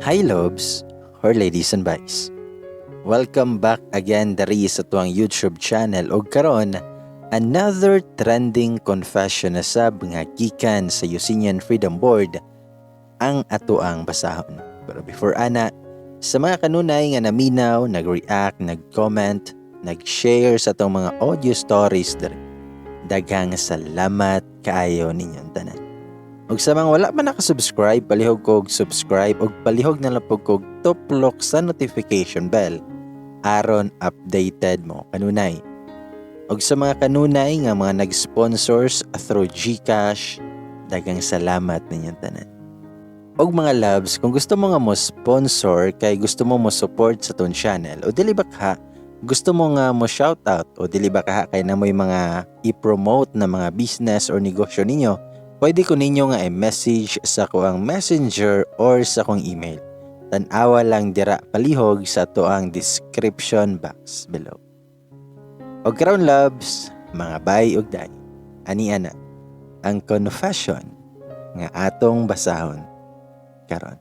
Hi loves or ladies and boys. Welcome back again diri sa tuang YouTube channel og karon another trending confession na sab nga gikan sa Usinian Freedom Board ang atoang basahon. Pero before ana, sa mga kanunay nga naminaw, nag-react, nag-comment, nag-share sa atong mga audio stories diri, daghang salamat kaayo ninyong tanan. Ug sa mga wala pa nakasubscribe, palihog kog subscribe ug palihog na lang pud kog tuplok sa notification bell aron updated mo kanunay. Ug sa mga kanunay nga mga nag-sponsors through GCash, daghang salamat ninyong tanan. Og mga loves, kung gusto mo nga mo sponsor kay gusto mo mo support sa tong channel o dili ba ka gusto mo nga mo shoutout o dili ba ka kay namoy mga i-promote na mga business or negosyo ninyo, pwede ko ninyo nga i-message sa kuang messenger or sa kong email. Tan-awa lang dira palihog sa tuang description box below. Og karon loves, mga bay ug day. Ani ana ang confession nga atong basahon karon.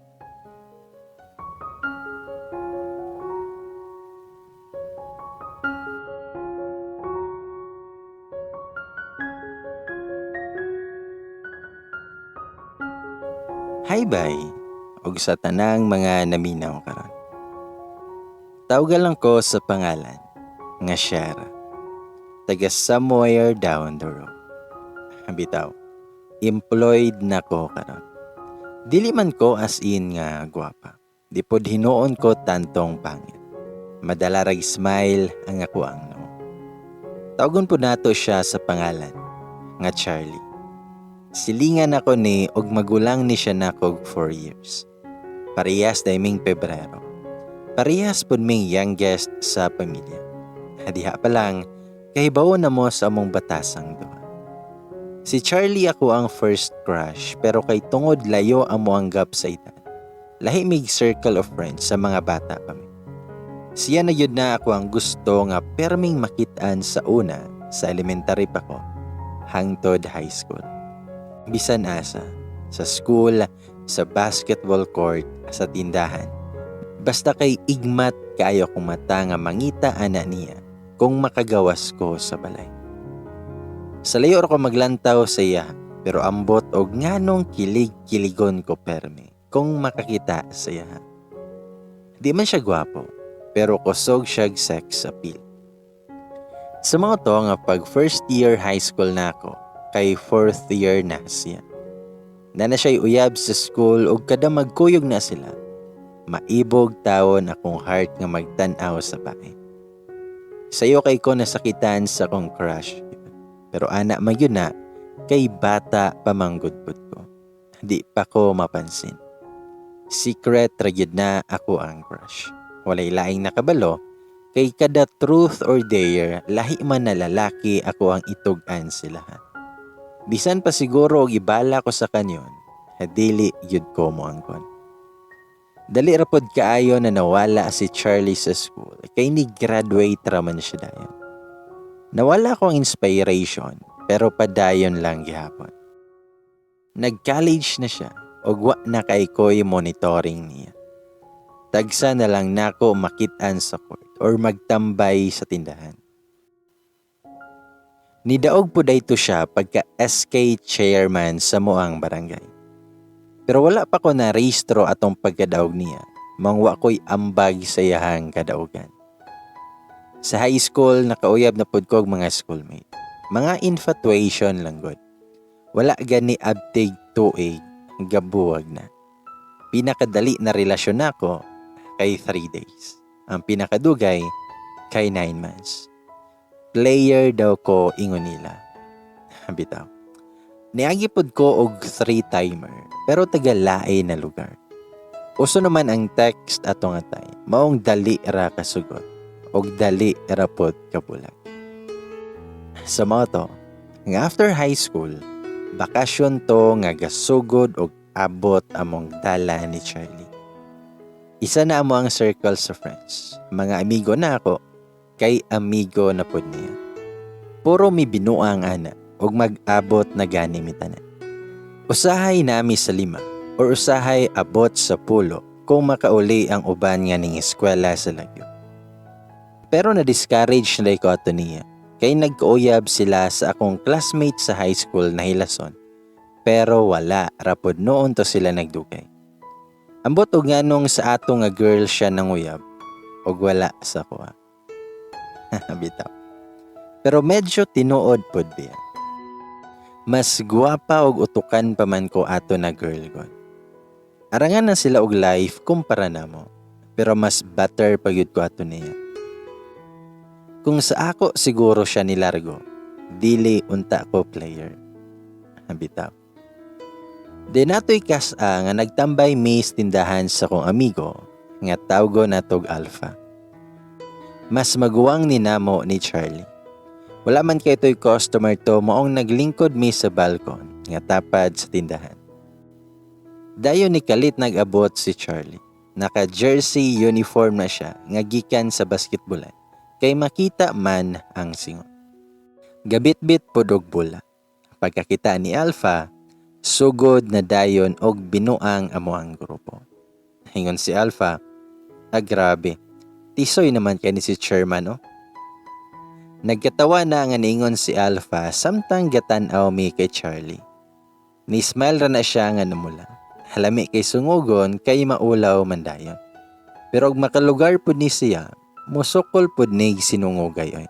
Hi bay ug sa tanang mga naminaw karon. Tawgan lang ko sa pangalan nga Shara. Taga somewhere down the road. Bitaw, employed na ko karon. Dili man ko as in nga gwapa. Di pod hinuon ko tantong pangit. Madala rag smile ang ako ang no. Tawgon po nato siya sa pangalan nga Charlie. Silingan ako ni og magulang ni siya nakog 4 years. Parehas dayming Pebrero. Parehas pud ming youngest sa pamilya. Diha pa lang, kahibaw na mo sa among batasang duha. Si Charlie ako ang first crush pero kay tungod layo amo ang gap sa edad. Lahi mig circle of friends sa mga bata pa mi. Siya na yun na ako ang gusto nga perming makitaan sa una sa elementary pa ko hangtod high school. Bisan asa, sa school, sa basketball court, sa tindahan. Basta kay igmat kaayo kong mata nga mangita ana niya kung makagawas ko sa balay. Sa layo ra ko maglantaw sa iya, pero ambot og nganong kilig-kiligon ko permi kung makakita sa iya. Di man siya gwapo, pero kusog siyag sex appeal. Sa mga to nga pag first year high school na ako, kay fourth year na siya. Nana siya'y uyab sa school ug kada magkuyog na sila. Maibog tawon akong heart nga magtan-aw sa bae. Sayo kay ko nasakitan sa akong crush. Pero ana man yun na, kay bata pamanggudpud ko. Di pa ko mapansin. Secret ra gyud na ako ang crush. Walay laing nakabalo, kay kada truth or dare, lahi man na lalaki ako ang itug-an sila. Bisan pa siguro og ibala ko sa kanyon, dili gyud ko moangkon. Dali ra pod kaayo na nawala si Charlie sa school, kay ni graduate ra man siya dayon. Nawala ko ang inspiration, pero padayon lang gihapon. Nag-college na siya, og wa na kay ko'y monitoring niya. Tagsa na lang nako makit-an sa court or magtambay sa tindahan. Nidaog po dayto siya pagka SK chairman sa moang barangay. Pero wala pa ko na rehistro atong pagkadaog niya, mangwa ko'y ambag sa iyahang kadaugan. Sa high school, nakauyab na pud ko og mga schoolmate. Mga infatuation lang gud. Wala gani abtig tuig, gabuwag na. Pinakadali na relasyon nako kay 3 days. Ang pinakadugay kay 9 months. Player daw ko ingon nila. Bitaw. Niagi pod ko og 3-timer pero taga-lae na lugar. Uso naman ang text ato nga time. Maong dali ra kasugot og dali ra pod kabulag. Sa mao to, nga after high school, bakasyon to nga gasugod og abot among dala ni Charlie. Isa na amo ang circle sa friends. Mga amigo na ako, kay amigo na pod niya. Puro mi binuang ana og mag-abot na gani mi tanan. Usahay nami sa 5 or usahay abot sa 10 Kung makauli ang uban nga ning eskwela sa lagyo. Pero na-discourage na ko ato niya kay nagkauyab sila sa akong classmate sa high school na hilason. Pero wala rapod noon to sila nagdugay. Ambot og nganong sa ato nga girl siya nanguyab og wala sa kuha. Bitaw. Pero medyo tinuod pod biya. Mas guwapa og utukan pa man ko ato na girl god. Arangan na sila og life kumpara namo. Pero mas better pa gyud ko ato niya. Kung sa ako siguro siya nilargo, dili unta ko player. Bitaw. Di nato'y kas-a nga nagtambay mi sa tindahan sa kong amigo nga tawgo natog Alpha. Mas maguwang ni namo ni Charlie. Wala man kay to'y customer to, maong naglingkod mi sa balkon nga tapad sa tindahan. Dayon ni kalit nag-abot si Charlie. Naka-jersey uniform na siya nga gikan sa basketballan kay makita man ang singot. Gabitbit pod og bola. Pagkakita ni Alpha, sugod na dayon og binuang amo ang grupo. Ingon si Alpha, "Ah, grabe, tisoy naman kay ni si chairman, oh." Nagkatawa na nga niingon si Alpha samtang gatan-aw mi kay Charlie. Ni-smile ra na siya nga namula. Halami kay sungugon kay maulaw man dayon. Pero og makalugar pud ni siya, musukol pud ni sinungugay oy.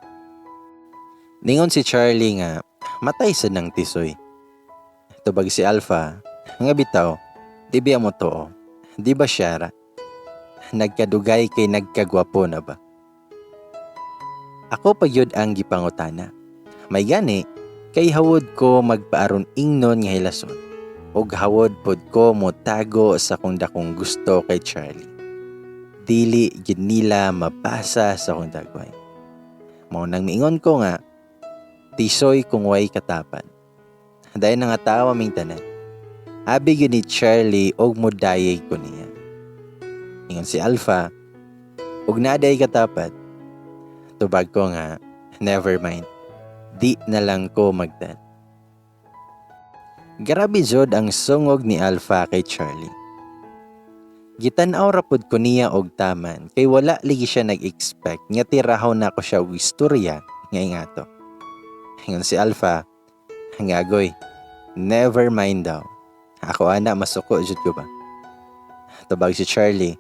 Ningon si Charlie nga matay sa nang tisoy. Tubag si Alpha, nga bitaw, di biya mo to. Di ba siya ra? Nagkadugay kay nagkagwapo na ba? Ako pa gyud ang gipangutana. May gani, kay hawod ko magpaaron ingnon nga hilason. Og hawod pod ko motago sa kong dakong gusto kay Charlie. Dili gyud nila mabasa sa akong dagway. Mao nang miingon ko nga, tisoy kung way katapad. Dayon nangatawa ming tanan. Abi gyud ni Charlie og modayeg ko niya. Ingon si Alpha, og naday katapad. Tubag ko nga, never mind. Di na lang ko magdad. Grabe jud ang sungog ni Alpha kay Charlie. Gitan-aw ra pud ko niya og taman kay wala lagi siya nag-expect nga tirahaw na ko siya og istorya nga ingato. Ingon si Alpha, nga agoy, never mind daw. Ako ana masuko jud ko ba. Tubag si Charlie,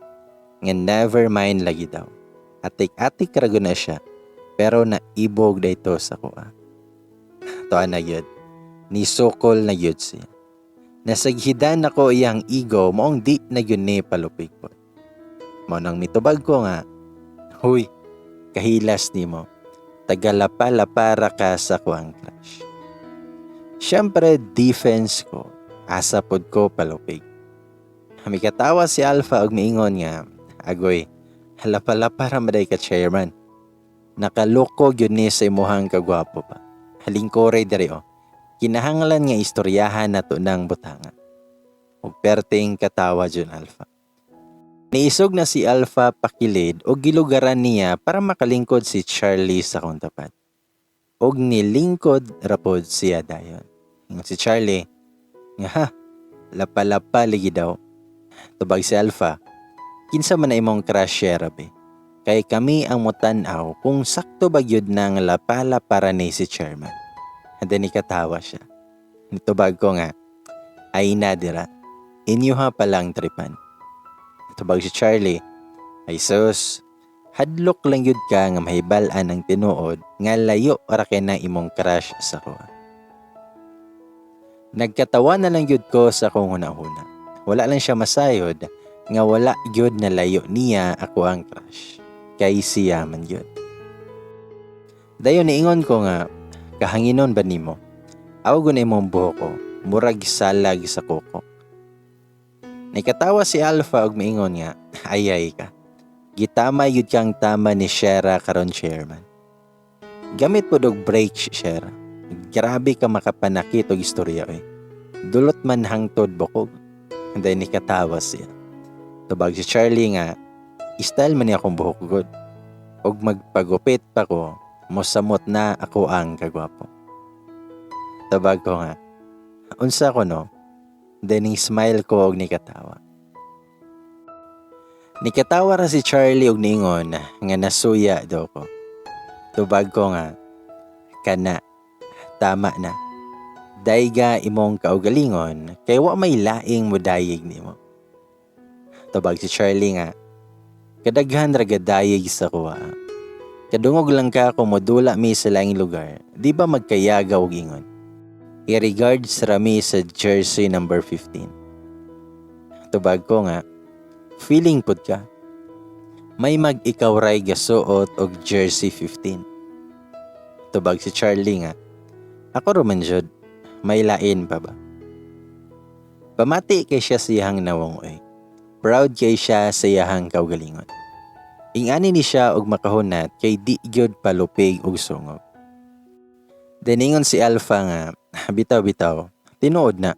nga never mind lagi daw. Atik-atik ra gud na siya, pero naibog dayto sa kuha. Tuan na gyud. Nisukol na gyud siya. Nasaghidan ako iyang ego, maong di na gyud ni palupig po. Mao nang mitubag ko nga, "Huy, kahilas nimo. Tagalapa-lapara ka sa kuang crush." Siyempre, defense ko. Asa pod ko palupig. Mikatawa si Alpha og miingon nga, "Agoy, lapa-lapa ra maday ka, chairman. Nakaloko gyud ni sa imuhang kagwapo pa. Halingkore diri oh. Kinahanglan nga istoryahan nato ng butanga." Og perting katawa jud Alpha. Niisog na si Alpha pakilid og gilugaran niya para makalingkod si Charlie sa akong tapat. Og nilingkod rapod siya dayon. Ingon si Charlie, nga ha, lapa-lapa ligi daw. Tubag si Alpha, "Kinsa man na imong crush, Shera be? Kay kami ang mutan-aw kung sakto ba gyud nang lapala para ni si chairman." And then ikatawa siya. Nitubag ko nga, "Ay na dira, inyuha palang tripan." Tubag si Charlie, "Ay sus, hadlok lang yun ka nga mahibal-an ang tinuod nga layo ra kay na imong crush sa kuha." Nagkatawa na lang yun ko sa akong hunahuna. Wala lang siya masayod nga wala gyud na layo niya ako ang crush. Kay siya man gyud. Dayon niingon ko nga, "Kahanginon ba nimo? Aw na imong buhok ko, murag salag sa kuko." Nikatawa si Alpha og miingon nga, "Ayay ka. Gitama yun kang tama ni Shera karon, chairman. Gamit po og break, Shera. Grabe ka makapanakit og istorya oy. Dulot man hangtod bukog." Then nikatawa siya. Tubag si Charlie nga, "Style man niya akong buhok gud. Og magpagupit pa ko, mosamot na ako ang kagwapo." Tubag ko nga, "Unsa ko no?" Then smile ko og nikatawa. Nikatawa ra si Charlie og niingon nga nasuya daw ko. Tubag ko nga, "Kana, tama na. Dayga imong kaugalingon kay wa may laing mudayig nimo." Tubag si Charlie nga, "Kadaghan ra gadayig sa kuha. Kadungog lang ka kung modula mi sa laing lugar, di ba magkayagaw og ingon? I-regards ra mi sa jersey number 15." Tubag ko nga, "Feeling pud ka. May mag ikaw ray gasuot og jersey 15." Tubag si Charlie nga, "Ako ra man jud, may lain pa ba?" Pamati kay siya sa iyahang nawong oy. Proud kay siya sa iyahang kaugalingon. Ingani ni siya og makahunat kay di gyud palupig og sungog. Diningon si Alpha nga, "Bitaw-bitaw, tinuod na.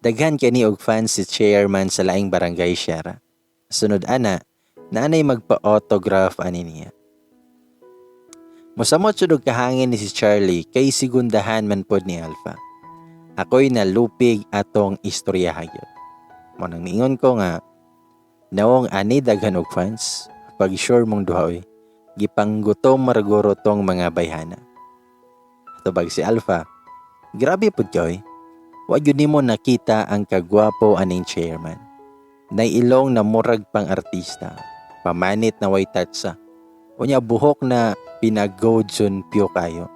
Daghan kay ni og fans si chairman sa laing barangay, Shera. Sunod ana, naanay magpa-autograph ani niya." Mosamot jud og kahangin ni si Charlie kay sigundahan man pod ni Alpha. Ako'y nalupig atong istoryaha gyud. Mo nang niingon ko nga, "Nawong ani daghan og fans, pag sure mong duha oy, gipanggutom maraguro tong mga bayhana." Tubag si Alpha, "Grabe pud ka oy. Wa gyud nimo nakita ang kagwapo aning chairman. Nay ilong na murag pang artista, pamanit na way tatsa. Unya buhok na pinag-Go Junpyo kayo."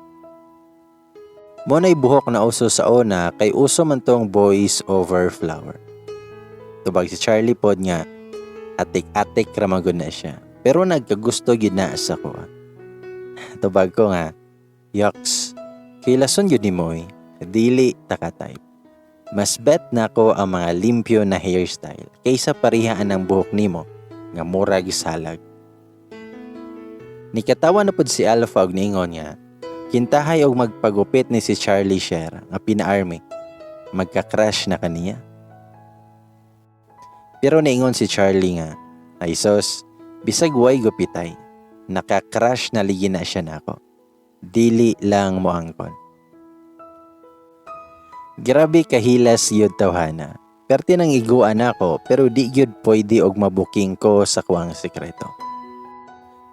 Mo na'y buhok na uso sa una kay uso man tong Boys Over Flower. Tubag si Charlie pod nga, "Atik-atik ra man gud na siya. Pero nagkagusto gyud na sa kuha." Tubag ko nga, "Yucks, kilason gyud nimo oy, dili ta ka type. Mas bet nako ang mga limpyo na hairstyle kaysa parihaan ang buhok nimo nga murag salag." Nikatawa na pod si Alpha og niingon nga, "Kintahay og magpagupit ni si Charlie Shera nga pina-army. Magka-crush na kaniya." Pero niingon si Charlie nga, "Ay sos, bisag way gupitay, naka-crush na ligi na siya nako. Dili lang mo angkon." Grabe kahilas yun tawhana. Perti nang iguan ako pero di gyud pwede og mabuking ko sa kuwang sekreto.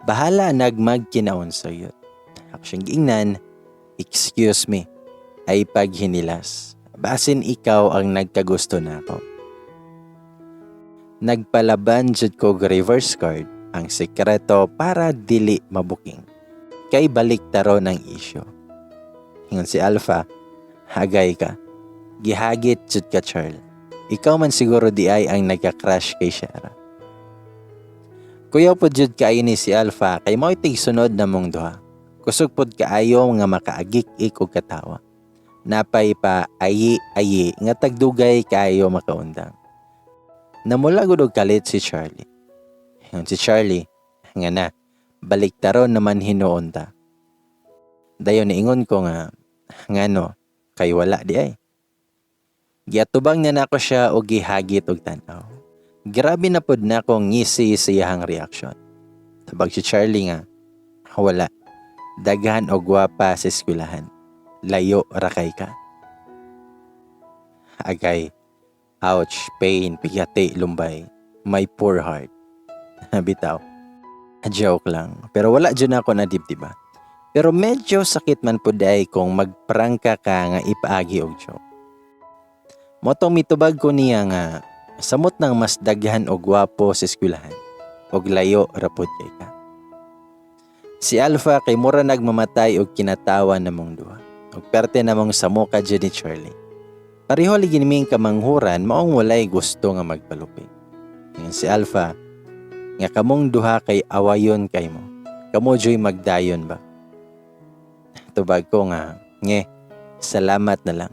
Bahala nagmagkinaon sa yun. Ako siyang giingnan, "Excuse me, ay paghinilas. Basin ikaw ang nagkagusto na ako." Nagpalaban jud ko og reverse card ang sekreto para dili mabuking. Kay balik taron ang isyo. Ingon si Alpha, "Hagay ka. Gihagit jud ka, Charles. Ikaw man siguro di ay ang nagka-crush kay Shara." Kuyaw pod jud kaayo ni si Alpha kay mao'y tigsunod na mong duha. Kusog pod kaayo nga makaagik-ik og katawa. Napay pa ayi-ayi nga tagdugay kaayo makaundang. Namula gud og kalit si Charlie. Ingon si Charlie, nga na, baliktaron naman hinuon ta. Dayon niingon ko nga, "Ngano, kay wala di ay." Giatubang na nako siya og gihagit og tan-aw. Grabe na pod nako ngisi sa iyahang reaction. Tabag si Charlie nga, "Wala. Daghan og gwapa sa eskwelahan. Layo ra kay ka." Agay, ouch, pain, pigati, lumbay. My poor heart. Bitaw. Joke lang. Pero wala dyan ako na dibdiba. Pero medyo sakit man pud ay kung magprangka ka nga ipaagi og joke. Motong mitubag ko niya nga samot nang mas daghan og gwapo sa eskwelahan og layo ra pod kay ka. Si Alpha kay mura nagmamatay og kinatawa namong duha. Og perte namong samuka jud ni Charlie. Pareho lagi niming kamanghuran maong walay gusto nga magpalupig. Ingon si Alpha nga kamong duha kay awayon kay mo. Kamo joy magdayon ba? Tubag ko nga, "Nge, salamat na lang.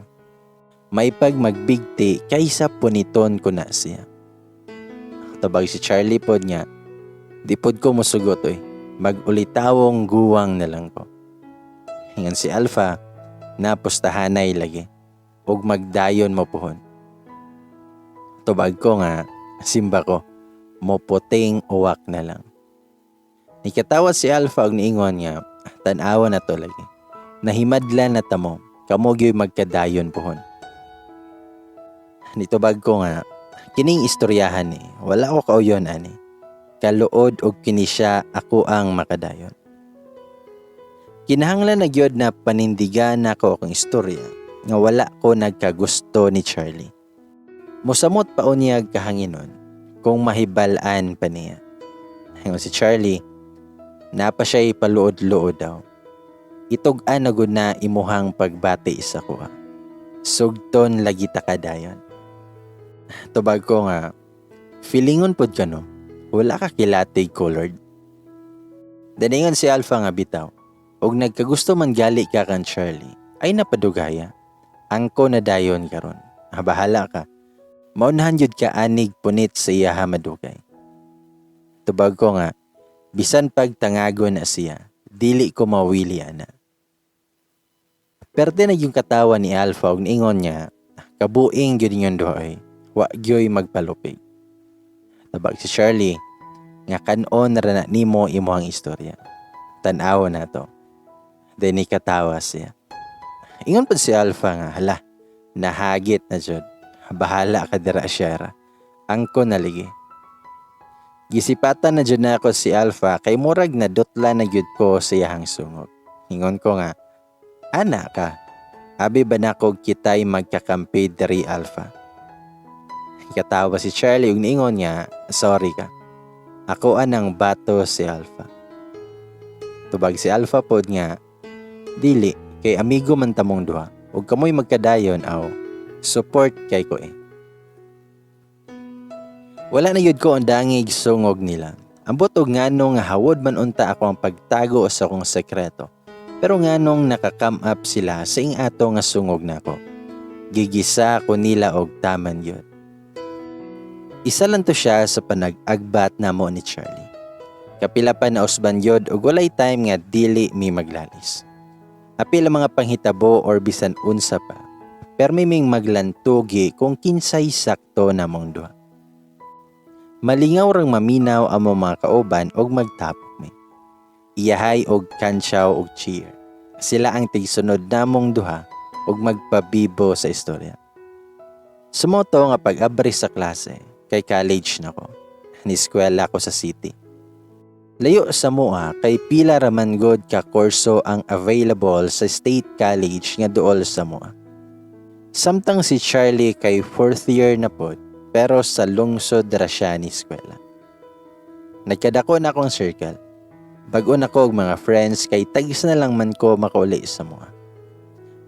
May pag magbigti kaysa puniton ko na siya." Tubag si Charlie pod nga, "Di pod ko musugot oy. Magulitawong guwang na lang ko." Ingon si Alpha, "Napustahanay lagi. Ug magdayon mo puhon." Tubag ko nga, "Simba ko, moputing uwak na lang." Nikatawa si Alpha og niingon nga, "Tan-awa na to lagi. Nahimadla na tamo, kamo gyud magkadayon puhon." Nitubag ko nga, "Kining istoryahan ni, wala ko kauyon ani." Nagkaluod og kini siya ako ang makadayon. Kinahanglan na gyud na panindigan nako akong istorya nga wala ko nagkagusto ni Charlie. Musamot pa unyag kahanginon kung mahibal-an pa niya. Ingon si Charlie, napa siya'y paluod-luod daw. Itug-an na gud na imuhang pagbati sa kuha. Sugton lagi ta kadayon. Tubag ko nga, feelingon pod ka, no? Wala ka kilatig colored. Daningon si Alpha nga bitaw, og nagkagusto man gali ka kan Charlie, ay napadugaya. Angko na dayon karon. Ah, bahala ka. Maunahan jud ka anig punit sa iyaha madugay. Tubag ko nga, bisan pag tangagon na siya, dili ko mawili ana. Perte na yung katawa ni Alpha og niingon niya, kabuing gyud inyong duha oy, wa gyoy magpalupig. Tabag si Charlie, nga kanon ra na nimo imuhang istorya. Tan-aw na to. Then katawa siya. Ingon pa si Alpha nga, hala, nahagit na jud. Bahala ka dira, Shera. Angko na ligi. Gisipatan na jud nako si Alpha kay murag na dutla na gyud ko sa iyahang sungog. Ingon ko nga, ana ka. Abi ba nako kitay magkakampi diri, Alpha? Katawa si Charlie ug niingon nga, sorry ka. Ako anang bato si Alpha. Tubag si Alpha pod nga, dili, kay amigo man tamong duha. Ug kamoy magkadayon aw, support kay ko eh. Wala na yun ko ang dangig sungog nila. Ambot og ngano nga hawod man unta ako ang pagtago sa akong sekreto. Pero nganong naka-come up sila sa ing ato nga sungog nako. Gigisa ko nila og taman yun. Isa lang to siya sa panag-agbat namo ni Charlie. Kapila pa na usban yod og walay time nga dili mi maglalis. Apil ang mga panghitabo or bisan unsa pa. Permi ming maglantugi kung kinsay sakto namong duha. Malingaw rang maminaw ang mga kauban og magtapok mi. Iyahay og kantsaw og cheer. Sila ang tigsunod namong duha og magpabibo sa istorya. Sumoto nga pag-abri sa klase, kay college na ko. Ni-eskwela ko sa city. Layo sa mua kay pila raman god ka kurso ang available sa state college nga duol sa mua. Samtang si Charlie kay fourth year na pod, pero sa lungsod ra siya ni eskwela. Nagkadako na akong circle. Bag-o na ko og mga friends kay tagis na lang man ko makauli sa mua.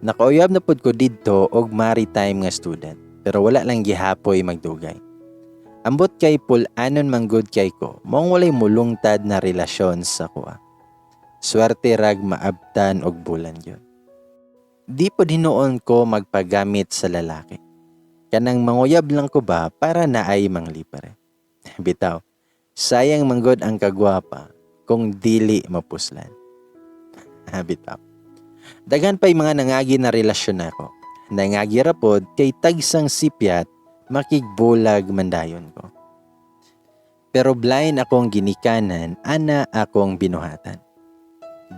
Nakauyab na pod ko didto og maritime nga student, pero wala lang gihapoy magdugay. Ambot kay pul-anon man gud kay ko, maong walay mulungtad na relasyon sa kuha. Swerte rag maabtan og bulan yun. Di pod hinuon ko magpagamit sa lalaki. Kanang manguyab lang ko ba para naay manglipare. Bitaw, sayang manggod ang kagwapa kung dili mapuslan. Bitaw. Daghan pa'y mga nangagi na relasyon nako. Nangagi ra pod kay tagsang sipyat makigbulag mandayon ko. Pero blind akong ginikanan, ana akong binuhatan.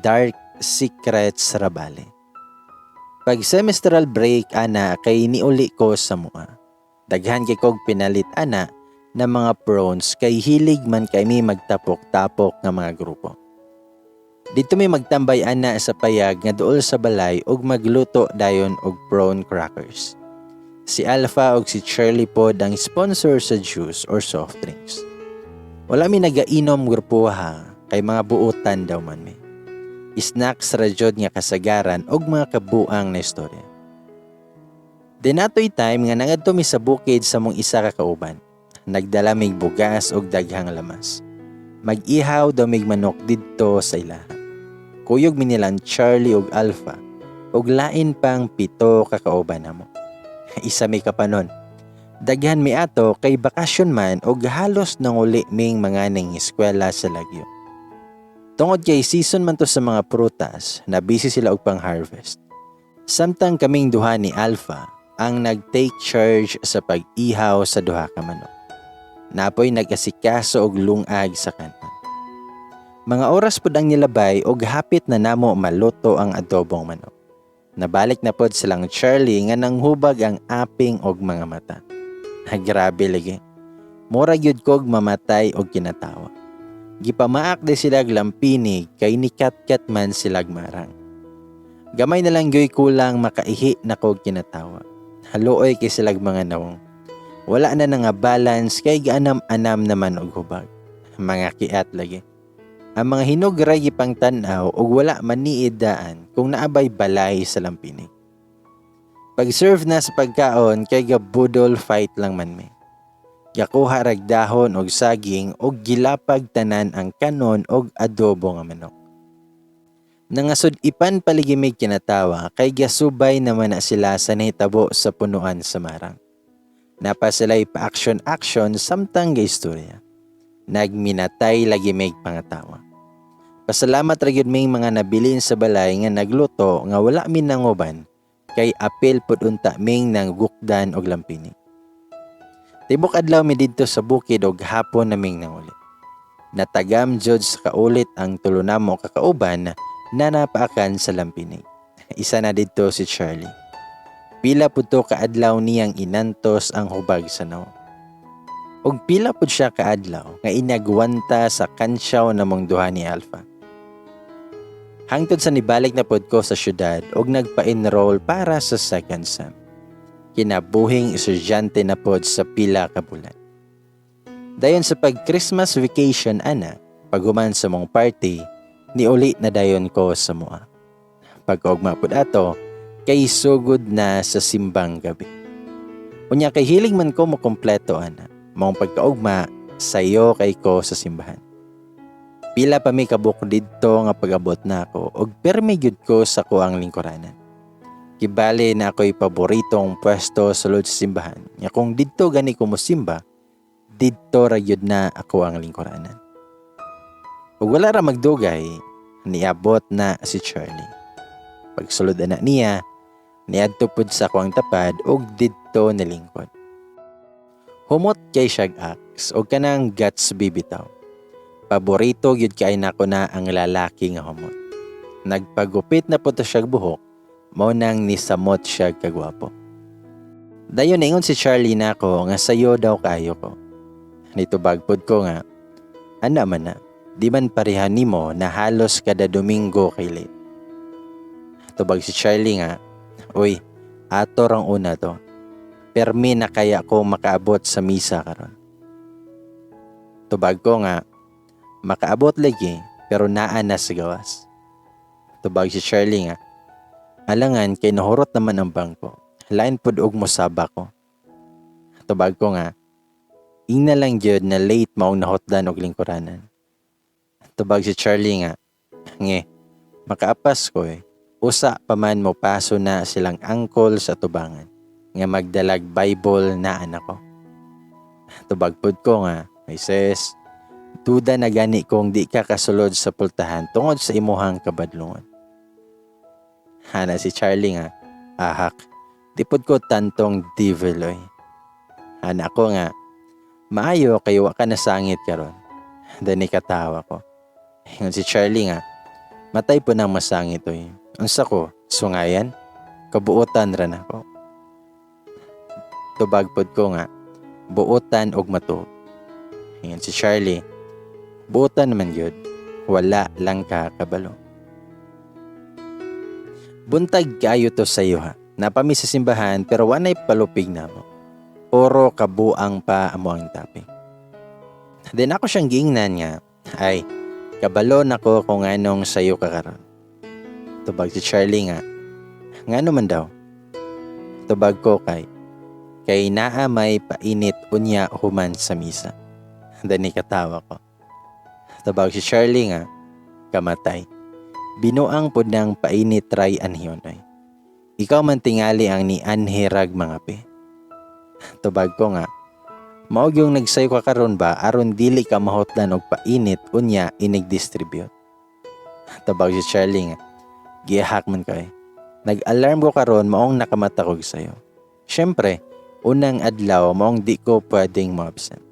Dark secrets rabali. Pag semestral break ana kay niuli ko sa mua. Daghan kay kog pinalit ana na mga prawns kay hilig man kami magtapok-tapok nga mga grupo. Dito may magtambay ana sa payag nga duol sa balay ug magluto dayon og prawn crackers. Si Alpha ug si Charlie pod ang sponsor sa juice or soft drinks. Wala mi nagainom grupo ha, kay mga buotan daw man mi. Snacks ra jud nga kasagaran og mga kabuang na istorya. Dinatoy time nga nangadto mi sa bukid sa mong isa ka kauban. Nagdala mig bugas og daghang lamas. Mag-ihaw daw mig manok didto sa ilaha. Kuyog mi nilang Charlie ug Alpha ug lain pang 7 ka kauban namo. Isa mi kapanon. Daghan mi ato kay bakasyon man og halos nanguli ming mga ning eskwela sa lagyo. Tungod kay season man to sa mga prutas, na busy sila og pang-harvest. Samtang kaming duha ni Alpha ang nag-take charge sa pag-ihaw sa duha ka manok. Napoy nag-asikaso og lungag sa kanan. Mga oras pud ang nilabay og hapit na namo maluto ang adobong manok. Nabalik na pod silang Charlie nga nanghubag ang aping og mga mata. Grabe lagi. Mura gyud kog mamatay og kinatawa. Gipamaak di silag lampinig kay nikatkat man silag marang. Gamay na lang gyoy kulang makaihi na kog kinatawa. Haluoy kay silag mga nawong. Wala na nga balance kay gaanam-anam naman og hubag. Mga kiat lagi. Ang mga hinog ray gipang tan-aw og wala maniid daan kung naabay balay sa lampinig. Pag-serve na sa pagkaon kay gabudol fight lang man mi. Gakuha rag dahon og saging og gilapag tanan ang kanon og adobo nga manok. Nangasud-ipan paligimig kinatawa kay gasubay naman na sila sa nahitabo sa punuan sa marang. Napa sila'y pa-action-action samtang gaistorya. Nagminatay lagi mig pangatawa. Pasalamat ra gyud ming mga nabilin sa balay nga nagluto nga wala mi nanguban kay apil pud unta ming nangugukdan og lampinig. Tibok adlaw mi didto sa bukid og hapon naming nanguli. Natagam jud sa kaulit ang tulo namo kakauban na napaakan sa lampinig. Isa na didto si Charlie. Pila pud to kaadlaw niyang inantos ang hubag sa nawong. Og pila pud siya kaadlaw nga inagwanta sa kansyaw namong duha ni Alpha. Hangtod sa nibalik na pud ko sa syudad og nagpa-enroll para sa second sem. Kinabuhing estudyante na pod sa pila ka bulan. Dayon sa pag Christmas vacation ana, paghuman sa mong party, niuli na dayon ko sa mua. Pagkaugma pud ato, kay sugod na sa simbang gabi. Unya kay hilig man ko mo kompleto ana, maong pagkaugma sayo kay ko sa simbahan. Pila pa mi kabuok didto nga pag-abot nako og permi gyud ko sa kuang lingkuranan. Kibali na ako'y paboritong pwesto sa sulod sa simbahan. Nga kung didto gani ko mosimba, didto ra gyud na ako ang lingkuranan. Ug wala ra magdugay, niabot na si Charlie. Pagsulod ana niya, niadto pud sa akuang tapad ug didto nilingkod. Humot kay siyag axe og kanang Gatsby bitaw. Paborito gyud kay nako na ang lalaki nga humot. Nagpagupit na pud to siyag buhok, mao nang nisamot siya kagwapo. Dayon ningon si Charlie nako nga sayo daw kayo ko. Nitubag pod ko nga, ana man na, di man pareha nimo na halos kada Domingo kay late. Tubag si Charlie nga, "Uy, ato rang una to. Permi na kaya ko makaabot sa misa karon." Tubag ko nga, "Makaabot lagi pero naa na sa gawas." Tubag si Charlie nga, "Alangan kay nahurot naman ang bangko. Lain pud og mosaba ko." Tubag ko nga, "Ingna lang gyud na late maong nahotdan og lingkuranan." Tubag si Charlie nga, "Nge, makaapas ko eh. Usa pa man mo paso na silang angkol sa tubangan nga magdalag Bible na anak ko." Tubag pud ko nga, "Ay sis, duda na gani kung di ka kasulod sa pultahan tungod sa imuhang kabadlungon." Hana si Charlie nga, "Ahak, di pud ko tantong devil oy." Hana ako nga, "Maayo kay wa ka nasangit karon." Dani katawa ko. Ingon si Charlie nga, "Matay po nang masangit oy. Unsa ko, sungayan? Kabuotan ra nako." Tubag pod ko nga, "Buotan og matuog." Ingon si Charlie, "Buotan naman gyud. Wala lang ka kabalo." Buntag kaayo to sa iyo ha. Napami sa simbahan pero wanay palupig namo. Puro kabuang pa amo ang topic. Then ako siyang giingnan nga, "Ay, kabalo nako kung anong sayo ka karon." Tubag si Charlie nga, "Ngano man daw?" Tubag ko kay naa may painit unya human sa misa. Dani katawa ko. Tubag si Charlie nga, "Kamatay. Binuang pod ng painit try anhiyonoy. Ikaw man tingali ang ni anhirag mga pe." Tubag ko nga, "Mao yung nagsayo ka karon ba aron dili ka mahotdan og painit unya inig-distribute?" Tubag si Charlie nga, "Gihak man kay. Nag-alarm ko karon maong nakamata kog sayo. Syempre, unang adlaw maong di ko pwedeng mo-absent.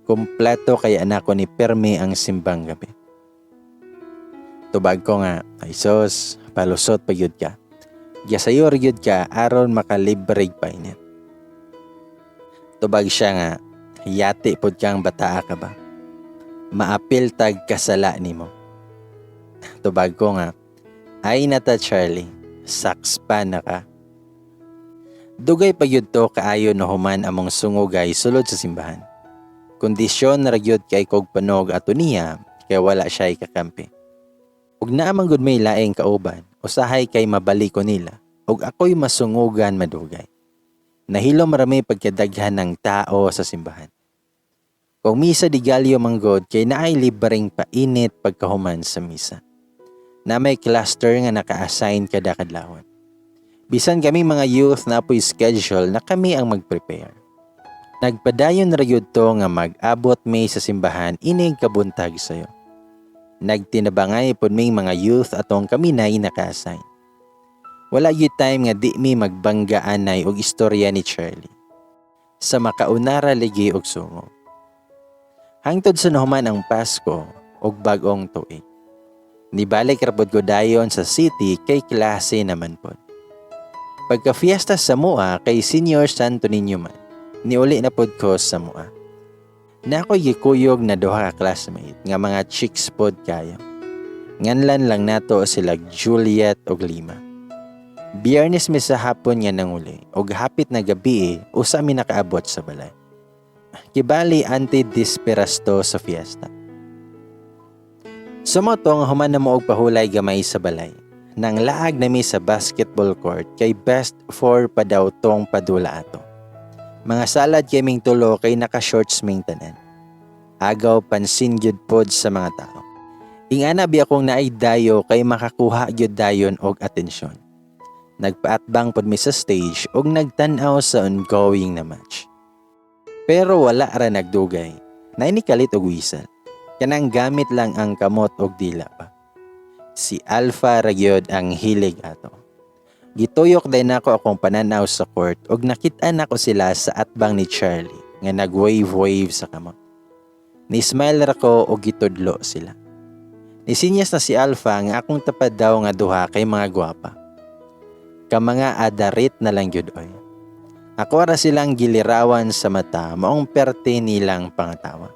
Kompleto kay anak ko ni permi ang simbang gabi." Tubag ko nga, "Ay sos, palusot pa gyud ka. Gisayo ra gyud ka aron makalibre painit." Tubag siya nga, "Yati pod kang bataa ka ba?" Maapil tag kasala nimo. Tubag ko nga, "Ay nata, Charlie, sakspa na ka." Dugay pa gyud to kaayo no human among sungugay sulod sa simbahan. Kondisyon na ra gyud kay kog panog ato niya kay wala siya kakampi. Ug naa man gud may laing kauban, usahay kay mabali ko nila ug ako'y masungugan madugay. Nahilom ra mi pagkadaghan ng tao sa simbahan. Kung misa de gallo manggod kay naay libreng painit pagkahuman sa misa. Na may cluster nga naka-assign kada kadlawon. Bisan kami mga youth na apoy schedule na kami ang mag-prepare. Nagpadayon ra gyud to nga mag-abot mi sa simbahan inig kabuntag sayo. Nagtinabangay pod ming mga youth atong kami na naka-assign. Wala gyud time nga di mi magbangga anay og istorya ni Charlie. Sa makaunara ligi og sungog. Hangtod sa nahuman ang Pasko ug bag-ong tuig. Nibalik ra pod ko dayon sa city kay klase naman pod. Pagka fiesta sa Mua kay Senior Santo Niño man, niuli na pod ko sa Mua. Na ako'y gikuyog na duha ka classmate nga mga chicks pod kayo. Nganlan lang nato sila Juliet og Lima. Biyernes mi sa hapon nga nanguli og hapit na gabi usa mi nakaabot sa balay. Kibali anti-disperas to sa fiesta. Sumoto nga human na mo og pahulay gamay sa balay. Nang laag nami sa basketball court kay best four pa daw tong padula ato. Mga salad kay ming tulo kay naka-shorts ming tanan. Agaw pansin gyud pod sa mga tao. Ingana biya kong naay dayo kay makakuha gyud dayon og atensyon. Nagpaatbang pod mi sa stage og nagtan-aw sa ongoing na match. Pero wala ra nagdugay. Naay nikalit og whistle. Kanang gamit lang ang kamot og dila pa. Si Alpha ra gyud ang hilig ato. Gituyok din nako akong pananaw sa court og nakit-an nako sila sa atbang ni Charlie nga nag-wave-wave sa kamot. Ni-smile ra ko og gitudlo sila. Nisinyas na si Alpha nga akong tapad daw nga duha kay mga gwapa. Ka mga adarit na lang gyud oy. Ako ra silang gilirawan sa mata, maong perte nilang pangatawa.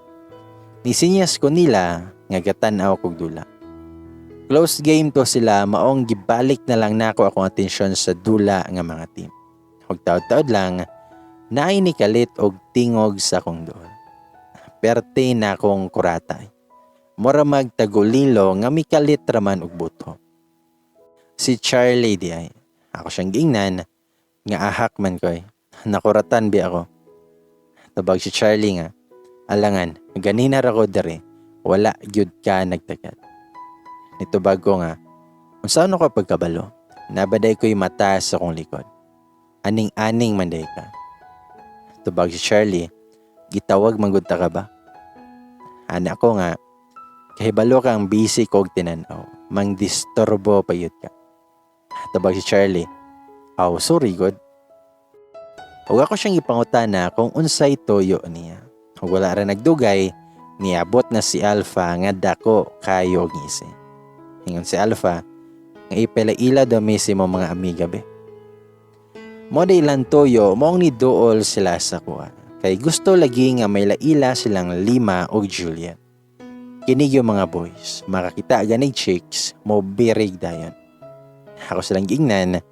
Nisinyas ko nila nga gatan-aw kog dula. Close game to sila, maong gibalik na lang nako akong atensyon sa dula nga mga team. Og taod-taod lang, naay nikalit og tingog sa akong duol. Perte na akong kuratay. Mura magtagulilo nga mikalit raman og buto. Si Charlie di ay. Ako siyang giingnan nga ahak man ko eh. Nakuratan bi ako. Tabag si Charlie nga, "Alangan, ganina ra ko diri, wala gyud ka nagtagad." Nitubag ko nga, "Unsa ko pagkabalo? Nabaday ko'y mata sa kong likod. Aning-aning man day ka." Tubag si Charlie, "Gitawag man gud ta ka ba?" Ana ko nga, "Kahibalo kang busy kog tinanaw, mang disturbo pa yun ka." Tubag si Charlie, "Aw, sorry god." Ug ako siyang ipangutana kung unsay toyo niya. Ug wala ra nagdugay, niabot na si Alpha nga dako kayo ngisi. Ingon si Alpha, nga ipila-ila daw mi si mo mga amiga be. Mo di ilang toyo, moong ni duol sila sa kuha. Kay gusto lagi nga may laila silang Lima og Juliet. Kini yung mga boys, makakita ganig chicks, mo birig dayon. Ako silang gingnan,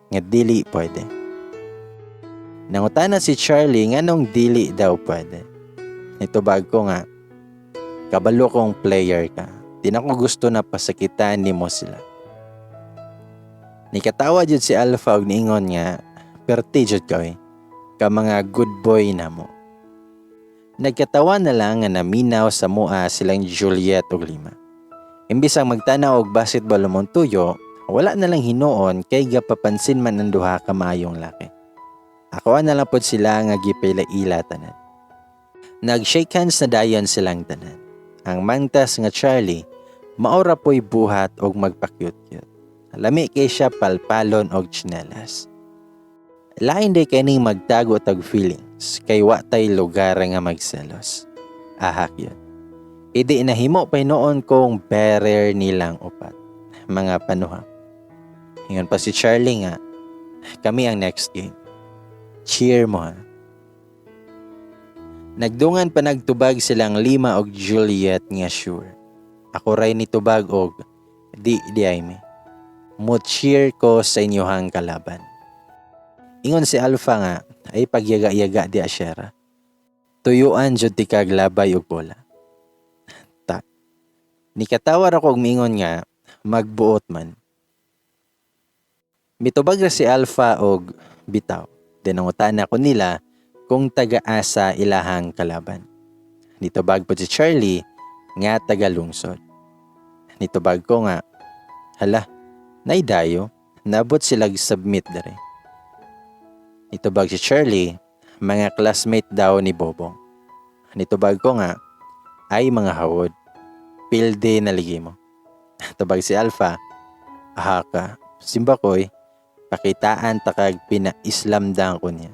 nga dili pwede. Nangutana si Charlie nganong dili daw pwede. Nitubag ko nga, "Kabalo kong player ka. Di na ko gusto na pasakitan nimo sila." Nikatawa jud si Alpha og niingon nga, "Perti jud ka eh. Ka mga good boy na mo." Nagkatawa na lang nga naminaw sa mua silang Juliet og Lima. Imbis ang magtanaw og basketball mong tuyo, wala na lang hinuon kay gapapansin man ang duha ka maayong laki. Ako na lang pod sila nga gipila-ila tanan. Nag-shake hands na dayon silang tanan. Ang mantas nga Charlie, maora po'y buhat og magpa-cute-cute. Lami kay siya palpalon og tsinelas. Lain day kaning magtago tag feelings kay wa tay lugar nga magselos. Ahak yun. Idi nahimo pa noon kong bearer nilang upat. Mga panuha. Ingon pa si Charlie nga, "Kami ang next game. Cheer mo ha." Nagdungan pa nagtubag silang Lima og Juliet nga sure. Ako ray nitubag og di diay mi. Mo-cheer ko sa inyohang kalaban. Ingon si Alpha nga ay pagyaga-yaga di asyera. Tuyuan jud ti kag labay og bola. Ta. Nikatawar ako og miingon nga magbuot man. Mitubag ra si Alpha og bitaw. Dinangutan ako nila kung taga-asa ilahang kalaban. Nitubag po si Charlie nga taga lungsod. Nitubag ko nga, hala, naidayo, nabot sila submit dere. Nitubag si Charlie, mga classmate daw ni Bobong. Nitubag ko nga, ay mga hawod, pilde na ligi mo. Tubag si Alpha, aha ka, simba ko'y, pakitaan takag pina-islam dang ko niya.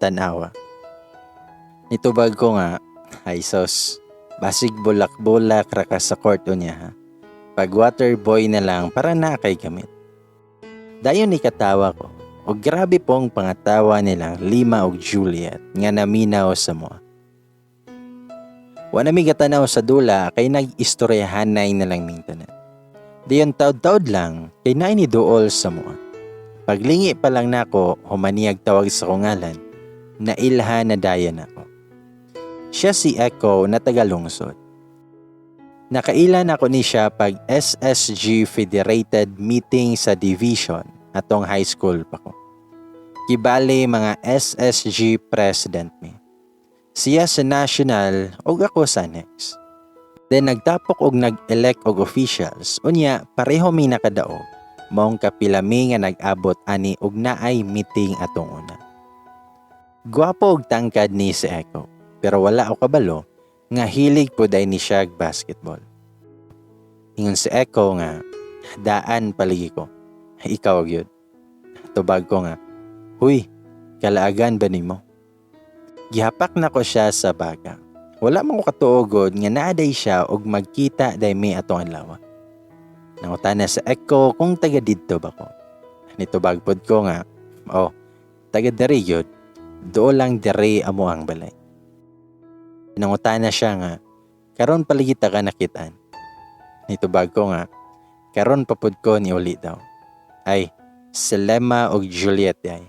Tanawa. Nitubag ko nga, ay sos, basig bulak-bulak ra ka sa court niya ha. Pag water boy na lang para na kay gamit. Dayon ni katawa ko, o grabe pong pangatawa nilang Lima og Juliet nga naminaw sa moa. Wa na mi gatanaw sa dula kay nag-istoryahanay na lang ming tanan. Diyon taod-taod lang kay naay ni duol sa moa. Paglingi pa lang nako humaniyag tawag sa kong ngalan, nailha na dayon ako. Siya si Echo na taga-lungsod. Nakailan ako ni siya pag SSG Federated meeting sa division atong high school pa ko. Kibali mga SSG president mi. Siya sa national ug ako sa next. Then nagtapok og nag-elect og officials, unya pareho mi nakadaog. Maong kapila mi nga nag-abot ani og naay meeting atong una. Gwapo og tangkad ni si Echo, pero wala ako kabalo nga hilig po day ni siya basketball. Ingon si Echo nga, daan paligi ko. Ikaw gyud. Tubag ko nga, huy, kalaagan ba nimo? Gihapak na ko siya sa baga. Wala man ko katuogod nga naaday siya og magkita day mi atong adlaw. Nangutana sa Echo kung taga didto ba ko. Nitubag pod ko nga, oh, taga diri gyud, duol lang diri amo ang balay. Nangutana siya nga, karon paligi ta ka nakitaan. Nitubag ko nga, karon pa pod ko ni uli daw. Ay, si Lema og Juliet ay.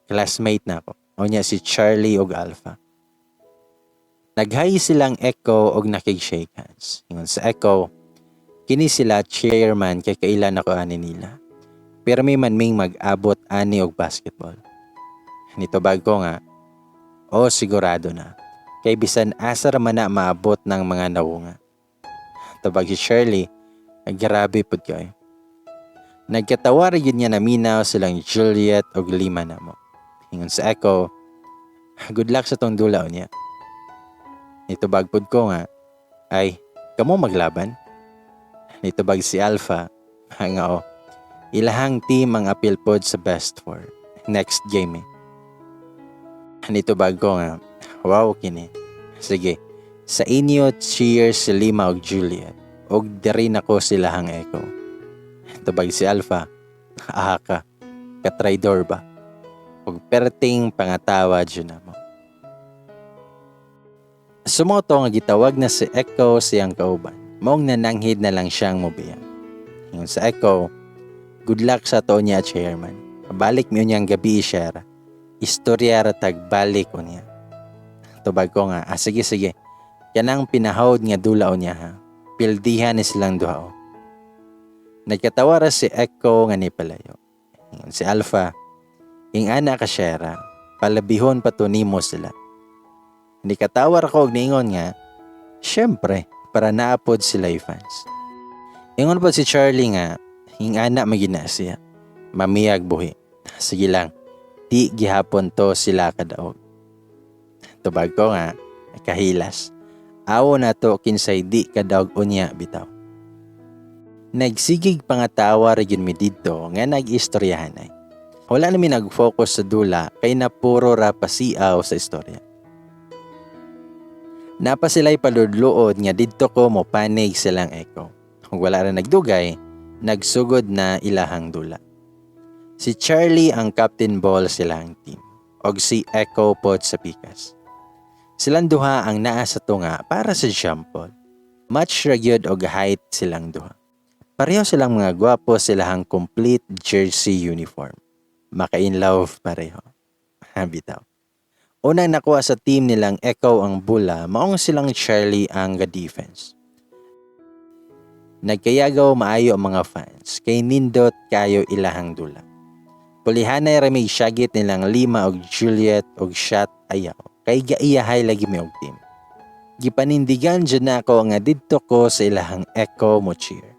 Classmate na ako. O niya si Charlie og Alpha. Naghay silang Echo og nakig-shake hands. Ingon sa Echo, kini sila chairman kay kailan ako ani nila. Pero may man ming mag-abot ani og basketball. Nitubag ko nga, oh sigurado na. Kay bisan asa ra man na maabot ng mga nawunga. Tubag si Shirley, grabe pud kay. Nagkatawa ra gyud niya naminaw silang Juliet og lima namo. Ingon sa Echo, good luck sa tong dula niya. Nitubag pud ko nga, ay, kamo maglaban? Nitubag si Alpha, nga o, ilahang team ang apil pod sa best four. Next game eh. Nitubag ko nga, wow kini. Sige, sa inyo cheers si Lima og Juliet, og diri nako silahang Echo. Tubag si Alpha, aha ka, katraidor ba? Og perting pangatawa dyan na mo. Sumoto nga gitawag na si Echo siyang kauban. Maong nananghid na lang siyang mobiya. Ingon sa Echo, good luck sa to niya chairman. Balik mi unyang gabi siya. Istorya ra tag balik unya. Tubag ko nga, ah, sige sige. Kanang pinahawd nga dula unya ha. Pildihan ni silang duha o. Nagkatawa ra si Echo nga ni palayo. Ingon si Alpha, ing ana ka Shera, palabihon pa to nimo sila. Nikatawar ako og niingon nga, syempre, para naapod sila fans. Ingon po si Charlie nga, ing ana magina siya. Mamiyag buhi. Sige lang, di gihapon to sila kadaog. Tubag ko nga, kahilas. Awo na to kinsay di kadaog unya bitaw. Nagsigig pangatawa ra gyud mi didto nga nag-istoryahan ay. Wala na mi nag-focus sa dula kay napuro ra pasiaw sa istorya. Napa sila'y paludluod nga didto ko mo panig silang Echo. Kung wala ra nagdugay, nagsugod na ilahang dula. Si Charlie ang captain ball silang team, og si Echo pod sa pikas. Silang duha ang naa sa tunga para sa jump ball. Match ra gyud og height silang duha. Pareho silang mga gwapo sa ilahang complete jersey uniform. Maka-in love pareho. Bitaw. Unang nakuha sa team nilang Echo ang bula, maong silang Charlie ang ga-defense. Nagkayagaw maayo ang mga fans kay nindot kayo ilahang dula. Pulihanay ra may syagit nilang Lima og Juliet og shot ayaw kay gaiyahay lagi mi og team. Gipanindigan jud nako nga didto ko sa ilahang Echo mo cheer.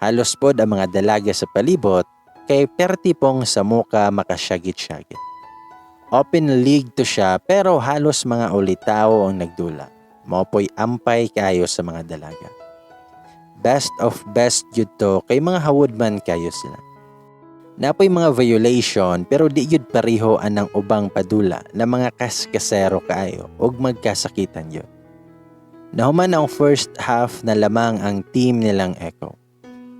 Halos pod ang mga dalaga sa palibot kay perti pong sa muka makasyagit-syagit. Open league to siya pero halos mga ulitawo ang nagdula. Mao poy ampay kayo sa mga dalaga. Best of best gyud to kay mga hawod man kayo sila. Naa poy mga violation pero di gyud pareho anang ubang padula na mga kaskasero kaayo ug magkasakitan gyud. Nahuman ang first half na lamang ang team nilang Echo.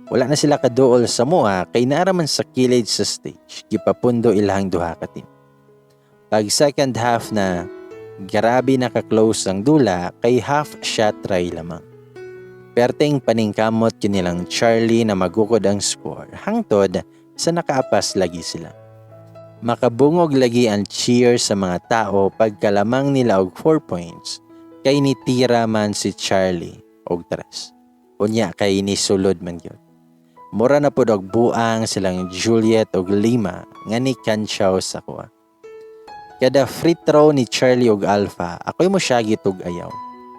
Wala na sila kaduol sa mua kay naa ra man sa kilid sa stage, gipapundo ilahang duha ka team. Pag second half na, grabe naka-close ang dula kay half shot try lamang. Perting paningkamot kinilang Charlie na magukod ang score hangtod sa nakaapas lagi sila. Makabungog lagi ang cheer sa mga tao pagkalamang nila og 4 points kay nitira man si Charlie og 3. Unya kay nisulod man gyud. Mura na pud og buang silang Juliet og Lima nga ni kantsaw sa kuha. Kada free throw ni Charlie og Alpha, ako'y mosyagit og ayaw.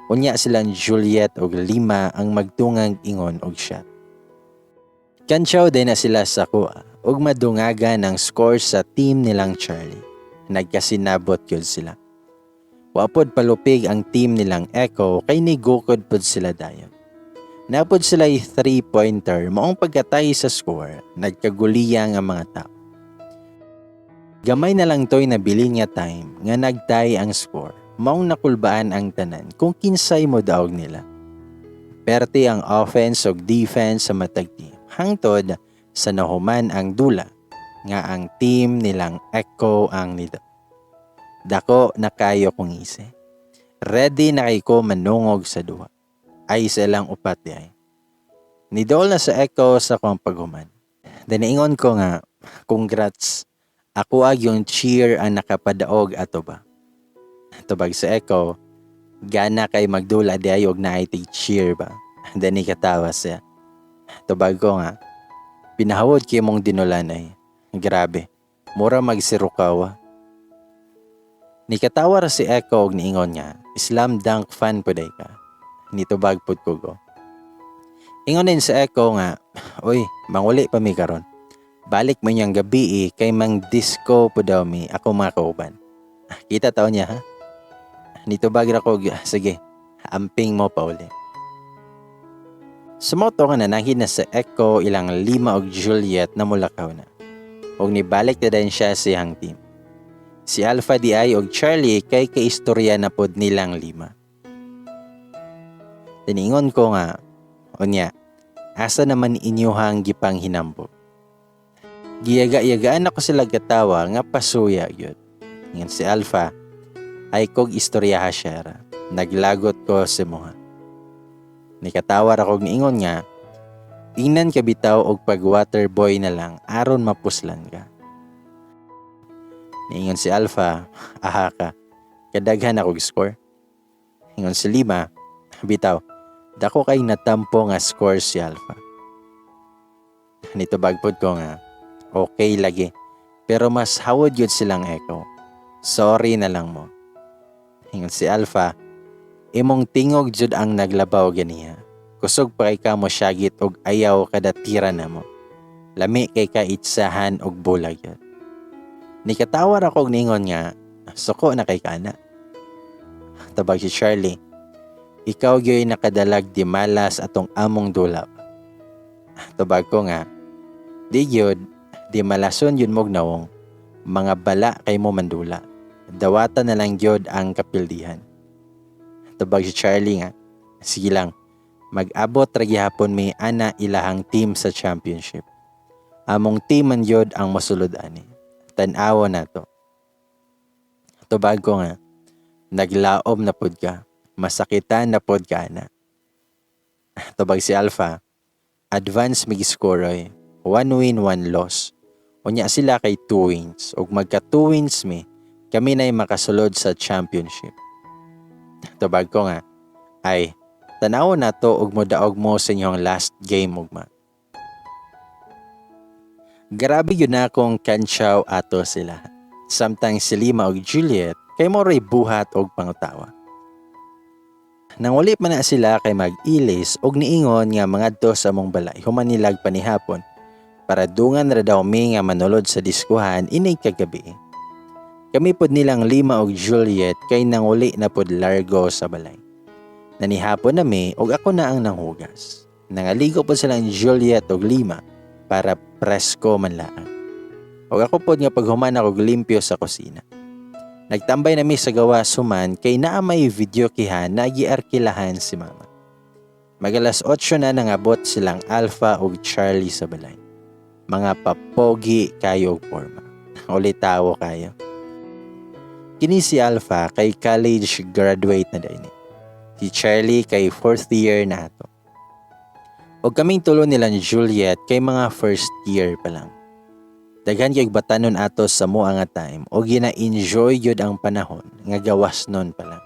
Unya silang Juliet og Lima ang magtungang ingon og shot. Kantsaw din na sila sa kuha ug madungagan ang score sa team nilang Charlie. Nagkasinabot yun sila. Wa pod palupig ang team nilang Echo kay nigukod pod sila dayon. Naa pod sila 3-pointer maong pagkatay sa score, nagkaguliyang ang mga tao. Gamay na lang to'y nabilin nga time nga nagtay ang score, maong nakulbaan ang tanan kung kinsay mo daog nila. Perte ang offense ug defense sa matag team hangtod sa nahuman ang dula nga ang team nilang Echo ang nido. Dako na kayo kong ise. Ready na kay ko manungog sa duha. Ay sa ilang upat di ay. Nidol na sa Echo sa akong paghuman. Daniingon ko nga, "Congrats. Ako ag yung cheer ang nakapadaog ato ba?" Tubag sa Echo, "Gana kay magdula di ay og naay tig cheer ba?" Dani katawa siya. Tubag ko nga, "Pinahawod kay mong dinulan ay. Grabe. Mura magsirukaw." Nikatawa ra si Echo og niingon nga, "Slam dunk fan pud ay ka." Nitubag pud ko go. Ingon din sa Echo nga, "Uy, manguli pa mi karon. Balik mo niyang gabi eh, kay mang disco po daw mi ako mga kauban. Kita taon niya ha." Nitubag ra ko, "Sige, amping mo pa uli." Sumoto nga nananghin na sa Echo ilang Lima og Juliet na mulakaw na. Og nibalik na din siya sa iyang team. Si Alpha di ay og Charlie kay kaistorya na pod nilang Lima. Tiningon ko nga, "Unya, asa naman inyuhang gipang hinambog?" Giyaga-yagaan ako sila katawa nga pasuya gyud. Ingon si Alpha, "Ay kog istorya ha siya. Naglagot ko si Moha." Nikatawa ra kog niingon nga, "Ingnan ka bitaw og pag water boy na lang aron mapuslan ka." Niingon si Alpha, "Aha ka, kadaghan akong score." Ingon si Lima, "Bitaw, dako kay natampo nga score si Alpha." Nitubag pod ko nga, "Okay lagi, pero mas hawod yun silang Echo. Sorry na lang mo." Ingon si Alpha, "Imong tingog jud ang naglabaw ganiha. Kusog pa kay ka mo syagit og ayaw kada tira na mo. Lami kay ka itsahan og bulag yun." Nikatawa ra ko og ningon nga, "Suko na kay kana." Tabag si Charlie, "Ikaw gyoy nakadalag di malas atong among dulap." Tubag ko nga, "Di gyud, di malason yun mog nawong, mga bala kay mo mandula. Dawata na lang gyud ang kapildihan." Tubag si Charlie nga, "Sige lang, mag-abot ra gihapon may ana ilahang team sa championship. Among team man gyud ang mosulod ani. Tan-awa na to." Tubag ko nga, Naglaom na pod ka. Masakitan na pod ka na. Tubag si Alpha, advance mig score oy. 1 win, 1 loss. Unya sila kay 2 wins. Ug magka 2 wins mi, kami na'y makasulod sa championship. Tubag ko nga, ay, tanaw na to ug modaog mo sa inyong last game ugma. Grabe yun na akong kantsaw ato sila. Samtang si Lima og Juliet kay moro'y buhat og pangutawa. Nanguli pa na sila kay mag-ilis og niingon nga mangadto sa among balay human nilag panihapon para dungan ra daw mi nga manulod sa diskuhan inig kagabi. Kami pod nilang Lima og Juliet kay nanguli na pod largo sa balay. Nanihapon nami og ako na ang nanghugas. Nangaligo pod silang Juliet og Lima para presko man laang. Og ako pod nga paghuman ako limpyo sa kusina. Nagtambay nami sa gawas human kay naa may video kihan na giarkilahan si mama. Magalas 8 na nangabot silang Alpha ug Charlie sa balay. Mga papogi kayo og porma. Ulitawo kayo. Kini si Alpha kay college graduate na dayni. Si Charlie kay fourth year na ato. Og kaming tulo nilang Juliet kay mga first year pa lang. Daghan kay batanon ato sa mua nga time og gina-enjoy gyud ang panahon nga gawas nun pa lang.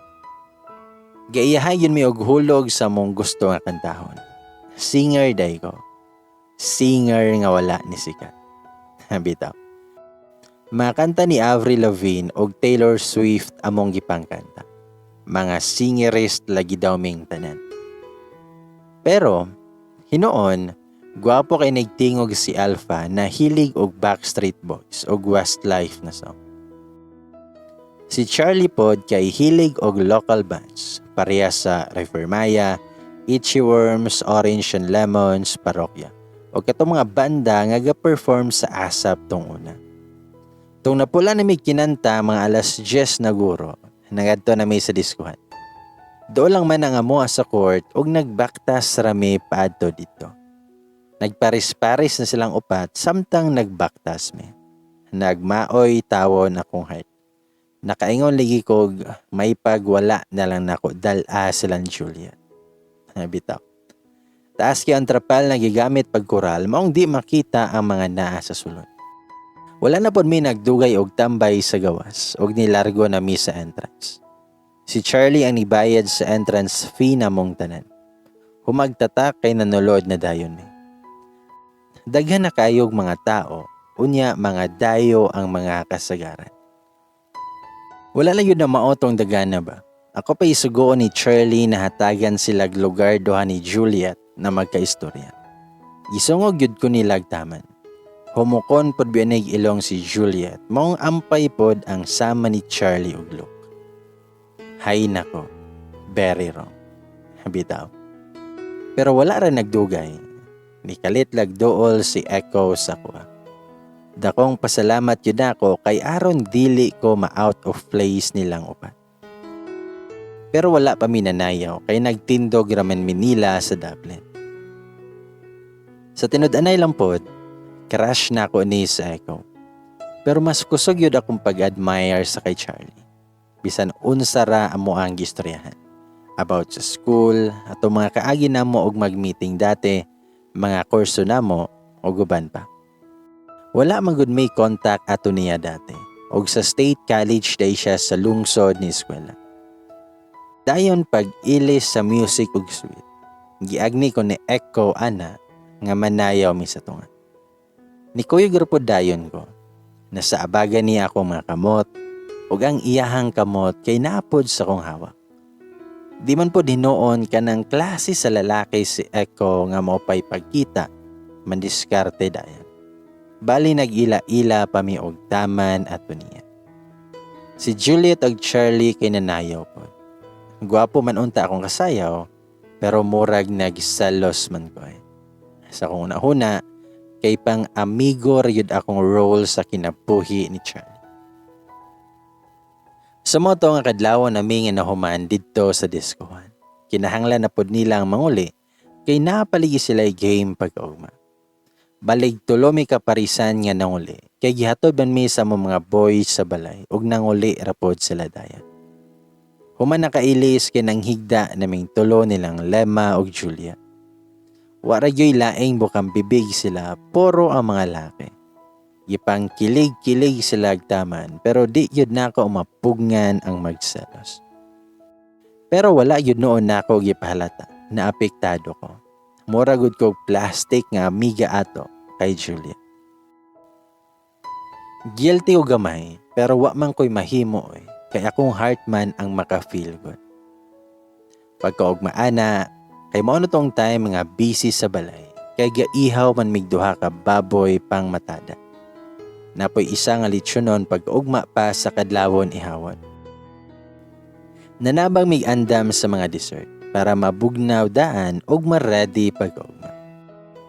Gaiyahay yun mi og hulog sa mong gusto nga kantahon. Singer day ko. Singer nga wala ni sikat. Bitaw. Makanta ni Avril Lavigne og Taylor Swift among gipangkanta. Mga singerist lagi daw ming tanan. Pero, hinuon, gwapo kay nagtingog si Alpha na hilig og Backstreet Boys og Westlife na song. Si Charlie pod kay hilig og local bands, pareha sa Rivermaya, Itchy Worms, Orange and Lemons, Parokya. O katong mga banda nga ga-perform sa ASAP tong una. Tung napula na mi kinanta mga alas 10 na guro, nangadto na mi sa diskuhan. Doon lang man ang amo sa court ug nagbaktas rami paadto dito. Nagparis-paris na silang upat samtang nagbaktas mi. Nagmaoy tawon akong heart. Nakaingon ligi kog may pagwala na lang nako dal-a silang Juliet. Bitaw. Taas kay ang trapal na gigamit pagkural maong di makita ang mga naa sa sulod. Wala na pod mi nagdugay og tambay sa gawas og nilargo na mi sa entrance. Si Charlie ang nibayad sa entrance fee namong tanan. Humagtatak kay nanulod na dayon mi. Daghan na kayog mga tao, unya mga dayo ang mga kasagaran. Wala lang yun na maotong dagana ba? Ako pa isugoon ni Charlie na hatagan sila lugar duha ni Juliet na magkaistorya. Gisungog yun ko nilag taman. Humukon pod biyanig ilong si Juliet, maong ampay pod ang sama ni Charlie ug Luke. Hay nako, very wrong. Bitaw. Pero wala ra nagdugay. Nikalit lagdool si Echo sa kuha. Dakong pasalamat yun ako kay aron dili ko ma-out of place nilang upat. Pero wala pa minanayaw kay nagtindog raman Manila sa Dublin. Sa tinud-anay lang pod, crush na ako ni sa Echo. Pero mas kusog yun akong pag-admire sa kay Charlie. Bisan unsa ra amo ang gistoryahan. About sa school, ato mga kaagi namo og mag-meeting dati, mga kurso namo og uban pa. Wala man gud may contact ato niya dati. Og sa state college day siya sa lungsod ni eskwela. Dayon pag ilis sa music ug sweet, giagni ko ni Echo ana nga manayaw mi sa tunga. Ni Kuya grupo dayon ko. Nasa abaga niya ako mga kamot ug ang iyahang kamot kay naapod sa kong hawak. Di man pod hinuon kanang klase sa lalaki si Echo nga maupay pagkita, mandiskarte dayon. Bali nag-ila-ila pa mi og taman ato niya. Si Juliet ug Charlie kay nanayaw pod. Gwapo man unta akong kasayaw, pero murag nagsalos man ko eh. Sa akong una-una, kay pang amigo ra yun akong role sa kinabuhi ni Charlie. Sa moto nga kadlawon nami nga nahuman didto sa diskohan. Kinahanglan na pod nila ang manguli kay napaligi sila game pagkaugma. Balig tulo mi kaparisan nga nanguli kay gihatod man mi sa among mga boys sa balay ug nanguli ra pod sila dayon. Human nakailis kay nanghigda naming tulo nilang Lema og Julia. Wa ra gyoy laing bukang bibig sila, puro ang mga laki. Gipang kilig-kilig sila taman, pero di gyud nako mapugngan ang magselos. Pero wala gyud noon nako gipahalata na apektado ko. Mura gud kog plastic nga amiga ato kay Julia. Guilty ko gamay, pero wa man ko'y mahimo eh. Kay akong heart man ang maka-feel good. Pagkaugma ana, kay mao na tong time nga busy sa balay, kay gaihaw man mig duha ka baboy pang matada. Napoy isa nga litsunon pagkaugma pa sa kadlawon ihawon. Nanabang mig andam sa mga dessert para mabugnaw daan ug ma-ready pagkaugma.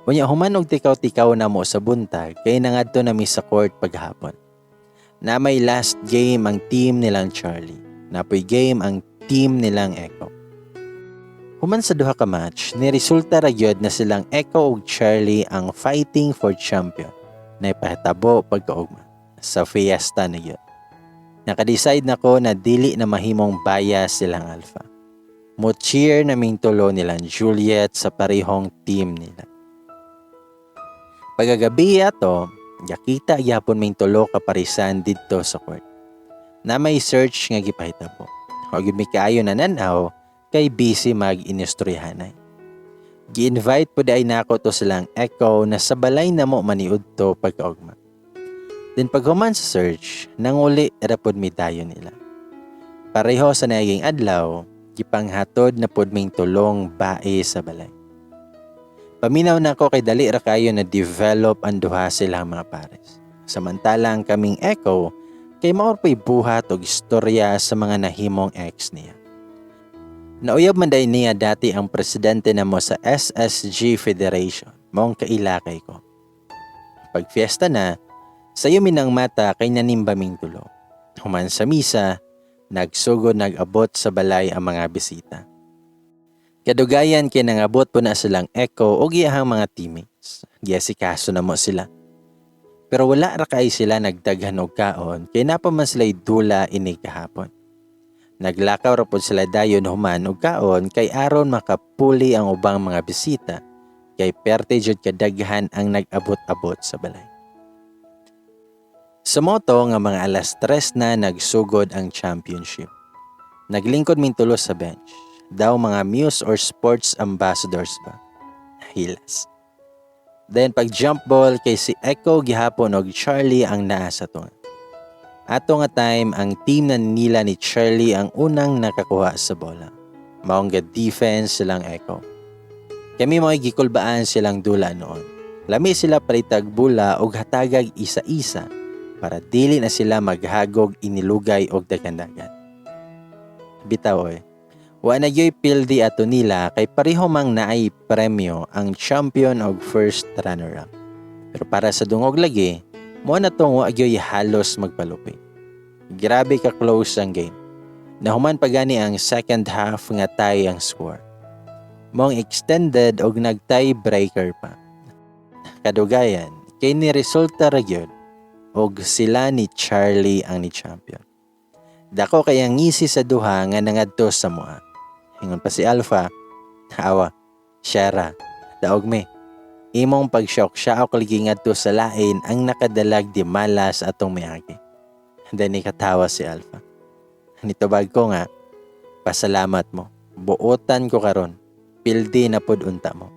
Unya human og tikaw-tikaw na mo sa buntag kay nangadto na mi sa court paghapon. Na may last game ang team nilang Charlie. Napoy game ang team nilang Echo. Human sa duha ka match, ni resulta ra gyud na silang Echo ug Charlie ang fighting for champion na ipahitabo pagkaugma sa fiesta na gyud. Naka-decide na ko na dili na mahimong bias silang Alpha. Mo cheer naming tulo nilang Juliet sa parehong team nila. Pagkagabi ato, gakita gyapon ming tulo ka parisan didto sa court. Na may search nga gipahitabo. Wa gyud mi kaayo nananaw kay busy mag-inistoryahanay. Gi-invite po ay nako to silang Echo na sa balay na mo maniud to pagkaugma. Then paghuman sa search, nanguli ra pod mi dayon nila. Pareho sa naging adlaw, gipanghatod na pod ming tulong bae sa balay. Paminaw na ko kay dali ra kayo na develop ang duha silang mga pares. Samantalang kaming Echo, kay mao pa'y buhat og istorya sa mga nahimong ex niya. Nauyab man day niya dati ang presidente namo sa SSG Federation, maong kailakay ko. Pag fiesta na, sayo minang mata kay nanimba ming tulo. Human sa misa, nagsugod nag-abot sa balay ang mga bisita. Kadugayan kay nangabot po na silang Echo o iyahang mga teammates. Giasikaso na mo sila. Pero wala ra kay sila nagdaghan og kaon kay napa man sila'y dula ini kahapon. Naglakaw ra pod sila dayon human og kaon kay aron makapuli ang ubang mga bisita kay perte jud kadaghan ang nag-abot-abot sa balay. Sa moto nga mga 3:00 na nagsugod ang championship. Naglingkod ming tulo sa bench. Daw mga muse or sports ambassadors ba? Hilas. Then pag jump ball kay si Echo gihapon og Charlie ang naa sa tunga. Ato nga time, ang team na nila ni Charlie ang unang nakakuha sa bola. Maong ga defense silang Echo. Kami mo'y gikulbaan silang dula noon. Lami sila palitag bula og hatagag isa-isa para dili na sila maghagog inilugay og dagan-dagan. Bitaw oy. Wa na gyoy pildi ato nila kay pareho mang naay premyo ang champion og first runner-up. Pero para sa dungog lagi, mo na tong wa gyoy halos magpalupig. Grabe ka close ang game. Nahuman pa gani ang second half nga tie ang score. Mong extended og nag-tie breaker pa. Kadugayan, kay ni resulta ra gyud og sila ni Charlie ang ni champion. Dako kay ang ngisi sa duha nga nangadto sa mua. Ingon pa si Alpha, "Awa, Shara, daog me. Imong pag-syak-syaok lagi ngadto sa lain ang nakadalag di malas atong miagi." Then nikatawa si Alpha. Nitubag ko nga, "Pasalamat mo. Buotan ko karon. Pildi na pod unta mo."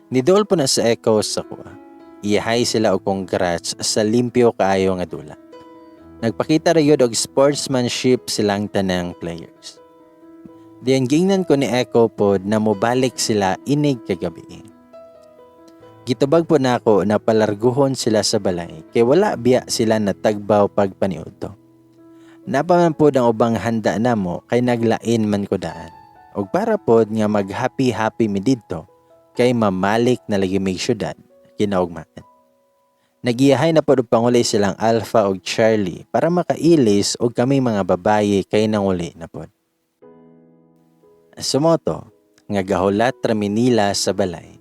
Niduol po na sa Echo sa kuha. Iyahay sila og congrats sa limpyo kaayo nga dula. Nagpakita ra yun og sportsmanship silang tanang players. Diyan gingnan ko ni Echo pod na mobalik sila inig kagabi. Gitubag po nako na palarguhon sila sa balay kay wala biya sila natagbaw pagpaniudto. Napaman pod ang ubang handa namo kay naglain man ko daan. Og para pod nga mag happy happy mi didto kay mamalik na lagi mig syudad kinaugmaan. Nagiyahay na pod og panguli silang Alpha og Charlie para makailis og kami mga babaye kay nanguli na pod. Sumoto nga gahulat ra mi nila sa balay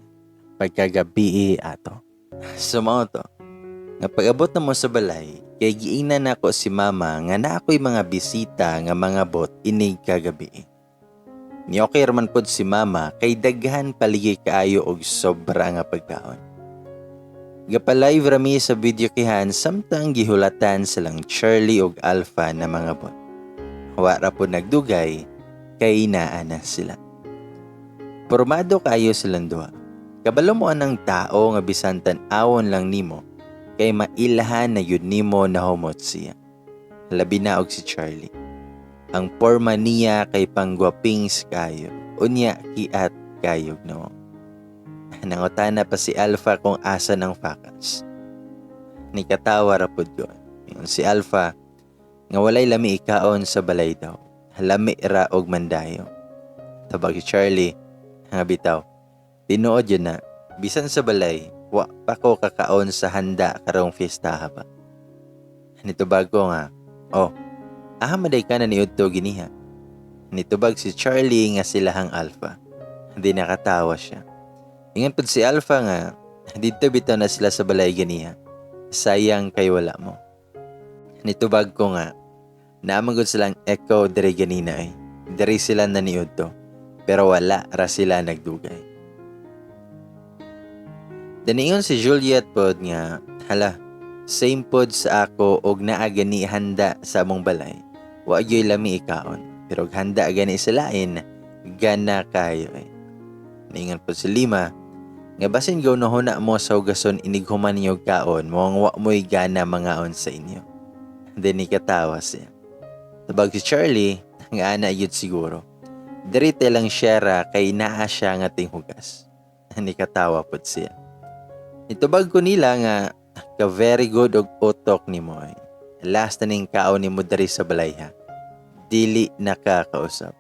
pagkagabii ato. Sumoto. Nga pag-abot na mo sa balay, kay giingnan nako si Mama nga naa ko'y mga bisita nga mga bot inig kagabi. Ni okay raman pod si Mama kay daghan paligi kaayo og sobra nga pagkaon. Gapa-live rami sa videokehan samtang gihulatan silang Charlie og Alpha na mga bot. Wa ra pod nagdugay kay naa na sila. Pormado kaayo silang duha. Kabalo mo anang tao nga bisan tan-awon lang nimo kay mailahan na yun nimo nahumot siya. Labi na og si Charlie. Ang porma niya kay panggwapings kayo. Unya kiat kayog no. Nangutana pa si Alpha kung asa ng fakas. Nikatawa ra pud ko. Ingon si Alpha nga walay lami ikaon sa balay daw. Lami ra og mandayo. Tabag si Charlie nga bitaw. Tinuod yun na, bisan sa balay, wa pa ko kakaon sa handa karong fiestaha pa. Nitubag ko nga, "Oh, aha maday ka na niudto giniha?" Nitubag si Charlie nga silahang Alpha. Hindi nakatawa siya. Ingon pud si Alpha nga, didto bitaw na sila sa balay ganiha. Sayang kay wala mo. Nitubag ko nga, naa man gud silang Echo diri ganina ay. Diri sila naniudto. Pero wala ra sila nagdugay. Daniingon si Juliet pod nga, hala, same pod sa ako og naa gani handa sa among balay. Wa gyoy lami ikaon. Pero og handa gani sa lain, gana kayo eh. Niingon pod si Lima, nga basin gaw nahuna mo sa hugason inig human ninyo kaon, mo ang wa mo'y gana mangaon sa inyo. Then nikatawa siya. Tabag si Charlie, nga ana yun siguro. Diri lang siya kay naa siya nga tinghugas. Nikatawa pod siya. Nitubag ko nila nga ka very good og utok nimo ay. Last na ning kaon nimo diri sa balay ha. Dili na ka kausap.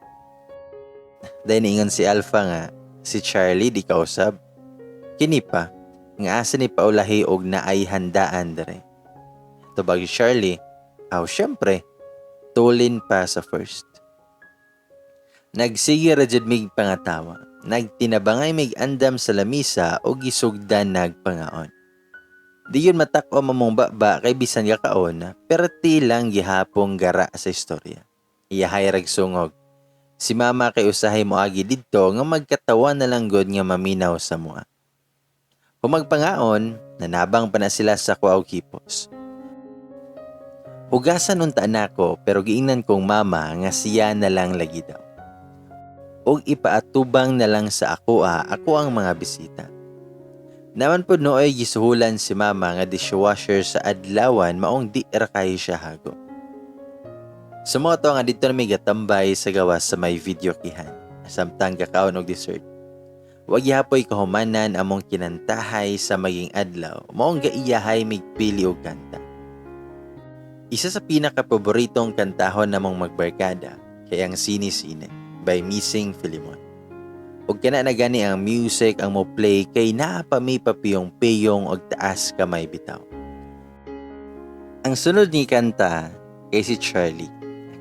Dahil niingon si Alpha nga si Charlie di kausap. Kini pa nga asa ni paulahi og naay handaan dere. Tubag si Charlie, aw syempre, tulin pa sa first. Nagsige ra jud mig pangatawa. Nagtinabangay mig andam sa lamisa og gisugdan nagpangaon. Di yun matak-o mamong baba kay bisan kaon, perti lang gihapong gara sa istorya. Iyahay rag sungog. Si Mama kay usahay moagi didto nga magkatawa na lang gud nga maminaw sa mua. Humagpangaon, nanabang pa na sila sa kuaw kipos. Hugasan unta nako pero giingnan kong mama nga siya na lang lagi daw. Og ipaatubang na lang sa akoa ako ang mga bisita. Naman pod nooy gisuhulan si Mama nga dishwasher sa adlawan maong di ra kayo siya hago. Sa mga to nga dito na may gatambay sa gawas sa may videokehan samtang gakaon og dessert. Wa gihapoy kahumanan among kinantahay sa maging adlaw maong gaiyahay migpili og kanta. Isa sa pinaka-paboritong kantahon namong magbarkada kay ang Sine Sine by Missing Filimon. Ug kana na gani ang music ang mo play kay naa pa mi papiyong-piyong og taas kamay bitaw. Ang sunod ni kanta kay si Charlie.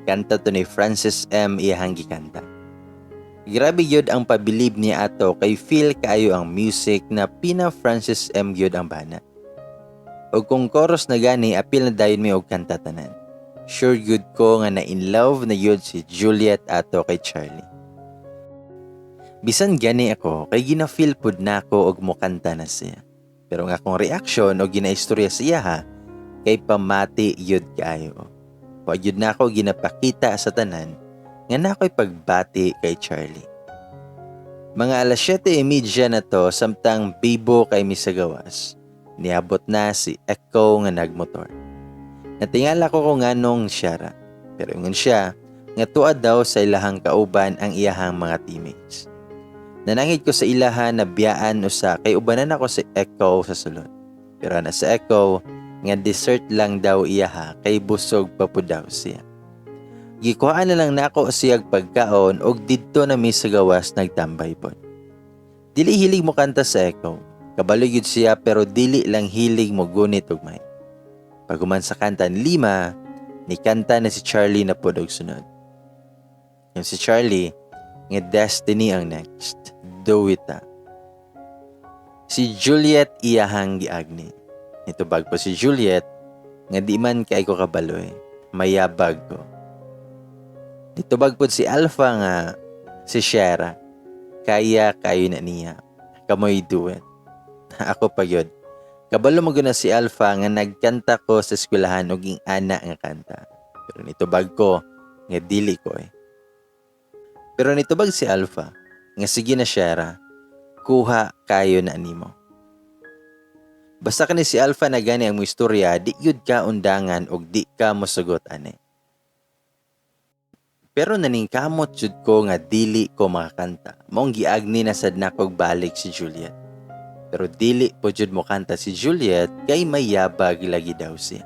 Kanta to ni Francis M. iyahang gikanta. Grabe gyud ang pabilib niya ato kay feel kaayo ang music na pina Francis M gyud ang bana. Og kung chorus na gani, apil na dayon mi og kanta tanan. Sure gyud ko nga na in love na gyud si Juliet ato kay Charlie. Bisan gani ako kay gina-feel pud nako og mokanta na siya. Pero nga akong reaction og ginaistorya siya ha kay pamati gyud kaayo. Wa gyud nako ginapakita sa tanan nga nako'y pagbati kay Charlie. Mga alas 7:30 na to samtang bibo kay mi sa gawas. Niabot na si Echo nga nagmotor. Natingala ko kung nganong siya ra. Pero ingon siya nga tuad daw sa ilahang kauban ang iyahang mga teammates. Nanangid ko sa ilaha na biyaan usa kay ubanan ako si Echo sa sulod. Pero na sa Echo nga dessert lang daw iyaha kay busog pa pud daw siya. Gikuhaan na lang nako siyag pagkaon og didto na mi sa gawas nagtambay pod. Dili hilig mo kanta sa Echo. Kabalo gyud siya pero dili lang hilig mo gunit og mic. Paghuman sa kanta ni Lima, ni kanta na si Charlie na pod og sunod. Yung si Charlie, nga Destiny ang next. Do it ah. Si Juliet iyahang giagni. Nitubag pa si Juliet nga di man kay ko kabalo eh. Mayabag ko. Nitubag pod si Alpha nga si Shera. Kaya kayo na niya. Kamoy duet. Ako pa yun. Kabalo mo na si Alpha nga nagkanta ko sa eskwelahan og ana nga kanta. Pero nitubag ko nga dili ko eh. Pero nitubag si Alpha nga sige na, Shera, kuha kayo na nimo. Basta kani si Alpha na gani ang mo istorya, di yud ka undangan og di ka mosugot ani. Pero naningkamot jud ko nga dili ko makakanta. Maong giagni na sad nakog balik si Juliet. Pero dili po jud mo kanta si Juliet kay mayabag lagi daw siya.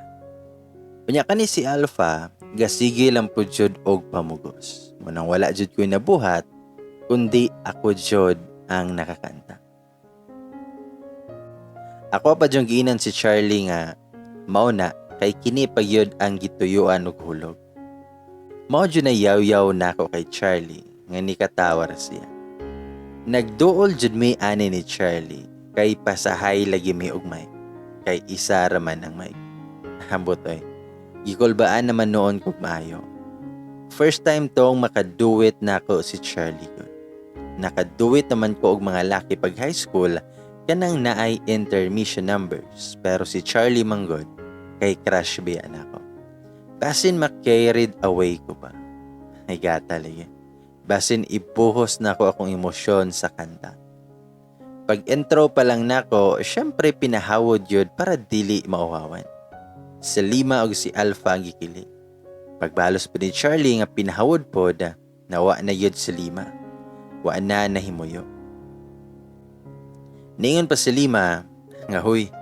Unya kani si Alpha, gasige lang po jud og pamugos. Munang wala jud ko'y nabuhat, kundi ako jud ang nakakanta. Ako pa jud giinan si Charlie nga mao na kay kini pagyud ang gituyuan og hulog. Mao jud na yaw-yaw nako kay Charlie nga nikatawa ra siya. Nagduol jud mi ani ni Charlie kay pasahay lagi mi og mic kay isa ra man ang mic. Ambot oy. Gikulbaan naman noon kog maayo. First time tong makaduet nako si Charlie gud. Nakaduet naman ko og mga laki pag high school, kanang naay intermission numbers, pero si Charlie manggod kay crush biya nako. Basin ma-carried away ko pa. Ay gata lagi. Basin ibuhos nako akong emosyon sa kanta. Pag intro pa lang nako, syempre pinahawod yun para dili mauhawan. Si Lima og si Alpha ang gikilig. Pagbalos po ni Charlie nga pinahawod pod, nawa na yun si Lima. Wa na nahimuyo. Ningon pa si Lima nga huy,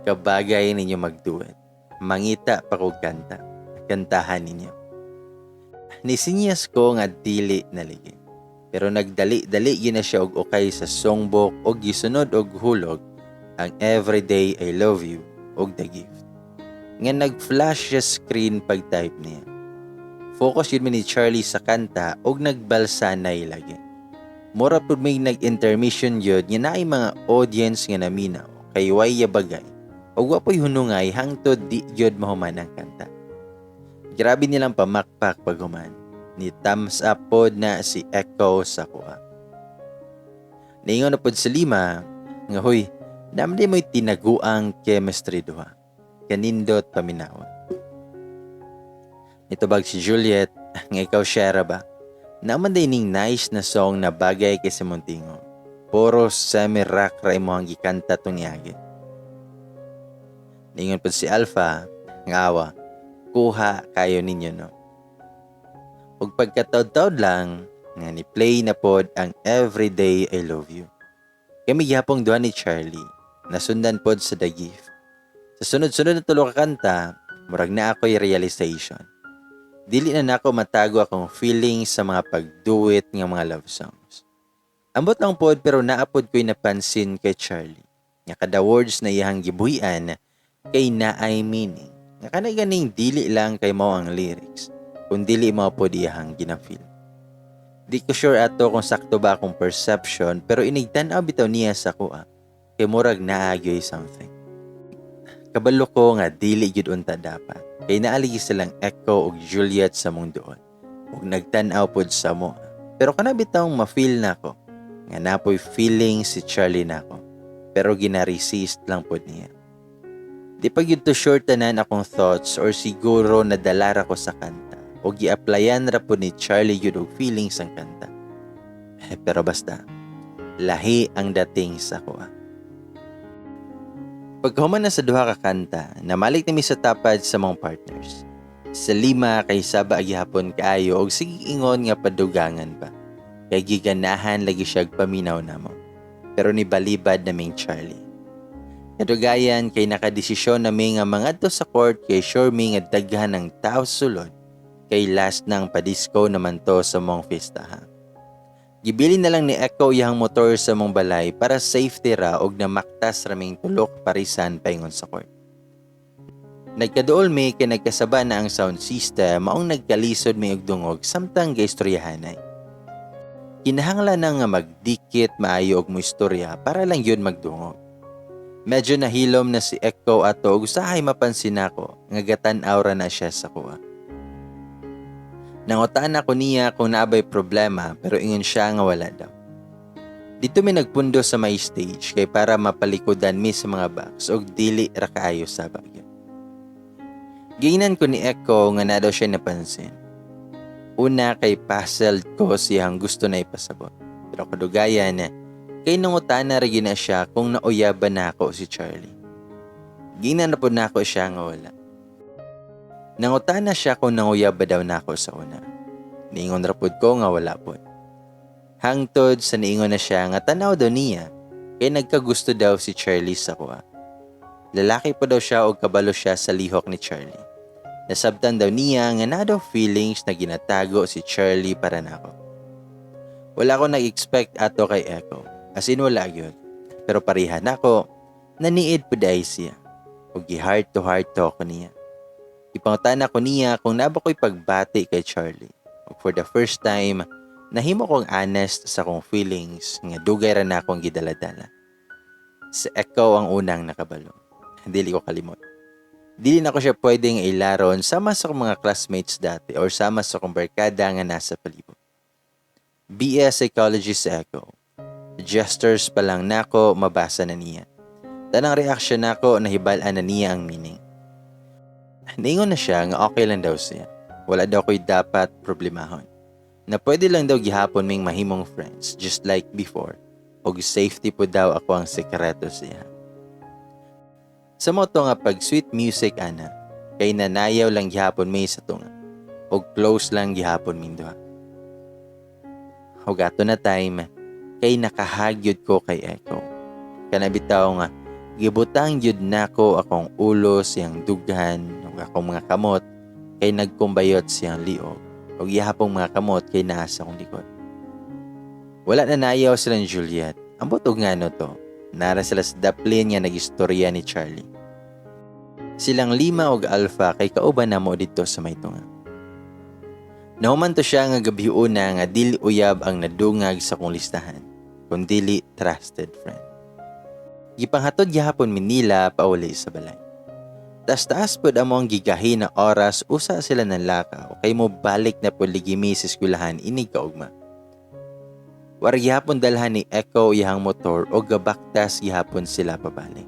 kabagay ninyo magduet. Mangita pa kog kanta. Kantahan ninyo. Nisinyas ko nga dili naligi. Pero nagdali-dali yun na siya og okay sa songbook og gisunod og hulog ang "Everyday I Love You" og "The Gift". Nga nag-flash siya screen pag type niya. Focus yun mi ni Charlie sa kanta og nagbalsanay lagi. Mura pud may nag-intermission yun nga naay mga audience nga naminaw kay way yabagay og wa po'y hunungay hangtod di gyud mahuman ang kanta. Grabe nilang pamakpak paghuman. Ni thumbs up pod na si Echo sa kuha. Niingon na pod sa Lima nga huy, namdi mo'y tinaguang chemistry duha. Kanindot paminawon. Nitubag si Juliet nga ikaw, Shera ba? Naman day ning nice na song na bagay kay sa Montingo. Puro semi-rock ra imo ang gikanta tong niagi. Ningon pod si Alpha nga awa, kuha kayo ninyo no. Ug pagkataod-taod lang nga ni play na pod ang "Everyday I Love You". Kami gihapong duha ni Charlie, nasundan pod sa "The Gift". Sa sunod-sunod na tulo ka kanta, murag na ako'y realization. Dili na nako matago akong feelings sa mga pagduet nga mga love songs. Ambot lang pod pero naapod ko'y napansin kay Charlie. Nga kada words na iyang gibuhian kay naay meaning. Nga kana ganing dili lang kay mao ang lyrics, kun dili mao pod iyang gina-feel. Di ko sure ato kung sakto ba akong perception, pero inigtan-aw bitaw niya sa kuha kay murag naagyoy something. Kabalo ko nga dili gyud unta dapat kay naaligi silang Echo ug Juliet sa mong duol ug nagtan-aw pod sa mo. Pero kana bitawng ma-feel nako nga napoy feeling si Charlie nako pero gina-resist lang pod niya. Di pa gyud to sure tanan akong thoughts or siguro nadala ra ko sa kanta o gi-applyan ra pod ni Charlie gyud og feelings ang kanta. Pero basta, lahi ang dating sa kuha. Pagkahuman na sa duha ka kanta, namalik nami sa tapad sa mga partners. Sa Lima kay saba gihapon kaayo og sige ingon nga padugangan pa. Kay giganahan lagi siya paminaw namo. Pero ni balibad naming Charlie. Kadugayan kay nakadesisyon nami nga mangadto sa court kay sure mi nga daghan ang tao sa sulod kay last nang padisco naman to sa mong fiestaha. Gibilin na lang ni Echo iyang motor sa mong balay para safety ra og namaktas raming tulok parisan paingon sa court. Nagkaduol mi kay nagkasaba na ang sound system, maong nagkalisod mi og dungog samtang gaistoryahanay. Kinahanglan na nga magdikit maayo og mo istorya para lang yun magdungog. Medyo nahilom na si Echo ato ug usahay mapansin nako nga gatan-aw ra na siya sa akoa. Nangutan ako niya kung naa bay problema, pero ingon siya nga wala daw. Didto mi nagpundo sa may stage kay para mapalikodan mi sa mga box og dili ra kaayo sa bagyo. Giingnan ko ni Echo nga naa daw siya napansin. Una kay puzzled ko siyang gusto na ipasabot. Pero kadugayan kay nangutana ra gyud na siya kung nauyaban nako si Charlie. Giingnan na pod nako siya nga wala. Nangutana siya kung nanguyab ba daw nako sa una. Niingon ra pod ko nga wala pod. Hangtod sa niingon na siya nga tanaw daw niya kay nagkagusto daw si Charlie sa akoa. Lalaki pa daw siya og kabalo siya sa lihok ni Charlie. Nasabtan daw niya nga naa daw feelings na ginatago si Charlie para nako. Wala ko nag-expect ato kay Echo. As in, wala gyud. Pero pareha nako, naniid pud ay siya. Og heart to heart talk ko niya. Ipangutana ko niya kung naa ba ko'y pagbati kay Charlie. Og for the first time, nahimo kong honest sa akong feelings nga dugay ra na akong gidala-dala. Si Echo ang unang nakabalo. Dili ko kalimot. Dili na ko siya pwedeng ilaron sama sa akong mga classmates dati or sama sa akong barkada nga nasa palibot. BS Psychology sa Echo. Gestures pa lang nako, mabasa na niya. Tanang reaction nako, nahibal-an na niya ang meaning. Niingon na siya nga okay lang daw siya. Wala daw ko'y dapat problemahon. Na pwede lang daw gihapon ming mahimong friends just like before. Og safety po daw ako ang sekreto siya. Sa mao to nga pag sweet music ana, kay nanayaw lang gihapon mi sa tunga. Og close lang gihapon ming duha. Og ato na time, kay naka-hug gyud ko kay Echo. Kana bitaw nga gibutang gyud nako akong ulo siyang dughan ug akong mga kamot kay nagkumbayot siyang liog ug iyahapong mga kamot kay naa sa akong likod. Wala na nayaw silang Juliet. Ambot og ngano to. Naa ra sila sa daplin nga nagistorya ni Charlie. Silang Lima og Alpha kay kauban namo didto sa may tunga. Nahuman to siya nga gabi una nga dili uyab ang nadungag sa akong listahan, kun dili trusted friend. Gipanghatod gihapon mi nila pauli sa balay. Taas-taas pod amo ang gigahi na oras usa sila nanlakaw kay mo balik na pod ligi mi sa eskwelahan inig kaugma. Wara gihapon dalhan ni Echo iyang motor o gabaktas gihapon sila pabalik.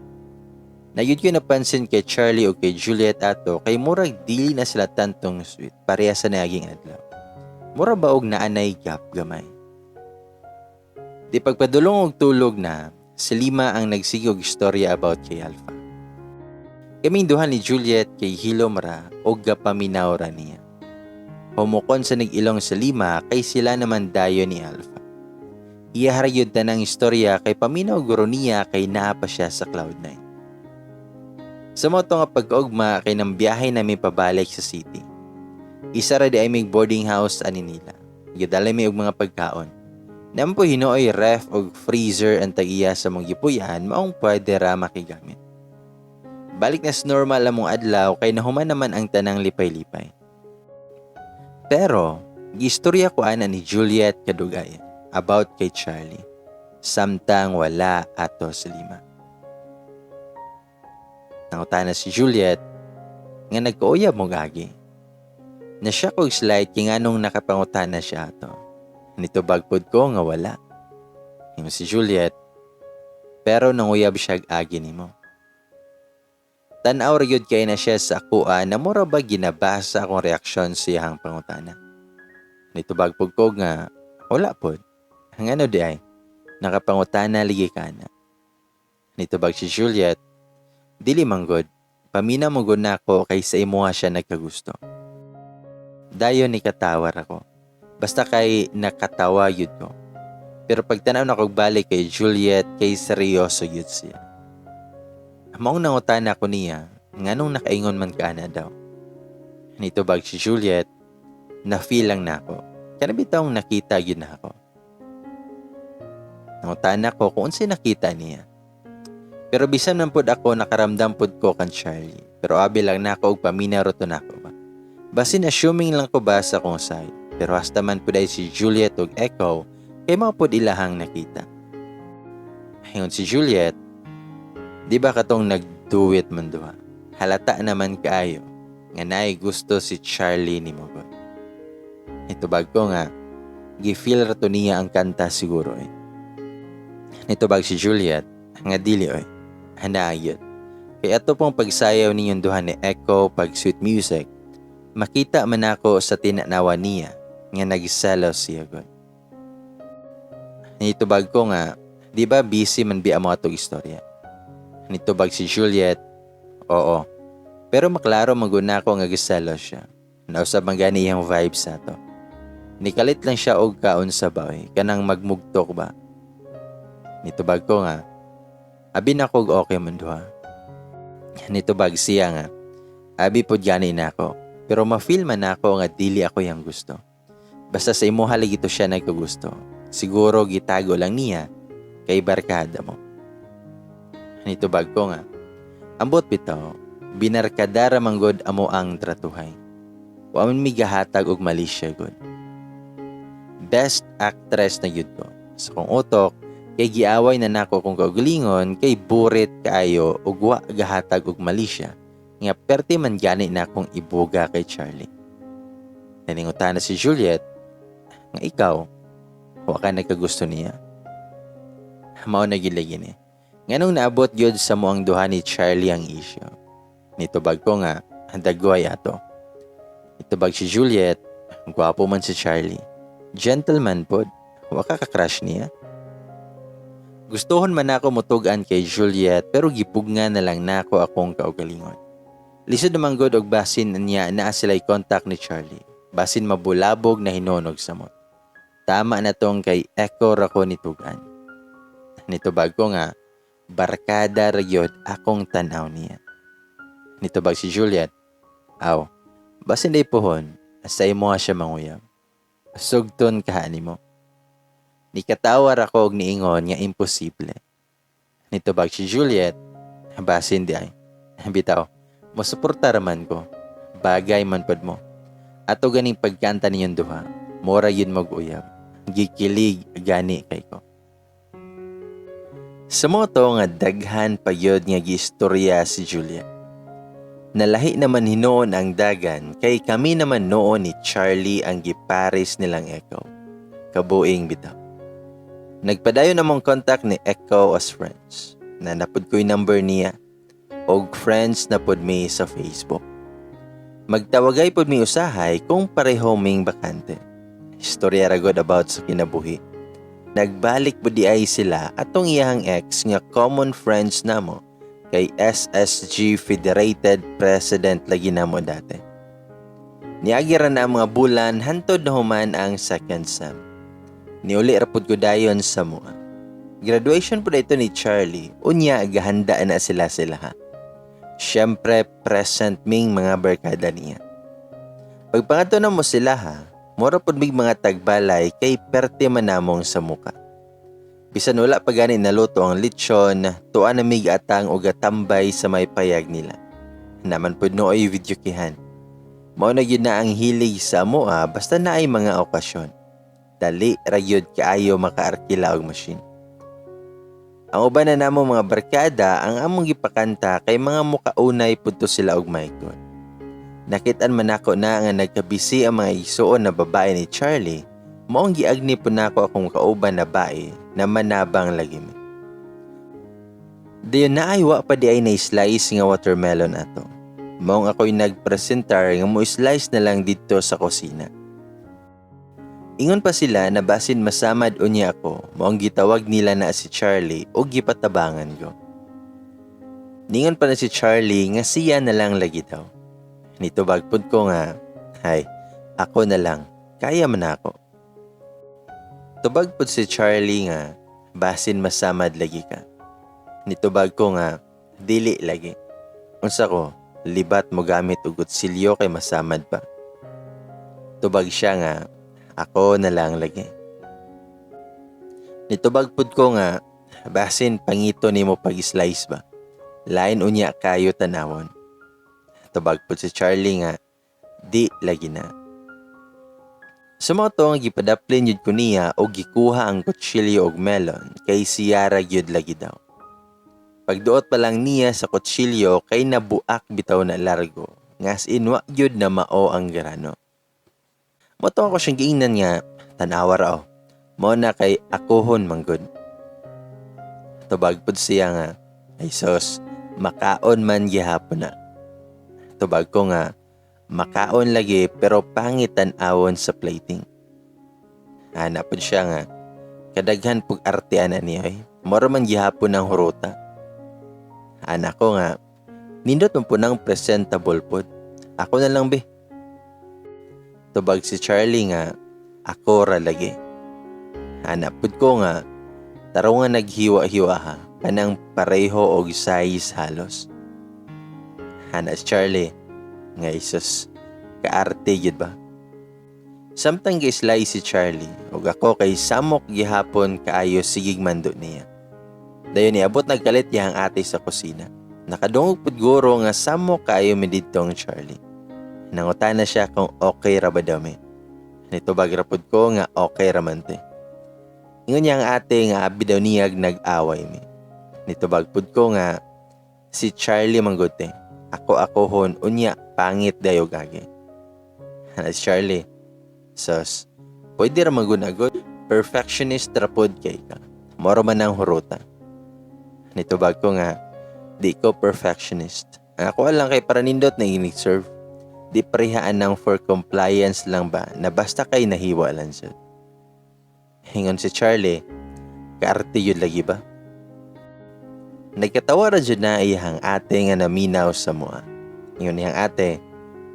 Naa gyud ko napansin kay Charlie o kay Juliet ato kay murag dili na sila tantong sweet pareha sa niaging adlaw. Mura ba og naanay gap gamay. Di pagpadulong og tulog na, si Lima ang nagsige og istorya about kay Alpha. Kaming duha ni Juliet kay hilom ra og gapaminaw ra niya. Humukon sa nag-ilong sa Lima kay sila naman dayon ni Alpha. Iya ra gyud tanang istorya kay paminaw guro niya kay naa pa siya sa cloud nine. Sa mao to nga pagkaugma kay nang biyahe nami pabalik sa city. Isa ra di ay may boarding house ani nila. Gidala mi og mga pagkaon. Naa man poy hinuoy ref og freezer ang tag-iya sa among gipuy-an, maong pwede ra makigamit. Balik na sa normal among adlaw kay nahuman naman ang tanang lipay-lipay. Pero giistorya ko ana ni Juliet kadugayan about kay Charlie, samtang wala ato sa Lima. Nangutana si Juliet nga nagkauyab mo gagi. Na-shock og slight kay nganong nakapangutana siya ato. Nitubag pod ko nga wala. Ingon si Juliet, pero nanguyab siya agi nimo. Tan-aw ra gyud kay na siya sa akoa na mura ba ginabasa akong reaksyon sa iyang pangutana. Nitubag pod ko nga wala pod. Ngano di ay nakapangutana ligi ka na? Nitubag si Juliet, "Dili man gud, paminaw mo gud nako kay sa imuha siya nagkagusto." Dayon ni katawar ako. Basta kay nakatawa yun ko. Pero pagtanaw na kog balik kay Juliet kay seryoso yun siya. Maong nangutana ko niya, nganong nakaingon man ka ana daw. Nitubag si Juliet, "Na-feel lang nako. Kana bitawng nakita yun na ako." Nangutana ko kung unsay nakita niya. Pero bisan man pud ako, nakaramdam pud ko kan Charlie. Pero abi lang nako og paminaw ro to nako ba. Basin assuming lang ko ba sa akong side. Pero hasta man pud ay si Juliet ug Echo kay mao pud ilahang nakita. Ingon si Juliet, Di ba katong nagduet man duha? Halata naman kaayo nga naay gusto si Charlie nimo gud. Nitubag ko nga, gi-feel ra to niya ang kanta siguro eh. Nitubag si Juliet nga dili oy. Hana gyud. Kay ato pong pagsayaw ninyong duha ni Echo pag sweet music, makita man ako sa tinanawa niya nga nagselos siya gud. Nitubag ko nga, di ba busy man biya mo atong istorya? Nitubag si Juliet, oo. Pero maklaro man gud nako nga giselos siya. Nausab man gani iyang vibes ato. Nikalit lang siya og kaon sa ba, oy, kanang magmugtok ba. Nitubag ko nga, abi nako og okay man duha. Nitubag siya nga, abi pod gani nako. Pero ma-feel man nako nga dili ako yang gusto. Basta sa imuha lagi to siya nagkagusto. Siguro gitago lang niya kay barkada mo. Nitubag ko nga, ambot bitaw, binarkadara manggod amo ang tratuhay. Wa man mi gahatag og malisya gud. Best actress na gyud ko. Sa kong utok, kay giaway na nako kong kaugalingon kay burit kaayo ug wa gahatag og malisya nga perti man gani na akong ibuga kay Charlie. Naningutan na si Juliet nga ikaw, wa ka nagkagusto niya. Mao na gyud lagi ni. Nganong naabot gyud sa mo ang duha ni Charlie ang issue. Nitubag ko nga, dagway ato. Nitubag si Juliet, gwapo man si Charlie. Gentleman pod, wa ka ka-crush niya. Gustuhon man ako mutugan kay Juliet pero gipugngan na lang nako akong kaugalingon. Lisod naman gud og basin niya naa sila'y contact ni Charlie. Basin mabulabog na hinunog samot. Tama na tong kay Echo ra ko nitugan. Nitubag ko nga, barkada ra gyud akong tan-aw niya. Nitubag si Juliet, aw, basin day pohon, sa imo siya manguyab. Sugton ka nimo. Nikatawa ra ko og niingon nga imposible. Nitubag si Juliet, basin di ay. Bitaw, mosuporta man ko. Bagay man pod mo. Ato ganing pagkanta ninyong duha, mura yun mag-uyab. Gikilig gani kay ko. Sa moto nga daghan pa gyud nga giistorya si Julia. Nalahi naman hinuon ang dagan kay kami naman noon ni Charlie ang gipares nilang Echo. Kabuing bitaw. Nagpadayon namong contact ni Echo as friends. Na napud ko'y number niya. Og friends na pod mi sa Facebook. Magtawagay pod mi usahay kung pareho ming bakante. Istorya ra gud about sa kinabuhi. Nagbalik pod di ay sila atong iyahang ex nga common friends namo kay SSG Federated President lagi namo dati. Niagi ra na ang mga bulan hantod na human ang second sem. Niuli ra pud ko dayon sa mua. Graduation pud ito ni Charlie, unya gahanda na sila sila ha. Siyempre present ming mga barkada niya. Pagpangadto na mo sila ha, mura pud mig mga tagbalay kay perte man namong sa muka. Bisan wala pa gani naluto ang lechon, tuwa na mig atang og atambay sa may payag nila. Naman pud nooy videokehan. Mao na gyud na ang hilig sa amoa basta naay mga okasyon. Dali ra gyud kaayo makaarkila og machine. Ang uban na namo mga barkada ang among gipakanta kay mga mukaunay pud to sila og mic. Nakit-an man nako na nga nagkabisi ang mga igsuon na babae ni Charlie, maong giagni po nako akong kauban na bae na manabang lagi mi. Dayon naay wa pa di ay na-slice nga watermelon ato. Maong ako'y nagpresentar nga mo slice na lang didto sa kusina. Ingon pa sila na basin masamad unya ako, maong gitawag nila na si Charlie o gipatabangan ko. Ningon pa na si Charlie nga siya na lang lagi daw. Nitubag pud ko nga, hay, ako na lang, kaya man ako. Tubag pud si Charlie nga, basin masamad lagi ka. Nitubag ko nga, dili lagi. Unsa ko, libat mo gamit og kutsilyo kay masamad pa. Tubag siya nga, ako na lang lagi. Nitubag pud ko nga, basin pangito nimo pag-slice ba. Lain unya kayo tanawon. Tubag pud si Charlie nga, di lagi na. Sa mga to nga gipadaplin yun ko niya o gikuha ang kutsilyo og melon kay siya ra gyud lagi daw. Pagduot pa lang niya sa kutsilyo kay nabuak bitaw na largo. Nga as in wa gyud na mao ang grano. Mao to ako siyang giingnan nga tanawa ra oh. Mao na kay akohon manggod. Tubag pud siya nga, "Ay sos, makaon man gihapon na." Tubag ko nga, "Makaon lagi pero pangit tan-awon sa plating." Ana pud siya nga, "Kadaghan pug arte ana niya eh. Mora man gihapon ang huruta." Ana ko nga, "Nindot man po ng presentable pod. Ako na lang be." Tubag si Charlie nga, "Ako ra lagi." Ana pud ko nga, "Taro nga naghiwa-hiwa ha, kanang pareho og size halos." Ana si Charlie, nga isus, kaarte gyud ba? Samtang gi-slice si Charlie, ug ako kay samok gihapon kaayo sigig mando niya. Dayon niabot nagkalit iyang ate sa kusina. Nakadungog pud guro nga samok kaayo mi didto ang Charlie. Nangutana siya kung okay ra ba daw mi. Nitubag ra pud ko nga okay ra man te. Ingon niya ang ate nga abi daw niyag nag-away mi. Nitubag pud ko nga si Charlie man gud te. Ako akohon unya pangit dayo gagi. Ana si Charlie, "Sos, pwede ra magunagod. Perfectionist ra pod kay ka. Moro man ang huruta." Nitubag ko nga, di ko perfectionist. Ang ako lang kay para nindot na inig-serve. Di parehaan ng for compliance lang ba na basta kay nahiwa lang siya. Hingon si Charlie, "Kaarte yun lagi ba?" Nagkatawa ra jud na iyang ate nga naminaw sa mua. Ingon niyang ate,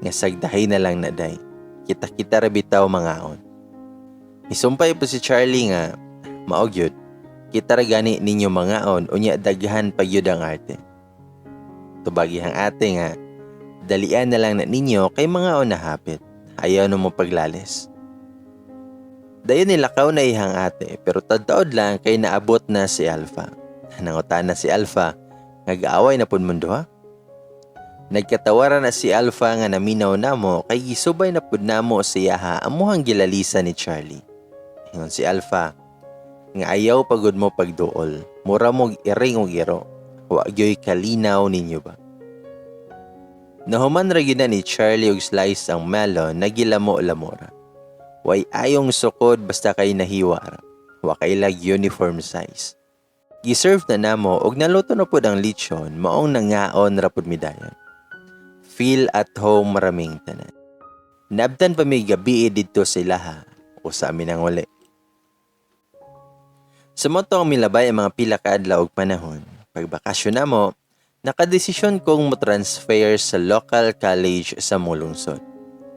nga sagdahay na lang na day. Kita-kita ra bitaw mangaon. Isumpay po si Charlie nga, "Mao gyud, kita ra gani ninyo mangaon unya daghan pa gyud ang arte." Tubag iyang ate nga, "Dalian na lang na ninyo kay mangaon na hapit. Ayaw na mo paglalis." Dayon nilakaw na iyang ate pero tadtaod lang kay naabot na si Alpha. Nangutan na si Alpha, "Nag-aaway na pud mo duha?" Nagkatawara na si Alpha nga naminaw namo kay gisubay na pud namo siya ha amuhang gilalisa ni Charlie. Ingon si Alpha, nga ayaw pagod mo pagduol. Mura mo iring og iro. Wa gyoy kalinaw ninyo ba? Nahuman ra gyud na ni Charlie og slice ang melon na gilamo-lamo ra. Way ayong sukod basta kay nahiwa ra. Wa kay lag uniform size. Giserve na namo og naluto na pud ang lechon, maong nangaon ra pud mi dayon. Feel at home maraming tanan. Nabtan pa mi gabi didto sa ilaha o sa amin ang uli. Sa mao to ang milabay ang mga pila ka adlaw og panahon. Pagbakasyon namo, nakadesisyon kong mo-transfer sa local college sa mulungsod.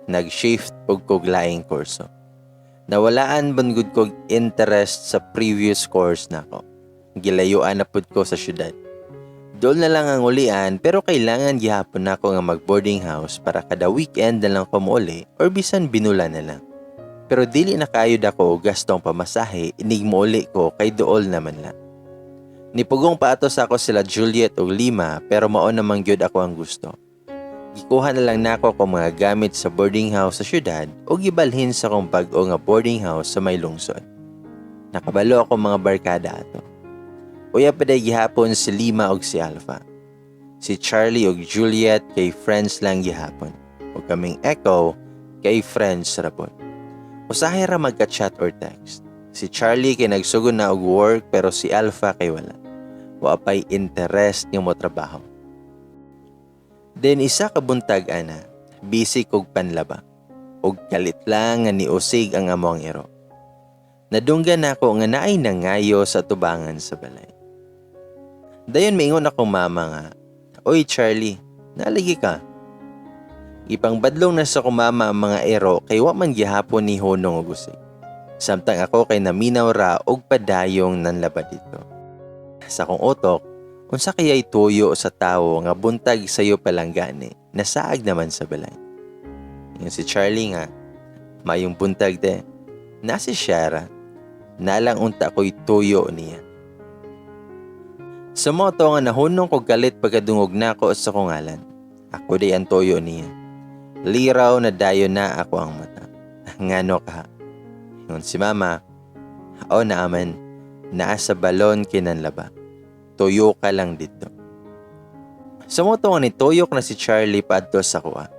Nag-shift og kog laing kurso. Nawalaan man gud kog interest sa previous course nako. Gilayuan na pud ko sa syudad. Dool na lang ang ulian pero kailangan gihapon nako nga mag boarding house para kada weekend na lang ko mouli or bisan binula na lang. Pero dili na kayod ako og gastong pamasahe inig mouli ko kay dool naman lang. Nipugong pa ato sa ako sila Juliet og Lima pero mao namang gyud ako ang gusto. Gikuha na lang nako akong mga gamit sa boarding house sa syudad o gibalhin sa akong bag-o nga boarding house sa may lungsod. Nakabalo ako mga barkada ato. Uya pa day gihapon si Lima og si Alpha. Si Charlie og Juliet kay friends lang gihapon. O kaming Echo kay friends ra pod. Usahay ra magka-chat or text. Si Charlie kay nagsugod na og work pero si Alpha kay wala. Wa pay interest nga mo trabaho. Then isa ka buntag ana, busy kog panlaba. Og kalit lang nga niusig ang among iro. Nadunggan nako nga naay nangayo sa tubangan sa balay. Dayon miingon akong mama nga, "Oy Charlie, nalagi ka." Ipangbadlong na sa akong mama ang mga ero kay wa man gihapon ni hunong og usig. Samtang ako kay naminaw ra og padayong nanlaba dito. Sa akong utok, unsa kaya'y tuyo sa tawo nga buntag sayo pa lang gani, nasaag naman sa balay. Yung si Charlie nga, "Mayong buntag de, na si Shara, nalang unta ko'y tuyo niya." Sa moto nga nahunong ko galit pagkadungog nako sa kong ngalan. Ako di ang tuyo niya. Liraw na dayon na ako ang mata. "Ngano ka?" Ingon si mama, "O naaman, naa sa balon kinanlaba." Tuyo ka lang dito. Sa mao to nga nituyok na si Charlie paadto sa akoa.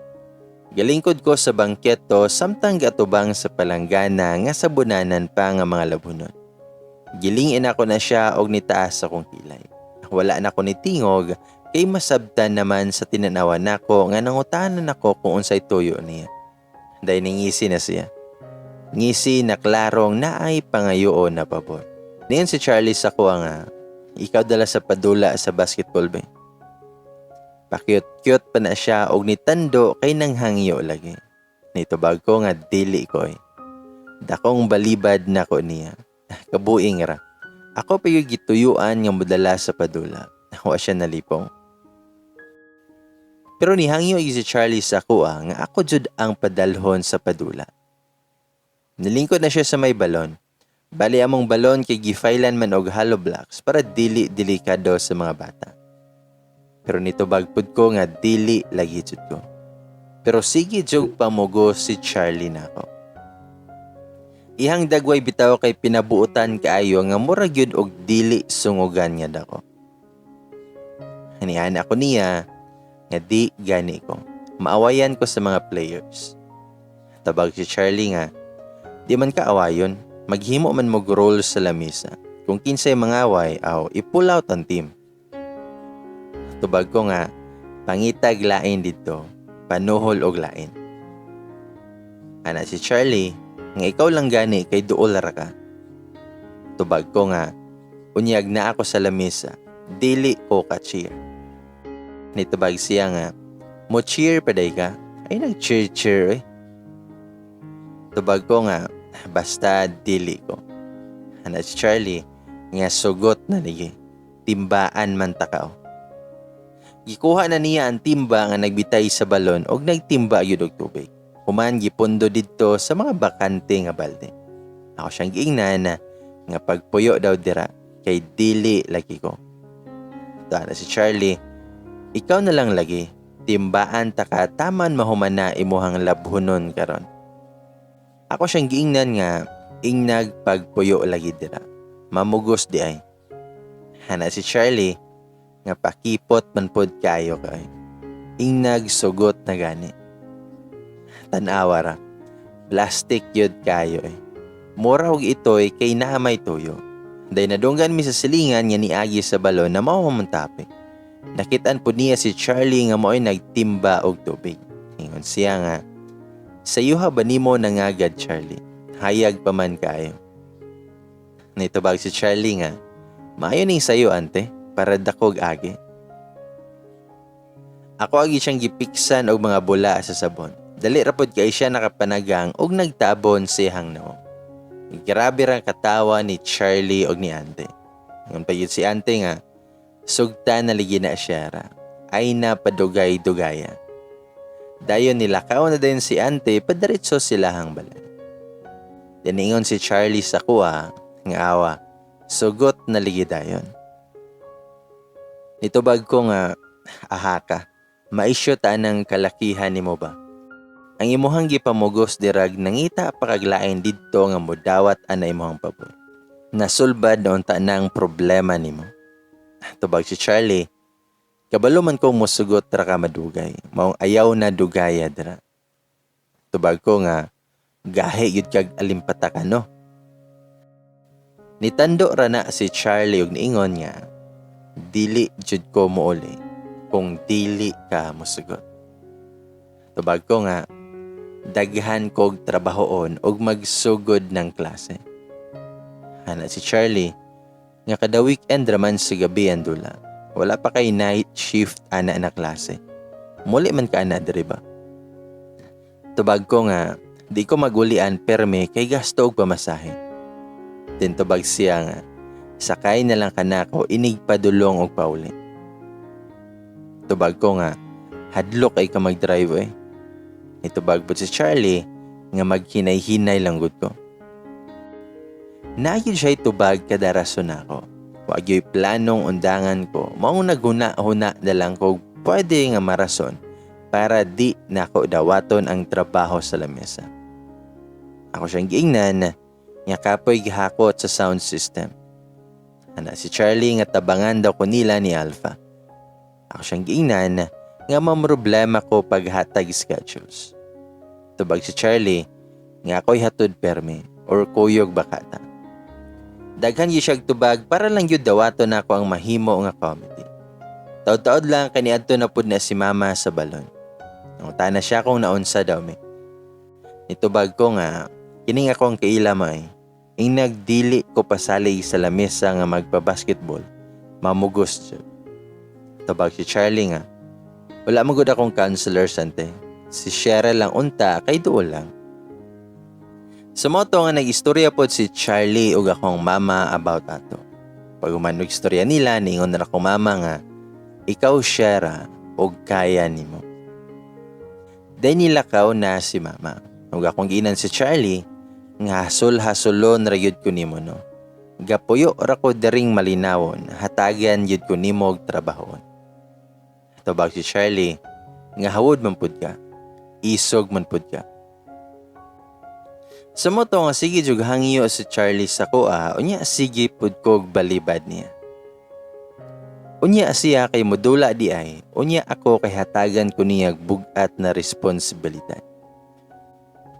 Galingkod ko sa bangketo samtang gatubang sa palanggana nga sabunanan pa nga mga labhunon. Gilingin ako na siya og nitaas akong kilay. Wala na ko nitingog kay masabtan naman sa tinanawan nako nga nangutanan ako kung unsay tuyo niya. Dahil ningisi na siya. Ngisi na klarong naay pangayoon na pabor. Niingon si Charlie sa akoa nga, "Ikaw dala sa padula sa basketball ba?" Pa-cute-cute pa na siya og nitando kay nanghangyo lagi. Nitubag ko nga dili ko eh. Dakong balibad nako niya. Kabuing ra. Ako pa yung gituyuan nga modala sa padula. Wa siya nalipong. Pero nihangyo si Charlie sa akoa nga ako jud ang padalhon sa padula. Nilingkod na siya sa may balon. Bali among balon kay gifailan man og hollow blocks para dili delikado sa mga bata. Pero nitubag pud ko nga dili lagi jud ko. Pero sige jug pamugos si Charlie nako. Ihang dagway bitaw kay pinabuotan kaayo nga murag yun og dili sungugan nga dako. Hanian ako niya nga di gani ko. Maawayan ko sa mga players. Tabag si Charlie nga, "Di man ka awayon, maghimo man mo roll sa lamisa. Kung kinsay mangaway, aw, i-pull out ang team." Tubag ko nga, "Pangitag lain dito, panuhol og lain." Ana si Charlie, nga "Ikaw lang gani kay duol ra ka." Tubag ko nga, "Unyag na ako sa lamisa, dili ko ka cheer." Nitubag siya nga, "Mo cheer pa day ka, ay nag-cheer cheer eh." Tubag ko nga, "Basta dili ko." Ana si Charlie, nga "Sugot na ligi, timbaan man ta kao." Gikuha na niya ang timba nga nagbitay sa balon og nagtimba gyud og tubig. Human gipundo didto sa mga bakante nga balde. Ako siyang giingnan na nga pagpuyo daw dira kay dili lagi ko. Ana si Charlie, "Ikaw na lang lagi, timbaan ta ka taman mahumana imuhang labhunon karon." Ako siyang giingnan nga ingnag pagpuyo lagi dira. Mamugos di ay. Ana si Charlie nga "Pakipot man pod kayo kay. Ingnag sugot na gani. Tan-awa ra. Plastic yun kayo eh. Mura og itoy kay naa may tuyo." Day nadunggan mi sa silingan nga niagi sa balon na mao man topic. Nakitaan po niya si Charlie nga mo'y nagtimba og tubig. Ingon siya nga, "Sayuha ba nimo nangagad, Charlie? Hayag pa man kayo." Nitubag si Charlie nga, "Maayo ning sayo ante, para dakog agi." Ako agi siyang gipiksan og mga bula sa sabon. Dali ra pod kay siya nakapanagang og nagtabon sa iyang nawong. Grabe ra katawa ni Charlie og ni Ante. Ingon pa yun si Ante nga, "Sugta na ligi na siya ra. Ay na padugay-dugaya." Dayon nilakaw na din si Ante padiretso silahang balay. Diningon si Charlie sa akoa nga awa, "Sugot na ligi dayon." Nitubag ko nga, "Aha ka, maisyo ta ng kalakihan nimo ba? Ang imuhang gipamugos dirag nangita pa kaglain didto nga mudawat ana imuhang pabor. Nasulbad na unta ng problema nimo." Tubag si Charlie, "Kabalo man ko musugot ra ka madugay, maong ayaw na dugaya dira." Tubag ko nga, "Gahi gyud kag alimpataka no." Nitando ra na si Charlie ug niingon nga, "Dili jud ko muuli kung dili ka musugot." Tubag ko nga, "Daghan kog trabahoon ug magsugod ng klase." Ana si Charlie, nga "Kada weekend raman sa gabi ang dula. Wala pa kay night shift ana na klase. Muli man ka ana diri ba?" Tubag ko nga, "Di ko magulian perme kay gasto og pamasahe." Then tubag siya nga, "Sakay na lang kanako inig padulong og pauli." Tubag ko nga, "Hadlok ay ka mag-drive eh." Nitubag po si Charlie nga maghinay-hinay lang gud ko. Naayod siya tubag kada rason nako. Wa gyoy planong undangan ko. Maong naghuna-huna na lang ko pwede nga marason para di nako dawaton ang trabaho sa lamesa. Ako siyang giingnan nga kapoy gihakot sa sound system. Ana si Charlie nga tabangan daw ko nila ni Alpha. Ako siyang giingnan nga mamroblema ko paghatag schedules. Tubag si Charlie nga ako'y hatod permi or kuyog bakata. Daghan gyud siyag tubag para lang gyud dawato nako ang mahimo nga committee. Taod-taod lang kay niadto na pud na si Mama sa balon. Nangutana siya kung naunsa daw mi. Nitubag ko nga kining ako ang kaila may ing nagdili ko pasalig sa lamesa nga magpa-basketball, mamugos jud. Tubag si Charlie nga wala man gud akong counselor sante. Si Cheryl lang unta kay duol lang. Sa moto nga nag-istorya pod si Charlie ug akong mama about ato. Pag human og istorya nila, niingon na akong mama nga, "Ikaw, Shera, og kaya nimo." Then nilakaw na si mama. Ug akong giinan si Charlie nga hasol-hasolon ra gyud ko nimo, no. Gapuyo ra ko diring malinawon, hatagan gyud ko nimo og trabahon. Tubag si Charlie nga hawod man pud ka. Isog man pud ka. Sa moto nga sige jug hangyo si Charlie sa kuha, unya sige pud kog balibad niya. Unya siya kay modula di ay, unya ako kay hatagan ko niya bug-at na responsibilidad.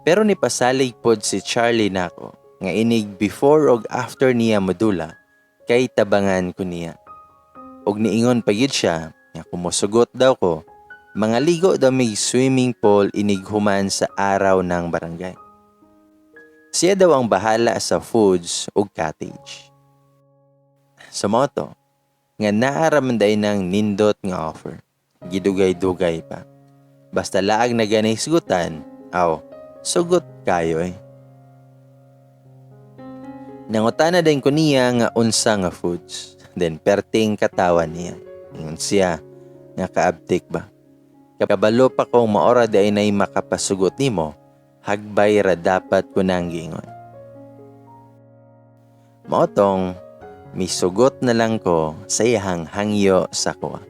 Pero ni pasalig pod si Charlie nako nga inig before og after niya modula kay tabangan ko niya. Og niingon pa gyud siya nga kung mosugot daw ko, mga ligo daw mig swimming pool inig human sa araw ng barangay. Siya daw ang bahala sa foods ug cottage. Sa moto, nga naa ra man day ng nindot nga offer. Gidugay-dugay pa. Basta laag na ganay sugutan, aw, sugot kayo eh. Nangutana din ko niya nga unsa nga foods. Then perting katawan niya. Ingon siya nga kaabtik ba. Kabalo pa kong maora di ay nay makapasugot nimo, hagbay ra dapat ko nang giingon. Maotong misugot na lang ko sa iyahang hangyo sa kuha.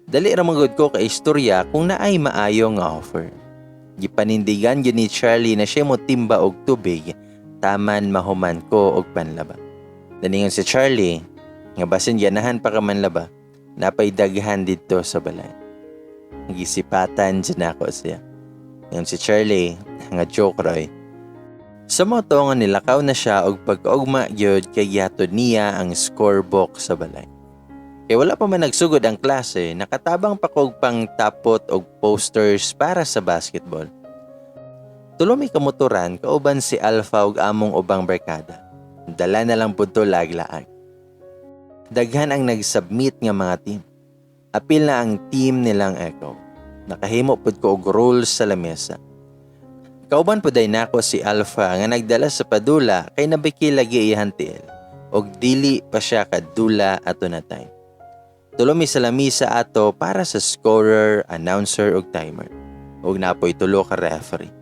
Dali ra magud ko ka istorya kung naay maayo nga offer. Gipanindigan gyud ni Charlie na siya mo timba og tubig taman mahuman ko og panlaba. Daningon si Charlie nga basin ganahan pa ka manlaba, napay daghan didto sa balay. Gisipatan dyan ako siya. Ingon si Charlie nga joke roy. Sa moto nga nilakaw na siya og pagkaugma gyud kay gihatod niya ang scorebook sa balay. Kay wala pa man nagsugod ang klase, nakatabang pa kog pang tapot og posters para sa basketball. Tulo mi kamotoran kauban si Alpha ug among ubang barkada. Dala na lang pud to laag-laag. Daghan ang nag-submit nga mga team. Apil na ang team nilang Echo. Nakahimo pud ko og rules sa lamesa. Kauban pud ay nako si Alpha nga nagdala sa padula kay nabiki lagi iyang tiil og dili pa siya kadula ato na time. Tulo mi sa lamisa ato para sa scorer, announcer ug timer. Ug napoy tulo ka referee.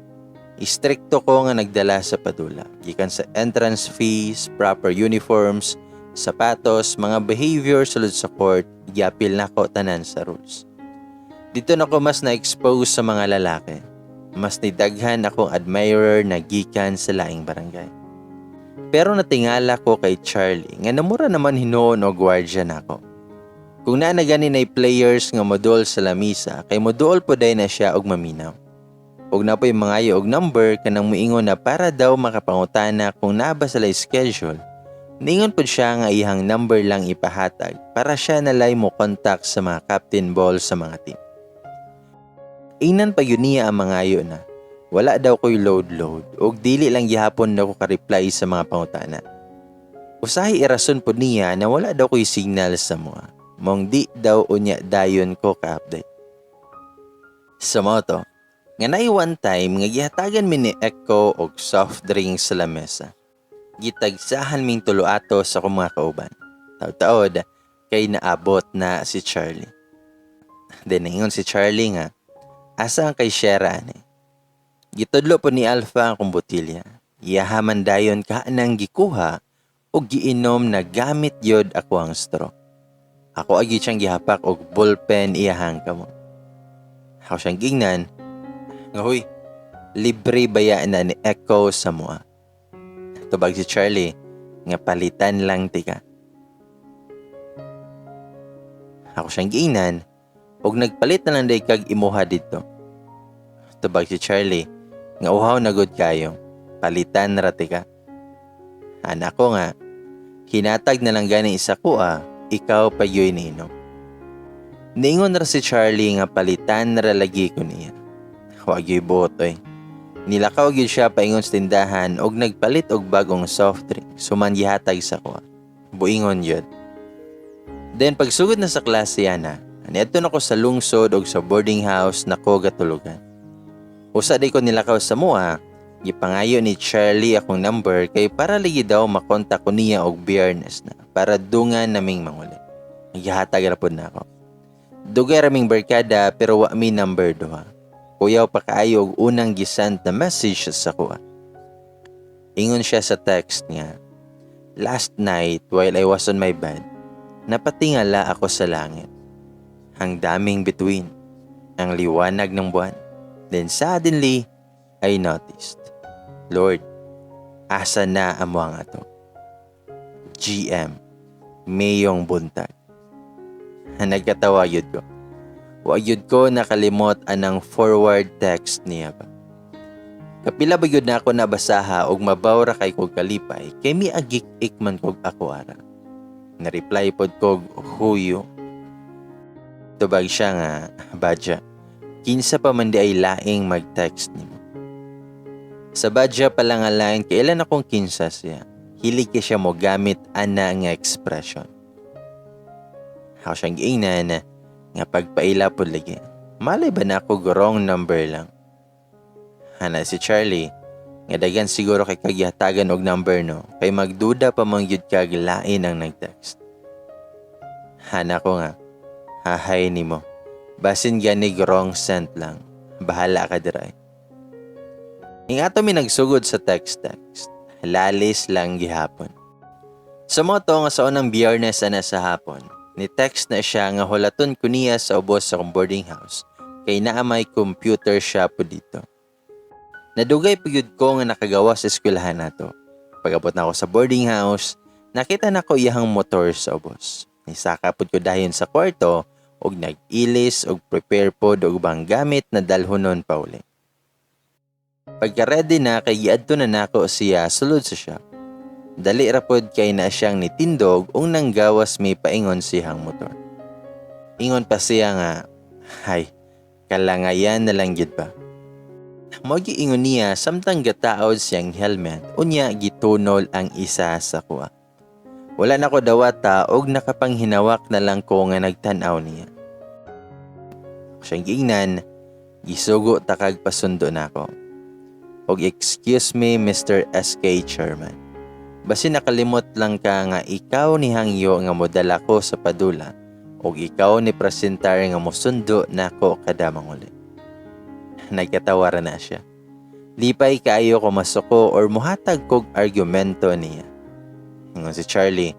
Istrikto ko nga nagdala sa padula. Gikan sa entrance fees, proper uniforms, sapatos, mga behavior sulod sa court, giapil nako tanan sa rules. Dito na ko mas na-expose sa mga lalaki. Mas nidaghan akong admirer na gikan sa laing barangay. Pero natingala ko kay Charlie nga namura naman hinuon og gwardya nako. Kung naa na gani nay players nga modol sa lamisa, kay moduol po day na siya og maminaw. Og napoy mangayo og number kanang muingon na para daw makapangutana kung naa ba sila schedule. Ningon pod siya nga iyang number lang ipahatag para siya nalay mo contact sa mga captain ball sa mga team. Ingnan pa yun niya ang mangayo na wala daw ko'y load-load og dili lang gihapon daw ko ka-reply sa mga pangutana. Usahay irason pod niya na wala daw ko'y signal sa mua. Mong di daw unya dayon ko ka-update. Sa moto, nga naay one time nga gihatagan mi ni Echo og soft drinks sa lamesa. Gitagsahan ming tulo ato sa akong mga kauban. Taod-taod kay naabot na si Charlie. Then ningon si Charlie nga, "Asa ang kay Shera ani?" Gitudlo po ni Alpha ang akong botilya. Iyahaman dayon ka nang gikuha og giinom na gamit yod ako ang straw. Ako agi siyang gihapak og ballpen iyahang kamot. Ako siyang gingnan nga, "Huy, libre baya na ni Echo sa mua?" Tubag si Charlie Nga palitan lang tika. Ako siyang giingnan, og nagpalit na lang day kag imuha didto. Tubag si Charlie, nga uhaw na gud kayo, palitan ra tika. Ana ko nga, hinatag na lang gani isa ko ah, ikaw pa gyud niinom. Niingon ra si Charlie nga palitan ra lagi ko niya. Wa gyud buot oy. Nilakaw gyud siya paingon sa tindahan og nagpalit og bagong soft drink suman gihatag sa kuha. Buingon gyud. Then pagsugod na sa klase ana, niadto na ko sa lungsod og sa boarding house na ko gatulugan. Usa di ko nilakaw sa mua, gipangayo ni Charlie akong number kay para lagi daw makontak ko niya og Biyernes na para dungan naming manguli. Gihatag ra pod nako. Dugay raming barkada pero wa mi number duha. Kuyaw pa kaayo og unang gisend na message sa kuha. Ingon siya sa text nga, "Last night while I was on my bed, napatingala ako sa langit. Ang daming bituin, ang liwanag ng buwan. Then suddenly, I noticed, Lord, asa na amo ang ato? GM, mayong buntag." Nagkatawa yun ko. Wa gyud ko nakalimot anang forward text niya ba. Kapila ba gyud na ako nabasaha og mabaw ra kay kog kalipay kay miagik-ik man kog ako ara. Na-reply pod kog huyo. Tubag siya nga, "Badya, kinsa pa man di ay laing mag-text nimo?" Sa badya pa lang nga line, kailan akong kinsa siya. Hilig kay siya mo gamit ana nga expression. Ako siyang giingnan nga pagpaila pod lagi. Malay ba na ako wrong number lang? Ana si Charlie, nga daghan siguro kay kagihatagan og number no, kay magduda pa man gyud kag lain ang nag-text. Ana ko nga, hahay nimo. Basin ganig wrong sent lang. Bahala ka diray. Ing ato mi nagsugod sa text-text. Lalis lang gihapon. Sa moto nga sa unang Biyernes ana sa hapon, ni text na siya nga hulaton ko niya sa ubos sa akong boarding house kay naa may computer shop po dito. Nadugay pa gyud ko nga nakagawa sa eskwelahan nato. Pag-abot na ako sa boarding house, nakita na ko iyahang motor sa ubos. Nisaka pod ko dayon sa kwarto og nag-ilis og prepare pod og ubang gamit na dalhonon pauli. Pagka-ready na kay giadto na nako siya sulod sa shop. Dali ra pod kay na siyang nitindog ug nanggawas mi paingon siyang motor. Ingon pa siya nga, "Hay, kalangayan na lang gyud ba?" Mao ingon niya samtang gataod siyang helmet, unya gitunol ang isa sa kuha. Wala na ko dawata og nakapanghinawak na lang ko nga nagtan-aw niya. Siyang giingnan, gisugo takag pasundo nako. Og excuse me, Mr. SK Chairman. Basi nakalimot lang ka nga ikaw ni hangyo nga modala ko sa padula og ikaw ni presentar nga mosundo nako kada manguli. Nagkatawa ra na siya. Lipay kaayo ko masuko or muhatag kog argumento niya. Ingon si Charlie,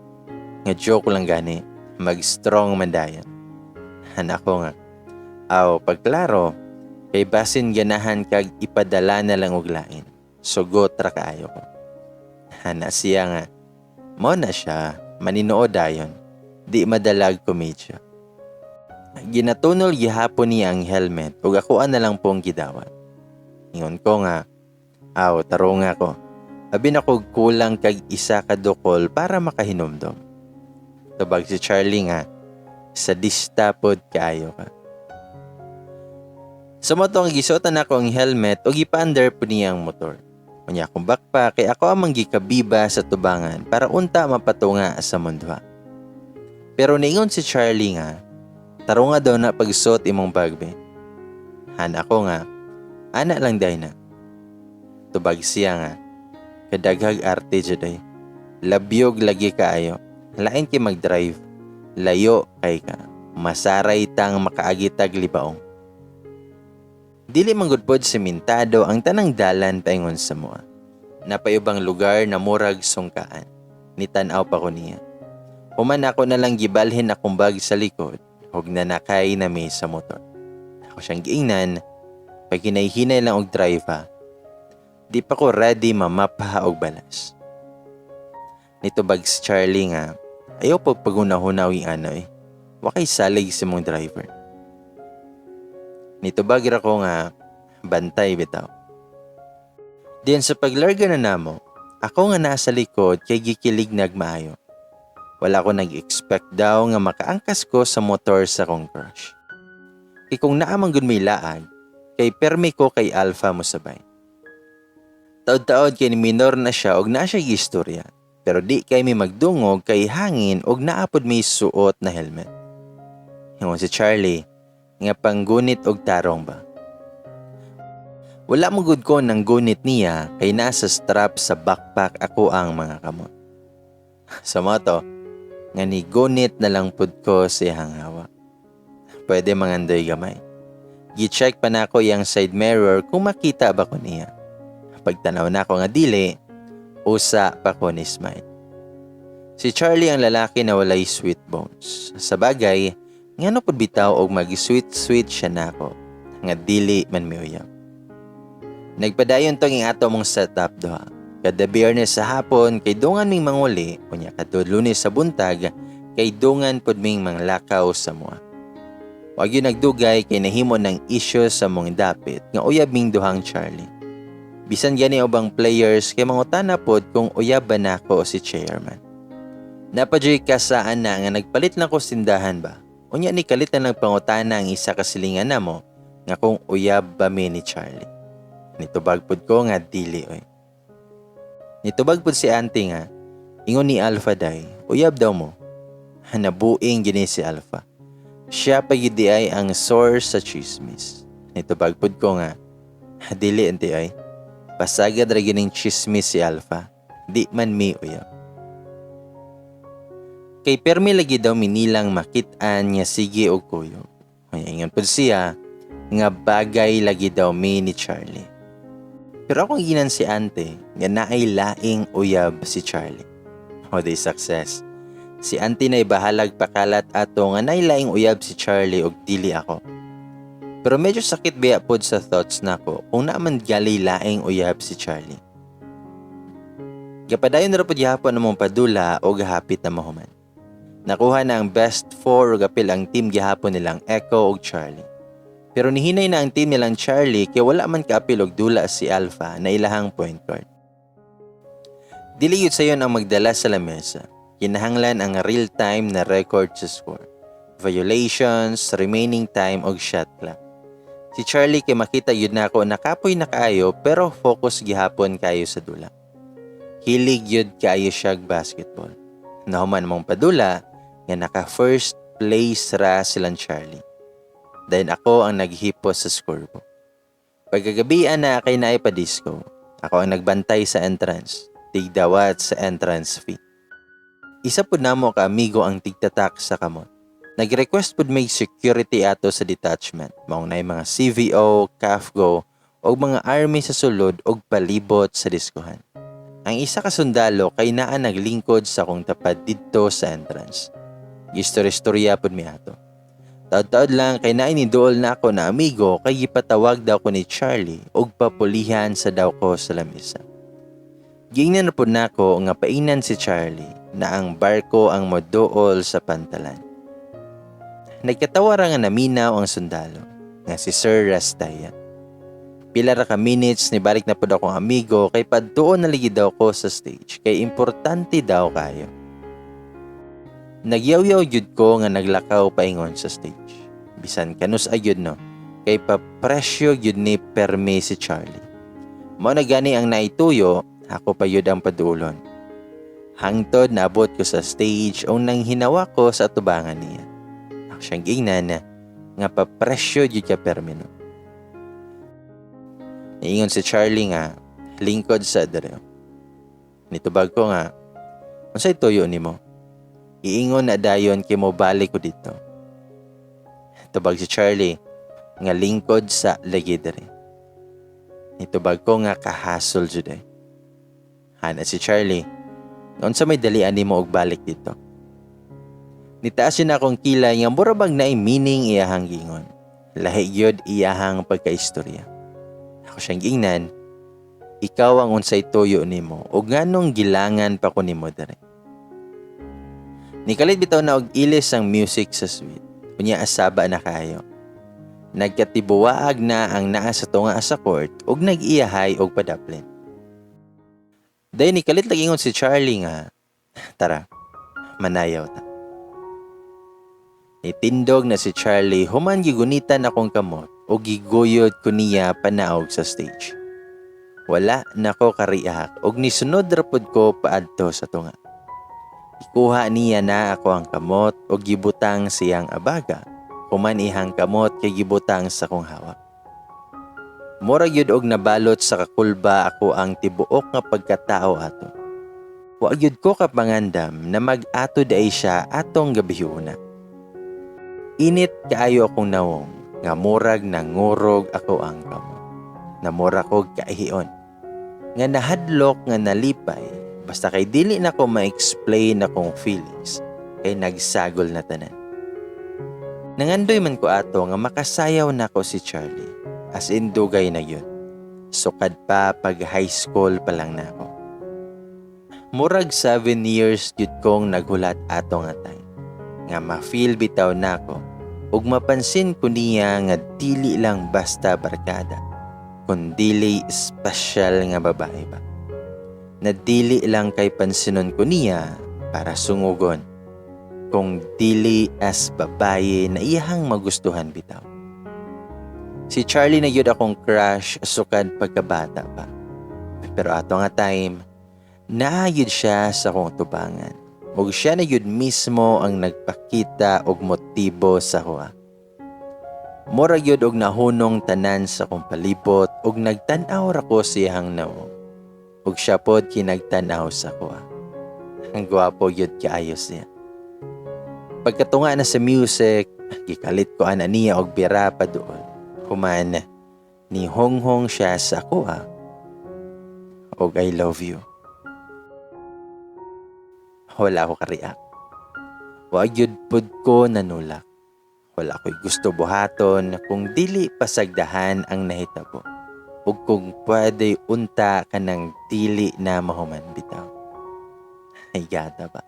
nga joke lang gani, mag-strong man dayon. Ana ko nga, aw pagklaro, kay basin ganahan kag ipadala na lang og lain. Sugot ra kaayo ko. Ana siya nga, mo na siya, maninuod dayon, di madalag komedya. Ginatunol gihapon niya ang helmet ug ako na lang pong gidawat. Ingon ko nga, aw tarong ako. Abi na kog kulang kag isa ka dukol para makahinumdom. Tubag si Charlie nga, sadista pod kaayo ka. Sa moto ang gisuotan nako ang helmet ug gipa-under po niya ang motor. Unya akong backpack kay ako amang gikabiba sa tubangan para unta mapatunga sa munduha. Pero niingon si Charlie nga, tarunga daw na pagsuot imong bag be. Ana ko nga, ana lang day na. Tubag siya nga, kadaghag arte jud ay. Labyog lagi kaayo. Lain kay mag-drive. Layo kay ka. Masaray tang makaagitag libaong. Dili man gud pod sementado ang tanang dalan paingon sa mua. Napayubang lugar na murag sungkaan. Nitan-aw pa ko niya. Human ako na lang gibalhin akong bag sa likod ug nanakay na mi sa motor. Ako siyang giingnan, pag hinay-hinay lang og drive ha. Di pa ko ready mamapha og balas. Nitubag si Charlie nga, "Ayaw pagpaghuna-huna og ano eh. Wa kay salig sa mong driver." Nitubag ra ko nga, "Bantay bitaw." Diyan sa paglarga na namo, ako nga nasa likod kay gikilig nagmaayo. Wala ko nag-expect daw nga makaangkas ko sa motor sa kong crush. Kay kung naa man gud may laag, kay permi ko kay Alpha mosabay. Taod-taod kay ni minor na siya og naa siya istorya. Pero di kay mi magdungog kay hangin og naa pod may suot na helmet. Ingon si Charlie nga panggunit og tarong ba. Wala mo gud ko nang gunit niya kay nasa strap sa backpack ako ang mga kamot. Sa moto, nga ni gunit na lang pud ko sa iyang hawak. Pwede mangandoy gamay. Gi-check pa nako iyang side mirror kung makita ba ko niya. Pagtanaw nako nga dili, usa pa ko ni smile. Si Charlie ang lalaki na walay sweet bones. Sa bagay, ngano pud bitaw og mag-sweet-sweet siya nako nga dili man miuyab. Nagpadayon tong ing ato mong setup duha. Kada Biyernes sa hapon kay dungan ming manguli, unya kada Lunes sa buntag kay dungan pud ming manglakaw sa mua. Wa gyud nagdugay kay nahimo ng issue sa mong dapit nga uyab ming duhang Charlie. Bisan gani ubang players kay mangutana pod kung uyab ba nako si chairman. Napadyoy kasaan na nga nagpalit lang ko tindahan ba. Unya ni kalit na nagpangutana ang isa ka silingan namo nga kung uyab ba mi ni Charlie. Nitubag pod ko nga dili oy. Nitubag pod si auntie nga ingon ni Alpha day, uyab daw mo. Nabuing gini si Alpha. Siya pa gyud di ay ang source sa chismis. Nitubag pod ko nga dili, auntie ay. Pasagad ra gining chismis si Alpha. Di man mi uyab. Kay permi lagi daw minilang makit-an nga sige og kuyog. Ay, ingon pod siya nga bagay lagi daw mi ni Charlie. Pero akong ginan si ante nga naay laing uyab si Charlie. O day success. Si ante na bahalag pakalat ato nga naay laing uyab si Charlie og dili ako. Pero medyo sakit biya pod sa thoughts nako kung naa man gali laing uyab si Charlie. Gapadayon ra pod gihapon among padula og gahapit na mahuman. Nakuha na ang best four ug apil ang team gihapon nilang Echo ug Charlie. Pero nihinay na ang team nilang Charlie kay wala man kaapil og dula si Alpha na ilahang point guard. Dili yun sayon ang magdala sa lamesa. Kinahanglan ang real time na record sa score, violations, remaining time og shot clock. Si Charlie kay makita yun nako nakapoy na kaayo pero focus gihapon kayo sa dula. Hilig yun kaayo siya basketball. Nahuman mong padula nga naka first place ra silang Charlie. Dahil ako ang naghipos sa scorebook. Pagkagabian na kay naay pa disco. Ako ang nagbantay sa entrance. Tigdawat sa entrance fee. Isa pud namo ka amigo ang tigtatak sa kamot. Nag-request pud may security ato sa detachment. Maong naay mga CVO, CAFGO, og mga army sa sulod og palibot sa diskohan. Ang isa ka sundalo kay naa naglingkod sa akong tapad didto sa entrance. Gistorya-istorya pud mi ato. Taod-taod lang kay naay niduol na ako na amigo kay gipatawag daw ko ni Charlie og papulihan sa daw ko sa lamesa. Giingnan na pud nako nga painan si Charlie na ang barko ang moduol sa pantalan. Nagkatawa ra nga naminaw ang sundalo nga si Sir Rastaya. Pila ra ka minutes nibalik na pud akong amigo kay padtuon na lagi daw ko sa stage kay importante daw kayo. Nagyaw-yaw gyud ko nga naglakaw paingon sa stage. Bisan kanus gyud no, kay papresyo gyud ni perme si Charlie. Mao na gani ang naituyo, ako pa yun ang padulon. Hangtod naabot ko sa stage o nang hinawa ko sa atubangan niya. Ako siyang giingnan na nga papresyo gyud ka perme no. Niingon si Charlie nga lingkod sa dere. Nitubag ko nga, "Unsay tuyo nimo? Iingon na dayon kay mo balik ko dito." Tubag si Charlie nga lingkod sa lagi dere. Nitubag ko nga kahasol jud eh. Hana si Charlie, "Unsa may dalian nimo og balik dito?" Nitaas yun akong kilay nga mura bag naay meaning iyahang gingon. Lahi gyud iyahang pagkaistorya. Ako siyang giingnan, "Ikaw ang unsay tuyo nimo ug nganong gilangan pa ko nimo dere?" Nikalit bitaw na og ilis ang music sa suite. Unya asaba na kayo. Nagkatibuwaag na ang naa sa tunga sa court ug nag-iyahay og padaplin. Dayon nikalit lagi ingon si Charlie nga, "Tara, manayaw ta." Nitindog na si Charlie human gigunitan akong kamot o giguyod ko niya panaog sa stage. Wala na ko ka-react og nisunod ra pud ko paadto sa tunga. Ikuha niya na ako ang kamot og gibutang siyang abaga, human ihang kamot kay gibutang sa kong hawak. Mura gyud og nabalot sa kakulba ako ang tibuok nga pagkatao ato. Wa gyud ko kapangandam na mag-ato diay siya atong gabiuna. Init kaayo akong nawong nga murag nangurog ako ang kamot. Namura kog kaihion. Nga nahadlok nga nalipay, basta kay dili na ko ma-explain akong feelings kay nagsagol na tanan. Nangandoy man ko ato nga makasayaw nako si Charlie. As in dugay na yun. Sukad pa pag high school pa lang na ako. Murag 7 years gyud kong naghulat ato nga time. Nga ma-feel bitaw nako ug mapansin ko niya nga dili lang basta barkada, kun dili special nga babae ba. Na dili lang kay pansinon ko niya para sungugon, kung dili as babae na iyahang magustuhan bitaw. Si Charlie na gyud akong crush sukad pagkabata pa. Pero ato nga time, naa gyud siya sa akong tubangan. Ug siya na gyud mismo ang nagpakita og motibo sa akoa. Mura gyud og nahunong tanan sa akong palibot ug nagtan-aw ra ko siyang nawong. Ug siya pod kinagtan-aw sa akoa. Ang gwapo gyud kaayo siya. Pagkatunga na sa music, gikalit ko ana niya og bira pa doon. Human, ni honghong siya sa akoa og "I love you." Wala ako ka-react. Wa gyud pud ko nanulak. Wala ko'y gusto buhaton kung dili pasagdahan ang nahitabo. Ug kung pwede unta kanang dili na mahuman bitaw. Ay gata ba?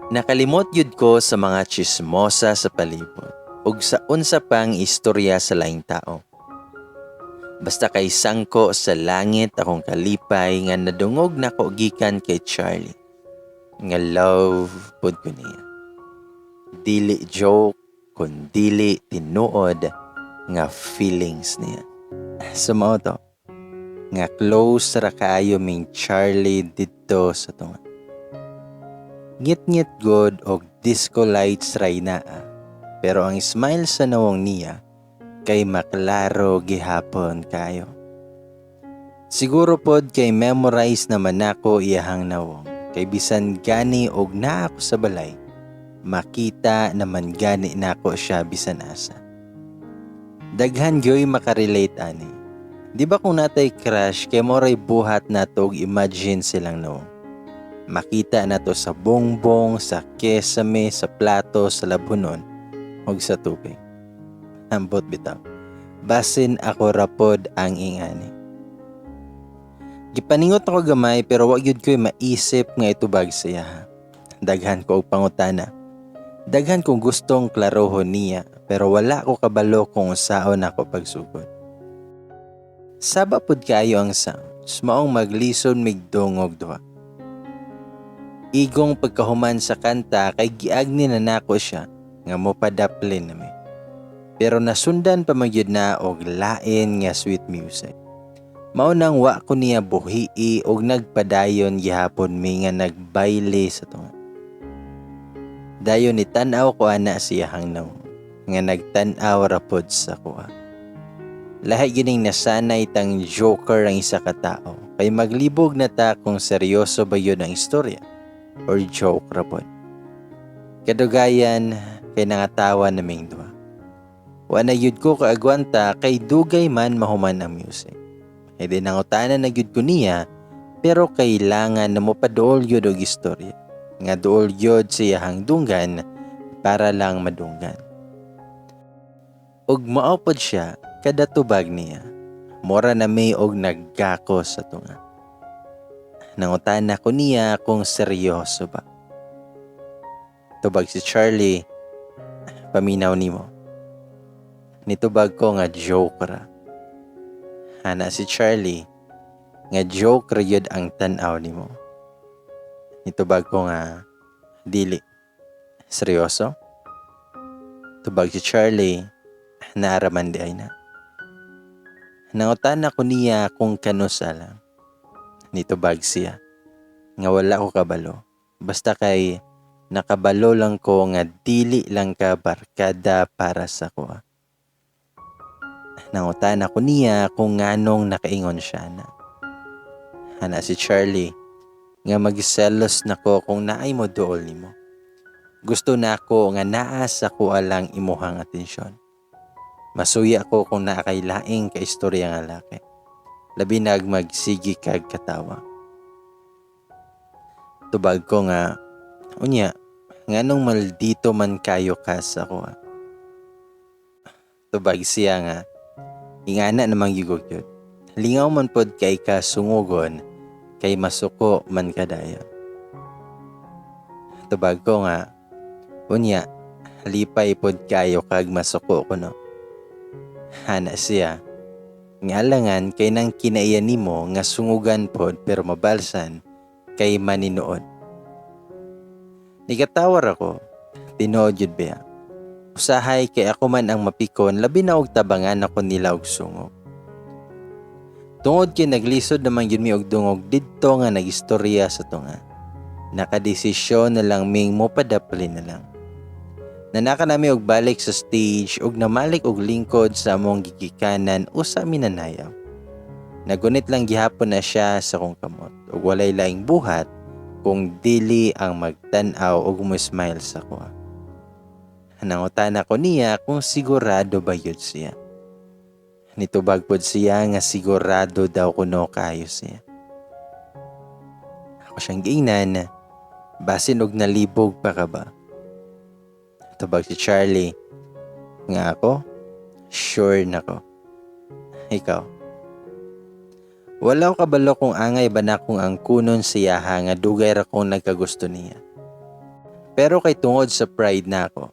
Nakalimot yun ko sa mga chismosa sa palibot ug sa unsa pang istorya sa laing tao. Basta kay sangko sa langit akong kalipay nga nadungog nako gikan kay Charlie. Nga love pud ko niya. Dili joke kun dili tinuod nga feelings niya. So mao to nga close ra kaayo ming Charlie didto sa tunga. Ngit-ngit god og disco lights ray naa. Pero ang smile sa nawong niya kay maklaro gihapon kayo. Siguro pod kay memorize naman nako iyahang nawong. Kay bisan gani og naa ako sa balay, makita naman gani nako siya bisan asa. Daghan gyoy makarelate ani. Di ba kung natay crush kay moray buhat nato og imagine silang nawong? Makita nato sa bongbong, sa kesame, sa plato, sa labunon, ug sa tubig. Ambot bitaw. Basin ako rapod ang ingani. Gipaningot ako gamay pero wa gyud ko'y maisip nga itubag sa iya. Daghan ko og pangutana. Daghan kong gustong klarohon niya pero wala ko kabalo kung unsaon ako pagsugod. Saba pud kaayo ang sounds, maong maglisod migdungog duha. Igong pagkahuman sa kanta kay giagni na nako siya nga mopadaplin nami. Pero nasundan pa man gyud na og lain nga sweet music. Mao nang wa ko niya buhii og nagpadayon gihapon mi nga nagbayle sa tunga. Dayon ni tan-aw ko ana siyahang nawong nga nagtan-aw ra pod sa akoa. Lahi gining nasanay tang joker ang isa ka tao kay maglibog na ta kung seryoso ba yun ang istorya or joke ra pod. Kadugayan kay nangatawa naming duha. Wa na gyud ko kaagwanta kay dugay man mahuman ang music. Ay di nangutana na gyud ko niya pero kailangan na mopaduol gyud og istorya. Nga duol gyud siyahang dunggan para lang madunggan. Ug mao pod siya kada tubag niya. Mura na may og naggako sa tunga. Nangutana ko niya kung seryoso ba. Tubag si Charlie, "Paminaw nimo." Nitubag ko nga joke ra. Ana si Charlie nga joke ra gyud ang tan-aw nimo. Nitubag ko nga dili. Seryoso? Tubag si Charlie, naa ra man diay na. Nangutana ko niya kung kanusa lang. Nitubag siya nga wala ko kabalo. Basta kay nakabalo lang ko nga dili lang ka barkada para sa akoa. Nangutana ko niya kung nganong nakaingon siya na. Ana si Charlie nga magselos nako kung naay mo duol nimo. Gusto nako nga naa sa akoa lang imuhang atensyon. Masuya ko kung naa kay laing kaistorya nga laki. Labi nag magsigi kag katawa. Tubag ko nga, unya, nganong maldito man kayo ka sa akoa? Tubag siya nga, ingana namang yugog yun. Lingaw man pod kay ka sungugon, kay masuko man kadayon. Tubag ko nga, unya, lipay pod kayo kag masuko ko, no? Ana siya nga alangan kay nang kinaiya nimo nga sungugan pod pero mabalsan kay maninuod. Nikatawar ako, tinuod yun biya. Usahay kay ako man ang mapikon, labi na og tabangan ako nila og sungog. Tungod kay naglisod naman yun mi og dungog didto nga nagistorya sa tunga, nakadesisyon na lang ming mopadapli na lang. Nanaka nami og balik sa stage ug namalik og lingkod sa among gigikanan usa minanayaw. Nagunit lang gihapon na siya sa kong kamot ug walay laing buhat kung dili ang magtan-aw ug mo-smile sa akoa. Nangutana ko niya kung sigurado ba yun siya. Nitubag pod siya nga sigurado daw kuno kayo siya. Ako siyang giingnan, "Basin og nalibog pa ka ba?" Tubag si Charlie nga ako, sure na ko. Ikaw? Wala ko kabalo kung angay ba na kung ang kunon siya nga dugay ra kong nagkagusto niya. Pero kay tungod sa pride nako,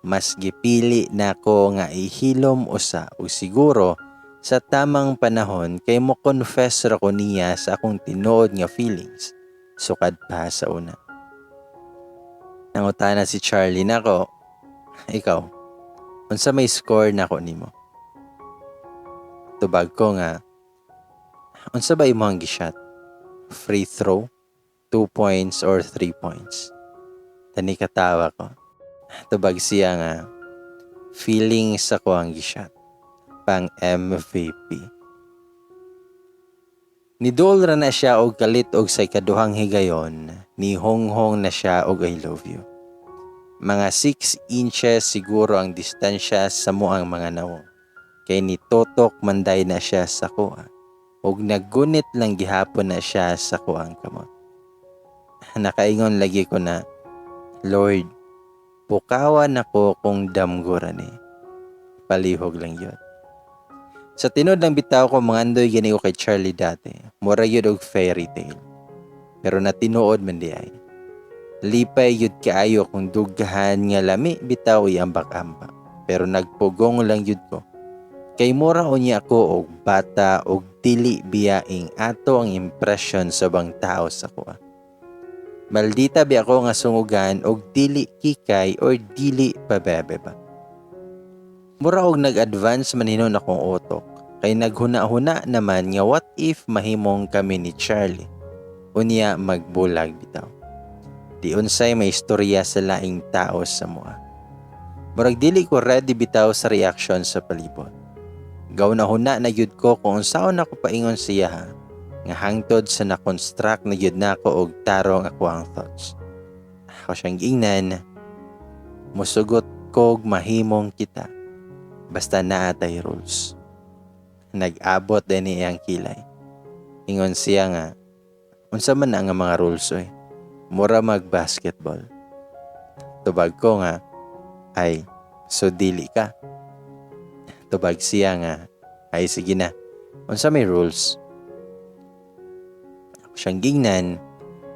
mas gipili nako nga ihilom usa ug siguro sa tamang panahon kay mo confess ra ko niya sa akong tinuod nga feelings sukad pa sa una. Nangutana si Charlie nako, "Ikaw, unsa may score nako nimo?" Tubag ko nga, "Unsa ba imong gishot? Free throw, 2 points or 3 points?" Tani katawa ko. Tubag siya nga, feeling sa ko ang gishot. Pang MVP. Niduol ra na siya og kalit og sa ikaduhang higayon, ni honghong na siya og "I love you." Mga 6 inches siguro ang distansya sa moang mga nawong. Kay nitotok manday na siya sa kuha. Og naggunit lang gihapon na siya sa kuang kamot. Nakaingon lagi ko na, "Lord, pukawan ako kung damgo ra ni." Palihog lang yun. Sa tinuod lang bitaw ko mangandoy gani ko kay Charlie dati. Mura yun og fairy tale. Pero natinuod man di ay. Lipay yun kaayo kung dughan nga lami bitaw iambak-ambak. Pero nagpugong lang yun ko. Kay mura unya ako og bata og dili biyaing ato ang impression sa ubang tao sa kuha. Maldita bi ako nga sungugan og dili kikay or dili pabebe ba. Mura og nag-advance man hinon akong utok kay naghuna-huna naman nga what if mahimong kami ni Charlie. Unya magbulag bitaw. Di unsay may istorya sa laing tao sa mua. Murag dili ko ready bitaw sa reaction sa palibot. Gaw na huna na gyud ko kung unsaon ako paingon siya ha, nga hangtod sa na-construct na gyud nako og tarong ako ang thoughts. Ako siyang giingnan, "Musugot kog mahimong kita, basta naa tay rules." Nag-abot din iyang kilay. Ingon siya nga, "Unsa man na nga mga rules oy? Mura mag-basketball." Tubag ko nga, "Ay, so dili ka?" Tubag siya nga, "Ay sige na, unsa may rules?" Ako siyang gingnan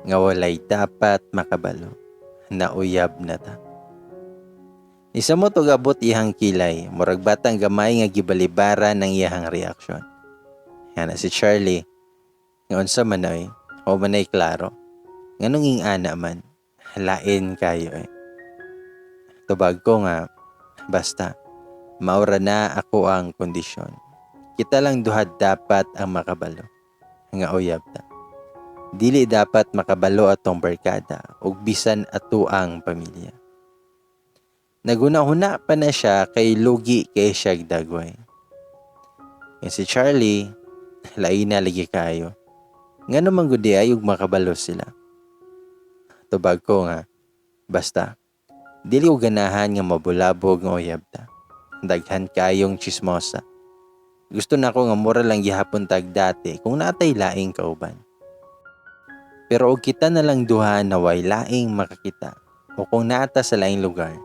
nga walay dapat makabalo. Nauyab na ta. Nisamot og abot iyang kilay, murag batang gamay nga gibalibaran ng iyang reaksyon. Yana si Charlie, nga unsa man oy, o manay klaro. Nganong ing-ana man, lain kayo eh. Tubag ko nga, basta, maura na ako ang kondisyon. Kita lang duha dapat ang makabalo, nga uyab ta. Dili dapat makabalo atong barkada ug bisan ato ang pamilya. Naguna-huna pa na siya kay lugi kay siya dagway. Nga si Charlie, lain na lagi kayo. Ngano man gud ay ug makabalo sila. Tubag ko nga, basta, dili ko ganahan nga mabulabog nga uyab ta. Daghan kayong chismosa. Gusto na ko nga mura lang gihapon tag dati kung natay laing kauban. Pero og kita na lang duha na way laing makakita o kung naata sa laing lugar,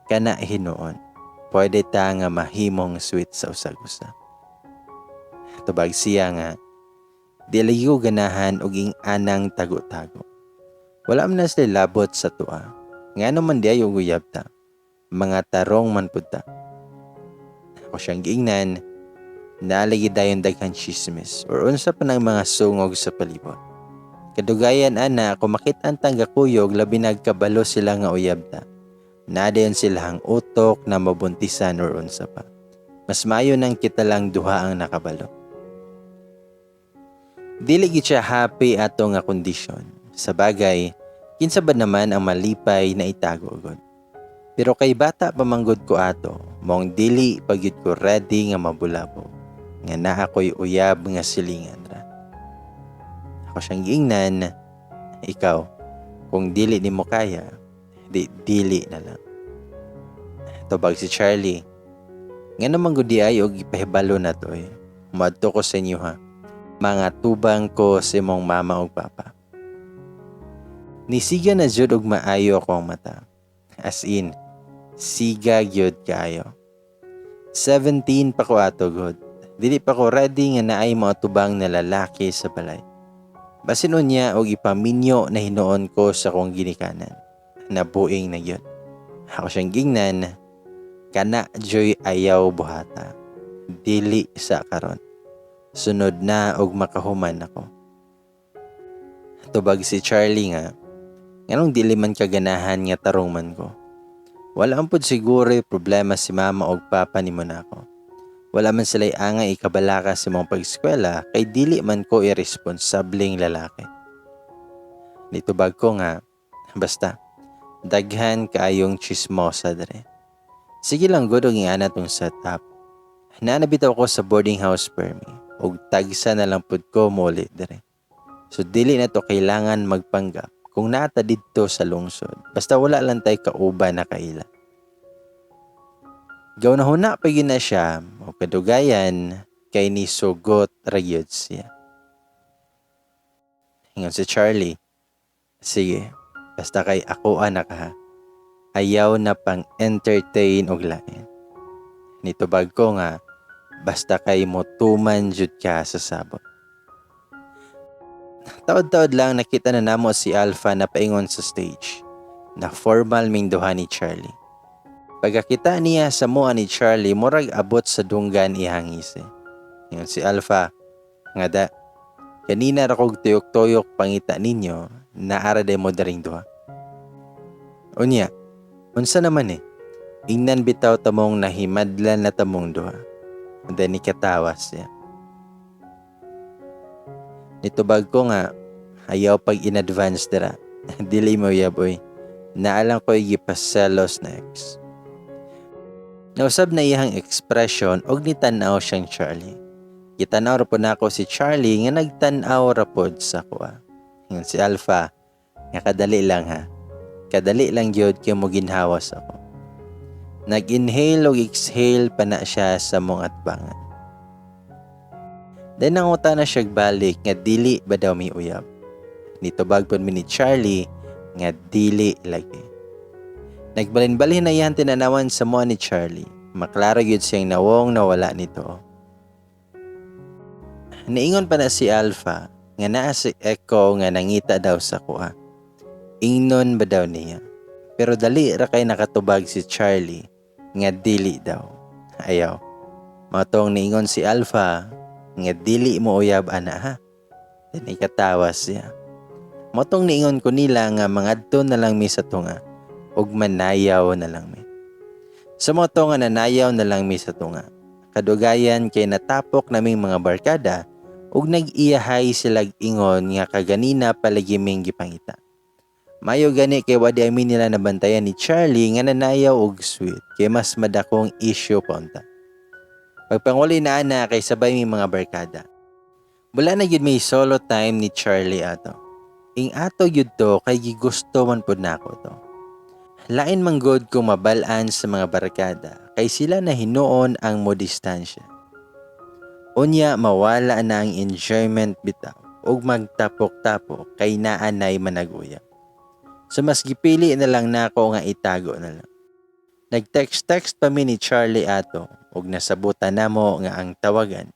kana hinuon, pwede ta nga mahimong sweet sa usag-usa. Tubag siya nga, di lagi ko ganahan og ing-anang tago-tago. Wala man na sila labot sa tua. Ngano man di ay og uyab ta. Mga tarong man pud ta. Ako siyang giingnan, nalagi dayon daghan chismis or unsa pa ng mga sungog sa palibot. Kadugayan ana, kung makita ang tanggakuyog, labi nagkabalo sila nga uyab ta. Nadayon sila ang utok na mabuntisan or unsa pa. Mas maayo nang kita lang duha ang nakabalo. Dili gid siya happy ato nga kondisyon. Sa bagay, kinsa ba naman ang malipay na itago gud. Pero kay bata pa manggod ko ato, maong dili pa gyud ko ready nga mabulabog, nga naa ko'y uyab nga silingan ra. Ako siyang giingnan, ikaw, kung dili nimo kaya, di dili na lang. Tubag si Charlie, nga naman gud di ay og ipahibalo na to eh. Muadto ko sa inyo ha. Mga tubang ko sa imong mama ug papa. Nisiga na jud og maayo akong mata. As in, siga gyud kaayo. 17 pa ko ato gud. Dili pa ko ready nga naay moatubang na lalaki sa balay. Basin unya og ipaminyo na hinuon ko sa akong ginikanan. Nabuing na gyud. Ako siyang gingnan, kana joy ayaw buhata. Dili sa karon. Sunod na og makahuman ako. Tubag si Charlie nga, nganong dili man kaganahan nga tarong man ko. Wala man pud siguro problema si mama og papa nimo nako. Wala man sila'y angay ikabalaka sa imong pag-eskwela kay dili man ko irresponsableng lalaki. Nitubag ko nga, basta, daghan kaayong chismosa dere. Sige lang gud og ingana tong setup. Nanabitaw ko sa boarding house permi og tagsa na lang pud ko muli dere. So dili na to kailangan magpanggap kung naata didto sa lungsod. Basta wala lang tay kauban na kaila. Gaw na huna pa gyud na siya o kadugayan kay ni sugot ra gyud siya. Ingon si Charlie, sige, basta kay ako anak ha. Ayaw na pang entertain og lain. Nitubag ko nga, basta kay mo tuman jud ka sa sabot. Taod-taod lang nakita na namo si Alpha na paingon sa stage, na formal ming duha ni Charlie. Pagkakita niya sa mua ni Charlie, murag abot sa dunggan iyang ngisi. Ingon si Alpha, nga da, kanina ra kog tuyok-tuyok pangita ninyo, naara day mo daring duha. Unya, unsa naman eh, ingnan bitaw tamong nahimadlan na tamong duha. Then nikatawas siya. Nitubag ko nga, ayaw pag in advance dira. Dili mo yaboy. Naalang ko gipaselos na ex. Nausab na iyang expression og nitan-aw siyang Charlie. Gitanaw ra pod nako si Charlie nga nagtan-aw ra pod sa kuha. Ingon si Alpha, nga kadali lang ha. Kadali lang gyud kay mo ginhawas ako. Nag-inhale og exhale pa na siya sa mong atbangan. Then nanguta na siya balik nga dili ba daw mi uyab. Nitubag pod mi ni Charlie nga dili lagi. Nagbalin-balhin na iyan tinanawan sa mua ni Charlie. Maklaro gyud siyang nawong nawala nito. Niingon pa na si Alpha nga naa si Echo nga nangita daw sa kuha. Ingnon ba daw niya. Pero dali ra kay nakatubag si Charlie nga dili daw. Ayaw. Mao tong niingon si Alpha nga dili mo uyab ana ha. Then ikatawa siya. Mao tong niingon ko nila nga mangadto na lang mi sa tunga ug manayaw na lang mi. Sa mao to nga nanayaw na lang mi sa tunga. Kadugayan kay natapok naming mga barkada ug nag-iyahay silag ingon nga kaganina palagi ming gipangita. Mayo gani kay wa di amin nila nabantayan ni Charlie nga nanayaw og sweet kay mas madakong issue pa unta. Pagpanguli na ana kay sabay mi mga barkada. Wala na gyud may solo time ni Charlie ato. Ing ato gyud to kay gigusto man pud nako to. Lain man gud kung mabal-an sa mga barkada kay sila na hinuon ang mo distansya. Unya mawala na ang enjoyment bitaw ug magtapok-tapok kay naa nay managuyab. So mas gipili na lang nako nga itago na lang. Nag-text-text pa mi ni Charlie ato ug nasabutan namo nga ang tawagan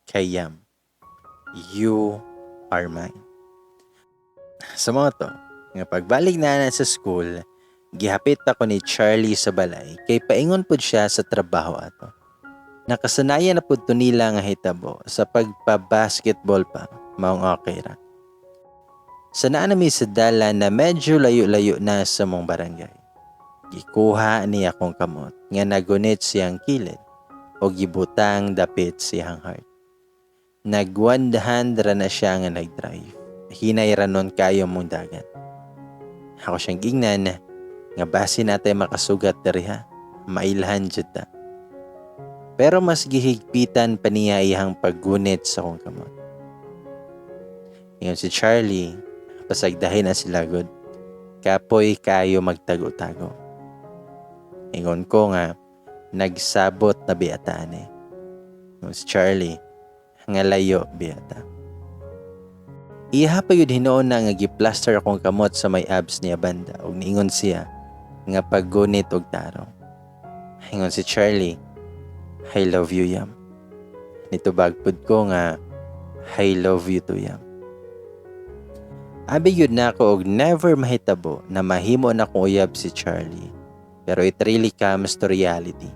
kay Yam. You are mine. Sa mao to, nga pagbalik na na sa school, gihapit ako ni Charlie sa balay kay paingon pud siya sa trabaho ato. Nakasanayan na pud to nila nga hitabo sa pagpa-basketball pa, maong okay ra. Sa naa nami sa dalan na medyo layo-layo na sa mong barangay. Gikuha niya akong kamot nga nagunit siyang kilid o gibutang dapit siyang heart. Nagwandahan ra na siya nga nag-drive. Hinay ra nun kayo mong dagan. Ako siyang gingnan nga basi natay makasugat diri ha. Mailhan jud ta. Pero mas gihigpitan pa niya iyang paggunit sa akong kamot. Ingon si Charlie, pasagdahin na sila gud. Kapoy kayo magtago-tago. Ingon ko nga, nagsabot na biya ta eh. Ingon si Charlie, nga layo biya ta. Iha pa yun hinuon na nga giplaster akong kamot sa may abs niya banda ug niingon siya nga paggunit og tarong. Ingon si Charlie, "I love you, Yam." Nitubag pud ko nga, "I love you too, Yam." Abi yun na ako og never mahitabo na mahimo na akong uyab si Charlie. Pero it really comes to reality.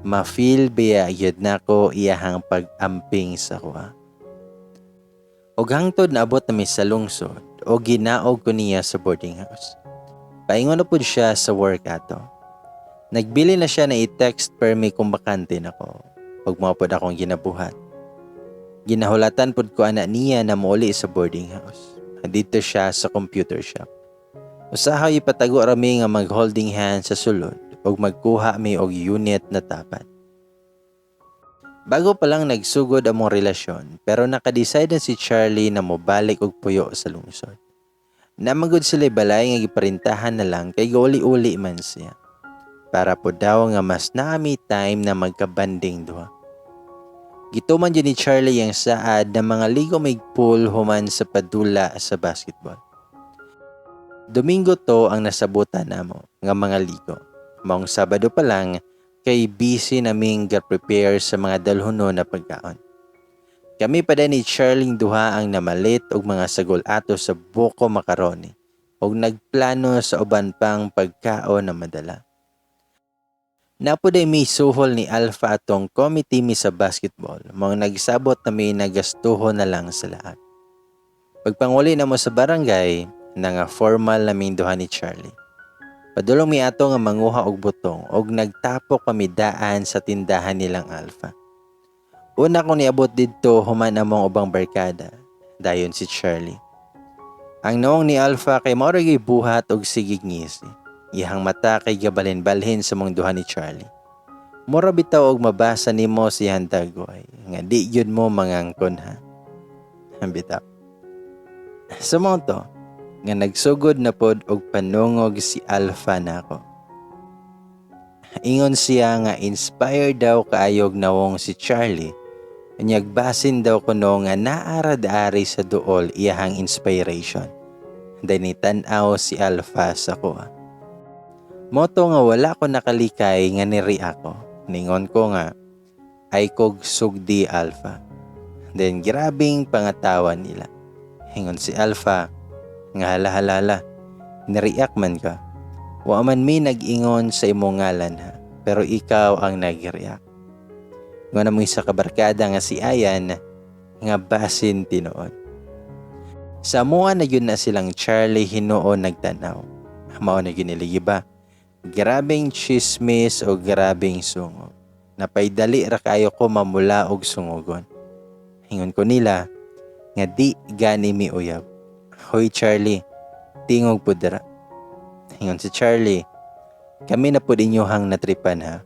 Ma-feel biya yun nako iyahang pag-amping sa kuha. Og hangtod naabot na mi sa lungsod o ginaog ko niya sa boarding house. Paingon na pud siya sa work ato. Nagbili na siya na i-text per me kung bakante nako. Ug mao pod akong ginabuhat. Ginahulatan pod ko ana niya na muuli sa boarding house. Dito siya sa computer shop. Usahay ipatago rami nga mag-holding hands sa sulod ug magkuha mi og unit na tapad. Bago pa lang nagsugod among relasyon, pero nakadecide na si Charlie na mobalik og puyo sa lungsod. Namagod sila balay nga giparintahan na lang kay gauli-uli man siya. Para po daw nga mas naami time na magkabanding duha. Gituman jud ni Charlie ang saad na mga ligo mig pool human sa padula sa basketball. Domingo to ang nasabutan namo nga mga ligo. Maong Sabado pa lang kay busy naming ga-prepare sa mga dalhono na pagkaon. Kami pa ni Charlie duha ang namalit og mga sagol ato sa buko macaroni ug nagplano sa uban pang pagkaon na madala. Napuday mi suhol ni Alpha atong committee mi sa basketball, mga nagsabot na mi nagastuho na lang sa lahat. Pagpanguli na mo sa barangay, na nga formal naming duha ni Charlie. Padulong mi ato nga manguha og butong og nagtapok kami daan sa tindahan nilang Alpha. Una kong niabot didto human among ubang barkada, dayon si Charlie. Ang nawong ni Alpha kay mao ra gyud buhat og sigig ngisi. Iyang mata kay gabalhin-balhin sa mong duha ni Charlie. Mura bitaw og mabasa nimo siyang dagway nga di gyud mo mangangkon ha. Bitaw. Sa mao to, nga nagsugod na pod og panungog si Alpha nako. Ingon siya nga inspired daw kaayog nawong si Charlie. Unyag basin daw kuno nga naarad-ari sa duol iyahang inspiration. Dahil tan-aw si Alpha sa kuha. Mao to nga wala ko nakalikay nga niri ako. Ningon ko nga, ay kog sugdi, Alpha. Then grabing pangatawa nila. Ingon si Alpha, nga hala hala hala. Nireact man ka. Wa man mi nag-ingon sa imong ngalan ha, pero ikaw ang nag-react. Ingon among isa ka barkada nga si Ayan nga basin tinuod. Sa amuan na gyud na silang Charlie hinuon nagtanaw. Mao na gyud nila ba? Grabeng chismis o grabeng sungog. Napaydali ra kayo ko mamula og sungogon. Ingon ko nila nga di gani mi uyab. Hoy Charlie, tingog pud dira. Ingon si Charlie, kami na pud inyohang natripan ha.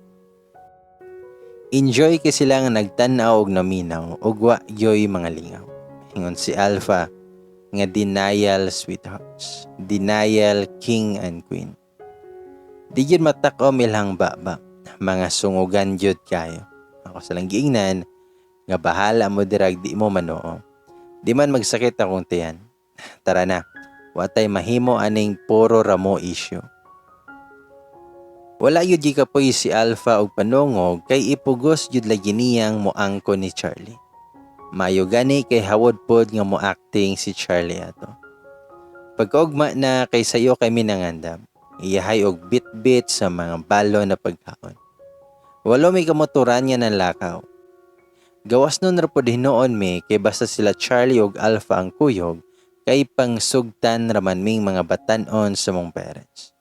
Enjoy kay sila nga nagtan-aw og naminaw og wa gyoy mga lingaw. Ingon si Alpha nga denial sweethearts, denial king and queen. Di gyud matak-om ilang baba, mga sungugan gyud kayo. Ako silang giingnan nga bahala mo dirag di mo manoo. Di man magsakit akong tiyan. Tara na. Watay mahimo aning puro ramo issue. Wala yun gikapoy si Alpha og panungog kay ipugos jud lagi niyang moangko ni Charlie. Mayo gani kay hawod pod nga mo acting si Charlie ato. Pagkaugma na kay sayo kami nangandam, iyahay og bit-bit sa mga balo na pagkaon. Walo may kamotoran nga nanlakaw. Gawas nun ra pod hinuon mi kay basta sila Charlie og Alpha ang kuyog kay pangsugtan raman ming mga batan-on sa mong parents.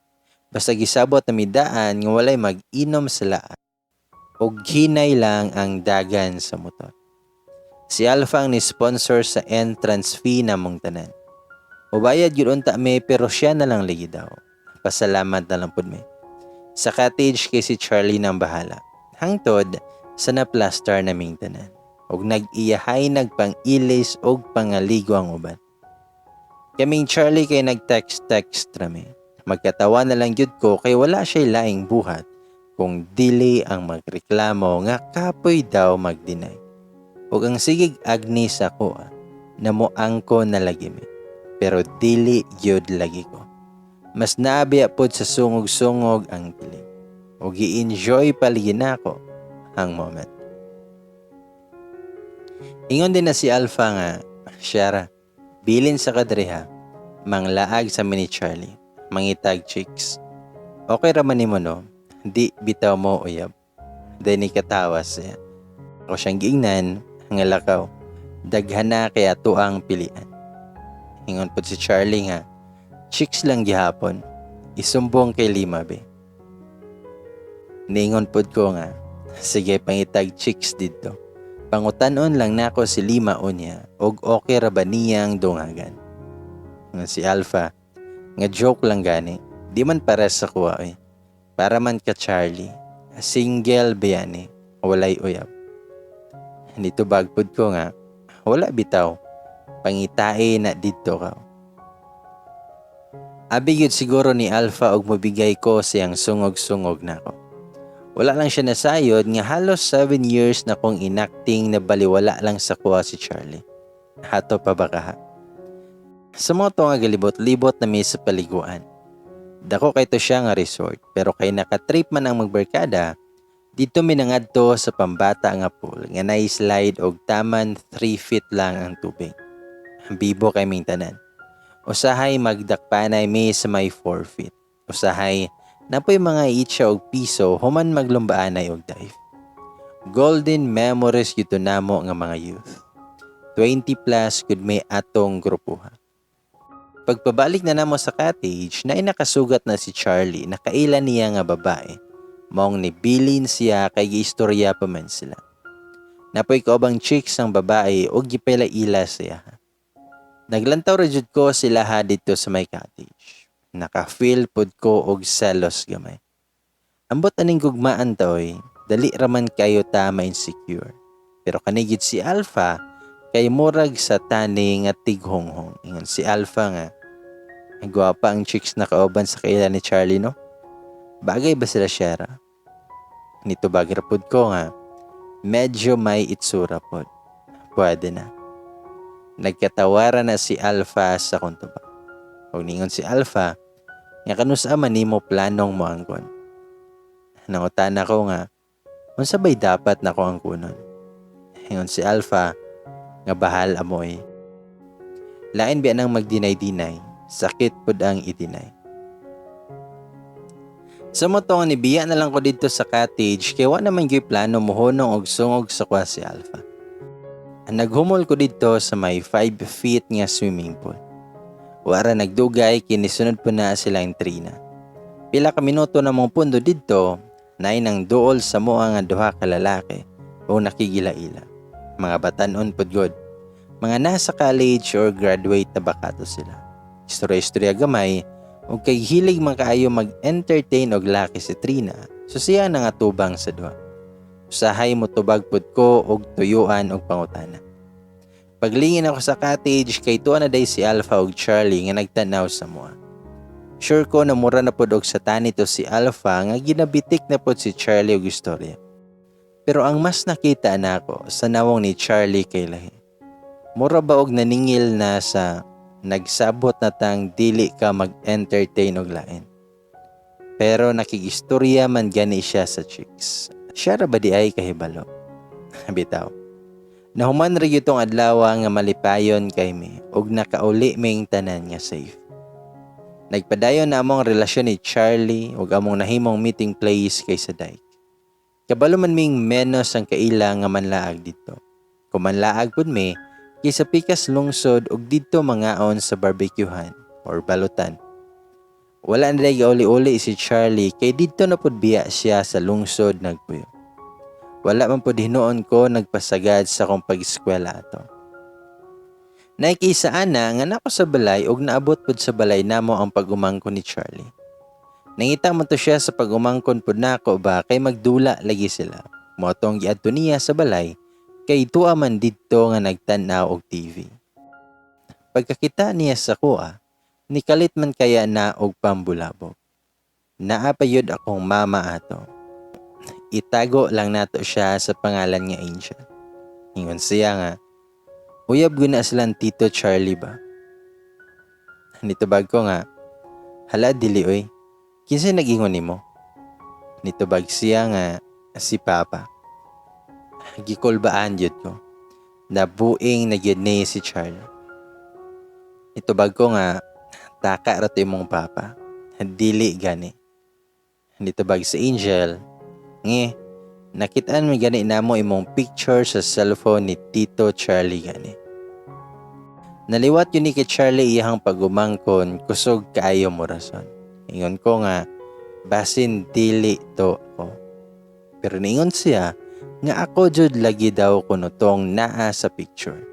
Basta gisabot na midaan nga walay mag-inom sa laan og hinay lang ang dagan sa motor. Si Alpha ang ni-sponsor sa entrance fee namong tanan. Mubayad gyud unta mi pero siya na lang ligi daw. Pasalamat na lang pud mi. Sa cottage kay si Charlie nang bahala. Hangtod sa na-plaster naming tanan. Og nag-iyahay nagpang-ilis og pangaligo ang uban. Kaming Charlie kay nag-text-text rami. Magkatawa na lang gyud ko kay wala siya'y laing buhat kung dili ang magreklamo nga kapoy daw mag-deny. Ug ang sigig agni sa kuha na moangko na lagi mi. Pero dili gyud lagi ko. Mas naabiya pod sa sungog-sungog ang kilig. Ug gi-enjoy paligi nako ang moment. Ingon din na si Alpha nga, Shara, bilin sa kadri ha, manglaag sa mini Charlie, mangitag chicks. Okay raman nimo no, di bitaw mo uyab. Dahil ni katawa siya. Ako siyang giingnan, nga lakaw, daghan na kay ato ang pilian. Ingon pod si Charlie nga, chicks lang gihapon, isumbong kay Lima be. Niingon pod ko nga, sige pangitag chicks didto. Pangutanon lang nako si Lima unya og okay ra ba niyang dungagan. Nga si Alpha, nga joke lang gani, di man para sa kuha eh. Para man ka Charlie, single ba yan eh, walay uyab. Nitubag pod ko nga, wala bitaw, pangitae na didto ka. Abi gyud siguro ni Alpha og mobigay ko siyang sungog-sungog nako. Wala lang siya nasayod nga halos 7 years na kong inacting na baliwala lang sa kuha si Charlie. Hato pa ba kaha? Sa moto nga galibot-libot na mi sa paliguan. Dako kay to siya nga resort pero kay nakatrip man ang magbarkada, dito mi nangadto sa pambata nga pool nga na-slide og taman 3 feet lang ang tubig. Bibo kay ming tanan. Usahay magdakpanay mi sa may 4 feet. Usahay napoy mga itsa og piso human maglumbaanay og dive. Golden memories gyud namo nga mga youth. 20 plus gud may atong grupuha. Pagpabalik na namo sa cottage, na nakasugat na si Charlie na kaila niya nga babae. Maong nibilin siya kay giistorya pa man sila. Napoy kaubang chicks ang babae og gipela-ila siya. Naglantaw ra jud ko sila ha dito sa may cottage. Naka-feel pod ko og selos gamay. Ambot aning gugmaan ta oy, dali raman kayo ta ma-insecure. Pero kanigid si Alpha kay murag sa tani nga tighonghong. Ingon si Alpha nga, gwapa ang chicks na kauban sa kaila ni Charlie no? Bagay ba sila Shera? Nito bagay pod ko nga, medyo may itsura pod. Pwede na. Nagkatawara na si Alpha sa kuntubang. Og ningon si Alpha, nga kanusa man nimo planong moangkon. Nangutana ko nga, unsa ba'y dapat nako ang kunon? Ingon si Alpha, nga bahal amoy. Lain biya nang magdinay-dinay, sakit pud ang idinay. Sa mao to nga nibiya na lang ko didto sa cottage kay wa naman gyud plano mohunong og sungog sa kuha si Alpha. Naghumol ko didto sa may 5 feet nga swimming pool. Wara nagdugay kinisunod po na silang Trina. Pila ka minuto na mong pundo didto, naay nang duol sa moa nga duha ka lalaki o nakigila-ila. Mga batanon pod god. Mga nasa college or graduate na bakato sila. Istorya-istorya gamay ug kay hilig man kaayo mag-entertain og laki si Trina, so siya nangatubang sa duha. Usahay mo tubag pud ko og tuyuan og pangutana. Paglingin ako sa cottage kay tuwa na day si Alpha og Charlie nga nagtanaw sa moa. Sure ko na mura na pod og sa tanito si Alpha nga ginabitik na pod si Charlie og istorya. Pero ang mas nakita nako sa nawong ni Charlie kay lahi. Mura ba og naningil na sa nagsabot na tang dili ka mag-entertain og lain. Pero nakigistorya man gani siya sa chicks. Siya ra ba di ay kahibalo? Bitaw. Nahuman ra gyud tong adlaw nga malipayon kay mi ug nakauli ming tanan nga safe. Nagpadayon na among relasyon ni Charlie ug among nahimong meeting place kay sa dike. Kabalo man ming menos ang kaila nga manlaag didto. Kung manlaag pud mi, kay sa pikas lungsod ug didto mangaon sa barbecuehan or balutan. Wala na day gauli-uli si Charlie kay didto na pud biya siya sa lungsod nagpuyo. Wala man pud hinuon ko nagpasagad sa akong pag-eskwela ato. Naikisaan na nga nako sa balay ug naabot pud sa balay namo ang pag-umangkon ni Charlie. Nangita man to siya sa pag-umangkon pud nako ba kay magdula lagi sila. Mao tong giadto niya sa balay kay tuwa man didto nga nagtan-aw og TV. Pagkakita niya sa kuha, nikalit man kaya na og pambulabog. Naa pa yun akong mama ato. Itago lang nato siya sa pangalan nga Angel. Ingon siya nga, "Uyab guna silang Tito Charlie ba?" Nitubag ko nga, "Hala, dili oy. Kinsa nag-ingon nimo?" Nitubag siya nga, "Si Papa." Gikulbaan jud ko. Nabuing na gyud ni si Charlie. Nitubag ko nga, "Taka ra to imong papa. Dili gani." Nitubag si Angel, "Nge, nakitaan mi gani namo imong picture sa cellphone ni Tito Charlie gani." Naliwat yun ni kay Charlie iyang pagumangkon, kusog kaayo mo rason. Ingon ko nga, basin dili to ako. Pero niingon siya nga ako jud lagi daw kuno tong naa sa picture.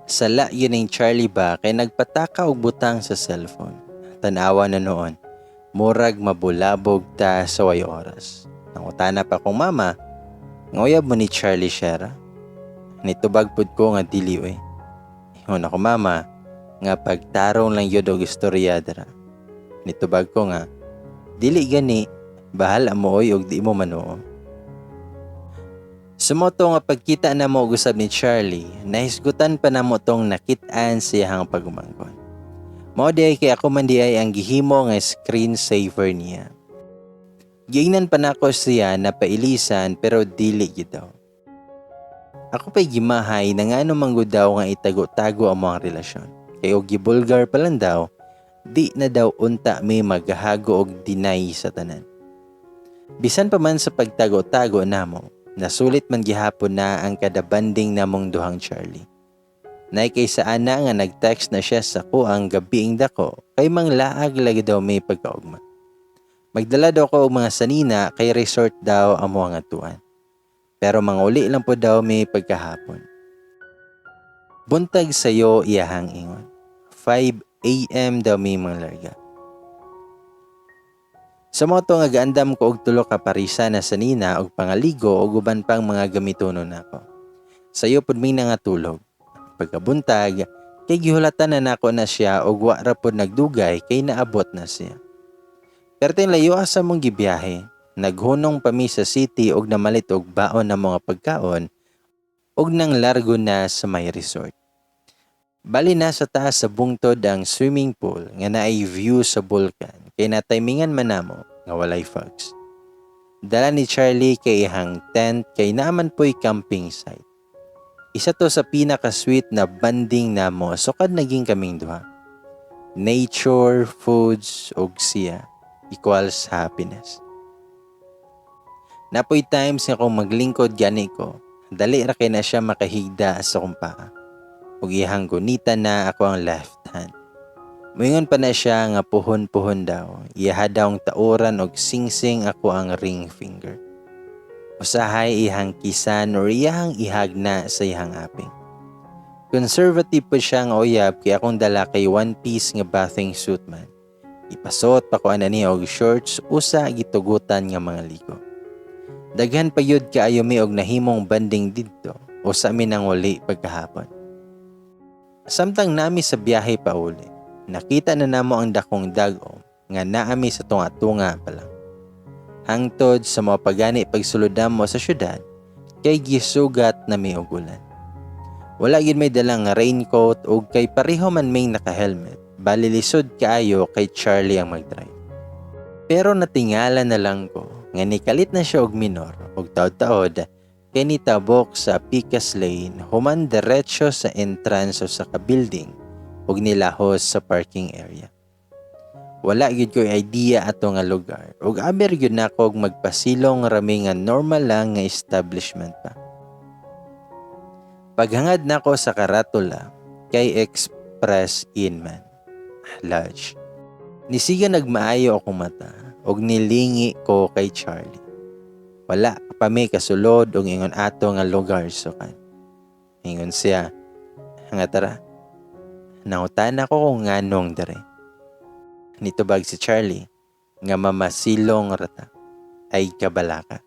Sala yun ning Charlie ba kay nagpataka og butang sa cellphone. Tanawa na noon, murag mabulabog ta sa way oras. Nangutana pa kong mama, "Nguyab mo ni Charlie Shera?" Nitubag pud ko nga dili oy. Ingon ako mama nga pagtarong lang yun og istorya dara. Nitubag ko nga, "Dili gani, bahala mo oy og di mo manuo." Sumoto nga pagkita na mo og usab ni Charlie, nahisgutan pa namo tong nakit-an siyang pagumangkon. Mao di ay kay ako man di ay ang gihimo nga screen saver niya. Giingnan pa nako siya na pailisan pero dili gyud daw. Ako pa'y gimahay na ngano man gud daw nga itago-tago ang mga relasyon. Kay og gibulgar pa lang daw, di na daw unta may maghago og deny sa tanan. Bisan pa man sa pagtago-tago namo, nasulit man gihapon na ang kada banding namong duhang Charlie. Nay kay sa ana nga nag-text na siya sa kuang gabiing dako kay manglaag lagi daw may pagkaugma. Magdala daw ko og mga sanina kay resort daw ang mga tuan. Pero manguli lang po daw may pagkahapon. Buntag sayo iyahang ingon. 5 a.m. daw may mga larga. Sa moto nga gaandam ko og tulo ka parisa na sanina og pangaligo og uban pang mga gamitonon nako. Sayo pud mi nangatulog. Pagkabuntag, kay gihulatan na nako na siya og wa ra pod nagdugay kay naabot na siya. Perting layo asa mong gibiyahe, naghunong pa mi sa city og namalit og baon ng mga pagkaon og nang largo na sa may resort. Bali na sa taas sa bungtod ang swimming pool nga naay view sa bulkan kay nataymingan man namo nga walay fogs. Dala ni Charlie kay ihang tent kay naaman po'y camping site. Isa to sa pinaka-sweet na banding namo sukad naging kaming duha. Nature, foods, ug siya. equals happiness. Naa poy times nga kung maglingkod gani ko, dali ra kay na siya makahigda sa akong paa. Ug iyahang gunitan na ako ang left hand. Moingon pa na siya nga puhon-puhon daw, iyaha daw ang tauran og singsing ako ang ring finger. Usahay iyahang kisan or iyahang ihagna sa iyahang aping. Conservative po siya nga uyab kay akong dala kay one piece nga bathing suit man. Ipasuot pa ko ana niya og shorts usa gitugutan nga mga ligo. Daghan pa yud kaayo mi og nahimong bonding didto usa mi nang uli pagkahapon. Samtang nami sa biyahe pauli, nakita na namo ang dakong dag-om nga naami sa tunga-tunga pa lang. Hangtod sa mga pagani pagsulod namo sa syudad kay gisugat na mi og ulan. Wala gyud may dalang raincoat ug kay pareho man ming naka-helmet, bali lisod kaayo kay Charlie ang mag-drive. Pero natingala na lang ko nga nikalit na siya og minor og taod-taod kay nitabok sa Picas Lane human diretso sa entrance sa ka-building ug nilahos sa parking area. Wala gyud ko idea ato nga lugar ug aber gyud nako og magpasilong rami nga normal lang nga establishment pa. Paghangad nako sa karatula kay Express Inn man. Lodge. Nisiga nagmaayo akong mata ug nilingi ko kay Charlie. Wala pa mi kasulod og ingon ato nga lugar sukan. Ingon siya, nga tara. Nangutana ko kung nganong dere. Nitubag si Charlie nga mamasilong rata ay kabalaka.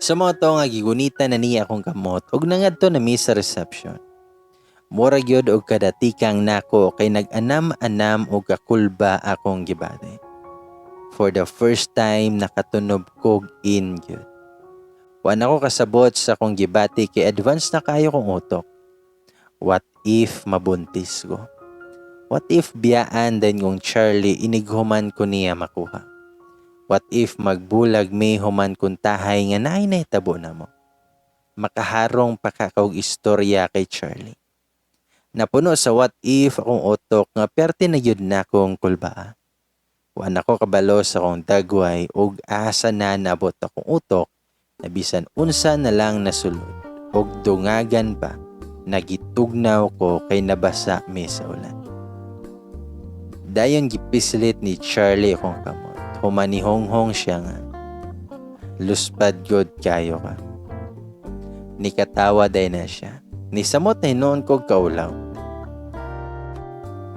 Sa mga to nga gigunita na niya akong kamot ug nangadto na mi sa reception. Mura gyud og kadatikang nako kay nag-anam-anam og kakulba akong gibati. For the first time nakatunob kog inn gyud. Wa na ko kasabot sa akong gibati kay advance na kayo kong utok. What if mabuntis ko? What if biyaan din kong Charlie inighuman ko niya makuha? What if magbulag mi human kung tahay nga naay nahitabo na mo? Makaharong pa ka og istorya kay Charlie. Napuno sa what if akong utok nga perti na gyud na akong kulbaa. Wa na ko kabalo sa akong dagway ug asa na naabot akong utok na bisan unsa na lang nasulod ug dungagan pa nagitugnaw ko kay nabasa mi sa ulan. Dayon gipislit ni Charlie akong kamot. Humanihonghong siya nga, "Luspad god kayo ka." Nikatawa day na siya. Nisamot na hinuon ko kaulaw.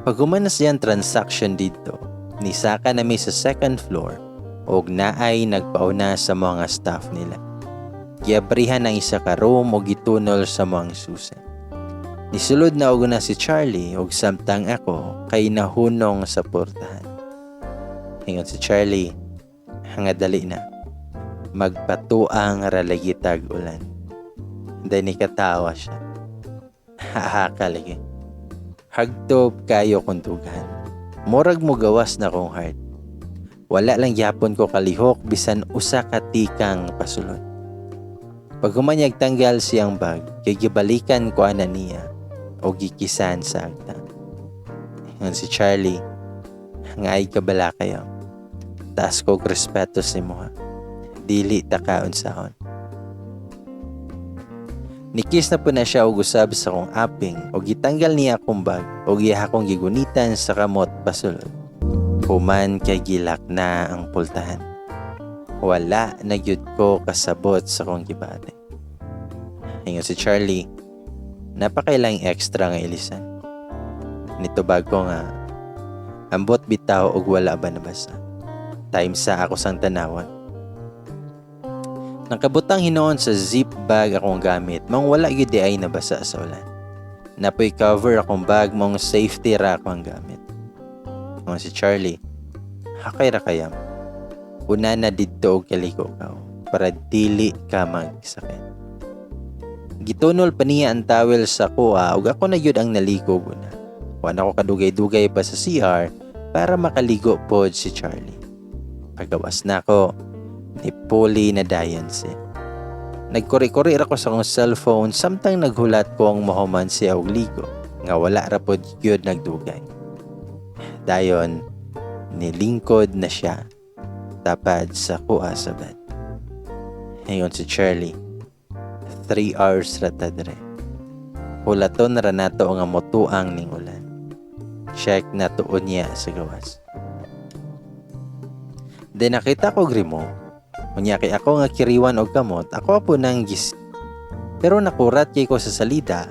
Pag human na siyang transaction dito, nisaka na mi sa second floor og naay nagpauna sa mga staff nila. Giabrihan ang isa ka room og gitunol sa mga susi. Nisulod na og na si Charlie og samtang ako kay nahunong sa portahan. Ingon si Charlie, nga dali na. Magpatuang ra lagi tag ulan. Dahil nikatawa siya. Haha ka lagi. Hagtob kayo kung dughan. Murag mo gawas na kong heart. Wala lang gyapon ko kalihok bisan usa ka tikang pasulod. Pag humanyag tanggal siyang bag, kay gibalikan ko ana niya o gikisan sa agta. Ingon si Charlie, nga ay kabala kayo. Taas ko og respeto sa imuha. Dili ta kaon sahon. Nikis na po na siya og usab sa akong aping o gitanggal niya akong bag o giha akong gigunitan sa kamot pasulod. Human kay gilak na ang pultahan. Wala na gyud ko kasabot sa akong gibati. Ingon si Charlie, napakailang extra nga ilisan. Nitubag ko nga, ambot bitaw og wala ba nabasa. Time sa ako sang tanawan. Nakabutang hinuon sa zip bag akong gamit, mang wala gyud di ay nabasa sa ulan. Napoy cover akong bag mong safety ra ako ang gamit. Ingon si Charlie, hakay ra kayam. Una na didto og kaliko ka para dili ka magsakit. Gitunol pa niya ang towel sa kuha ug ako na gyud ang naligo guna. Wa na ko kadugay-dugay pa sa CR para makaligo pod si Charlie. Pagawas na ako, nipuli na dayon siya. Nagkuri-kuri ra ko sa akong cellphone samtang naghulat ko ang mahuman siya og ligo nga wala ra pod gyud nagdugay. Dayon, Nilingkod na siya tapad sa kuha sa bed. Ingon si Charlie, "3 hours ra ta dire. Hulaton ra nato nga motuang ning ulan. Check nato unya sa gawas." Then nakita ko remote. Unya kay ako nga kiriwan og kamot, ako po nang gis. Pero nakurat kay ko sa salida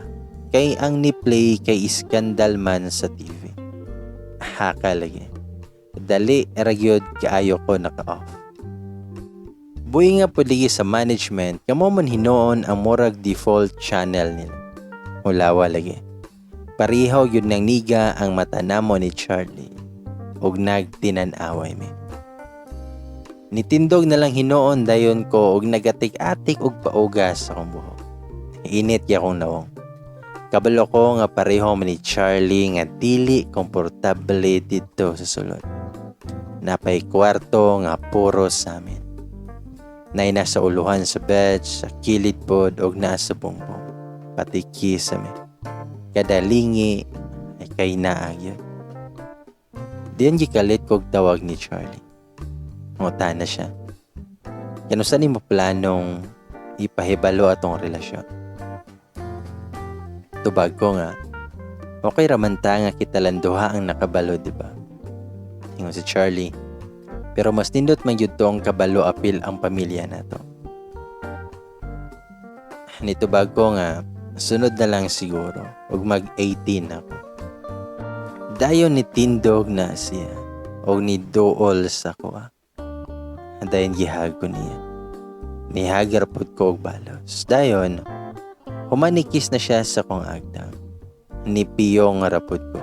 kay ang ni-play kay iskandal man sa TV. Haka lagi. Dali ra gyud kaayo ko naka-off. Buhi nga pud lagi sa management, kamo man hinuon ang murag default channel nila. Hulawa lagi. Pareho gyud nang niga ang mata namo ni Charlie ug nagtinan-away mi. Nitindog na lang hinuon dayon ko ug nagatik-atik og paugas sa akong buhok. Init kay akong nawong. Kabalo ko nga pareho man ni Charlie nga dili komportable didto sa sulod. Napay kwarto nga puro sa amin. Nay nasa uluhan sa bed, sa kilid pod og nasa bongbong. Pati kisame. Kada lingi ay kay naa gyud. Diyan gikalit kog tawag ni Charlie. Ngutana siya, "Kanusa nimo planong ipahibalo atong relasyon?" Tubag ko nga, "Okay raman ta nga kita lang duha ang nakabalo, di ba?" Ingon si Charlie, "Pero mas nindot man gyud tong kabalo apil ang pamilya nato." Nitubag ko nga, sunod na lang siguro, ug mag-18 ako. Dayon ni tindog na siya, og ni duol sa kuha. Dayon gihag ko niya. Nihagar pod ko og balos. Dayon, humanikis na siya sa kong agtang. Nipiyong ra pod ko.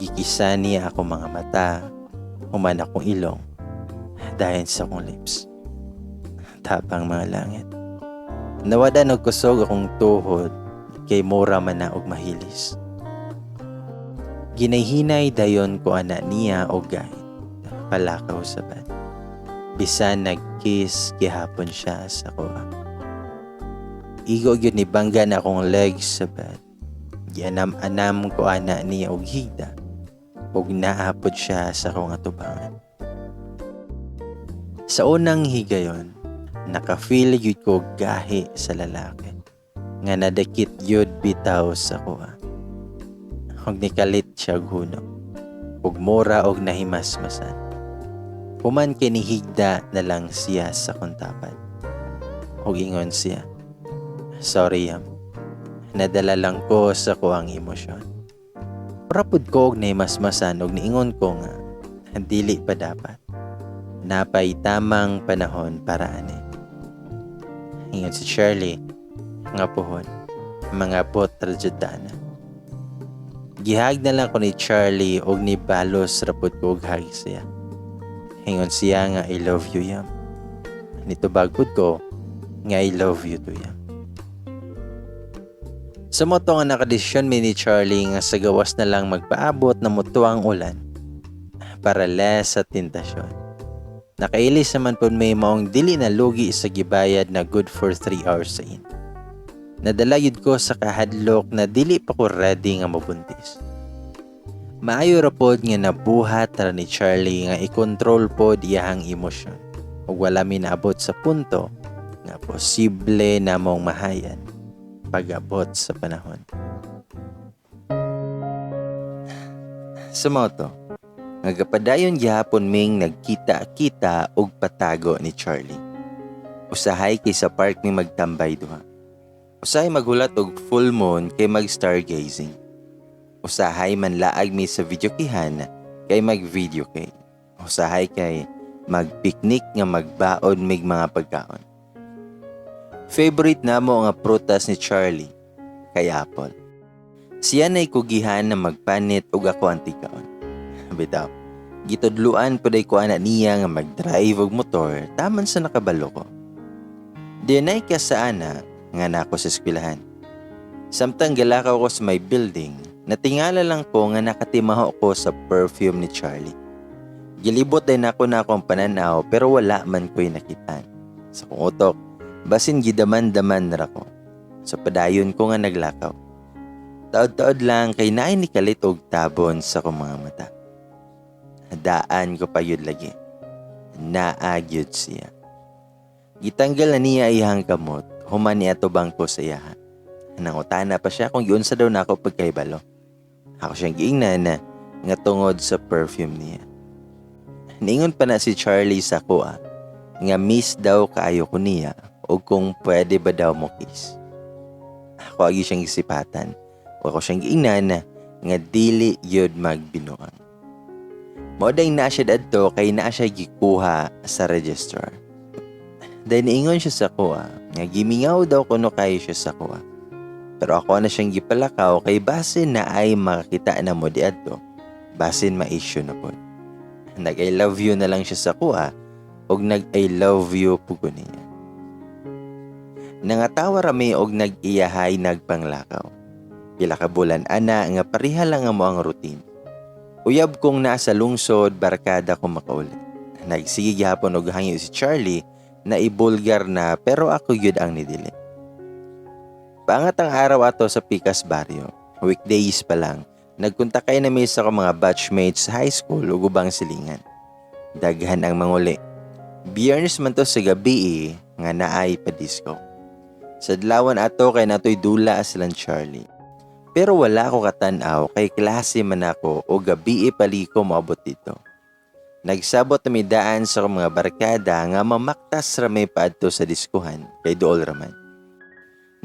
Gikisa niya ako mga mata, human akong ilong, dayon sa akong lips. Tapang mga langit. Nawad-an og kusog akong tuhod kay mura man na og mahilis. Ginayhinay dayon ko ana niya og gahit palakaw sa bed. Bisan nag-kiss gihapon siya sa kuha. Igo gyud ni bangga na akong legs sa bed. Gianam-anam ko ana niya og higda ug naa pod siya sa akong atubangan. Sa unang higayon, naka-feel gyud ko gahi sa lalaki nga nadakit gyud bitaw sa kuha. Og nikalit siya og huno ug mura og nahimasmasan. Human kay nihigda na lang siya sa akong tapad. Og ingon siya, "Sorry, Yam. Nadala lang ko sa kuang emosyon." Mura pud ko og nahimasmasan og niingon ko nga dili pa dapat. Napay tamang panahon para ani. Ingon si Shirley nga puhon, mga bot ra jud ta ana. Gihag na lang ko ni Charlie og nibalos ra pud ko og hag siya. Ingon siya nga, "I love you, Yam." Nitubag pud ko nga, "I love you too, Yam." Sa mao to nga nakadesisyon mi ni Charlie nga sa gawas na lang magpaabot na mutuang ulan para less sa tentasyon. Nakailis naman pud may maong dili na lugi sa gibayad na good for 3 hours sa inn. Nadala yun ko sa kahadlok na dili pa ko ready nga mabuntis. Maayo ra pod nga nabuhat ra ni Charlie nga i-control pod iyahang emosyon ug wala mi naabot sa punto nga posible namong mahayan pag-abot sa panahon. Sa mao to, nga gapadayon gihapon ming nagkita-kita og patago ni Charlie. Usahay kay sa park mi magtambay duha. Usahay maghulat og full moon kay mag stargazing. Usahay manlaag mi sa videokehan kay mag video kay. Usahay kay magpiknik nga magbaon mig mga pagkaon. Favorite namo nga prutas ni Charlie kay apple. Siya na'y kugihan na magpanit og ako ang tigkaon. Bitaw, gitudluan puday ko ana niya nga mag-drive og motor taman sa nakabalo ko. Dinay ka sa ana nga nako sa eskwelahan. Samtang galakaw ko sa may building, natingala lang ko nga nakatimaho ko sa perfume ni Charlie. Gilibot din ako na akong pananaw pero wala man ko'y nakitaan. Sa kong utok, basin gidaman-daman na ko. Sa padayon ko nga naglakaw. Taod-taod lang kay naay ni kalit og tabon sa akong mga mata. Daan ko pa yun lagi. Naa gyud siya. Gitanggal na niya iyang kamot, human niatubang ko sa iyaha. Nangutana pa siya kung giunsa daw nako pagkahibalo. Ako siyang giingnan na nga tungod sa perfume niya. Niingon pa na si Charlie sa akoa nga miss daw kaayo ko niya o kung pwede ba daw mo kiss. Ako agi siyang gisipatan o ako siyang giingnan na nga dili yun magbinuang. Mao day naa siya dadto kay naa siya gikuha sa registrar. Dahil niingon siya sa akoa nga gimingaw daw kuno kayo siya sa akoa. Pero ako na siyang gipalakaw kay basin naay makakita na mo diadto. Basin ma-issue na pod. Nag I love you na lang siya sa akoa og nag I love you pugo niya. Nangatawa rami og nag-iyahay nagpanglakaw. Pila ka bulan ana nga pareha lang amo ang routine. Uyab kong nasa lungsod, barkada ko makauli. Nagsige gihapon og hangyo si Charlie na ibulgar na pero ako gyud ang nidili. Paangat ang araw ato sa Pikas Barrio. Weekdays pa lang. Nagkontakay na mi sa akong mga batchmates sa high school ug ubang silingan. Daghan ang manguli. Biyernes man to sa gabi eh, nga naay pa disco. Sa adlawan ato kay natoy dula silang Charlie. Pero wala ko katanaw kay klase man ako o gabi pali ko moabot dito. Nagsabot na mi daan sa akong mga barkada nga mamaktas ra may paadto sa diskuhan kay duol raman.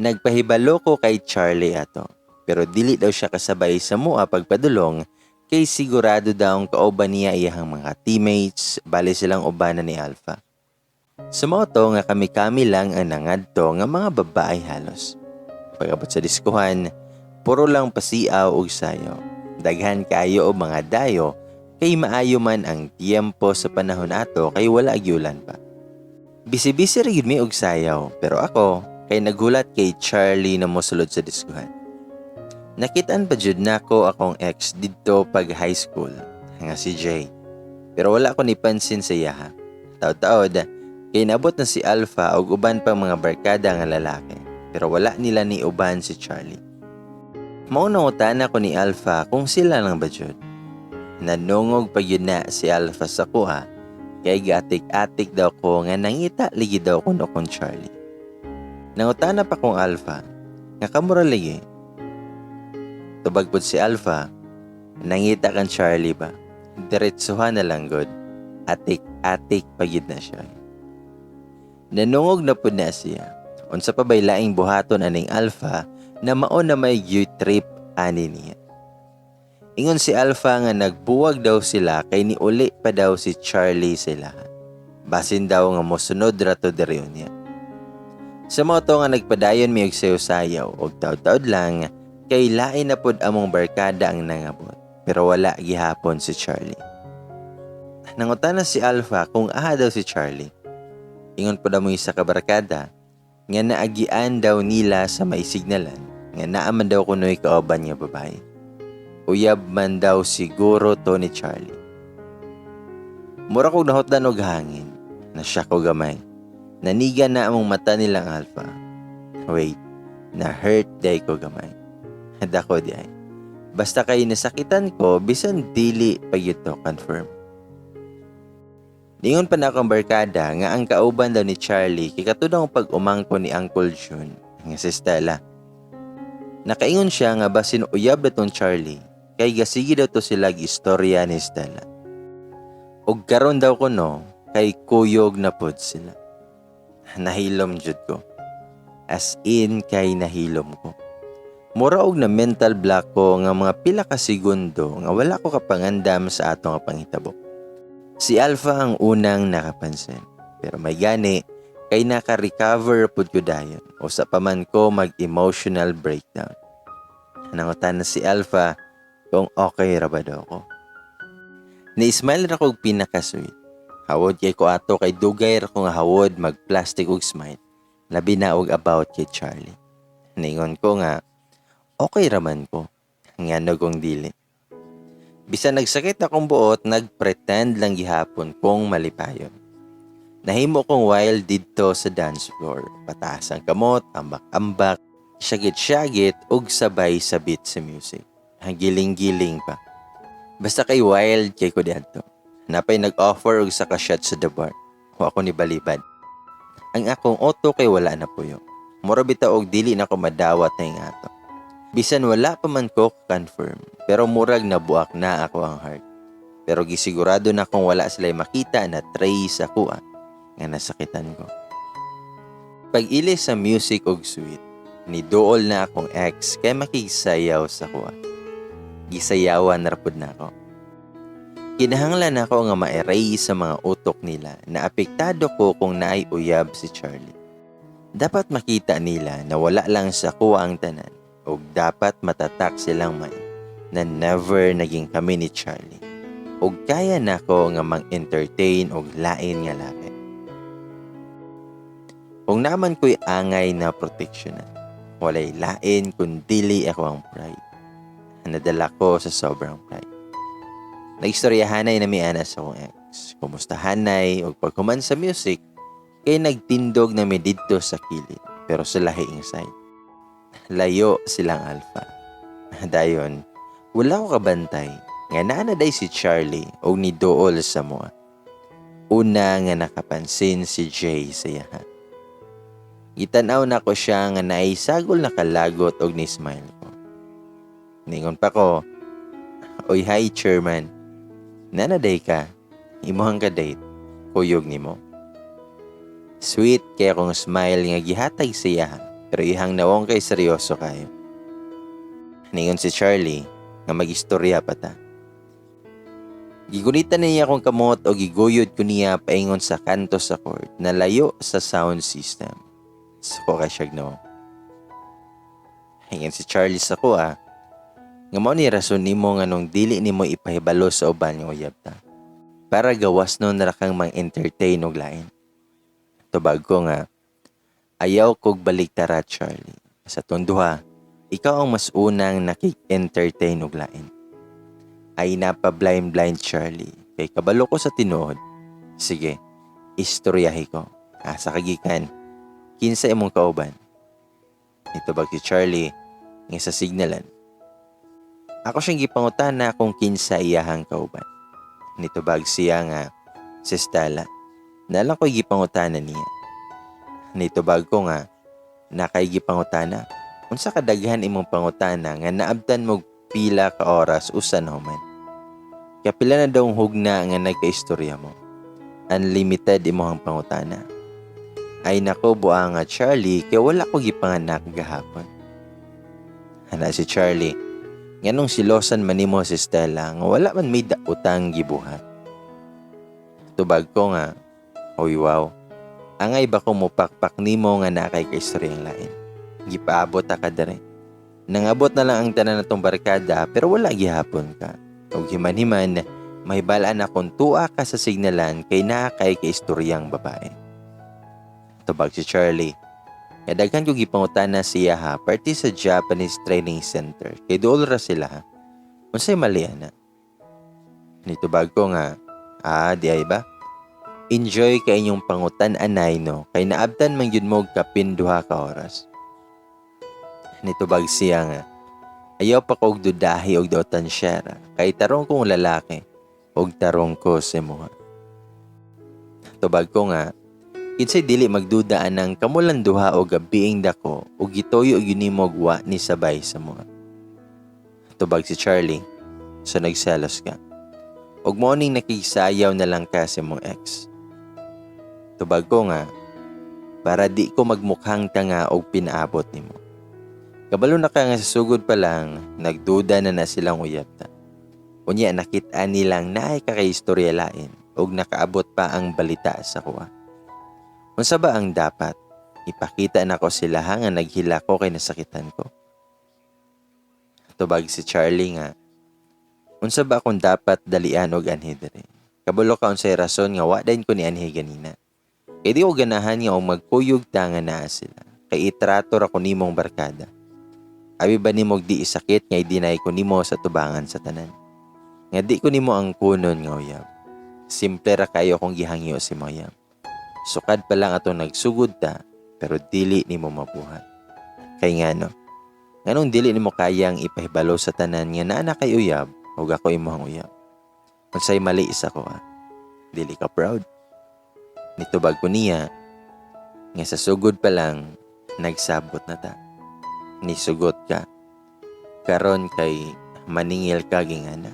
Nagpahibalo ko kay Charlie ato, pero dili daw siya kasabay sa mua pagpadulong kay sigurado daw ang kauban niya iyahang mga teammates, bali silang ubanan ni Alpha. Sa mao to nga kami-kami lang ang nangadto nga mga babae halos. Pag-abot sa diskuhan, puro lang pasiaw ug sayaw. Daghan kaayo og mga dayo kay maayo man ang tiyempo sa panahon ato kay wala gyulan pa. Busy-busy ra gyud mi og sayaw, pero ako kay nagulat kay Charlie na mosulod sa diskuhan. Nakitaan pa jud nako akong ex didto pag high school nga si Jay. Pero wala ko nipansin sa iyaha. Taod-taod kay naabot na si Alpha ug uban pang mga barkada nga lalaki. Pero wala nila ni uban si Charlie. Mao nangutana ko ni Alpha kung sila lang ba jud. Nanungog pa yun na si Alpha sa kuha kay gaatik-atik daw ko nga nangita ligi daw kuno kong Charlie. Nangutana pa kong Alpha nga kamura lagi. Tubag pod si Alpha, nangita kan Charlie ba? Diretsuhan na lang god. Atik-atik pa gyud na siya. Nanungog na pud na siya. Unsa pa bay laing buhaton aning Alpha na mao na may trip ani niya. Ingon si Alpha nga nagbuwag daw sila kay niuli pa daw si Charlie sila. Basin daw nga mosunod ra to diri niya. Sa mao to nga nagpadayon mi og sayaw-sayaw og taod-taod lang kay lain na pod among barkada ang nangabot, pero wala gihapon si Charlie. Nangutana si Alpha kung aha daw si Charlie. Ingon pod amo isa ka barkada nga naagian daw nila sa may signalan nga naa man daw kunoy kauban nga babae. Uyab man daw siguro to ni Charlie. Mura kog nahotdan og hangin. Nashock ko gamay. Naniga na among mata nilang Alpha. Wait, na-hurt day ko gamay. Dako di ay. Basta kay nasakitan ko, bisan dili pa gyud to confirm. Ningon pa na akong barkada nga ang kauban daw ni Charlie kay katudang pag-umangko ni Uncle June nga si Stella. Nakaingon siya nga basin uyab na tong Charlie kay gasigi daw to sila istorya ni Stella. Og karon daw kuno kay kuyog na pod sila. Nahilom jud ko. As in kay nahilom ko. Mura og na mental block ko nga mga pila ka segundo nga wala ko kapangandam sa atong panghitabo. Si Alpha ang unang nakapansin. Pero may gani kay naka-recover pud ko dayon o sa paman ko mag-emotional breakdown. Nangutan na si Alpha kung okay ra ba daw ko. Ni-smile ra kog pinaka-sweet. Hawod kay ko ato kay dugay ra ko nga hawod mag-plastic og smile. Labi na og about kay Charlie. Ningon ko nga okay ra man ko. Ngano kung dili. Bisan nagsakit akong buot, nagpretend lang gihapon kong malipayon. Nahimo kong wild didto sa dance floor. Pataas ang kamot, ambak-ambak, syagit-syagit ug sabay sa beat sa music. Giling-giling pa. Basta kay wild kay ko diadto. Napay nag-offer og isa ka shot sa the bar. Wa ko nibalibad. Ang akong auto kay wala na puyo. Mura bitaw og dili na ko madawat na yung ato. Bisan wala pa man ko confirm, pero murag nabuak na ako ang heart. Pero gisigurado na kung wala sila makita na trace ako nga nasakitan ko. Pag-ili sa music og sweet, niduol na akong ex kay makigsayaw sa kuha. Gisayawan na pud na ako. Kinahanglan ako nga ma-erase sa mga utok nila na apektado ko kung naay uyab si Charlie. Dapat makita nila na wala lang sa kuha ang tanan ug dapat matatak silang mind na never naging kami ni Charlie. Ug kaya nako nga mang-entertain og lain nga laki. Kung naman ko'y angay na proteksyonan, walay lain kun dili ako ang pride. Nadala ko sa sobrang pride. Nagstoryahanay na mi ana sa akong ex. Kumustahanay og paghuman sa music, kay nagtindog na mi didto sa kilid, pero sa lahiing side. Layo silang Alpha. Dayon, wala ko kabantay nga naa na day si Charlie og niduol sa moa. Una nga nakapansin si Jay sa iyaha. Gitanaw na ko siya nga naay sagol na kalagot og ni-smile ko. Ningon pa ko, "Oy, hi, chairman. Naa na day ka, imuhang ka-date, kuyog nimo." Sweet kay akong smile nga gihatag sa iyaha, pero ihang nawong kay seryoso kayo. Ningon si Charlie nga mag-istorya pa ta. Gigunitan niya akong kamot o giguyod ko niya paingon sa kanto sa court na layo sa sound system. Suko kay siya no. Ingon si Charlie sa ko nga mao ni rason nimo nga nung dili nimo ipahibalo sa uban nga uyab ta. Para gawas no ra kang mang-entertain og lain. Tubag ko nga, "Ayaw kog baliktara, Charlie. Sa tunduha, ikaw ang mas unang nakik-entertain og lain." Ay napa blind blind, Charlie, kay kabalo ko sa tinuod. Sige, istoryahi ko. Asa ka gikan? Kinsa imong kauban? Nitubag si Charlie nga sa Signalan. Ako siyang gipangutana kung kinsa iyahang kauban. Nitubag siya nga si Stella. Nalang ko gipangutana niya. Nitubag ko nga nakay gipangutana. Unsa kadaghan imong pangutana nga naabtan mo pila ka oras usa na human? Kapila na daw hugna nga nagkaistorya mo? Unlimited imong pangutana. Ay nako, buang nga, Charlie, kay wala ko gipanganak gahapon. Ana si Charlie, nganong silosan man nimo si Stella nga wala man may daotang gibuhat? Tubag ko nga, "Oy wow, angay ba ko mupakpak nimo nga nakay kaistoryang lain? Gipaabot ta ka dere. Nangabot na lang ang tanan natong barkada pero wala gihapon ka. Og himan-himan, mahibalaan akong tuwa ka sa Signalan kay naa kay kaistoryang babae." Tubag si Charlie nga daghan ko gipangutana siya ha, parte sa Japanese Training Center kay duol ra sila ha. Unsay mali ana? Nitubag ko nga, "Ah, di ay ba? Enjoy kay inyong pangutan-anay no, kay naabtan man gyud mo og kapin 2 ka oras." Nitubag siya nga, "Ayaw pa ko og dudahi og daotan siya kay tarong kong lalaki og tarong ko sa imuha." Tubag ko nga, "Kinsay dili magduda anang kamulan duha og gabiing dako ug gituyo gyud nimo og wa ni sabay sa mga?" Tubag si Charlie, "So nagselos ka. Og mao ning nakigsayaw na lang ka sa imong ex." Tubag ko nga, "Para di ko magmukhang tanga og pinaabot nimo. Kabalo na ka nga sa sugod pa lang, nagduda na na silang uyab ta. Unya nakit-an nilang naay ka kay istorya lain ug nakaabot pa ang balita sa kuha. Unsa ba ang dapat? Ipakita nako sila nga naghila ko kay nasakitan ko?" Tubag si Charlie nga, "Unsa ba akong dapat dalian og anhi diri? Kabalo ka unsay rason nga wa dayon ko ni anhi ganina. Kay di ko ganahan nga og magkuyog ta nga naa sila. Kay itrato ra ko nimong barkada. Abi ba nimo og di isakit nga i-deny ko nimo sa tubangan sa tanan? Nga di ko nimo ang kunon nga uyab. Simple ra kayo kung gihangyo si Moyam. Sukad pa lang atong nagsugod ta, pero dili nimo mabuhat. Kay ngano? Nganong dili nimo kayang ipahibalo sa tanan nga naa na kay uyab ug ako imong uyab? Unsay mali sa ko ah?" Dili ka proud? Nitubag ko niya nga sa sugod pa lang nagsabot na ta. Nisugot ka. Karon kay maningil ka gingana.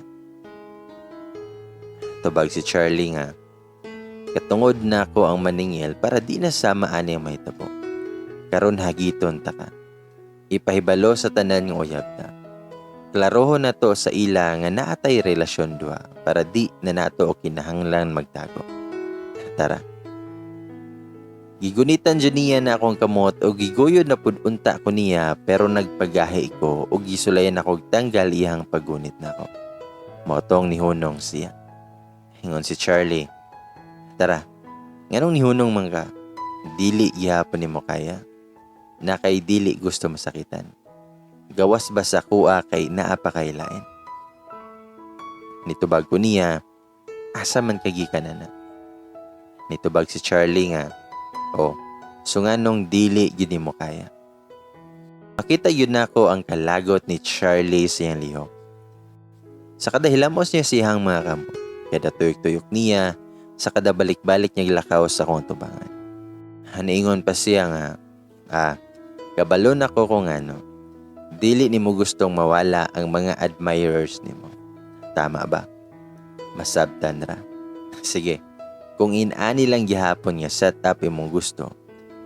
Tubag si Charlie nga katungod na ko ang maningil para di na sama ani ang mahitabo. Karon hagiton ta ka. Ipahibalo sa tanan nga uyab ta. Klarohon na to sa ila nga naatay relasyon duha para di na nato o kinahanglan magtago. Tara. Gigunitan dyan niya na akong kamot o giguyod na pud unta ko niya, pero nagpagahi ko o gisulayan ako og tanggal iyang paggunit nako. Motong nihunong siya. Ingon si Charlie, "Tara, nganong nihunong man ka? Dili gihapon nimo kaya? Na kay dili gusto masakitan. Gawas ba sa kuha kay naa pa kay lain?" Nitubag ko niya, "Asa man ka gikan ana?" Nitubag si Charlie nga, "Oh, so nganong dili gyud nimo kaya?" Makita yun nako ang kalagot ni Charlie sa iyang lihok. Sa kada hilamos niya siyang mga kamot, kada tuyok-tuyok niya, sa kada balik-balik niya lakaw sa akong tubangan. Haniingon pa siya nga, "Ah, kabalo na ko kung ano, dili nimo gustong mawala ang mga admirers nimo. Tama ba? Masabtan ra. Sige, kung inani lang gihapon nga set up imong gusto,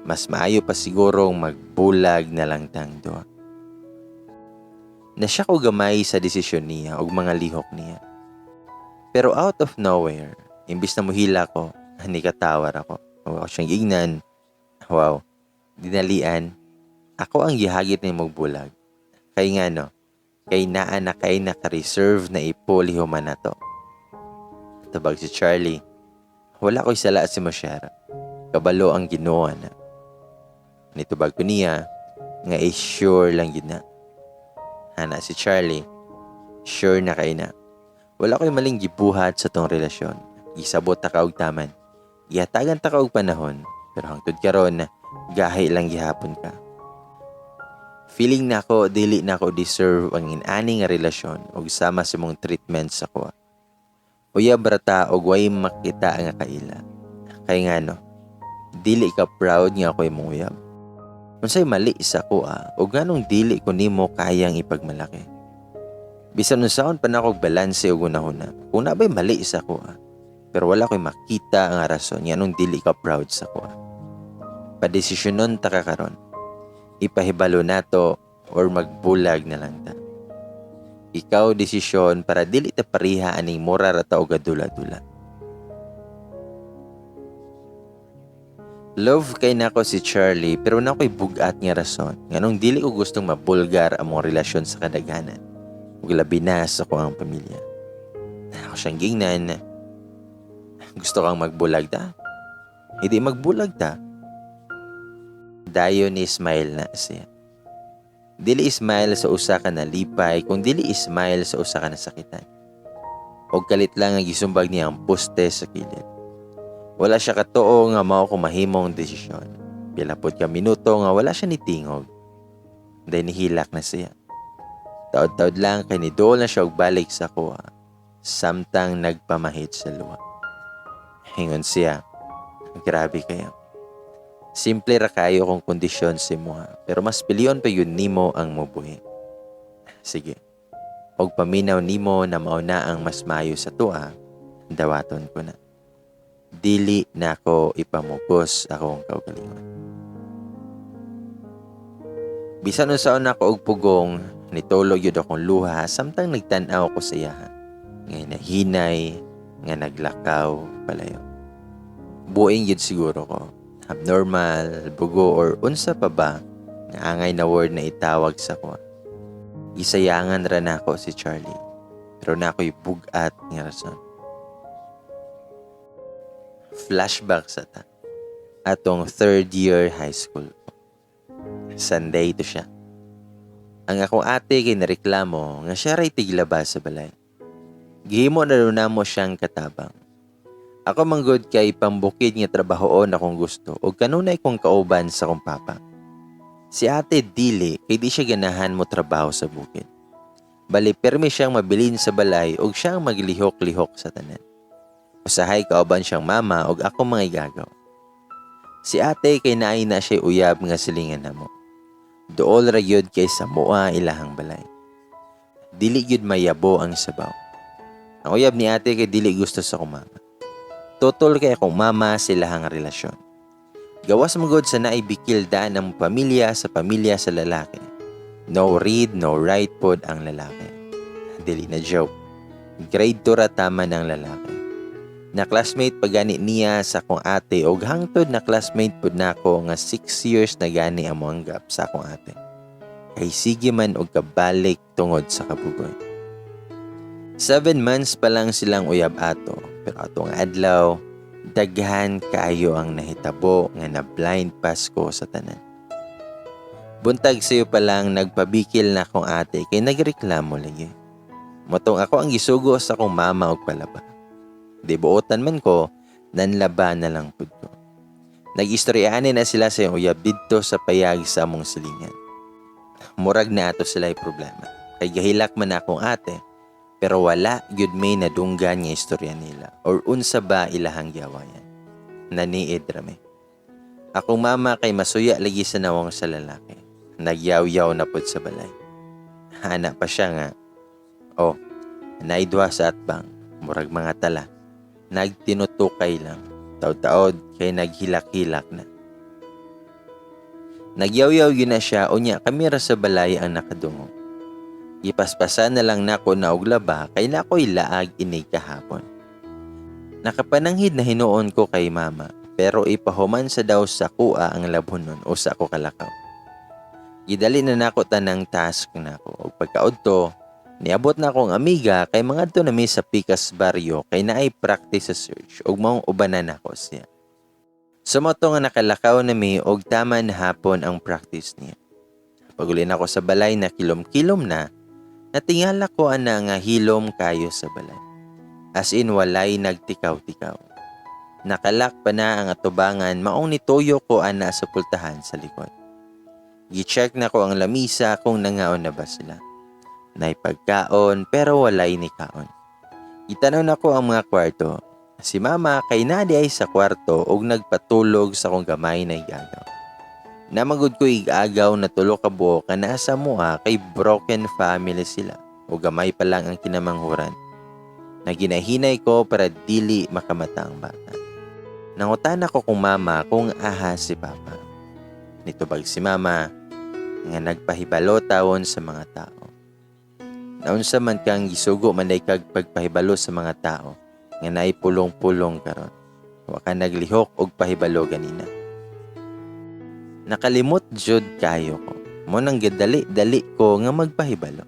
mas maayo pa sigurong magbulag na lang tang duha." Nasya ko gamay sa desisyon niya ug mga lihok niya. Pero out of nowhere, imbis na muhila ko, nikatawar ako. Ako siyang gignan, "Wow, dinalian, ako ang gihagit ni bulag. Kay nga no, kay naa na kay naka-reserve na ipuli human na to." Tabag si Charlie, "Wala ko'y sala si Moshera. Kabalo ang Ginoo na." Nitubag ko niya nga eh sure lang yun na. Hana si Charlie, "Sure na kay na. Wala ko'y maling gibuhat sa tong relasyon. Gisabot ta ka og taman. Gihatagan ta ka og panahon. Pero hangtod karon, gahi lang gihapon ka. Feeling nako dili nako deserve ang inani nga relasyon og sama sa imong treatment sa kuha. Uyab ra ta og way makita nga kaila. Kay ngano, dili ka proud nga ako imong uyab? Unsay mali sa kuha og nganong dili ko nimo kayang ipagmalaki? Bisan unsaon pa nako og balanse og hunahuna kung nabay mali sa kuha. Pero wala ko'y makita nga rason nganong dili ka proud sa kuha. Padesisyonon ta ka karon. Ipahibalo nato or magbulag na lang ta. Ikaw desisyon para dili ta pareha aning mura ra ta og adula-dula." Love kay nako si Charlie, pero na ko'y bugat nga rason nganong dili ko gustong mabulgar among relasyon sa kadaghanan ug labi na sa ang pamilya. Ako siyang gingnan, "Gusto kang magbulag ta? Hindi magbulag ta." Dayon ni smile na siya. Dili smile sa usa ka nalipay kung dili smile sa usa ka nasakitan. Og kalit lang ang gisumbag niya ang poste sa kilid. Wala siya katuo nga mao ko mahimong desisyon. Pila pod ka minuto nga wala siya nitingog. Dahil nihilak na siya. Taod-taod lang kay niduol na siya og balik sa kuha. Samtang nagpamahit sa luha. Hingon siya, "Grabe kayo. Simple ra kayo kung kondisyon si muha, pero mas pilion pa yun nimo ang mubuhi. Sige. Og paminaw nimo na mao na ang mas maayo sa tua, dawaton ko na. Dili na ako ipamugos akong kaugalingon." Bisan unsaon nako og pugong, nitulo gyud akong luha samtang nagtan-aw ko sa iyaha nga nahinay nga naglakaw palayo. Buing gyud siguro ko. Abnormal, bugo or unsa pa ba nga angay na word na itawag sa ko. Gisayangan ra nako si Charlie. Pero na ako'y bugat nga rason. Flashback sa ta. Atong third year high school ko. Sunday to siya. Ang akong ate kay nareklamo nga siya ray tiglaba sa balay. Gihimo na daw namo siyang katabang. Ako manggod kay pambukid nga trabahoon akong gusto ug kanunay kong kauban sa akong papa. Si ate dili, kay di siya ganahan mo trabaho sa bukid. Bali permi siyang mabilin sa balay ug siyang maglihok-lihok sa tanan. Usahay kauban siyang mama ug akong mga igagaw. Si ate kay naay na siya uyab nga silingan namo. Duol ra gyud kay sa mua ilahang balay. Dili gyud mayabo ang sabaw. Ang uyab ni ate kay dili gusto sa akong mama. Tutol kay akong mama silahang relasyon. Gawas man gud sa naay bikil daan ang pamilya sa lalaki. No read, no write pod ang lalaki. Dili na joke. Grade 2 ra tama ng lalaki. Na classmate pa gani niya sa akong ate og hangtod na classmate pud nako nga 6 years na gani among gap sa akong ate. Kay sige man og kabalik tungod sa kabugoy. 7 months pa lang silang uyab ato, pero ato nga adlaw, daghan kaayo ang nahitabo nga na blind pass ko sa tanan. Buntag sayo pa lang, nagpabikil na akong ate kay nagreklamo lagi. Mao tong ako ang gisugo sa akong mama og palaba. Di buotan man ko, nanlaba na lang pud ko. Nag-istoryaan na sila sa iyang uyab didto sa payag sa among silingan. Murag na ato sila problema. Kay gahilak man akong ate, pero wala gyud may nadunggan nga istorya nila or unsa ba ilahang giawayan. Naniid rami. Akong mama kay masuya lagi sa nawong sa lalaki. Nagyaw-yaw na pud sa balay. Hana pa siya nga, "Oh, naay duha sa atbang, murag mga tala. Nagtinutukay lang. Taod-taod kay naghilak-hilak na." Nagyaw-yaw gyud na siya, unya kami ra sa balay ang nakadungog. Gipaspasan na lang nako na og laba kay nakoy laag inig kahapon. Nakapananghid na hinuon ko kay mama, pero ipahuman sa daw sa kuha ang labhonon o sa ako kalakaw. Gidali na nako tanang task nako ug pagkaudto niabot na akong amiga kay mangadto na mi sa Pikas Barrio kay naay practice sa search ug maong ubanan nako siya. Sa to nga nakalakaw na mi og tama na hapon ang practice niya. Paguli nako sa balay na kilom-kilom na, natingala ko ana nga hilom kayo sa balay. As in walay nagtikaw-tikaw. Naka-lock pa na ang atubangan, maong nituyo ko ana sa pultahan sa likod. Gi-check na ko ang lamisa kung nangaon na ba sila. Nay pagkaon pero walay ni kaon. Gitanaw nako ang mga kwarto. Si mama kay naa diay sa kwarto og nagpatulog sa akong gamay na igagaw. Naa man gud ko igagaw na tulo ka buok nga nasa mua kay broken family sila o gamay pa lang ang kinamanghuran. Naginahinay ko para dili makamata ang bata. Nangutana ko kung mama kung aha si papa. Nitubag si mama nga nagpahibalo tawon sa mga tao. Naunsa man kang gisugo man day kag pagpahibalo sa mga tao nga naay pulong-pulong karon? Wa ka naglihok og pahibalo ganina. Nakalimot jud kayo ko. Mao nang gadali-dali ko nga magpahibalo.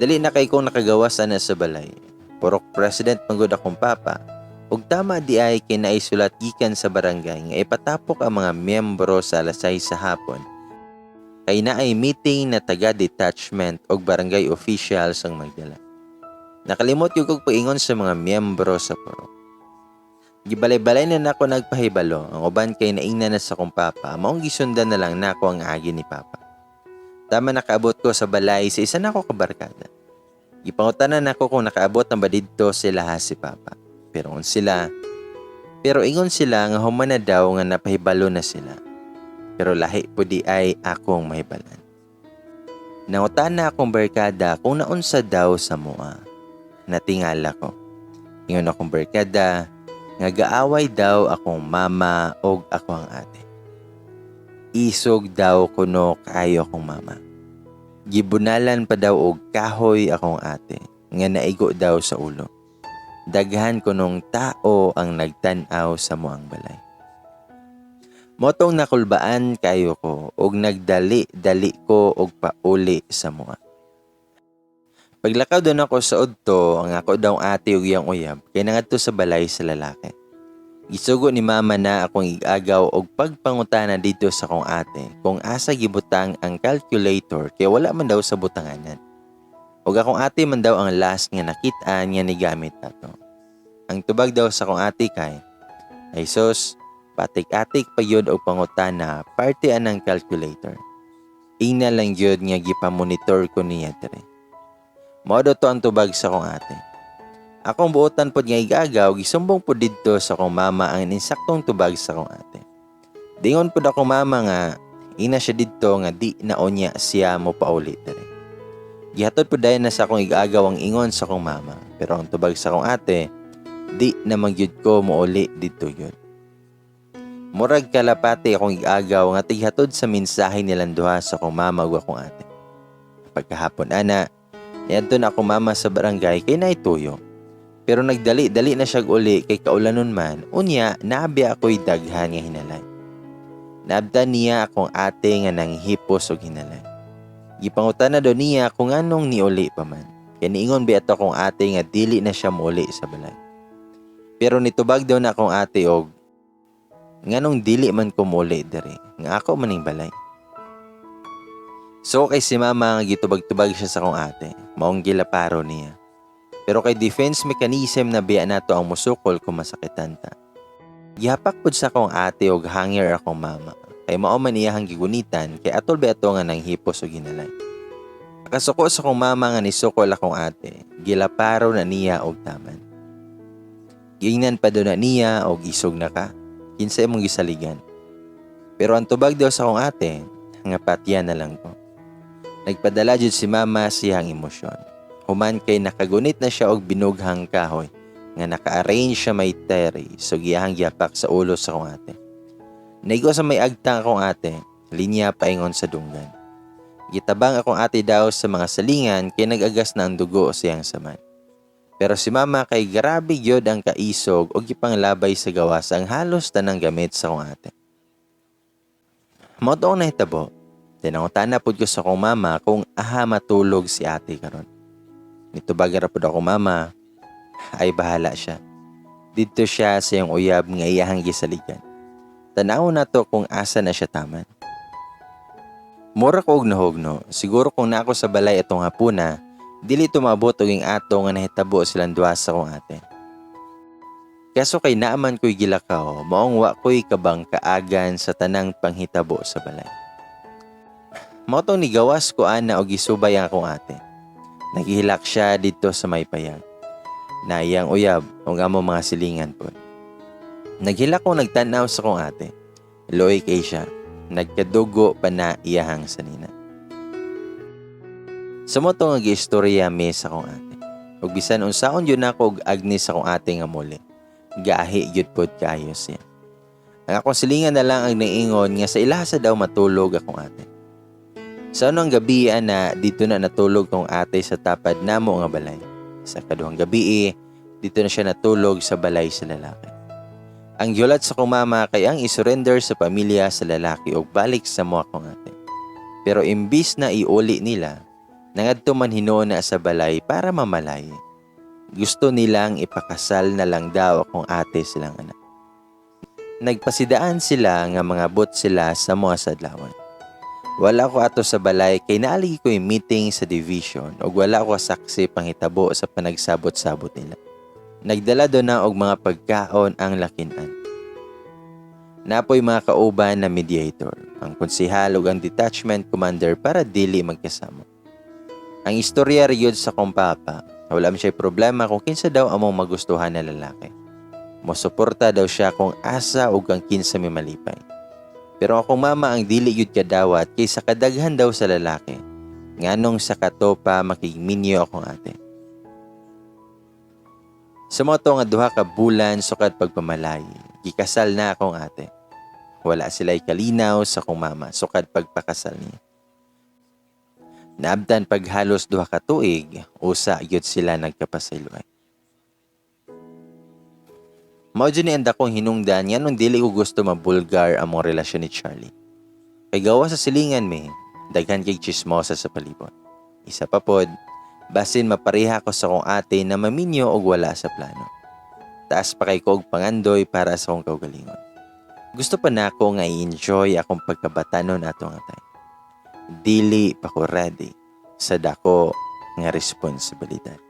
Dali na kay kong nakagawas ana sa balay. Purok president man gud akong papa. Ug tama di ay kay naisulat gikan sa barangay nga ipatapok ang mga miyembro sa alas 6 sa hapon kay naay meeting na taga detachment og barangay officials ang magdala. Nakalimot gyud kog paingon sa mga miyembro sa purok. Gibalay-balay na nako nagpahibalo, ang uban kay naingna na sa akong papa, maong gisundan na lang nako ang agi ni papa. Tama nakaabot ko sa balay sa isa nako kabarkada. Gipangutana nako kung nakaabot na ba didto sila ha si papa. Pero ingon sila nga human na daw nga napahibalo na sila. Pero lahi po di ay akong mahibalan. Nangutana akong barkada kung naunsa daw sa mua. Natingala ko. Ingon akong barkada nga gaaway daw akong mama og ako ang ate. Isog daw kuno kaayo akong mama. Gibunalan pa daw og kahoy akong ate nga naigo daw sa ulo. Daghan kunong tao ang nagtan-aw sa muang balay. Mao tong nakulbaan kayo ko og nagdali-dali ko og pauli sa mua. Paglakaw doon ako sa udto, ang ako daw ate ug iyang uyab kay nangadto sa balay sa lalaki. Gisugo ni mama na akong igagaw og pagpangutana dito sa akong ate kung asa gibutang ang calculator kay wala man daw sa butanganan. Ug akong ate man daw ang last nga nakit-an nga nigamit ato. Ang tubag daw sa akong ate kay, "Ay sus, patik-atik pa yun og pangutana parte anang calculator. Ingna lang yun nga gipamonitor ko niya dire." Mao daw to ang tubag sa akong ate. Akong buotan pod nga igagaw, gisumbong pod didto sa akong mama ang insaktong tubag sa akong ate. Dingon pod akong mama nga ina siya didto nga di na unya siya mo pauli diri. Gihatod pod dayon na sa akong igagaw ang ingon sa akong mama, pero ang tubag sa akong ate, di na magyud ko mouli didto yun. Murag kalapati akong igagaw nga tighatod sa mensahe nilang duha sa akong mama ug akong ate. Pagkahapon ana, niadto na akong mama sa barangay kay naituyo. Pero nagdali-dali na siya uli kay kaulanon man, unya naabi ako'y daghan nga hinalay. Naabdan niya akong ate nga nanghipos og hinalay. Gipangutana daw niya kung anong niuli pa man. Kay niingon bi ato akong ate nga dili na siya muuli sa balay. Pero nitubag daw na akong ate og nganong dili man ko muuli diri, nga ako maning balay. So kay si mama nga gitubag-tubag siya sa akong ate, maong gilaparo niya. Pero kay defense mechanism na biya nato ang musukol kung masakitan ta. Gihapak pud sa akong ate og hanger akong mama. Kay mao man iyahang gigunitan kay atol ba ato nga nanghipos og hinalay. Kasuko sa akong mama nga nisukol akong ate, gilaparo na niya og taman. Giingnan pa daw na niya og isog na ka, kinsa imong gisaligan. Pero ang tubag daw sa akong ate, nga patya na lang ko. Nagpadala jud si mama siyang emosyon. Human kay nakagunit na siya og binughang kahoy nga naka-arrange siya may terrace so giyahang gihapak sa ulo sa akong ate. Naigo sa may agtang akong ate, linya paingon sa dunggan. Gitabang akong ate daw sa mga salingan kay nag-agas na ang dugo siyang saman. Pero si mama kay grabe gyud ang kaisog og gipanglabay sa gawas ang halos tanang gamit sa akong ate. Mao to ang nahitabo. Tinangutana pud ko sa akong mama kung aha matulog si ate karon. Nitubag ra pud ako mama, ay bahala siya. Didto siya sa iyang uyab nga iyahang gisaligan. Tan-aw na to kung asa na siya taman. Mura ko og nahugno, siguro kung naako sa balay atong hapuna, dili tumabot og ing ato nga nahitabo silang duha sa akong ate. Kaso kay naaman ko'y gilakaw, maong wa ko'y kabang kaagan sa tanang panghitabo sa balay. Mao tong nigawas ko ana og gisubay ang akong ate. Naghihilak siya didto sa may payag. Na iyang uyab og amo mga silingan pod. Naghilak ko nagtan-aw sa akong ate. Luoy kay siya. Nagkadugo pa na iyahang sanina. Sa mo to nga giistorya mi sa akong ate. Ug bisan unsaon gyud nako og agni sa akong ate nga muli. Gahi gyud pod kaayo siya. Ang akong silingan na lang ang naingon nga sa ilaha sa daw matulog akong ate. Sa unang gabi ana dito na natulog akong ate sa tapad namo nga balay. Sa kaduhang gabi dito na siya natulog sa balay sa lalaki. Ang giulat sa akong mama kay ang isurrender sa pamilya sa lalaki og balik sa mo akong ate. Pero imbis na iuli nila, nangadto man hinuon na sa balay para mamalay. Gusto nilang ipakasal na lang daw akong ate silang anak. Nagpasidaan sila nga mangabot sila sa mga sadlawan. Wala ko ato sa balay kay naaligi ko yung meeting sa division ug wala ko saksi panghitabo sa panagsabot-sabot nila. Nagdala do na og mga pagkaon ang lakinan. Napoy mga kauban na mediator, ang konsehal ug ang detachment commander para dili magkasama. Ang istorya riyod sa kong papa, wala man siya problema kung kinsa daw among magustuhan na lalaki. Mosuporta daw siya kung asa ug ang kinsa may malipay. Pero akong mama ang dili yud kadawat kaysa kadaghan daw sa lalaki. Nganong sa kato pa makigminyo akong ate. Sa mo to nga duha ka bulan sukad pagpamalay, gikasal na akong ate. Wala sila'y kalinaw sa akong mama sukad pagpakasal niya. Naabtan paghalos duha ka tuig, usa gyud sila nagkapasayloay. Mao jud ni ang dakong hinungdan nganong dili ko gusto mabulgar among relasyon ni Charlie. Kay gawa sa silingan mi, daghan kay chismosa sa palibot. Isa pa pod, basin mapareha ko sa akong ate na maminyo og wala sa plano. Taas pa kay ko og pangandoy para sa akong kaugalingon. Gusto pa nako nga i-enjoy akong pagkabatanon ato nga time. Dili pa ko ready sa dako nga responsibilidad.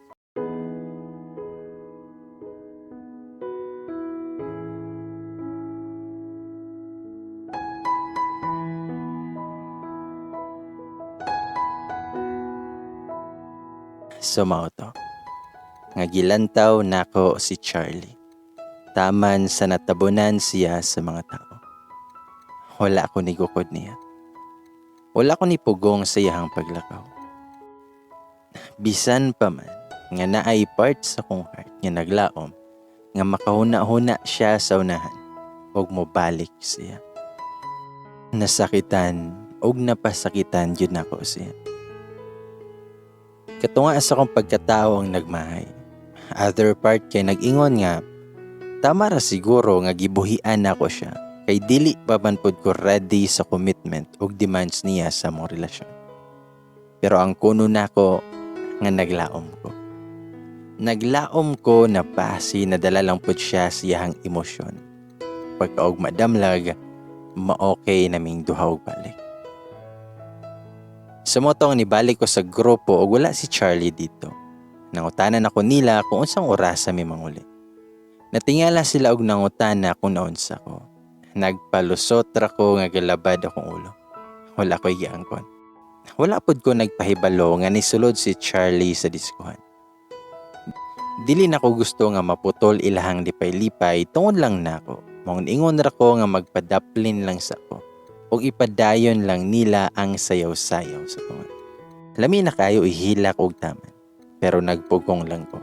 So mao to. nga gilantaw nako si Charlie. Taman sa natabunan siya sa mga tao. Wala ko nigukod niya. Wala ko nipugong sa iyahang paglakaw. Bisan pa man nga naay part sa kong heart nga naglaom nga makahuna-huna siya sa unahan ug mobalik siya. Nasakitan ug napasakitan gyud nako siya. Katunga sa akong pagkatao ang nagmahay. Other part kay nag-ingon nga tama ra siguro nga gibuhian nako siya kay dili pa man pud ko ready sa commitment ug demands niya sa among relasyon. Pero ang kuno nako nga naglaom ko. Naglaom ko na basi nadala lang pud siya sa iyahang emosyon. Pagkaugma damlag, ma-okay naming duha og balik. Sa mao tong nibalik ko sa grupo ug wala si Charlie dito. Nangutanan ako nila kung unsang orasa mi manguli. Natingala sila og nangutana kung naunsa ko. Nagpalusot ra ko nga galabad akong ulo. Wala ko'y giangkon. Wala pud ko nagpahibalo nga nisulod si Charlie sa diskuhan. Dili na ko gusto nga maputol ilahang lipay-lipay tungod lang nako. Maong ingon ra ko nga magpadaplin lang sa ko ug ipadayon lang nila ang sayaw-sayaw sa tunga. Lami na kayo ihilak og taman, pero nagpugong lang ko.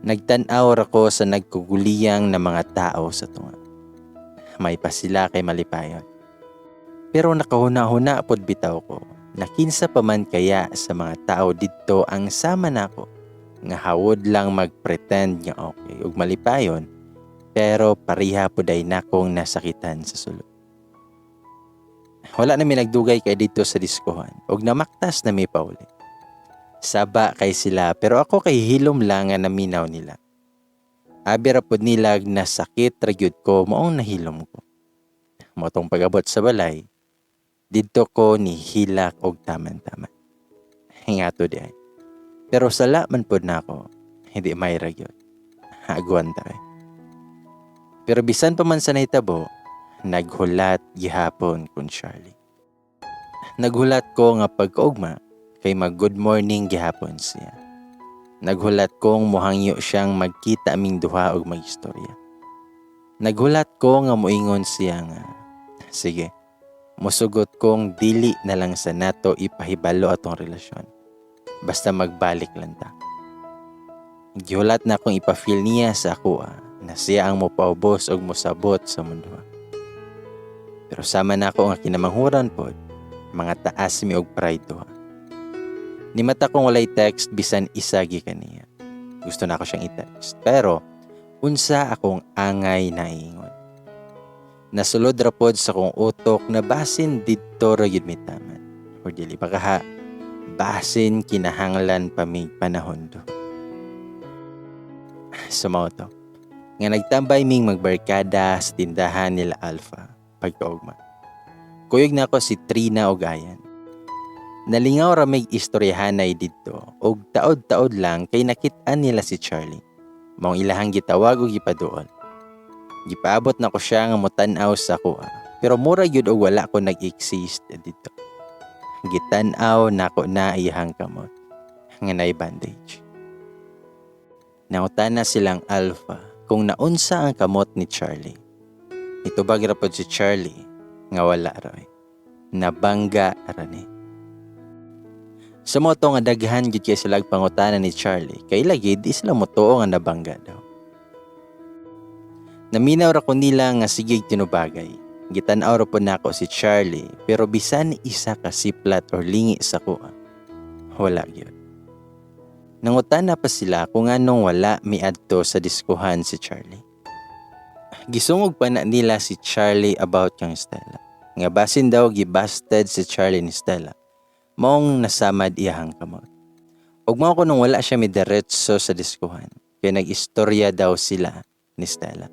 Nagtan-aw ra ko sa nagkuguliyang na mga tao sa tunga. May pa sila kay malipayon. Pero nakahuna-huna pod bitaw ko na kinsa pa man kaya sa mga tao didto ang sama nako nga hawod lang magpretend nga okay ug malipayon, pero pareha pud ay nakong nasakitan sa sulod. Wala na mi nagdugay kay didto sa diskohan ug namaktas na mi pauli. Saba kay sila, pero ako kay hilom lang nga naminaw nila. Abi ra pod nila nasakit ra gyud ko, maong nahilom ko. Mao tong pag-abot sa balay, didto ko nihilak og taman-taman. Hingato di ay. Pero sala man pod nako, hindi may ra gyud. Agwanta eh. Pero bisan pa man sa nahitabo, naghulat gihapon kun Charlie. Naghulat ko nga pagkaugma kay mag good morning gihapon siya. Naghulat kong muhangyo siyang magkita aming duha og magistorya. Naghulat ko nga moingon siya nga, sige, musugot kong dili na lang sa nato ipahibalo atong relasyon. Basta magbalik lang ta. Gihulat na akong ipa-feel niya sa ako na siya ang mopaubos og mosabot sa mundo. Pero sama na ako nga kinamanghuran pod, mga taas mi og pride duha. Nimata kong walay text bisan isa gikan niya. Gusto na ako siyang i-text. Pero unsa akong angay naingon. Nasulod ra pod sa kong utok na basin didto ra gyud mi taman. Or dili pa kaha, basin kinahanglan pa mig panahon do. Sa mao to nga nagtambay ming magbarkada sa tindahan nila Alpha pagkaugma. Kuyog na ako si Trina og Ayan. Nalingaw ra mig istoryahanay didto og taod-taod lang kay nakit-an nila si Charlie. Maong ilahang gitawag og gipaduol. Gipaabot na ko siya nga motan-aw sa kuha, pero mura gyud og wala ko nag-exist didto. Gitan-aw nako na iyahang kamot nga nay bandage. Nangutana silang Alpha kung naunsa ang kamot ni Charlie. Itubag ra pod si Charlie nga wala ra eh. Nabangga ra ni. Sa mao to nga daghan gyud kay sila pangutana ni Charlie kay lagi di sila motuo nga nabangga daw. Naminaw ra ko nila nga sige tinubagay. Gitan-aw ra pod nako si Charlie, pero bisan isa ka siplat or lingi sa kuha, wala gyud. Nangutana pa sila kung anong wala miadto sa diskuhan si Charlie. Gisungog pa na nila si Charlie about kang Stella. Nga basin daw gibasted si Charlie ni Stella. Maong nasamad iyahang kamot. Ug mao ko nung wala siya midiretso sa diskuhan. Kay nag-istorya daw sila ni Stella.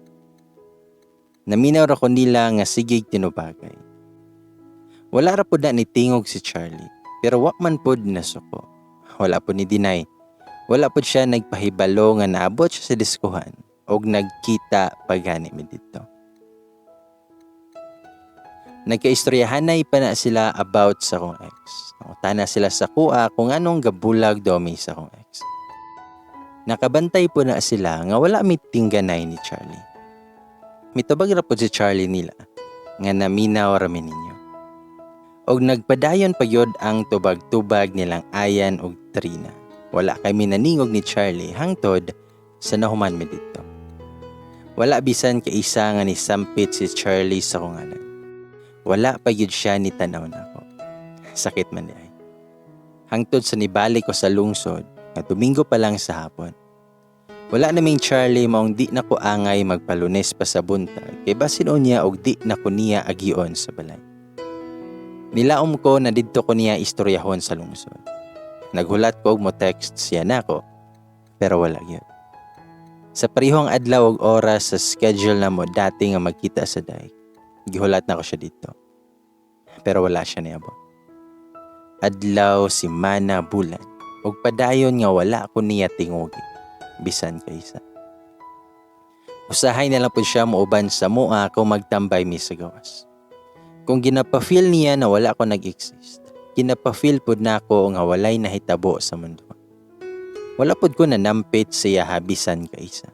Naminaw ra ko nila nga sigig tinubagay. Wala ra pod na ni tingog si Charlie, pero wa man pod nasuko. Wala pod ni deny. Wala pod siya nagpahibalo nga naabot siya sa diskuhan og nagkita pagani mi didto. Nagkaistoryahanay pa na sila about sa akong ex. Nangutana sila sa kuha kung anong gabulag daw mi sa akong ex. Nakabantay po na sila nga wala mi tingganay ni Charlie. Mitubag ra pod si Charlie nila nga naminaw ra mi ninyo. Og nagpadayon pa gyud ang tubag-tubag nilang Ayan og Trina. Wala kami naningog ni Charlie hangtod sa nahuman mi didto. Wala bisan kaisa nga ni sampit si Charlie sa akong ngalan. Wala pa gyud siya ni tanaw nako. Sakit man diay. Hangtod sa nibalik ko sa lungsod nga Domingo pa lang sa hapon. Wala naming Charlie, maong di na ko angay magpalunes pa sa buntag kay basin unya og di na ko niya agion sa balay. Nilaom ko na didto ko niya istoryahon sa lungsod. Naghulat ko og mo text siya nako, pero wala gyud. Sa parehong adlaw ug oras sa schedule namo dati nga magkita sa dike, gihulat nako siya didto. Pero wala siya niabot. Adlaw, simana, bulan, ug padayon nga wala ko niya tingugi bisan kaysa. Usahay na lang po siya muuban sa mua kung magtambay mi sa gawas. Kung ginapa-feel niya na wala ko nag-exist, ginapa-feel pod nako nga walay nahitabo sa mundo. Wala pod ko nanampit sa iya bisan kaysa.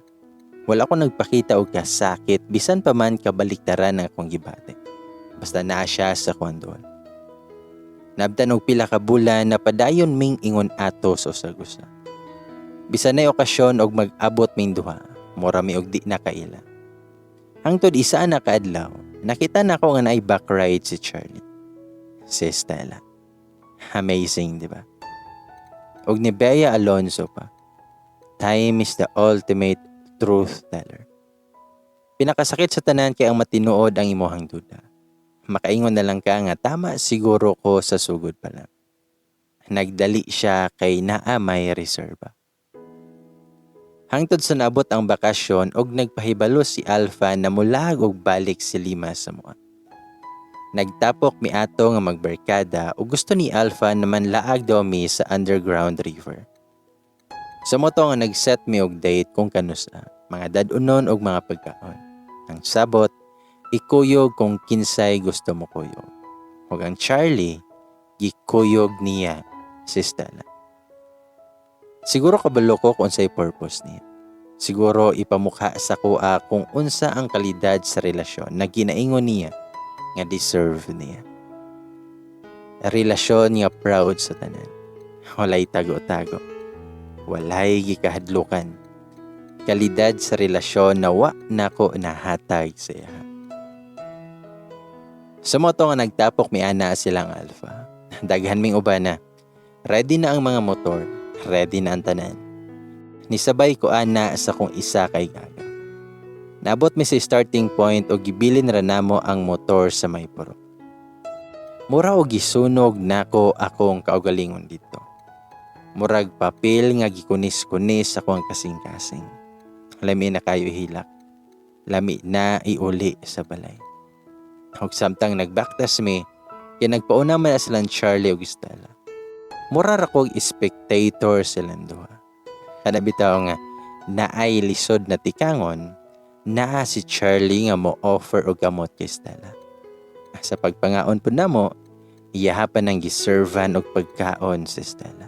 Wala ko nagpakita og kasakit bisan pa man kabaliktaran ang akong gibati. Basta naa siya sa kondol. Nabtan og pila ka bulan na padayon ming ingon ato sa usag-usa. Bisan nay okasyon og mag-abot ming duha, mura mi og di na kaila. Hangtod isa na kaadlaw, nakita nako nga naay back ride si Charlie. Si Stella. Amazing, di ba? Og ni Bea Alonzo pa. Time is the ultimate truth teller. Pinakasakit sa tanan kay ang matinuod ang imuhang duda. Makaingon na lang ka nga tama siguro ko sa sugod pa lang. Nagdali siya kay naa may reserba. Hangtod sa naabot ang bakasyon og nagpahibalo si Alpha na mulaag og balik si Lima sa mua. Nagtapok mi ato nga magbarkada ug gusto ni Alpha na manlaag daw mi sa underground river. Sa mao to nga nag-set mi og date kung kanusa, mga dad-unon og mga pagkaon. Ang sabot, ikuyog kung kinsay gusto mo kuyog. Ug ang Charlie, gikuyog niya si Stella. Siguro kabalo ko kung unsay purpose niya. Siguro ipamukha sa kuha kung unsa ang kalidad sa relasyon na ginaingon niya nga deserve niya. Relasyon nga proud sa tanan. Walay tago-tago. Walay gikahadlukan. Kalidad sa relasyon na wa nako nahatag sa iya. Sa mao to nga nagtapok mi ana silang Alpha. Daghan ming uban na. Ready na ang mga motor. Ready na ang tanan. Nisabay ko ana sa kung isa kay gaga. Naabot mi sa starting point o gibilin ra namo ang motor sa may puro. Mura og gisunog nako akong kaugalingon didto. Murag papel nga gikunis-kunis ako ang kasing-kasing. Lami na kayo ihilak. Lami na iuli sa balay. Og samtang nagbaktas mi, kay nagpauna man na silang Charlie ug Stella. Mura ra kog spectator silang duha. Kana bitaw nga naay lisod na tikangon, naa si Charlie nga mo offer og gamot kay Stella. Sa pagpangaon pud namo, iyaha pa nang giservan og pagkaon si Stella.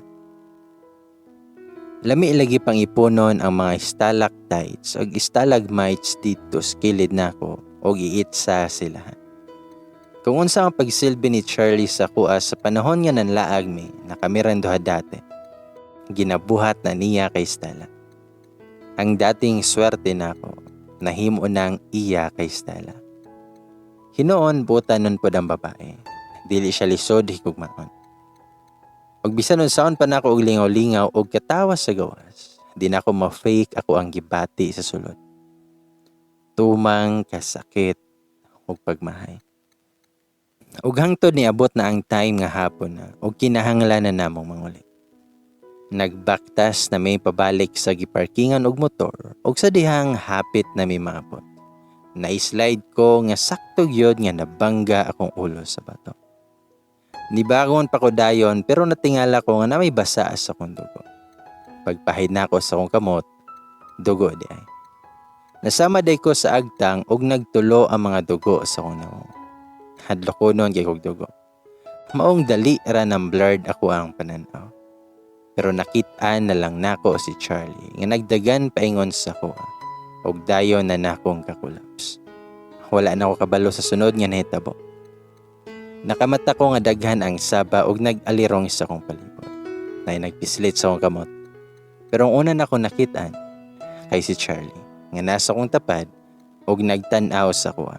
Lami lagi pang ipunon ang mga stalactites ug stalagmites didto sa kilid nako og iitsa sila. Kung unsa ang pagsilbi ni Charlie sa kuha sa panahon nga nanlaag mi na kami ra duha dati, ginabuhat na niya kay Stella. Ang dating swerte nako, nahimo nang iya kay Stella. Hinuon buta nun pod ang babae. Dili siya lisod higugmaon. Og bisan unsaon pa nako og lingaw-lingaw og katawa sa gawas, di nako ma-fake ako ang gibati sa sulod. Tumang kasakit ug pagmahay. Ug hangtod niabot na ang time nga hapon na ug kinahanglan na namong manguli. Nagbaktas na mi pabalik sa giparkingan og motor ug sa dihang hapit na mi maabot, na-slide ko nga sakto gyud nga nabangga akong ulo sa bato. Nibangon pa ko dayon pero natingala ko nga na may basa sa akong dugo. Pagpahid nako sa akong kamot, dugo diay. Nasama day ko sa agtang ug nagtulo ang mga dugo sa akong nawong. Hadlok ko noon kay kog dugo. Maong dali ra nang blurred ako ang pananaw. Pero nakit-an na lang nako si Charlie nga nagdagan paingon sa akoa ug dayon na nakong kakulaps. Wala na ko kabalo sa sunod nga nahitabo. Nakamata ko nga daghan ang saba ug nag-alirong sa akong palibot. Nay nagpislit sa akong kamot. Pero ang una nako nakit-an kay si Charlie nga nasa akong tapad ug nagtan-aw sa akoa.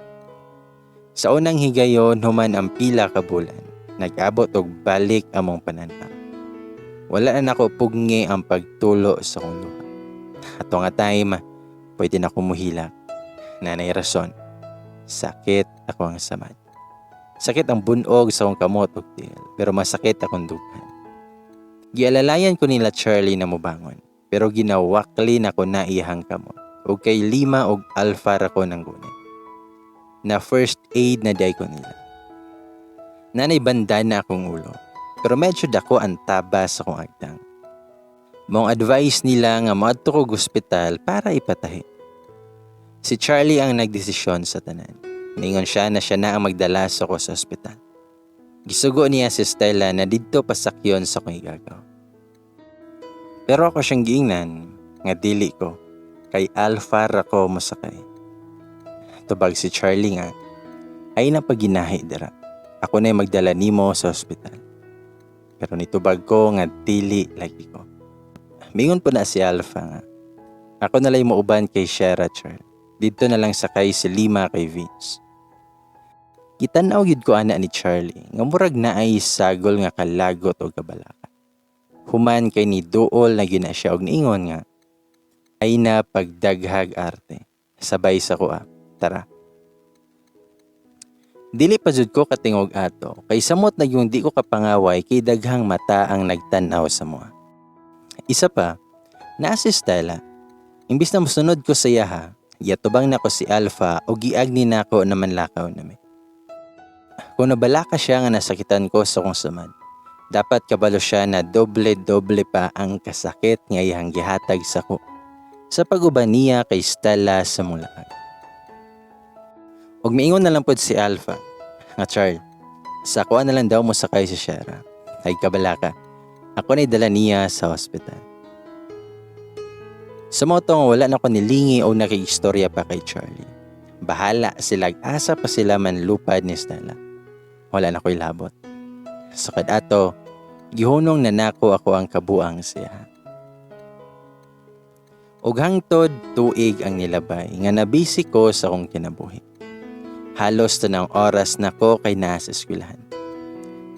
Sa unang higayon human ang pila ka bulan, nag-abot og balik among pananaw. Wala na nako pugngi ang pagtulo sa akong luha. Ato nga time, pwede na ko muhilak. Nanay rason. Sakit ako ang samad. Sakit ang bunog sa akong kamot ug tiil, pero masakit akong dughan. Gialalayan ko nila Charlie na mobangon, pero ginawakli na ko na iyahang kamot. Ug kay Lima og Alpha ra ko nang gunit. Na first aid na day ko nila. Nanay banda na akong ulo, pero medyo dako ang taba sa akong agtang. Maong advice nila nga moadto ko ospital para ipatahi. Si Charlie ang nagdesisyon sa tanan. Ningon siya na ang magdala sa ko sa ospital. Gisugo niya si Stella na didto pasakyon sa akong igagaw. Pero ako siyang giingnan nga dili ko kay Alpha ra ko mosakay. Tubag si Charlie nga ay napaginahi dira. Ako na magdala nimo sa ospital. Pero nitubag ko nga dili lagi ko. Mingon po na si Alpha nga ako na lang muuban kay Shera, Charlie. Didto na lang sakay si Lima kay Vince. Gitan-aw gyud ko ana ni Charlie nga murag naay sagol nga kalagot o kabalaka. Human kay ni duol na gyud na siya og niingon nga ay na pagdaghag arte. Sabay sa kuha. Tara. Dili pa jud ko katingog ato kay samot na yung di ko kapangaway kay daghang mata ang nagtan-aw sa moa. Isa pa, naa si Stella. Imbis na mosunod ko sa iyaha, giatubang nako si Alpha o giagni nako na manlakaw nami. Kung nabalaka siya nga nasakitan ko sa kong samad, dapat kabalo siya na doble-doble pa ang kasakit nga iyang gihatag sa ko sa pag-uban niya kay Stella sa mulaag. Ug miingon na lang pod si Alpha nga, "Charl, sa akoa na lang daw mo sakay si Shera. Ay kabalaka. Ako na dala niya sa hospital." Sa mao to nga wala na ko nilingi o nakiistorya pa kay Charlie. Bahala sila, asa pa sila man lupad ni Stella. Wala na ko'y labot. Sukad ato, gihunong na nako ako ang kabuang siya. Ug hangtod tuig ang nilabay nga nabisi ko sa akong kinabuhi. Halos tanang oras nako kay naa sa eskwelahan.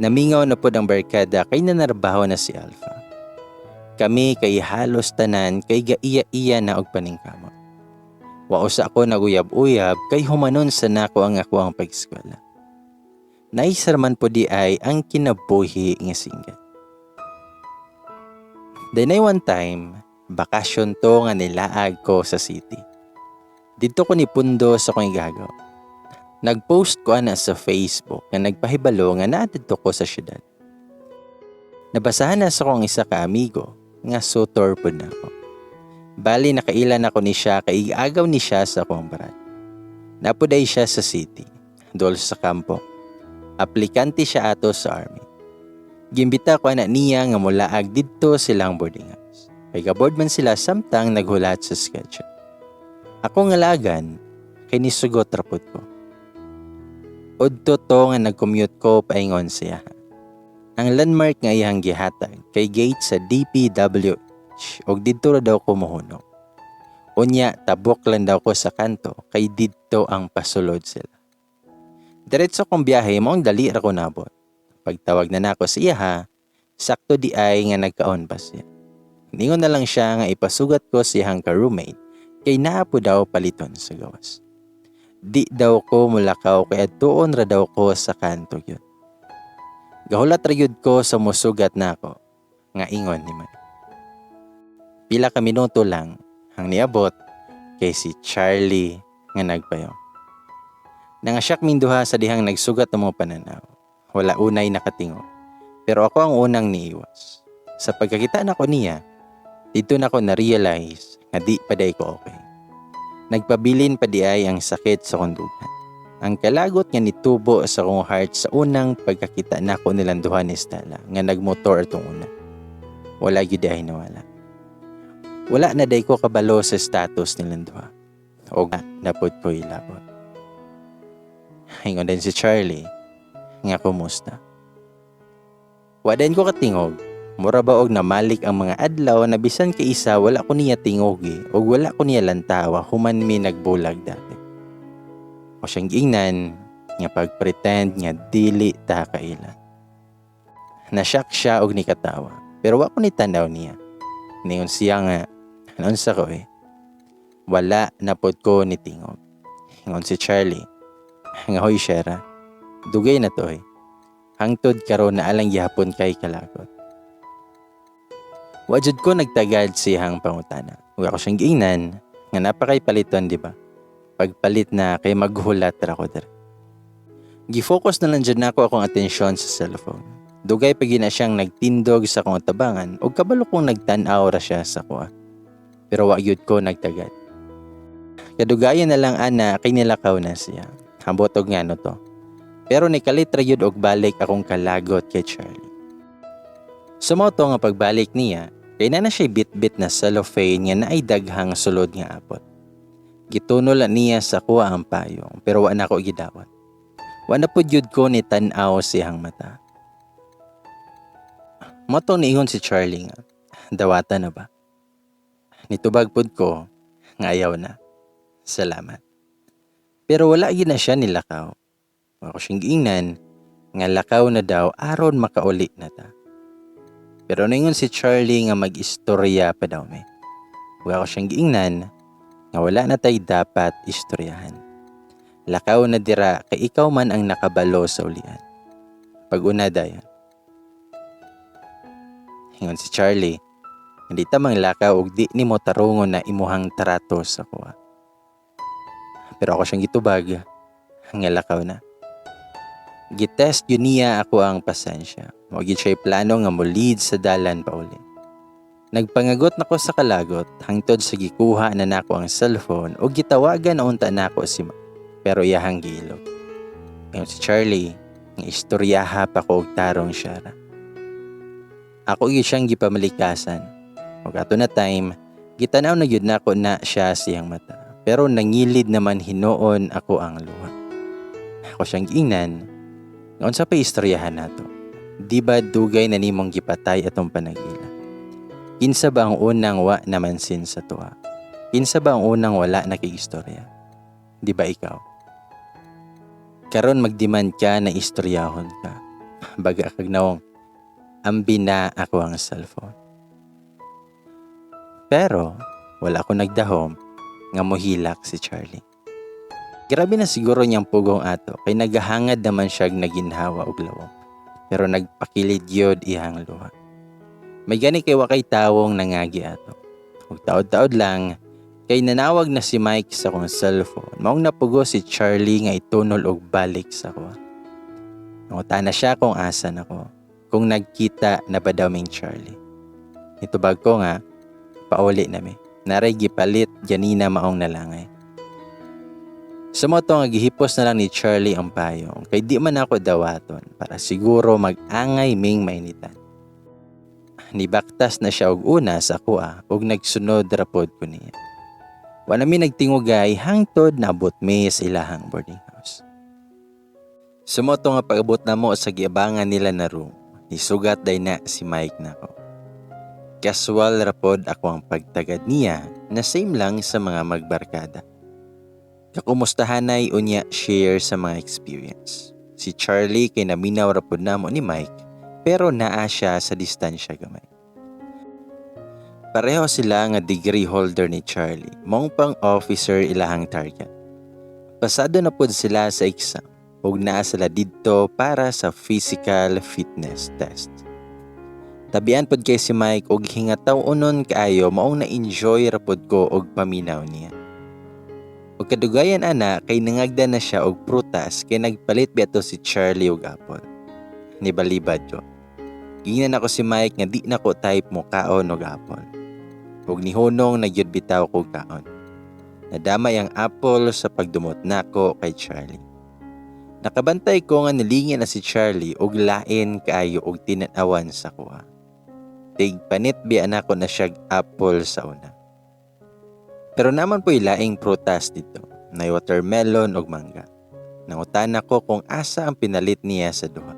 Namingaw na pod ang barkada kay nanarbaho na si Alpha. Kami kay halos tanan kay gaiya-iya na og paningkamot. Wa usa ko naguyab-uyab kay humanon sa nako ang ako ang pag-eskwela. Nice man po di ay ang kinabuhi nga single. Then ay one time, bakasyon to nga nilaag ko sa city. Didto ko ni pundo sa akong igagaw. Nag-post ko ana sa Facebook nga nagpahibalo nga naa didto ko sa syudad. Nabasahan na sa akong isa ka amigo nga sutor pud nako. Bali nakailan ako ni siya kay igaagaw ni siya sa akong brad. Napuday siya sa city, dol sa kampo. Aplikante siya ato sa army. Gimbita ko ana niya nga mulaag didto silang boarding house. Kay gaboard man sila samtang naghulat sa schedule. Ako nga lagan kay nisugot ra pud ko. Udto to nga nag-commute ko paingon siya. Ang landmark nga iyang gihatag kay gate sa DPWH ug didto ra daw ko mohunong. Unya tabok lang daw ko sa kanto kay didto ang pasulod sila. Diretso kong biyahe, maong dali ra ko nabot. Pagtawag na nako sa iya, sakto di ay nga nagkaon pa siya. Ningon na lang siya nga ipasugat ko sa iyang ka-roommate kay naa po daw paliton sa gawas. Di daw ko mulakaw kay adtuon ra daw ko sa kanto gyud. Gahulat ra gyud ko sa musugat nako nga ingon ni man. Pila ka minuto lang ang niabot kay si Charlie nga nagpayo. Nangasyak ming duha sa dihang nagsugat ng mga pananaw. Wala unay nakatingo. Pero ako ang unang niiwas. Sa pagkakita nako niya, didto nako na-realize nga di pa day ko okay. Nagpabilin pa di ay ang sakit sa kong dughan. Ang kalagot nga nitubo sa akong heart sa unang pagkakita nako nilang duha ni Stella nga nagmotor atong una. Wala gyud ay nawala. Wala na day ko kabalo sa status nilang duha. Og napod ko ilabot. Ingon din si Charlie nga kumusta. Wa din ko katingog. Mura ba og namalik ang mga adlaw na bisan kay isa wala ko niya tingogi og wala ko niya lantawa human mi nagbulag dati. O siyang giingnan nga pag-pretend nga dili ta kaila. Nasyak siya og nikatawa pero wa ko ni tanaw niya. Ningon siya nga unsa ko eh. Wala na pod ko ni tingog. Ingon si Charlie nga, "Hoy Shera, dugay na to eh. Hangtod karon na alang gihapon kay kalagot." Wa jud ko nagtagad siyang pangutana. Ug ako siyang giingnan nga napakay paliton, di ba? Pagpalit na kay maghulat ra ko diri. Gi-focus na lang jud nako akong atensyon sa cellphone. Dugay pa gina siyang nagtindog sa akong tabangan ug kabalo kong nagtan-aw ra siya sa kuha. Pero wa gyud ko nagtagad. Kadugayan na lang ana kay nilakaw na siya. Ambot og ngano to. Pero nikalit ra gyud og balik akong kalagot kay Charlie. Sa to nga pagbalik niya, kay na siya bit-bit na cellophane nga naay daghang sulod nga apple. Gitunol na niya sa kuha ang payong pero wa na ko gidawat. Wa na pud gyud ko ni tan-aw siyang mata. Mao to niingon si Charlie nga, "Dawata na ba?" Nitubag pud ko nga ayaw na. Salamat. Pero wala gyud na siya nilakaw. Ako siyang giingnan nga lakaw na daw aron makauli na ta. Pero ningon si Charlie nga mag-istorya pa daw mi. Ug ako siyang giingnan nga wala na tay dapat istoryahan. Lakaw na dira kay ikaw man ang nakabalo sa ulian. Pag-una dayon. Ingon si Charlie, hindi ta manglakaw og di nimo tarungon na imuhang trato sa kuha. Pero ako siyang gitubag, nga lakaw na. Gitest yun niya ako ang pasensya. Wa gyud siya plano nga mo-lead sa dalan pauli. Nagpangagot nako sa kalagot hangtod sa gikuha na nako ang cellphone ug gitawagan na unta nako si Ma. Pero iyahang giilog. Ingon si Charlie, nga istoryaha pa ko og tarong siya ra. Ako gyud siyang gipamalikasan. Ug ato na time, gitanaw na gyud nako na siya siyang mata. Pero nangilid naman hinuon ako ang luha. Ako siyang giingnan, nga unsa pa istoryahan nato? Di ba dugay na nimong gipatay atong panagila? Kinsa ba ang unang wa namansin sa tuwa? Kinsa ba ang unang wala nakigistorya? Di ba ikaw? Karon magdemand ka na istoryahon ka. Baga kag nawong, ambi na ako ang cellphone. Pero wala ko nagdahom nga mohilak si Charlie. Grabe na siguro niyang pugong ato kay nagahangad naman siya naginhawa og lawom. Pero nagpakilid yod ihang luha. May gani kay wa kay tawong nangagi ato. Ug taod-taod lang kay nanawag na si Mike sa akong cellphone. Maong napugo si Charlie nga itunol og balik sa ko. Nangutana siya kung asa nako, kung nagkita na ba daw ming Charlie. Nitubag ko nga pauli nami. Naray gipalit ganina maong nalangay. Sa mo to nga gihipos na lang ni Charlie ang payong kay di man ako dawaton para siguro mag-angay ming mainitan. Nibaktas na siya og una sa kuha ug nagsunod ra pod ko niya. Wa na mi nagtingugay hangtod naabot mi sa ilahang boarding house. Sa mo to nga pag-abot namo sa giabangan nila na room, nisugat day na si Mike nako. Casual ra pod ako ang pagtagad niya na same lang sa mga magbarkada. Kakumustahanay unya share sa mga experience. Si Charlie kay naminaw ra pod namo ni Mike pero naa siya sa distansya gamay. Pareho sila nga degree holder ni Charlie, maong pang officer ilahang target. Pasado na pod sila sa exam ug naa sila didto para sa physical fitness test. Tabian pod kay si Mike og hingataw unon kaayo maong na-enjoy ra pod ko og paminaw niya. Ug kadugayan ana kay nangagda na siya og prutas kay nagpalit biya to si Charlie og apple. Nibalibad ko. Giingnan ako si Mike nga di na ko type mo kaon og apple. Ug nihunong na gyud bitaw ko kaon. Nadamay ang apple sa pagdumot nako kay Charlie. Nakabantay ko nga nilingin na si Charlie og lain kaayo og tinanawan sa kuha. Tig panit biya nako na siyag apple sa una. Pero naa man poy laing prutas didto, nay watermelon ug mangga. Nangutana ko kung asa ang pinalit niya sa duha.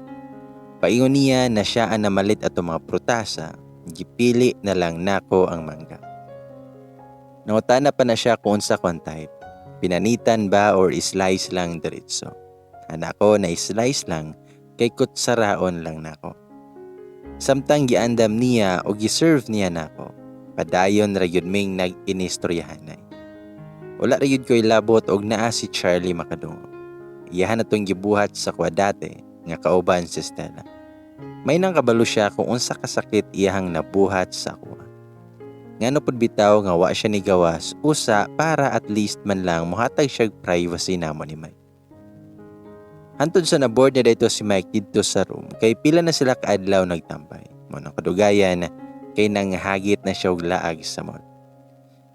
Paingon niya na siya ang namalit atong mga prutasa, gipili na lang nako ang mangga. Nangutana pa na siya kung unsa kon type. Pinanitan ba or slice lang diretso. Ana ko na slice lang kay kutsaraon lang nako. Samtang giandam niya o giserve niya nako, padayon ra gyud ming nag-inistoryahanay. Wala ra gyud ko'y labot og naa si Charlie makadungog. Iyahan na tong gibuhat sa kuha dati nga kauban si Stella. May nang kabalo siya kung unsa kasakit iyahang nabuhat sa kuha. Ngano pud bitaw nga wa siya nigawas usa para at least man lang mohatag siya privacy namo ni Mike. Hantod sa na-board na dito si Mike didto sa room kay pila na sila kaadlaw nagtambay. Mao nang kadugayan kay nanghagit na siya og laag sa mall.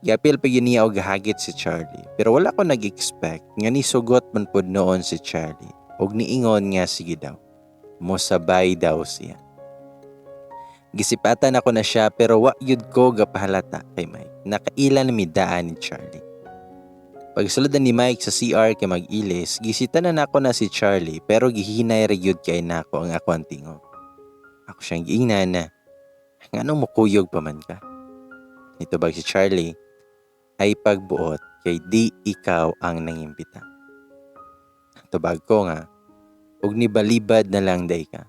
Giapil pa gyud niya og hagit si Charlie, pero wala ko nag-expect nga nisugot man pud noon si Charlie og niingon nga sige daw. Mosabay daw siya. Gisipatan ako na siya, pero wa gyud ko gapahalata kay Mike. Nakaila na mi daan ni Charlie. Pagsulod na ni Mike sa CR kay mag-ilis, gisita na nako na si Charlie, pero gihinay ra gyud kay nako ang ako ang tingog. Ako siyang giingnan na, "Nganong mukuyog pa man ka?" Nitubag si Charlie, "Ay pagbuot kay di ikaw ang nangimbita." Tubag ko nga, "Og nibalibad na lang day ka."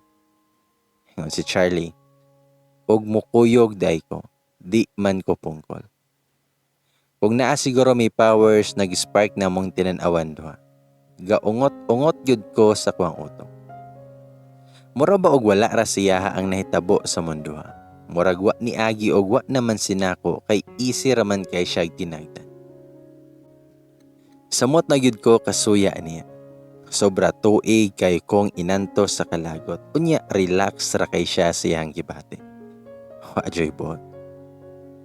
Ingon si Charlie, "Og mukuyog day ko, di man ko pungkol." Kung naa siguro may powers, nag-spark na mong tinan-awan duha. Gaungot-ungot gyud ko sa kuang utok. Mura ba og wala ra siya ang nahitabo sa munduha. Murag wa ni agi og wa naman sinako kay easy ra man kay siya tinagdan. Samot na gyud ko kasuya niya. Sobra tuig kay kong inantos sa kalagot. Unya relax ra kay siya sa iyang gibati. Wa joy buot.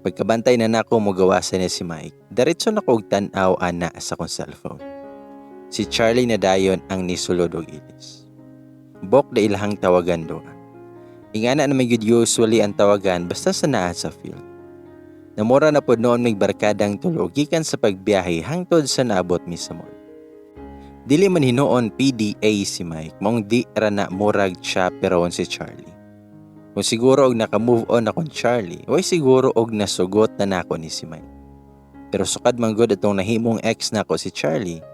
Pagkabantay na nako mogawasan niya si Mike, diretso na ko og tan-aw ana sa akong cellphone. Si Charlie na dayon ang nisulod og ilis. Bok na ilahang tawagan doa. Ingana na may gyud usually ang tawagan basta sa naa sa field. Namura na pod noon may barkadang tulo gikan sa pagbiyahe hangtod sa naabot mi sa mall. Dili man hinuon PDA si Mike, maong di ra na murag chaperon si Charlie. Kung siguro og naka-move on akong Charlie, way siguro og nasugot na nako ni si Mike. Pero sukad man gud atong nahimong ex nako si Charlie,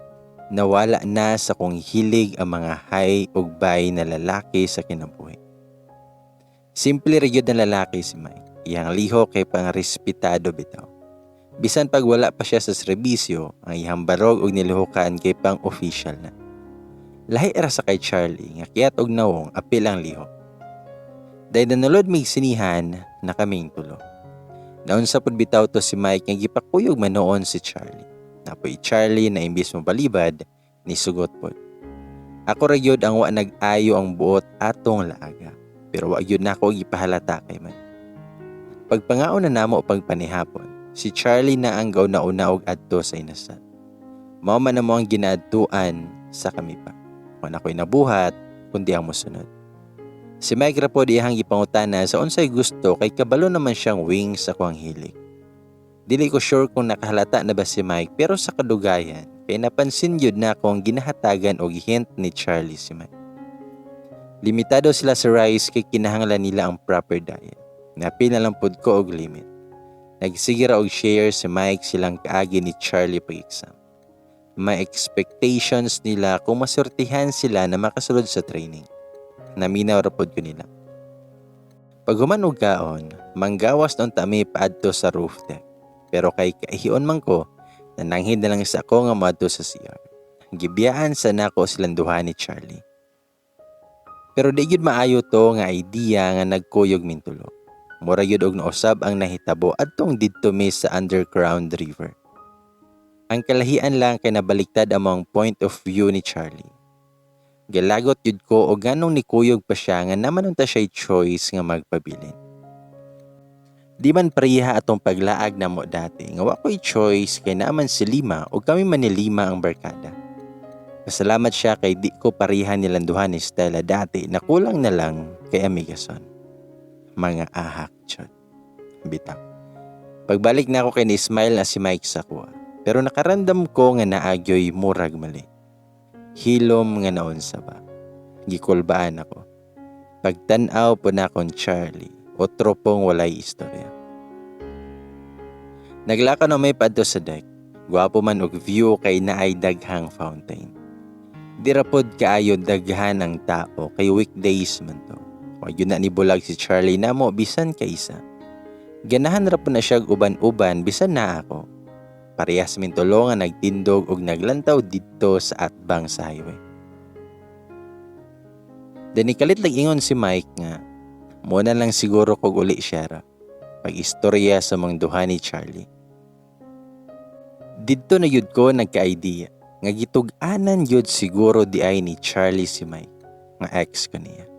nawala na sa kong hilig ang mga hi ug bye na lalaki sa kinabuhi. Simple ra gyud na lalaki si Mike. Iyang lihok kay pangrespetado bitaw. Bisan pag wala pa siya sa serbisyo, ang iyang barog og niluhukan kay pang official na. Lahi ra sa kay Charlie nga kiyat og nawong, apil ang lihok. Dahil nanulod mig sinihan na kaming tulo. Naunsa pud bitaw to si Mike nga gipakuyog man noon si Charlie. Napoy Charlie na imbis mo balibad, nisugot pod. Ako ra gyud ang wa nag-ayo ang buot atong laaga. Pero wa gyud nako gipahalata kay Mike. Pagpangaon na namo pagpanihapon, si Charlie na ang gauna-una og adto sa inasal. Mao man na mo ang ginaadtuan sa kami pa. Kung ako'y nabuhat, kundi ang mosunod. Si Mike ra pod iyang gipangutana sa unsay gusto kay kabalo naman siyang wings sa kuang hilig. Dili ko sure kung nakahalata na ba si Mike, pero sa kadugayan kay napansin yun na akong ginahatagan og hint ni Charlie si Mike. Limitado sila sa rice kay kinahanglan nila ang proper diet. Napil na lang pod ko og limit. Nagsige ra og share si Mike silang kaagi ni Charlie pag-exam. May expectations nila kung masortihan sila na makasulod sa training. Naminaw ra pod ko nila. Pag human og kaon, manggawas noon ta mi paadto sa roof deck. Pero kay kaihion man ko, nananghid na lang sa ako nga moadto sa CR. Gibiyaan sa nako silang duha ni Charlie. Pero di gyud maayo to nga idea nga nagkuyog mintulo. Mura gyud og nausab ang nahitabo adtong didto mi sa underground river. Ang kalahian lang kay nabaliktad among point of view ni Charlie. Galagot gyud ko og ganong nikuyog pa siya nga naman unta siya choice nga magpabilin. Di man pareha atong paglaag namo dati nga wa ko'y choice kay naaman si Lima o kami man ni Lima ang barkada. Pasalamat siya kay di ko pareha nilanduhan ni Stella dati na kulang na lang kay Amigason. Mga ahak jud. Bitaw. Pagbalik na ako kay ni smile na si Mike sa kuha. Pero nakarandam ko nga naagyoy murag mali. Hilom nga naunsa ba. Gikulbaan ako. Pagtan-aw po na akong Charlie, otro pong walay istorya. Naglakaw na may padto sa deck. Gwapo man og view kay naay daghang fountain. Di ra pod kaayo daghan ang tao kay weekdays man to. Wa yun na ni bulag si Charlie namo bisan kaysa. Ganahan ra po na siya uban-uban bisan na ako. Parehas min tulo nga nagtindog og naglantaw didto sa atbang sa highway. Then ikalit lang ingon si Mike nga muna lang siguro kog uli siya ra pag-istorya sa mga duha ni Charlie. Didto na yun ko nagka-idea nga gitug-anan yun siguro di ay ni Charlie si Mike nga ex ko niya.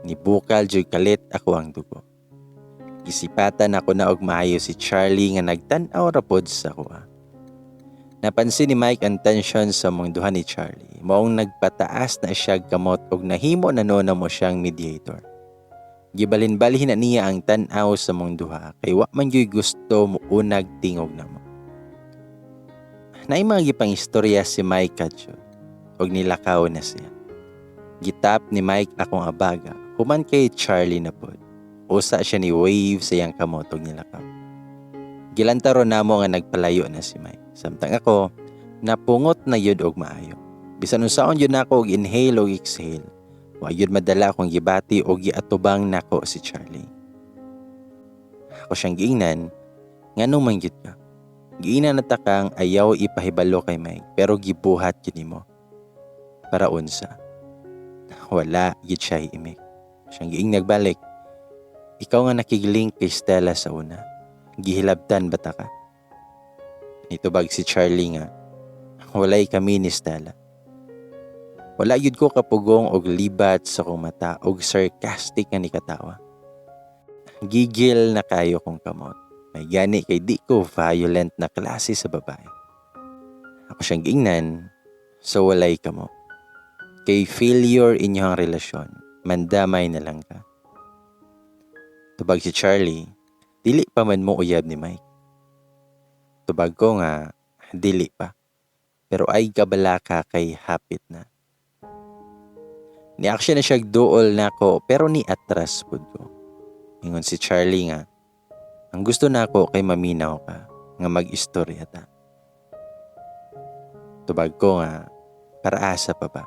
Nibukal jud kalit ako ang dugo. Gisipatan ako na og maayo si Charlie nga nagtan-aw ra pod sa kuha. Napansin ni Mike ang tension sa mong duha ni Charlie. Maong nagpataas na siya kamot og nahimo na no na mo siyang mediator. Gibalin-balhin na niya ang tan-aw sa mong duha kay wa man gyud gusto muunag tingog namo. Naay mga gipang istorya si Mike kadyo og nilakaw na siya. Gitap ni Mike akong abaga human kay Charlie na pod. Usa siya ni wave sa iyang kamot og nilakaw. Gilantaro namo nga nagpalayo na si Mike. Samtang ako, napungot na yun og maayo. Bisan unsaon yun nako og inhale og exhale, wa yun madala akong gibati og giatubang nako si Charlie. Ako siyang giingnan, ngano man gyud ka? Giingnan na ta kang ayaw ipahibalo kay Mike pero gibuhat gyud nimo. Para unsa? Wala gyud siya imik. Siyang giing nagbalik. Ikaw nga nakiglink kay Stella sa una. Gihilabtan ba ta ka? Nitubag si Charlie nga, walay kami ni Stella. Wala yun ko kapugong og libat sa kong mata og sarcastic nga ni katawa. Gigil na kayo kong kamot. May gani kay di ko violent na klase sa babae. Ako siyang giingnan, so walay kamo. Kay failure inyong relasyon, mandamay na lang ka. Tubag si Charlie, dili pa man mo uyab ni Mike. Tubag ko nga, dili pa. Pero ay kabala ka kay hapit na. Ni-action na siya duol nako pero ni atras pud ko. Ingon si Charlie nga, ang gusto nako kay maminaw ka, nga mag-istorya ta. Tubag ko nga, para asa pa ba?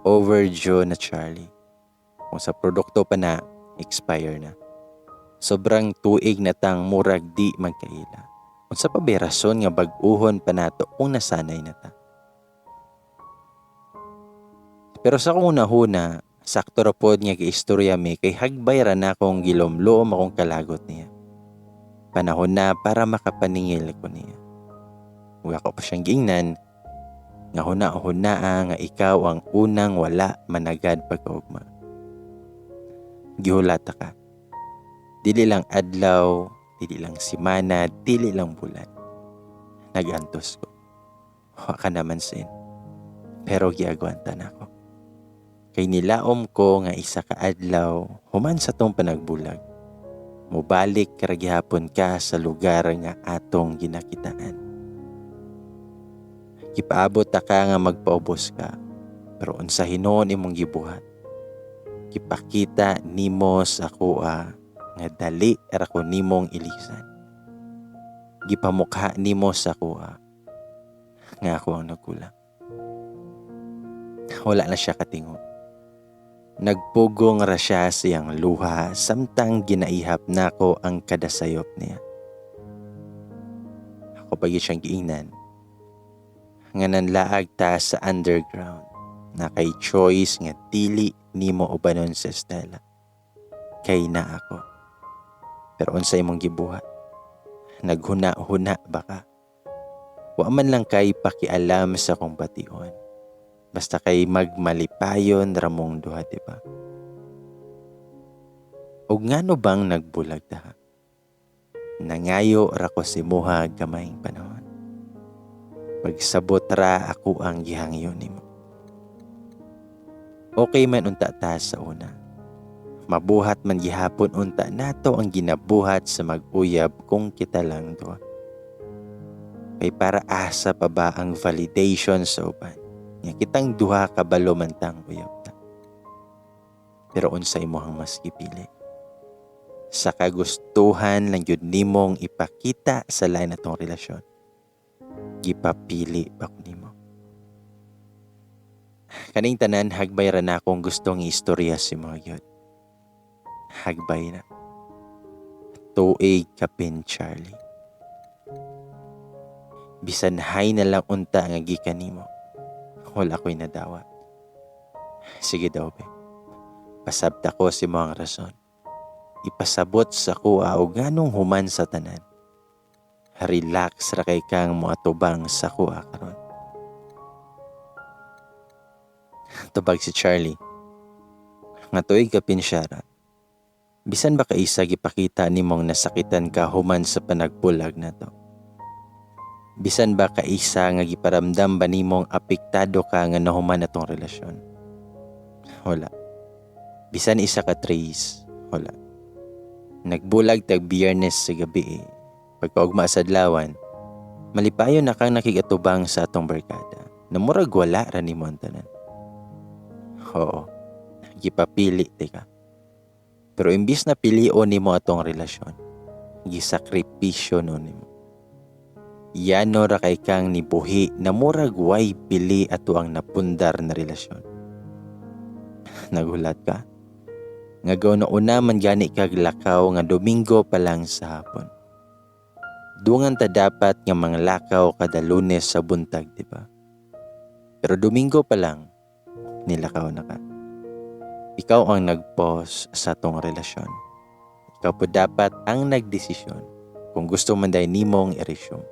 Overdue na, Charlie. Kung sa produkto pa na, expire na. Sobrang tuig na tang murag di magkaila. Unsa pa ba rason nga bag-uhon pa nato kung nasanay na ta? Pero sa akong hunahuna, sakto ra pod nga giistorya mi kay hagbay ra na akong gilomloom akong kalagot niya. Panahon na para makapaningil ko niya. Ug ako pa siyang giingnan nga huna-hunaa nga ikaw ang unang wala managad pagkaugma. Gihulata ka. Dili lang adlaw, dili lang simana, dili lang bulan. Nagantos ko. Wa ka naman sin. Pero giagwanta na ako. Kay nilaom ko nga isa ka adlaw human sa tong panagbulag. Mubalik ra gihapon ka sa lugar nga atong ginakitaan. Gipaabot ta ka nga magpaubos ka, pero unsa hinuon imong gibuhat? Gipakita nimo sa akoa nga dali ra ko nimong ilisan. Gipamukha nimo sa akoa nga ako ang nagkulang. Wala na siya katingo. Nagpugong ra siya siyang luha samtang ginaihap nako ang kada sayop niya. Ako pa gyud siyang giingnan nga nanlaag ta sa underground na kay choice nga dili nimo ubanon sa Stella. Kay na ako. Pero unsa imong gibuhat? Naghuna-huna ba ka? Wa man lang kay pakialam sa akong bation. Basta kay magmalipayon ra mong duha, di ba? Ug ngano bang nagbulag ta? Nangayo ra ko sa imuha gamayng panahon. Pagsabot ra ako ang gihangyo nimo. Okay man unta ta sa una. Mabuhat man gihapon unta nato ang ginabuhat sa mag-uyab kung kita lang duha. Kay para asa pa ba ang validation sa uban? Nga kitang duha kabalo man tang uyab ta. Pero unsay imong mas gipili? Sa kagustuhan lang yun nimong ipakita sa lain atong relasyon. Gipapili pa ko nimo. Kaning tanan, hagbay ra na akong gustong istorya si mga yun. Hagbay na. Tuig kapin, Charlie. Bisan hi na lang unta nga gikan nimo. Wala ko'y nadawat. Sige daw, be. Pasabta ko sa imong rason. Ipasabot sa kuha o ganong human sa tanan. Relax ra kay kang moatubang sa kuha karon. Tubag si Charlie. Nga tuig kapin siya. Bisan ba kaisa gipakita nimong nasakitan ka human sa panagbulag na to? Bisan ba kaisa nga giparamdam ba nimong apektado ka nga nahuman atong relasyon? Wala. Bisan isa ka trace, wala. Nagbulag tag Biyernes sa gabi eh. Pagkaugma sa adlawan, malipayon na kang nakigatubang sa atong barkada. Namurag wala ra nimo ang tanan. Oo, gipapili tika. Pero imbis na pilion nimo atong relasyon, gisakripisyo no nimo. Yano ra kay kang nibuhi na murag way pili ato ang napundar na relasyon. Nagulat ka? Nga na una man gani kag lakaw nga Domingo pa lang sa hapon. Dungan ta dapat nga mga lakaw kada Lunes sa buntag, di ba? Pero Domingo pa lang, nilakaw na ka. Ikaw ang nag-pause sa atong relasyon. Ikaw po dapat ang nagdesisyon kung gusto man dahil nimong i-resume.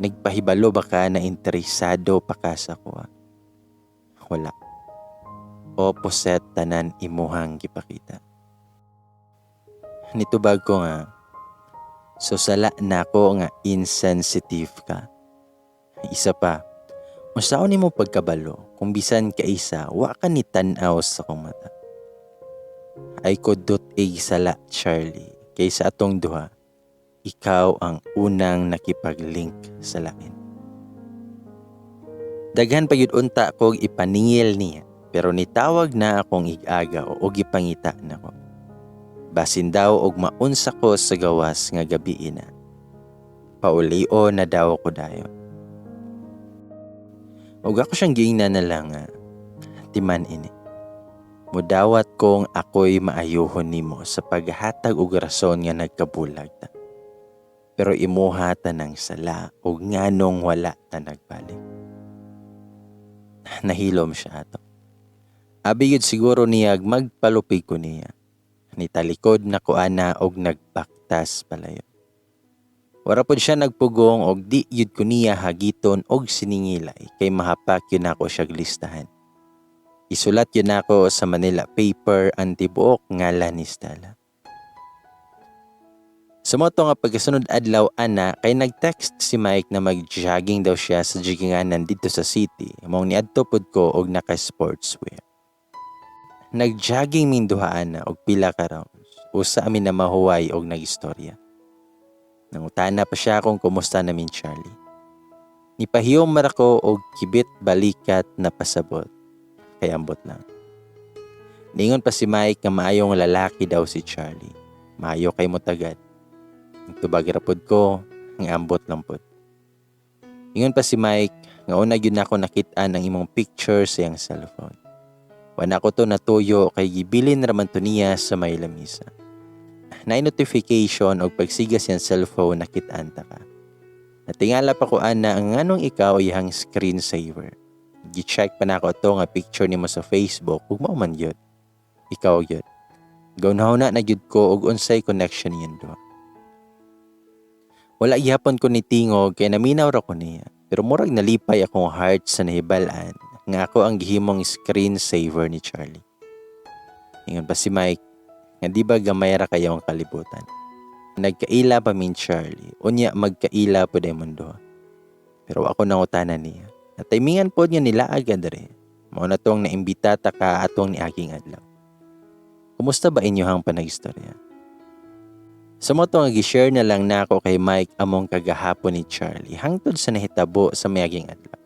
Nagpahibalo ba ka na interesado pa ka sa kuha? Wala. Opposite tanan imuhang gipakita. Nitubag ko nga, so sala na ako nga insensitive ka. Isa pa, unsaon nimo pagkabalo kung bisan kaisa wa ka ni tan-aw sa akong mata? Ay ko dot ig sala, Charlie, kaysa atong duha, ikaw ang unang nakipag-link sa lain. Daghan pa gyud unta kog ipaningil niya, pero nitawag na akong ig-aga o gipangita nako. Basin daw og maunsa ko sa gawas nga gabi na. Paulio na daw ko dayon. Ug ako siyang giingnan na lang nga, timan ini. Mudawat kong ako'y maayuhon nimo sa paghatag og rason nga nagkabulag ta. Pero imuha ta ng sala ug nganong wala ta nagbalik. Nahilom siya ato. Abi yun siguro niyag magpalupig ko niya. Nitalikod na ko ana og nagbaktas palayo. Wara pod siya nagpugong og di yud ko niya hagiton og siningilay kay mahapak yun ako siya listahan. Isulat yun ako sa Manila paper ang tibuok ngalan ni Stella. Sa moto nga pagkasunod adlaw ana kay nag-text si Mike na mag-jogging daw siya sa jogginganan dito sa city. Maong niadto pod ko og naka-sportswear. Nag-jogging ming duha ana og pila ka rounds. Usa amin na mahuway og nag-istorya. Nangutana pa siya kung kumusta namin Charlie. Nipahiyom man ako og kibit balikat na pasabot. Kay ambot lang. Ningon pa si Mike nga maayong lalaki daw si Charlie. Maayo kay mo tagad. Tubag ra pod ko, nga ambot lang pod. Ingon pa si Mike nga una gyud nako nakit-an ang imong picture sa iyang cellphone. Wala ko to natuyo kay gibilin raman to niya sa may lamisa. Naay notification og pagsiga siyang cellphone nakit-an ta ka. Natingala pa ko ana ang nganong ikaw iyang screensaver. Gi-check pa nako ato nga picture nimo sa Facebook ug mao man gyud. Ikaw gyud. Gahuna na gyud ko og unsay connection niyan duha. Wala gihapon ko ni tingog kay naminaw ra ko niya. Pero murag nalipay akong heart sa nahibal-an nga ako ang gihimong screen saver ni Charlie. Ingon pa si Mike nga di ba gamay ra kayo ang kalibutan. Nagkaila pa min Charlie, unya magkaila po day duha. Pero ako nangutana niya. Nataymingan pod nga nila agad dere. Mao na tong naimbita ta ka atong niaging adlaw. Kumusta ba inyohang panagistorya? Sa mao to nga gi-share na lang nako kay Mike among kagahapon ni Charlie hangtod sa nahitabo sa miaging adlaw.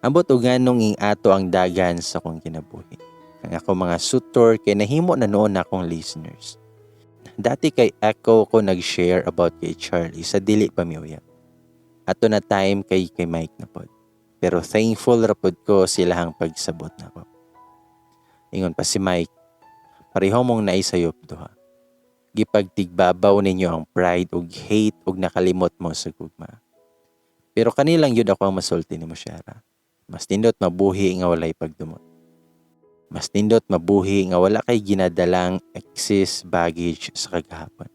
Ambot og nganong ing-ato ang dagan sa akong kinabuhi. Ang ako mga sutor kay nahimo na noon akong listeners. Dati kay Echo ko nag-share about kay Charlie sa dili pa miuyab. Ato na time kay Mike na pod. Pero thankful ra pod ko silahang pagsabot nako. Ingon pa si Mike, "Pareho mong naisayop duha. Gipagtigbabaw ninyo ang pride ug hate ug nakalimot mo sa gugma. Pero kanilang yun ako ang masulti nimo, Shara. Mas nindot mabuhi nga walay pagdumot. Mas nindot mabuhi nga wala kay ginadalang excess baggage sa kagahapon.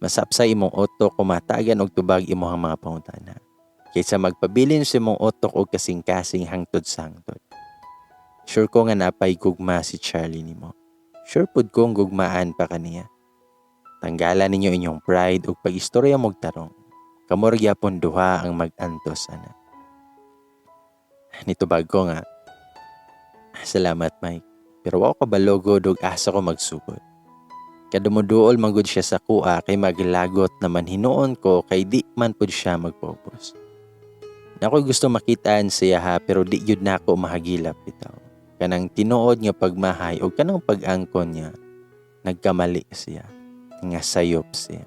Masapsay imong utok kung matagan og tubag imong mga pangutana kaysa magpabilin sa imong utok og kasing-kasing hangtod sa hangtod. Sure ko nga napay gugma si Charlie nimo. Sure pud kong gugmaan pa kaniya. Tanggalan ninyo inyong pride ug pag-istorya mog tarong. Kamo ra gyapon duha ang mag-antos ana." Nitubag ko nga, "Salamat, Mike. Pero wa ko kabalo gud og asa ko magsugod. Kadumuduol man gud siya sa kuha kay maglagot naman hinuon ko kay di man pud siya magpaubos. Nakoy gusto makitaan siya ha, pero di gyud nako mahagilap bitaw. Kanang tinuod nga pagmahay o kanang pag-angkon niya, nagkamali siya, nga sayop siya."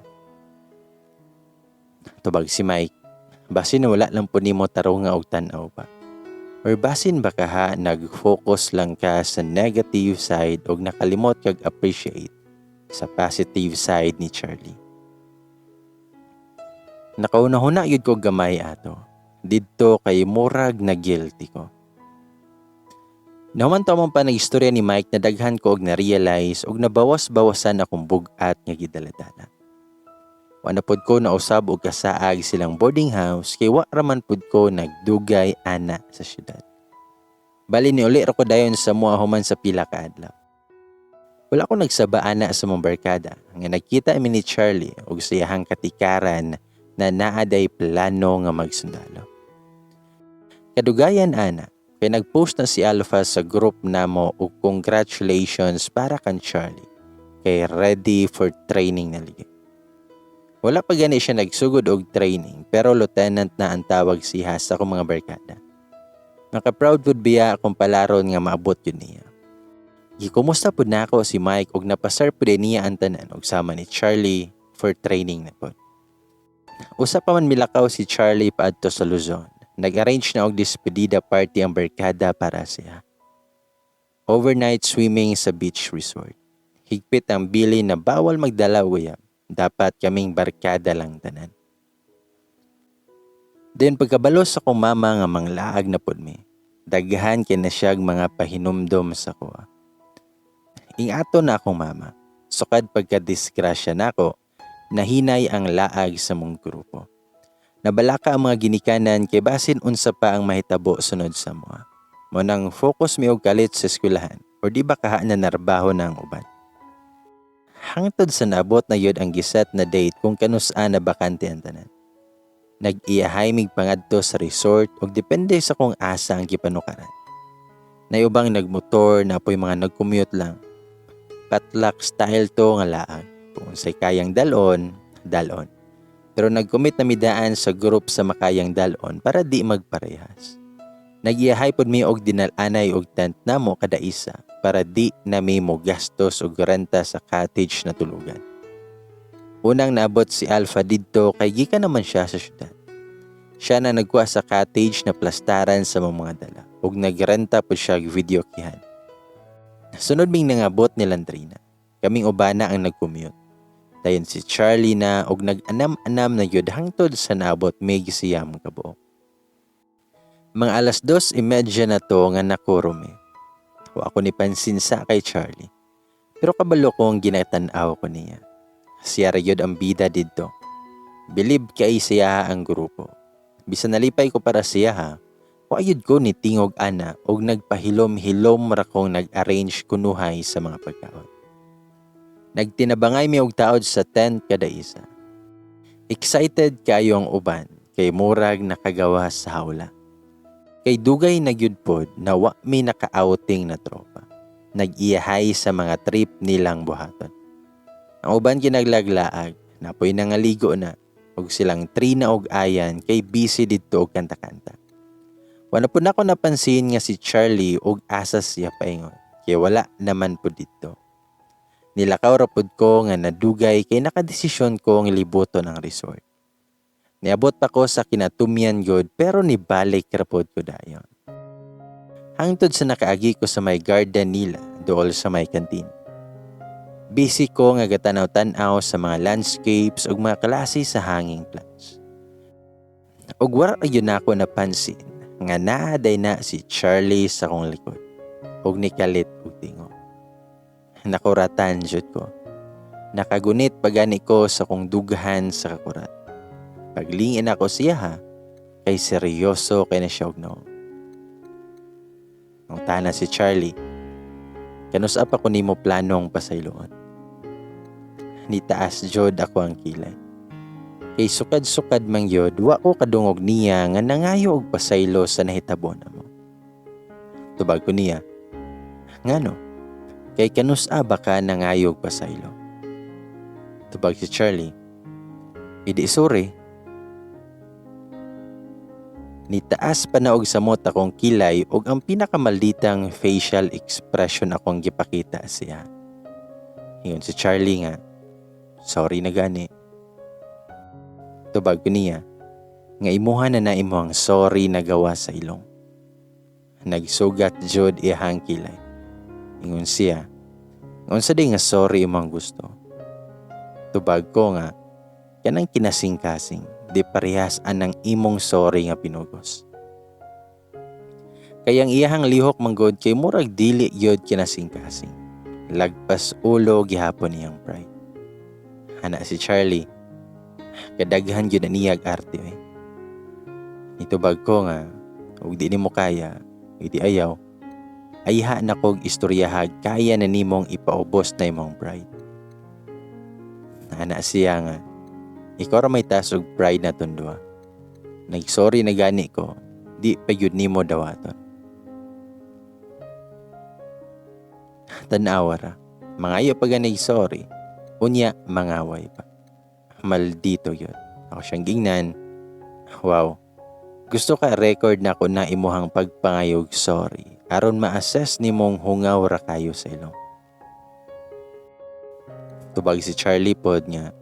Tubag si Mike, "Basin wala lang po nimo tarunga og tan-aw ba? Or basin ba kaha nag-focus lang ka sa negative side og nakalimot kag appreciate sa positive side ni Charlie?" Nakauna-huna gyud ko gamay ato. Didto kay murag na guilty ko. Nahuman to among panagistorya ni Mike na daghan ko og na-realize og nabawas-bawasan akong bug-at nga gidaladala. Wa na pod ko nausab og kasaag silang boarding house kay wa raman pod ko nagdugay ana sa syudad. Bali niuli ra ko dayon sa mua human sa pila ka adlaw. Wala ko nagsaba ana sa mong barkada nga nagkita mi ni Charlie og sa iyahang katikaran na naaday plano nga magsundalo. Kadugayan ana kay nagpost na si Alpha sa group namo og congratulations para kan Charlie kay ready for training na ligi. Wala pa gani siya nagsugod og training pero lieutenant na ang tawag siya sa akong mga barkada. Maka-proud pud biya akong palaron nga maabot yun niya. Gikumusta pud nako si Mike og napasar pud niya ang tanan og sama ni Charlie for training na pud. Usa pa man milakaw si Charlie paadto sa Luzon. Nag-arrange na og despedida party ang barkada para siya. Overnight swimming sa beach resort. Higpit ang bili na bawal magdala og uyab. Dapat kaming barkada lang tanan. Then pagkabalo sa akong mama nga manglaag na pud mi, daghan kay na siyag mga pahinumdom sa kuha. Ingato na akong mama. Sukad pagka-disgrasya nako, nahinay ang laag sa mong grupo. Nabalaka ang mga ginikanan kay basin unsa pa ang mahitabo sunod sa moa. Mao nang focus mi og kalit sa eskwelahan or di ba kaha na narbaho na ang uban. Hangtod sa naabot na yun ang giset na date kung kanus-a na bakante ang tanan. Nag-iyahay mig pangadto sa resort ug depende sa kung asa ang gipanukaran. Nayubang nagmotor na po'y mga nag-commute lang. Potluck style to nga laag. Kung unsay kayang dalon, dalon. Pero nag-commit na midaan sa group sa makayang dalon para di magparehas. Nag-iyahay pod mi og dinalanay og tent namo kada isa para di na mi mo gastos og renta sa cottage na tulugan. Unang naabot si Alpha didto kay gikan naman siya sa syudad. Siya na nagkuha sa cottage na plastaran sa mga dala ug nagrenta pod siya og videokehan. Sunod ming nangabot ni Landrina. Kaming ubana ang nag-commute. Dayon si Charlie na og nag-anam-anam na yun hangtod sa naabot mig siyam kabuok. Mga 2:30 na to nga nakuro mi. Wa ako ni pansin sa kay Charlie. Pero kabalo ko ang ginatan-aw ko niya. Siya ra yun ang bida didto. Bilib kay siya ang grupo. Bisan nalipay ko para siya ha, wa yun ko ni tingog ana og nagpahilom-hilom ra kong nag-arrange kunuhay sa mga pagkaon. Nagtinabangay mi og taod sa tent kada isa. Excited kayo ang uban kay murag nakagawa sa hawla. Kay dugay na gyud pod na wa mi naka-outing na tropa. Nag-iyahay sa mga trip nilang buhaton. Ang uban kinaglaglaag, napoy nangaligo na, ug silang Trina og Ayan kay busy didto og kanta-kanta. Wala po nako napansin nga si Charlie og asa siya paingon, kay wala naman po didto. Nilakaw ra pud ko nga nadugay kay nakadesisyon ko nga libuton ang resort. Niabot pa ko sa kinatumyan gud pero nibalik ra pod ko dayon. Hangtod sa nakaagi ko sa may garden nila dool sa may canteen. Busy ko nga gatanaw-tanaw sa mga landscapes ug mga klase sa hanging plants. Ug wala ra gyud nako napansin nga naa diay na si Charlie sa akong likod ug nikalit og tingog. Nakuratan jud ko. Nakagunit pa gani ko sa kong dughan sa kakurat. Paglingin ako siya ha, kay seryoso kay na siya og nawong. Nangutana si Charlie, "Kanus-a pa ko nimo planong pasayloon?" Nitaas jud ako ang kilay. Kay sukad-sukad man gyud, wa ko kadungog niya nga nangayo og pasaylo sa nahitabo namo. Tubag ko niya, "Ngano? Kay kanus-a ba ka nangayo og pasaylo?" Tubag si Charlie, "Idi sorry." Nitaas pa na og samot akong kilay ug ang pinakamalditang facial expression akong gipakita siya. Ingon si Charlie nga, "Sorry na gani." Tubag ko niya, nga imuha na na imo ang sorry nagawa sa ilong. Nagsugat jud iyahang kilay. Ingon siya, "Unsa diay nga sorry imong gusto?" Tubag ko nga, "Kanang kinasing-kasing, di parehas anang imong sorry nga pinugos." Kay ang iyahang lihok manggod kay murag dili gyud kinasing-kasing. Lagpas ulo gihapon niyang pride. Ana si Charlie, "Kadaghan gyud na niyag arte eh." Nitubag ko nga, "Ug di nimo kaya, idi ayaw. Ayha na kog istoryahag kaya na nimong ipaubos na imong pride." Ana siya nga, "Ikaw ra may taas og pride na duha. Nagsorry na gani ko, di pa gyud nimo dawaton." Tan-awa ra, mangayo pa gani sorry, unya mangaway pa. Maldito yun. Ako siyang gingnan, "Wow, gusto ka record na ko na imuhang pagpangayog sorry aron ma-assess nimong hungaw ra kayo sa ilong." Tubag si Charlie pod nga,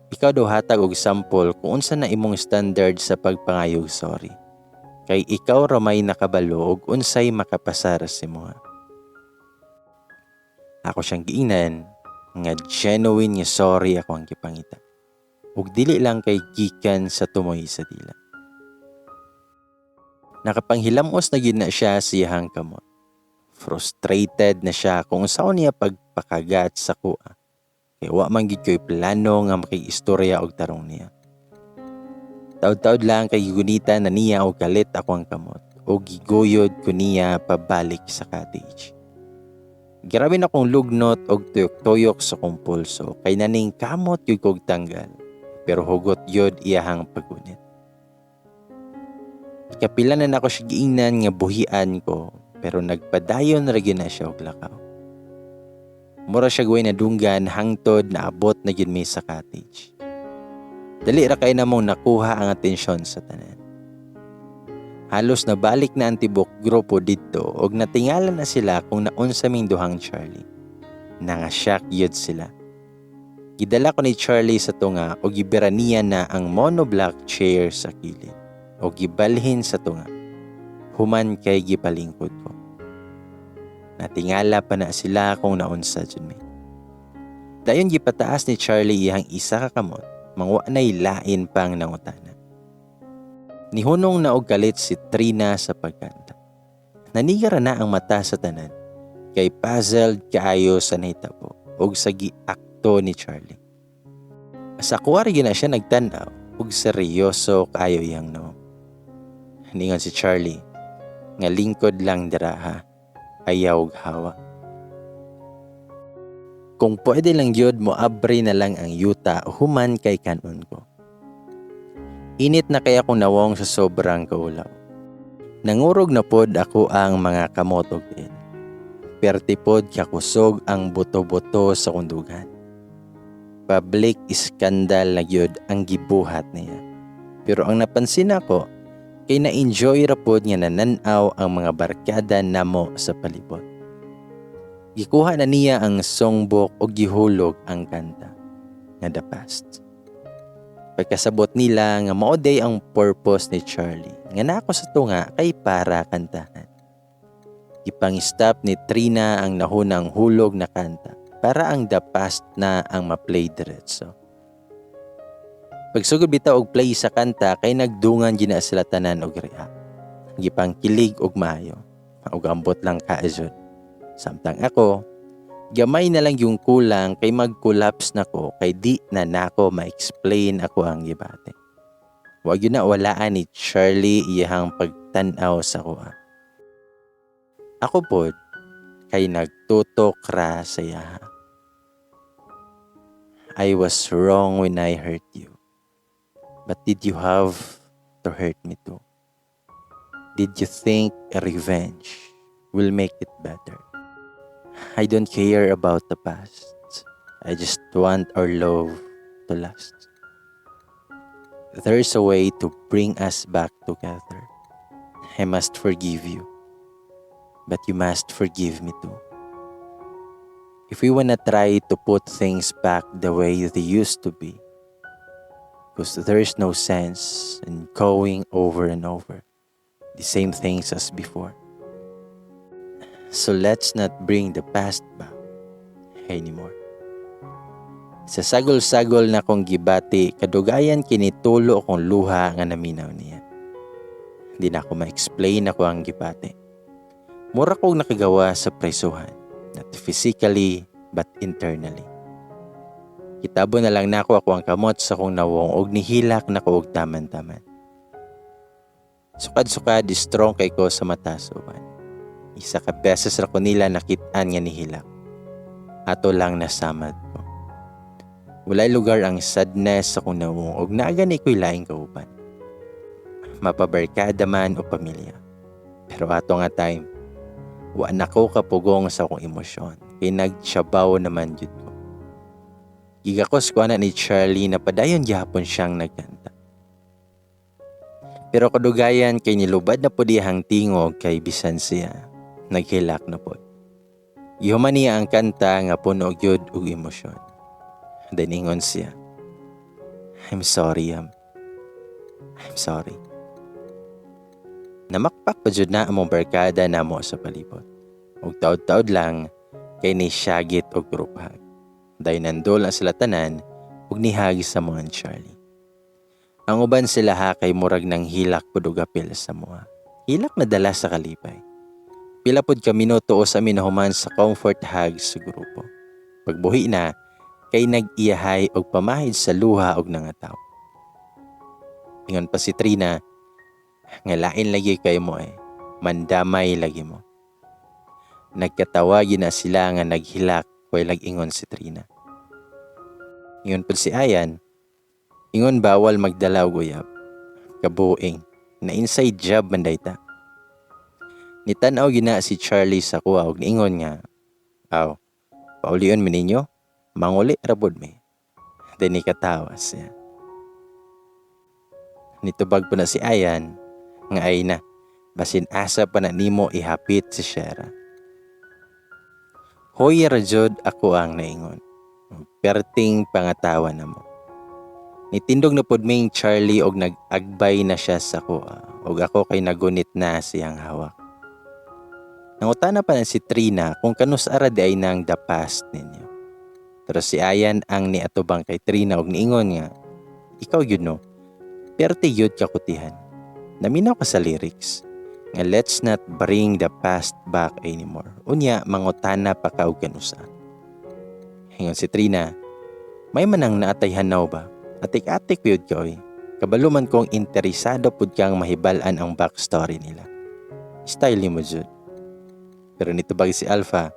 "Ikaw daw hatag og sample kung unsa na imong standard sa pagpangayog sorry. Kay ikaw ra may nakabalo og unsay makapasar sa imoha." Ako siyang giingnan nga genuine nga sorry ako ang gipangita. Ug dili lang kay gikan sa tumoy sa dila. Nakapanghilamos na gyud na siya sa iyahang kamot. Frustrated na siya kung unsaon niya pagpakagat sa kuha. Kay wa man gyud ko'y plano nga makiistorya og tarong niya. Taod-taod lang kay gigunitan na niya og kalit ako ang kamot o giguyod ko niya pabalik sa cottage. Grabe na kong lugnot og tuyok-tuyok sa kong pulso kay naning kamot gyud kog tanggal, pero hugot gyud iyahang paggunit. Kapila na nako siya giingnan nga buhian ko pero nagpadayon ra gyud na siya og lakaw. Mura siya way nadunggan hangtod naabot na gyud mi sa cottage. Dali ra kay namong nakuha ang atensyon sa tanan. Halos nabalik na ang tibok grupo didto og natingala na sila kung naunsa ming duhang Charlie. Nangasyak gyud sila. Gidala ko ni Charlie sa tunga og gibira niya na ang monoblock chair sa kilid o gibalhin sa tunga. Human kay gipalingkod ko. Natingala pa na sila kung naunsa jud mi. Dayon gipataas ni Charlie iyang isa ka kamot, mangwa na'y lain pang nangutana. Nihunong na og kalit si Trina sa pagkanta. Nanigara na ang mata sa tanan, kay puzzled kaayo sa nahitabo og sa giakto ni Charlie. Sa kuwari na siya nagtan-aw og seryoso kaayo iyang nawong. Ningon si Charlie, nga lingkod lang dira ha, ayaw og hawa. Kung pwede lang gyud mo abri na lang ang yuta human kay kanon ko. Init na kay akong nawong sa sobrang kaulaw. Nangurog na pod ako ang mga kamot og tiil. Perti pod kakusog ang buto-buto sa akong dughan. Public scandal na gyud ang gibuhat niya. Pero ang napansin nako, kay na-enjoy ra pod nga nanan-aw ang mga barkada namo sa palibot. Gikuha na niya ang songbook ug gihulog ang kanta nga "The Past." Pagkasabot nila nga mao diay ang purpose ni Charlie nga naa ko sa tunga kay para kantahan. Gipang-stop ni Trina ang nahunang hulog na kanta para ang "The Past" na ang ma-play diretso. Pagsugod bitaw og play sa kanta kay nagdungan gina sila tanan og react. Gipangkilig og maayo. Og ambot lang ka jud. Samtang ako, gamay na lang yung kulang kay mag-collapse na ko kay di na nako ma-explain ako ang gibati. Wa gyud na walaan ni Charlie iyahang pagtan-aw sa kuha. Ako pod kay nagtutok ra sa iyaha. I was wrong when I hurt you. But did you have to hurt me too? Did you think revenge will make it better? I don't care about the past. I just want our love to last. There's a way to bring us back together. I must forgive you. But you must forgive me too. If we wanna try to put things back the way they used to be, because there's no sense in going over and over the same things as before. So let's not bring the past back anymore. Sa sagol-sagol na kong gibati, kadugayan kinitulo akong luha nga naminaw niya. Hindi na ako ma-explain ako ang gibati. Mura kong nakagawa sa presuhan, not physically but internally. Kitabo na lang nako ako ang kamot sa kong nawong og nihilak nako og taman-taman. Sukad-sukad, strong kay ko sa mata sa uban. Isa ka beses ra ko nila nakit-an nga nihilak. Ato lang nasamad ko. Walay lugar ang sadness sa akong nawong og naa gani ko'y laing kauban, mapabarkada man o pamilya. Pero ato nga time, wa na ko kapugong sa akong emosyon kay nagtsabaw naman jud ko. Gigakos ko ana ni Charlie na padayon gihapon siyang nagkanta. Pero kadugayan kay nilubad na pud iyang tingog kay bisan siya naghilak na pod. Gihuman niya ang kanta nga puno gyud og emosyon. Then ingon siya, "I'm sorry, Am. I'm sorry." Namakpak pa jud na among barkada namo sa palibot. Ug taod-taod lang kay ni syagit og group hug. Dayon nandol ang sila tanan ug nihag sa mga ni Charlie. Ang uban sila ha kay murag nang hilak pud og apil sa mua. Hilak na dala sa kalipay. Pila pod ka minuto o sa minahuman sa comfort hug sa grupo. Pagbuhi na, kay nag-iyahay og pamahid sa luha og nangataw. Ingon pa si Trina, nga lain lagi kay mo eh, mandamay lagi mo. Nagkatawa na sila nga naghilak way lag-ingon si Trina. Ingon pud si Ayan, ingon bawal magdala og uyab. Kabuing, na inside job man ta. Nitan-aw gina si Charlie sa kuha og niingon nga, "Aw, paulion mi ninyo, manguli ra pod mi." Then nikatawa siya. Nitubag po na si Ayan, nga ay na, basin asa pa na nimo ihapit si Shera. Hoy ra jud ako ang naingon. Perting pangatawa na mo. Nitindog na pod ming Charlie og nag-agbay na siya sa kuha og ako kay nagunit na siyang hawak. Nangutana pa na si Trina kung kanus ara di ay nang "The Past" ninyo. Pero si Ayan ang niatubang kay Trina og niingon nga, "Ikaw yun no, perti yun kakutihan. Naminaw ka sa lyrics nga 'Let's not bring the past back anymore.' Unya mangutana pa ka og kanusa." Ingon si Trina, "May manang naatay hanaw ba? Atik-atik yun ka oy. Kabalo man kong interesado pud kang mahibal-an ang backstory nila. Style mo jud." Pero nitubag si Alpha,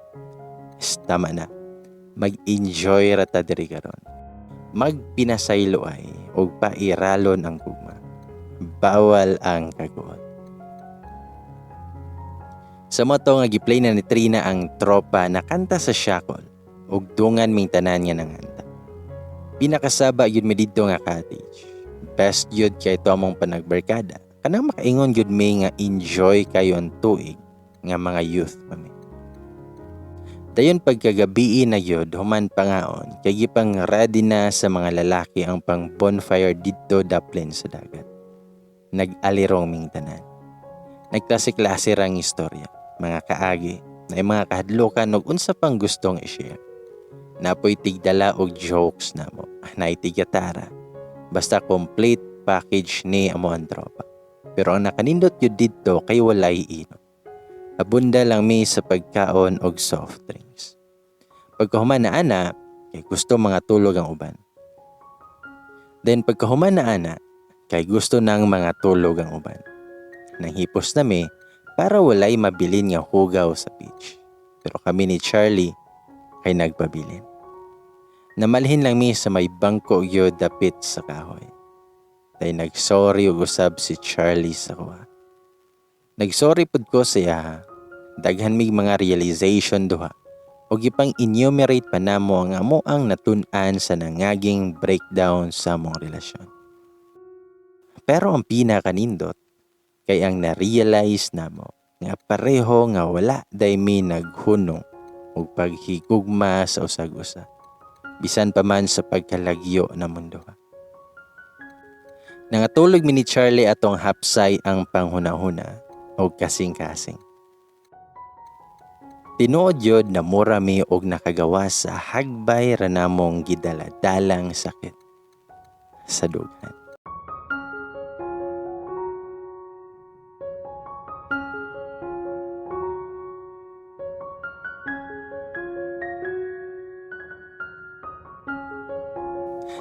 "Tama na. Mag-enjoy ra ta diri karon. Magpinasaylo ay og pairalon ang gugma. Bawal ang kaguot." Sa mao to nga giplay na ni Trina ang Tropa na kanta sa Siakol ug dungan ming tanan nga nanganta. Pinakasaba gyud mi didto nga cottage. Best gyud kay to among panagbarkada. Kanang makaingon gyud mi nga enjoy kayo ang tuig nga mga youth pa mi. Dayon pagkagabii na gyud human pangaon kay gipang ready na sa mga lalaki ang pang bonfire didto daplin sa dagat. Nag-alirong ming tanan. Nagklase-klase rang istorya, mga kaagi, na mga kahadlukan og unsa pang gustong i-share. Napoy tigdala og jokes namo, naay tigatara. Basta complete package ni amo ang tropa. Pero ang nakanindot gyud didto kay walay inom. Abunda lang mi sa pagkaon og soft drinks. Pagkahuman na ana, kay gusto mga tulog ang uban. Then pagkahuman na ana, kay gusto nang mga tulog ang uban. Nanghipos na mi para walay mabilin nga hugaw sa beach. Pero kami ni Charlie kay nagpabilin. Namalhin lang mi sa may bangko gyud dapit sa kahoy. Tay nagsorry ug usab si Charlie sa kuha. Nagsorry pud ko sa iya. Daghan mig mga realization duha. Og gipang enumerate pa namo ang amo ang natun-an sa nangaging breakdown sa among relasyon. Pero ang pinakanindot kay ang na-realize namo nga pareho nga wala day mi naghunong og paghigugma sa usag-usa. Bisan pa man sa pagkalagyo na mundo. Nangatulog mi ni Charlie atong hapsay ang panghunahuna og kasing-kasing. Tinuod yun na mura mi og nakagawa sa hagbay ra namong gidaladalang sakit sa dughan.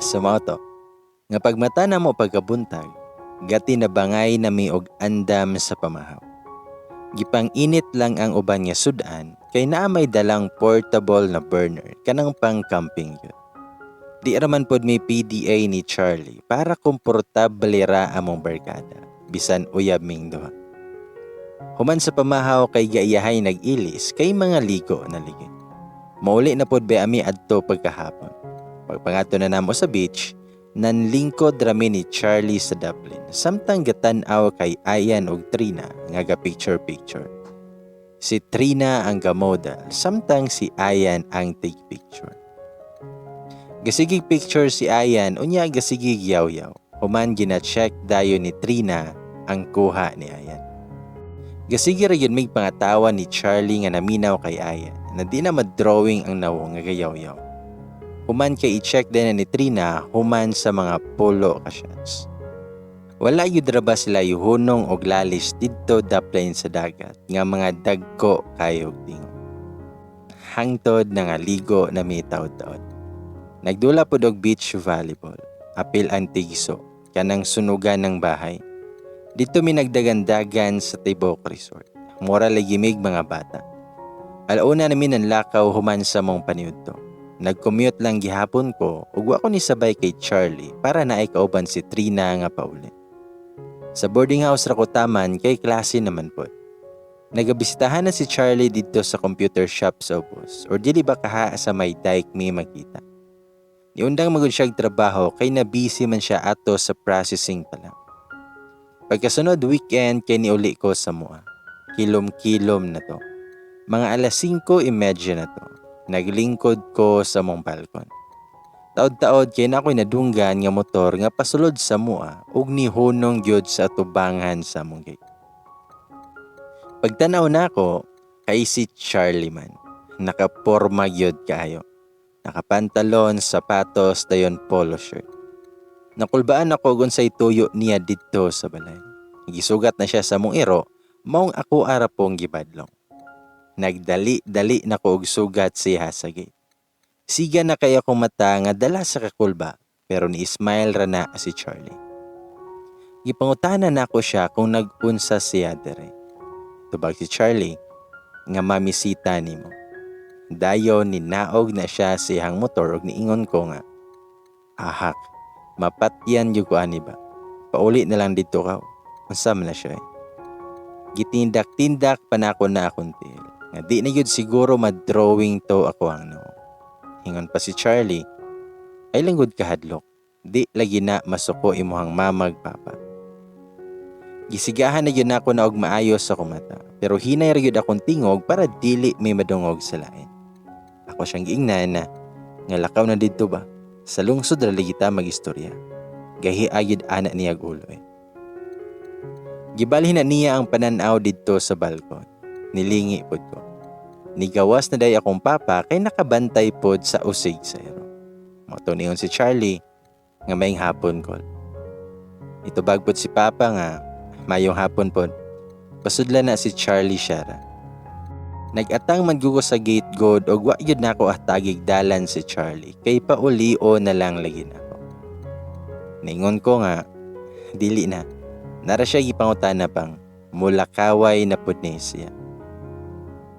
Sa mao to, nga pagmata na mo pagkabuntag, gati na bangay na mi og andam sa pamahaw. Gipang init lang ang uban nga sudan kay naa may dalang portable na burner kanang pang camping yun. Di ra man pod may PDA ni Charlie para komportable ra among barkada bisan uyab ming duha. Human sa pamahaw kay gaiyahay nag-ilis kay mga ligo na ligid. Mauli na pod ba ami adto pagkahapon. Pagpangato na namo sa beach, nanlingkod rami ni Charlie sa Dublin samtang gatan-aw kay Ayan og Trina nga ga picture picture. Si Trina ang gamodel samtang si Ayan ang take picture. Gasigig picture si Ayan unya gasigig yaw-yaw. Human gina-check dayon ni Trina ang kuha ni Ayan. Gasigi ra yun mig pangatawa ni Charlie nga naminaw kay Ayan na di na ma-drawing ang nawo nga gayaw-yaw. Human kay i-check din na ni Trina human sa mga polo ka shots. Wala yun ra ba sila yuhunong og lalis didto daplain sa dagat nga mga dagko kayog tingo. Hangtod na nga ligo na may taod-taod. Nagdula pod og beach volleyball, apil ang tigso, kanang sunugan ng bahay. Dito mi nagdagandagan sa Tibok Resort. Mura lagi mig mga bata. Alauna namin ang lakaw human sa mong paniudto. Nag-commute lang gihapon ko ug wa ko ni sabay kay Charlie para naay kauban si Trina nga pauli. Sa boarding house ra ko taman kay klase naman pod. Nagabisitahan na si Charlie didto sa computer shop sa ubos or dili ba kaha sa may dike mi magkita. Niundang magud siyag trabaho kay na busy man siya ato sa processing pa lang. Pagkasunod weekend kay niuli ko sa mua. Kilom-kilom na to. Mga alas 5:30 na to. Naglingkod ko sa mong balkon. Taod-taod kay na ako'y nadunggan nga motor nga pasulod sa mua ug nihunong gyud sa atubangan sa mong gate. Pagtanaw nako kay si Charlie man. Nakaporma gyud kaayo. Nakapantalon, sapatos, dayon polo shirt. Nakulbaan ako kung unsay tuyo niya didto sa balay. Gisugat na siya sa mong iro, maong ako ara pong gibadlong. Nagdali-dali na ko og sugat siya sa gate. Siga na kay akong mata nga dala sa kakulba, pero ni-smile ra na si Charlie. Gipangutana na ako siya kung nag-unsa siya dere. Tubag si Charlie nga mamisita nimo. Dayon ninaog na siya sa iyang motor ug niingon ko nga, ahak, mapatyan gyud ko ani ba. Pauli na lang didto ka. Unsa man na siya eh. Gitindak-tindak pa nako na akong tiil. Nga di na yun siguro ma-drawing to ako ang noo. Ingon pa si Charlie, ay langgod kahadlok. Di lagi na masuko imuhang mamag papa. Gisigahan na yun ako na og maayo sa kumata. Pero hinay ra gyud akong tingog para dili may madungog sa lain. Ako siyang giingnan na nga lakaw na didto ba. Sa lungsod ra lagi ta magistorya. Gahi ayod ana niya ulo eh. Gibalhin na niya ang pananaw didto sa balkon. Nilingi pod ko. Nigawas na day akong papa kay nakabantay pod sa usig sa ero. Mao to niingon si Charlie nga maayong hapon kol. Itubag pod si papa nga mayong hapon pod. Pasudla na si Charlie Shara. Nag-atang man ko sa gate god og wa gyud nako atagig dalan si Charlie kay pauli-o na lang lagi nako. Ningon ko nga dili na. Nara siya gipangutana pang mulakaway na pud ni siya.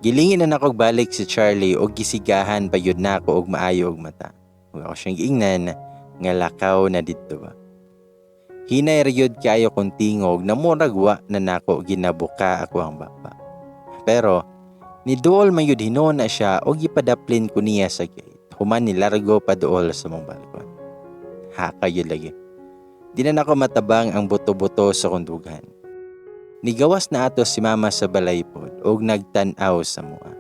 Gilingin na nako balik si Charlie og gisigahan pa gyud nako og maayo og mata. Ug ako siyang giingnan nga lakaw na didto ba. Hinay ra gyud kaayo kong tingog na murag wa na nako ginabuka ako ang baba. Pero niduol man gyud hinuon na siya og gipadaplin ko niya sa gate. Human nilargo paduol sa mong balkon. Haka gyud lagi. Di na nako matabang ang buto-buto sa kundugan. Nigawas na ato si mama sa balay pod og nagtan-aw sa mua.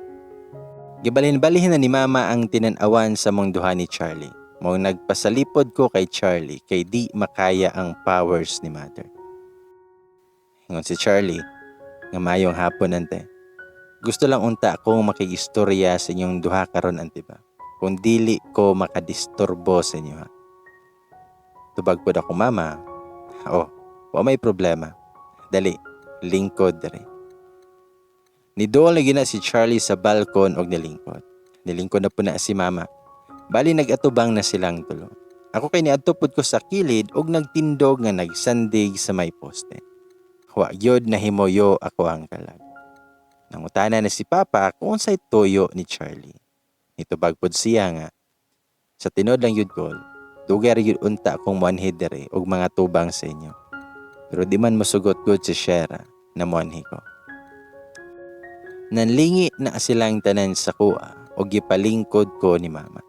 Gibalhin-balhin na ni mama ang tinan-awan sa mong duha ni Charlie. Mao nagpasalipod ko kay Charlie kay di makaya ang powers ni mother. Ingon si Charlie nga mayong hapon ante. Gusto lang unta akong makigistorya sa inyong duha karon ante ba. Kung dili ko makadisturbo sa inyo ha. Tubag pod ako mama. Oh, wa may problema. Dali, lingkod dere. Niduol na gina si Charlie sa balkon og nilingkod. Nilingkod na po na si mama. Bali nag-atubang na silang tulo. Ako kay niadto pod ko sa kilid og nagtindog nga nagsandig sa may poste. Wa gyud nahimoyo ako ang kalag. Nangutana na si Papa kung unsay tuyo ni Charlie. Nitubag pod siya nga sa tinuod lang yun kol, dugay ra gyud unta akong moanhi dere og mga tubang sa inyo. Pero di man mosugot gud si Shera na moanhi ko. Nanlingi na silang tanan sa kuha og gipalingkod ko ni mama.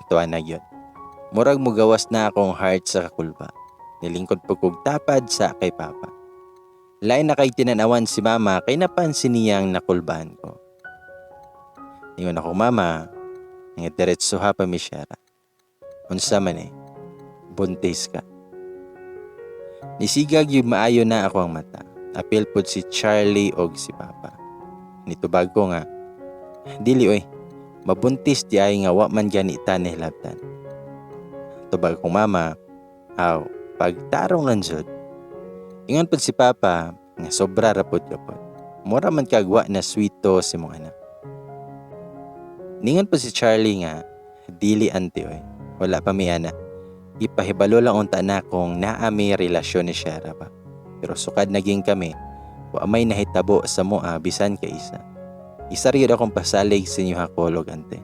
Tuwa na gyud. Murag mugawas na akong heart sa kakulba. Nilingkod po kog tapad sa kay papa. Lain na kay tinanawan si mama kay napansin niyang nakulbaan ko. Ingon ako mama, nga diretso ha pa mi Shera. Unsa man eh, buntis ka. Nisigag yung maayo na ako ang mata. Apil pod si Charlie og si Papa. Nitubag ko nga, dili oy, mabuntis di ay nga wa man gani ta nahilabtan. Tubag kong mama, aw, pagtarong lang jud. Ingon pod si Papa, nga sobra ra pod ka pod. Mura man kagwa na sweeto si mong anak. Ningon po si Charlie nga, dili ante oy, wala pa mi ana. Ipahibalo lang unta na kung naa mi relasyon ni Shera ba. Pero sukad naging kami, wa may nahitabo sa mua bisan ka isa. Isa ra akong pasalig sa inyo hakolog ante.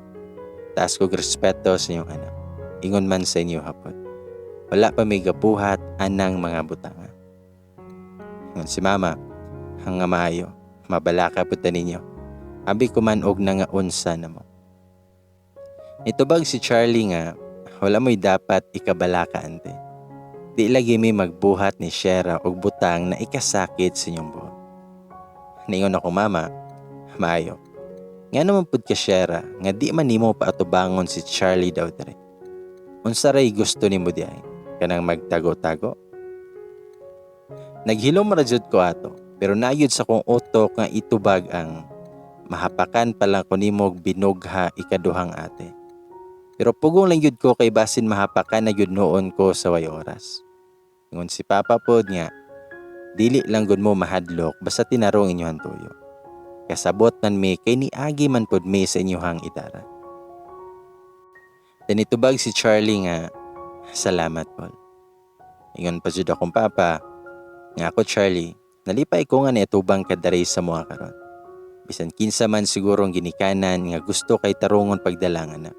Taas kog respeto sa inyong anak. Ingon man sa inyo hapon. Wala pa may gabuhat anang mga butanga. Ingon si mama, hanga maayo, mabalaka pud ta ninyo. Abi ko man og nangaunsa na mo. Nitubag si Charlie nga, wala mo'y dapat ikabalaka ante. Di lagi mi magbuhat ni Shera og butang na ikasakit sa inyong buhok. Ningon ako mama, maayo. Nga naman pud ka Shera, nga di man nimo paatubangon si Charlie daw dere. Unsa ray gusto nimo di ay? Kanang magtago-tago? Naghilom ra jud ko ato, pero nayod sa kong utok nga itubag ang mahapakan pa lang ko nimog binugha ikaduhang ate. Pero pugong lang yun ko kay basin mahapakan na yun noon ko sa way oras. Ingon si Papa pod nga, dili lang gud mo mahadlok basta tinarong inyong tuyo. Kasabot man mi kay niagi man pod mi sa inyuhang idara. Tinitubag si Charlie nga, salamat Paul. Ingon pa jud akong papa, nga ako Charlie, nalipay ko nga niatubang kadari sa mua karon. Bisan kinsa man siguro ang ginikanan nga gusto kay tarungon pagdalangan na.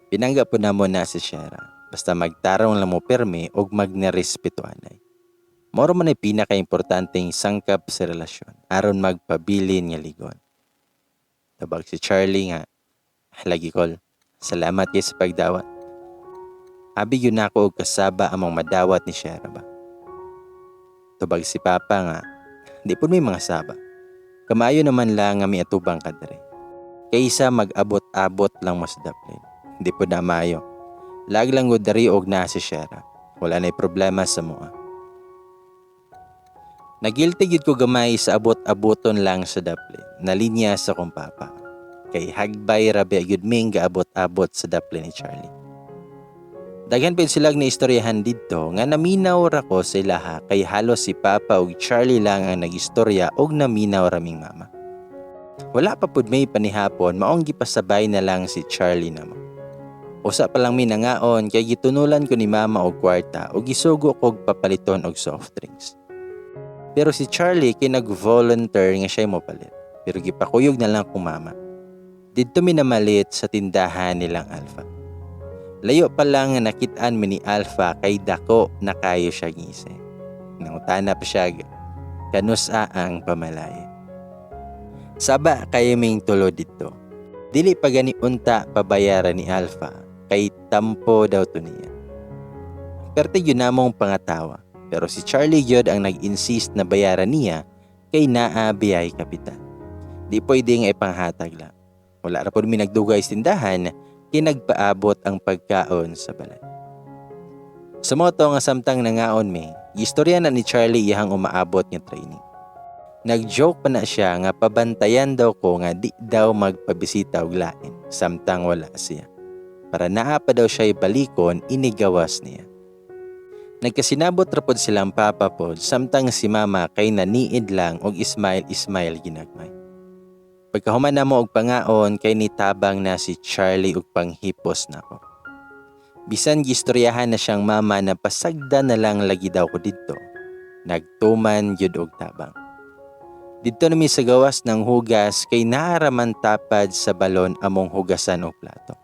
Pinangga po namo na si Shera, basta magtarong lang mo permi og magnarespeto anay. Mao ra man ay pinaka-importanteng sangkap sa relasyon aron magpabilin nga ligon. Tubag si Charlie nga, "Lagi, Kol, salamat kay sa pagdawat. Abi gyud nako og kasaba among madawat ni Shera ba." Tubag si Papa nga, "Di pud may mga saba. Kamayo naman lang nga miatubang ka diri kaysa mag-abot-abot lang mo sa daplin. Di pud na maayo. Lag lang gud diri og naa si Shera. Wala na'y problema sa moa." Nagilty gyud ko gamay sa abot-aboton lang sa daplin na linya sa akong papa. Kay hagbay ra ba gyud ming gaabot-abot sa daplin ni Charlie. Daghan pa silag na istoryahan didto nga naminaw ra ko sa ilaha kay halos si Papa ug Charlie lang ang nagistorya og naminaw ra ming mama. Wala pa pud may panihapon, maong gipasabay na lang si Charlie namo. Usa pa lang mi nangaon kay gitunulan ko ni mama og kwarta ug gisugo kog papaliton og soft drinks. Pero si Charlie kay nag-volunteer nga siya mopalit. Pero gipakuyog na lang kong mama. Didto mi namalit sa tindahan nilang Alpha. Layo pa lang nga nakit-an mi ni Alpha kay dako na kayo siya ngisi. Nangutana pa siya kanusa ang pamalay. Saba kayo ming tulo didto. Dili pa gani unta pabayaran ni Alpha kay tampo daw to niya. Perte gyud namong pangatawa. Pero si Charlie gyud ang nag-insist na bayaran niya kay naa biyay kapital. Di pwede nga ipanghatag lang. Wala ra pud mi nagdugay sa tindahan kay nagpaabot ang pagkaon sa balay. Sa moto nga samtang nangaon mi, gistorya na ni Charlie iyang umaabot nga training. Nag-joke pa na siya nga pabantayan daw ko nga di daw magpabisita og lain samtang wala siya. Para naa pa daw siya balikon inigawas niya. Nagkasinabot ra pod silang papa pod samtang si mama kay naniid lang og smile smile ginagmay. Pagkahuman namo og pangaon kay nitabang na si Charlie og panghipos nako. Bisan gistoryahan na siyang mama na pasagda na lang lagi daw ko didto, nagtuman gyud og tabang. Didto nami sa gawas ng hugas kay naaraman tapad sa balon among hugasan og plato.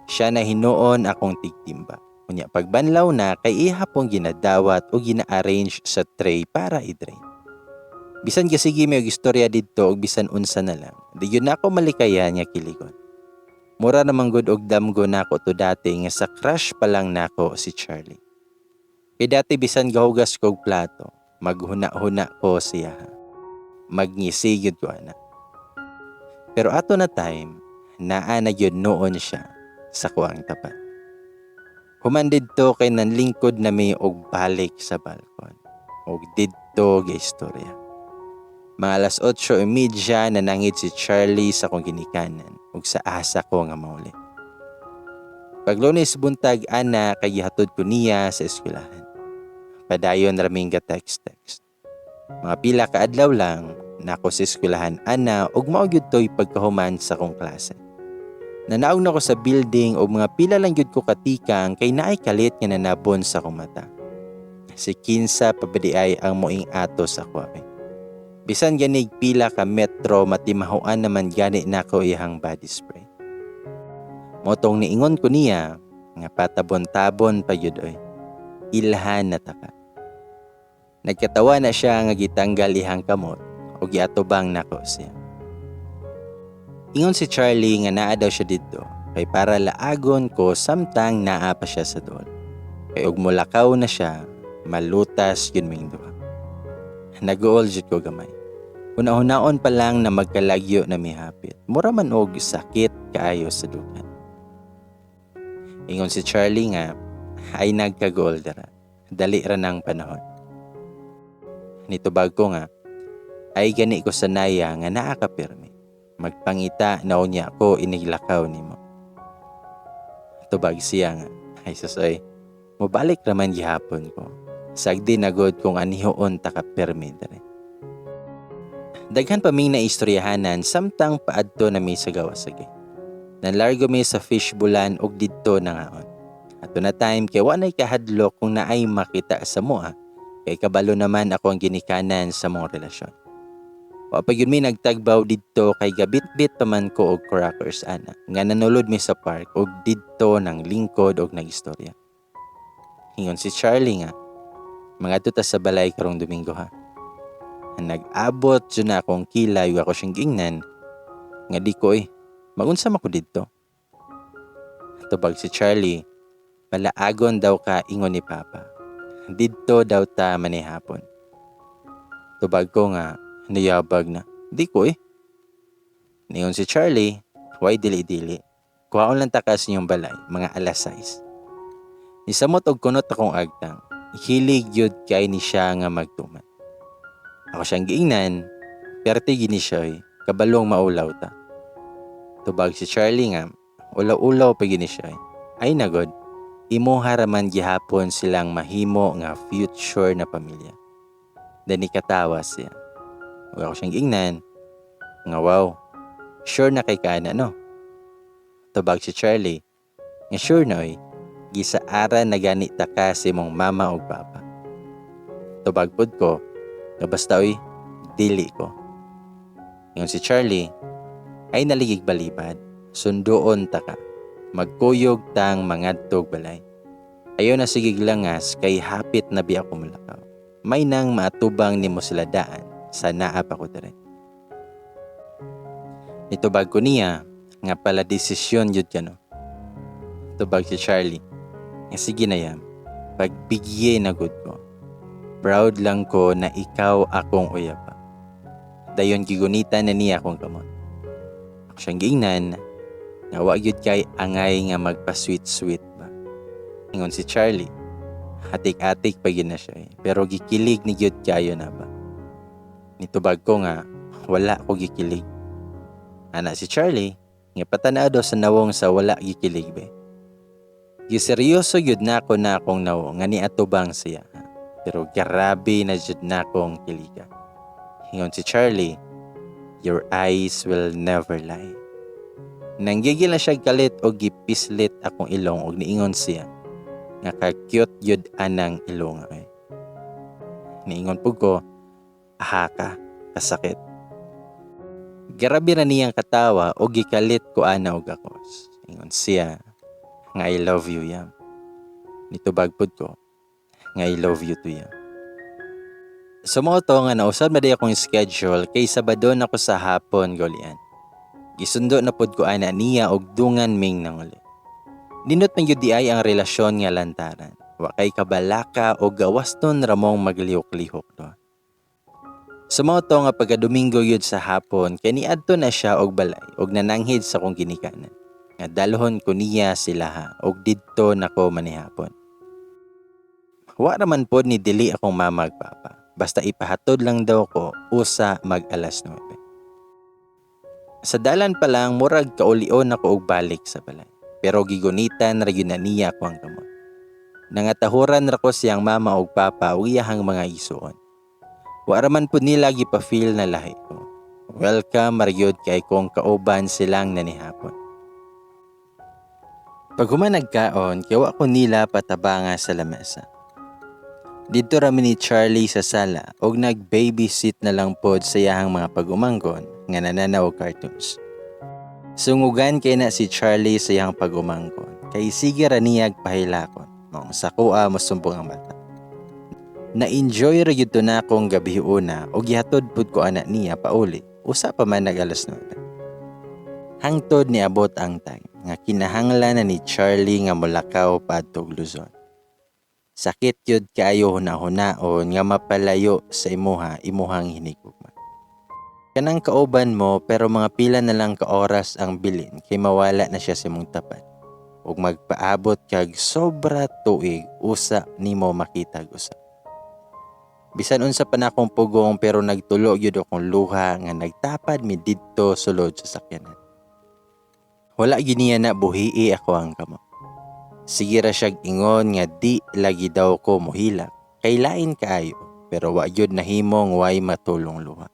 Siya na hinuon akong tigtimba. Unya pagbanlaw na kay iha pong ginadawat o gina-arrange sa tray para i-drain. Bisan gasige mi og istorya didto og bisan unsa na lang, di gyud nako malikayan nga kiligon. Mura naman gud og damgo nako to dati nga sa crush pa lang nako si Charlie. Kay dati bisan gahugas kog plato, maghuna-huna ko siya. Magngisi gyud ko ana. Pero ato na time, naa na gyud noon siya sa kuang tapat. Human didto kay nanlingkod na mi og balik sa balkon. Og didto ga istorya. Mga alas 8:30 nanangid si Charlie sa akong ginikanan ug sa asa ko nga mauli. Pag Lunes buntag ana kay gihatod ko niya sa eskwelahan. Padayon raming ga text-text. Mga pila ka adlaw lang nako sa eskwelahan ana ug mao gyud toy pagkahuman sa akong klase. Nanaog na ko sa building og mga pila lang gyud ko katikang kay naay kalit nga nanabon sa akong mata. Si kinsa pa ba diay ang moing ato sa ako. Bisan ganig pila ka metro, matimahuan naman gani nako iyang body spray. Motong niingon ko niya nga patabon-tabon pa gyud oy. Ilhan na ta ka. Nagkatawa na siya nga gitanggal ihang kamot o giatubang nako siya. Ingon si Charlie nga naa daw siya didto kay para laagon ko samtang naa pa siya sa dool. Kay og mulakaw na siya, malutas yun ming duha. Naguol jud ko gamay. Huna-hunaon pa lang na magkalagyo na mihapit. Mura man og sakit kaayo sa dughan. Ingon si Charlie nga ay nagkagool dara. Dali ra ng panahon. Nitubag ko nga ay gani ko sanaya nga naa ka pirmi. Magpangita na unya ko iniglakaw nimo. Tubag siya nga ay sasoy, mobalik raman gihapon ko. Sagdi na gud kung anihoon ta ka pirmi dere. Daghan pa ming naistoryahanan samtang paadto na mi sa gawas sa gate. Nanlargo mi sa fishbulan og didto nangaon. Ato na time kay wa nay kahadlok kung naay makita sa moa kay kabalo naman ako ang ginikanan sa mong relasyon. Wa pa gyud mi nagtagbaw didto kay gabitbit pa man ko og crackers ana nga nanulod mi sa park og didto nang lingkod og nagistorya. Ingon si Charlie nga, Mangadto ta sa balay karong Domingo ha. Nag-abot jud na akong kilay ug ako siyang giingnan nga di ko eh, magunsa man ko didto. Tubag si Charlie, palaagon daw ka ingon ni Papa. Didto daw ta manihapon. Tubag ko nga, niyabag na, di ko eh. Niingon si Charlie, why dili-dili. Kuhaon lang ta ka sa inyong balay, mga alas 6. Nisamot og kunot akong agtang, hilig yun kay ni siya nga magtuman. Ako siyang giingnan, perte gini siya eh, kabalong maulaw ta. Tubag si Charlie nga, ulaw-ulaw pa gini siya eh. Ay nagod, imuha raman gihapon silang mahimo nga future na pamilya. Dani katawa siya. Ug ako siyang giingnan, nga wow, sure na kay kana no. Tubag si Charlie, nga sure na oy, gisaara na gani ta ka sa imong mama ug papa. Tubag pod ko, nga basta oy, dili ko. Ingon si Charlie, ay naligig balibad, sunduon ta ka, magkuyog tang mangadtog balay. Ayaw na sigig langas kay hapit na biya ko mulakaw. May nang maatubang nimo sila daan sa naa pa ko dere. Nitubag ko niya nga pala desisyon yun ka no. Tubag si Charlie nga sige na yam, pagbigye na gud ko. Proud lang ko na ikaw akong uyaba. Dayon gigunitan na niya akong kamot. Ako siyang giingnan nga wa gyud kay angay nga magpa-sweet-sweet ba. Ingon si Charlie, atik-atik pa gyud na siya eh. Pero gikilig ni gyud kayo na ba. Nitubag ko nga wala ko gikilig. Ana si Charlie, nga patanaw daw sa nawong sa wala gikilig be. Giseryoso gyud nako na akong nawong nga niatubang siya. Pero grabe na jud na akong kiliga. Ingon si Charlie, your eyes will never lie. Nanggigil na siya kalit og gipislit akong ilong og niingon siya nga ka-cute yun anang ilong ay. Niingon pud ko, aha ka, kasakit. Grabe na niyang katawa og gikalit ko ana og akos. Ingon siya nga I love you yam. Nitubag pud ko nga I love you too yam. So mao to nga nausab na di akong schedule kay Sabado na ko sa hapon golian. Gisundo na pud ko ana niya og dungan ming nanguli. Nindot man gyud di ay ang relasyon nga lantaran. Wa kay kabalaka o gawaston ramong maglihok-lihok do. So mao to nga pagka Domingo gyud sa hapon kay niadto na siya og balay og nananghid sa akong ginikanan. Nga dalhon ko niya sila ha og didto nako manihapon. Wa raman pod ni dili akong mama ug papa. Basta ipahatod lang daw ko usa mag alas 9. Sa dalan pa lang murag kaulion ako og balik sa balay. Pero gigunitan ra gyud na niya ako ang kamot. Nangatahuran ra ko siyang mama ug papa ug iyahang mga isuon. Wa ra man pud nila gipa-feel na lahi ko. Welcome ra gyud kay kong kauban silang nanihapon. Pag human nagkaon, kay wa ko nila patabanga sa lamesa. Didto ra mi ni Charlie sa sala og nag-babysit na lang pod sa iyahang mga pag-umangkon nga nananaw og cartoons. Sungugan kay na si Charlie sa iyang pag-umangkon kay sige ra niyag pahilakon maong sa kuha mosumbong ang bata. Na-enjoy ra gyud to na akong gabi una og gihatod pud ko ana niya pauli usa pa man nag alas 9. Hangtod niabot ang time nga kinahanglan na ni Charlie nga molakaw padtog Luzon. Sakit yun kaayo huna-hunaon nga mapalayo sa imuha imuhang hinigugma. Kanang kauban mo pero mga pila na lang ka oras ang bilin kay mawala na siya sa imong tapat. Ug magpaabot kag sobra tuig usa nimo makitag usa. Bisan unsa pa na akong pugong pero nagtulo gyud akong luha nga nagtapad mi didto sulod sa sakyanan. Wala gyud niya na buhii ako ang kamot. Sige ra siyag ingon nga di lagi daw ko mohilak. Kay lain kaayo pero wa gyud nahimong way matulong luha.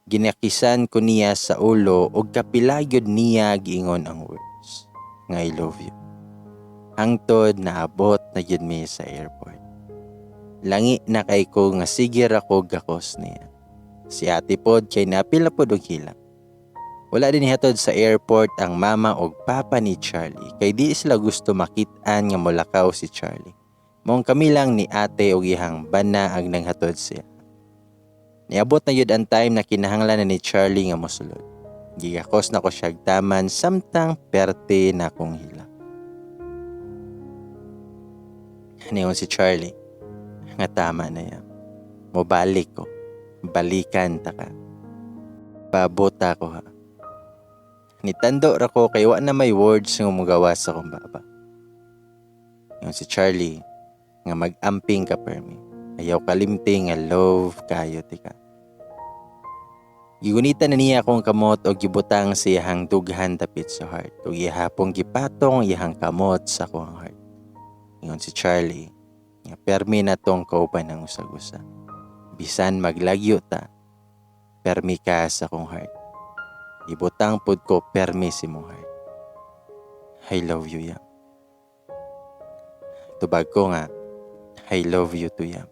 Ginakisan ko niya sa ulo ug kapila gyud niya giingon ang words nga I love you. Hangtod naabot na gyud mi sa airport. Langi na kay ko nga sige ra ko gakos niya. Si ate pod kay napila pod og hilak. Wala din nihatod sa airport ang mama og papa ni Charlie kay di sila gusto makit-an nga molakaw si Charlie. Maong kami lang ni ate og iyang bana ang nanghatod siya. Niabot na yun ang time na kinahanglan na ni Charlie nga mosulod. Gigakos na ko siya taman samtang perte na akong hilak. Niingon si Charlie nga tama na yan. Mobalik ko. Balikan ta ka. Paabota ko ha. Nitando ra ko kay wa na may words nga mugawas sa akong baba. Ingon si Charlie nga mag-amping ka permi. Ayaw kalimti nga love kayo tika. Gigunitan na niya akong kamot og gibutang sa iyahang dughan dapit sa heart ug ihapong gipatong iyahang kamot sa akong heart. Ingon si Charlie nga permi na tong kauban ang usag-usa. Bisan maglagyo ta, permi ka sa akong heart. Ibutang pud ko permi sa imong heart. I love you, Yam. Tubag ko nga, I love you too, Yam.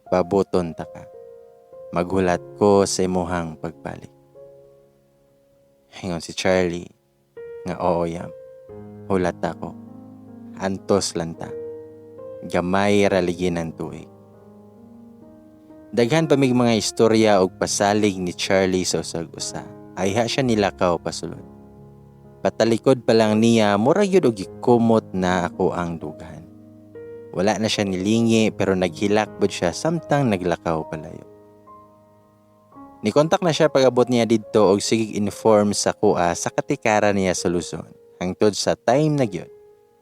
Pabuton ta ka. Maghulat ko sa imuhang pagbalik. Ingon si Charlie nga oo, Yam. Hulat ako. Antos lang ta. Gamay ra ligi ng tuig. Daghan pa mig mga istorya og pasalig ni Charlie sa usag-usa. Ayha siya nilakaw pasulod. Patalikod pa lang niya, mura gyud og gikumot na ako ang dughan. Wala na siya nilingi pero naghilak pud siya samtang naglakaw palayo. Nikontak na siya pag-abot niya didto og sige inform sa kuha sa katikara niya sa Luzon hangtod sa time na gyud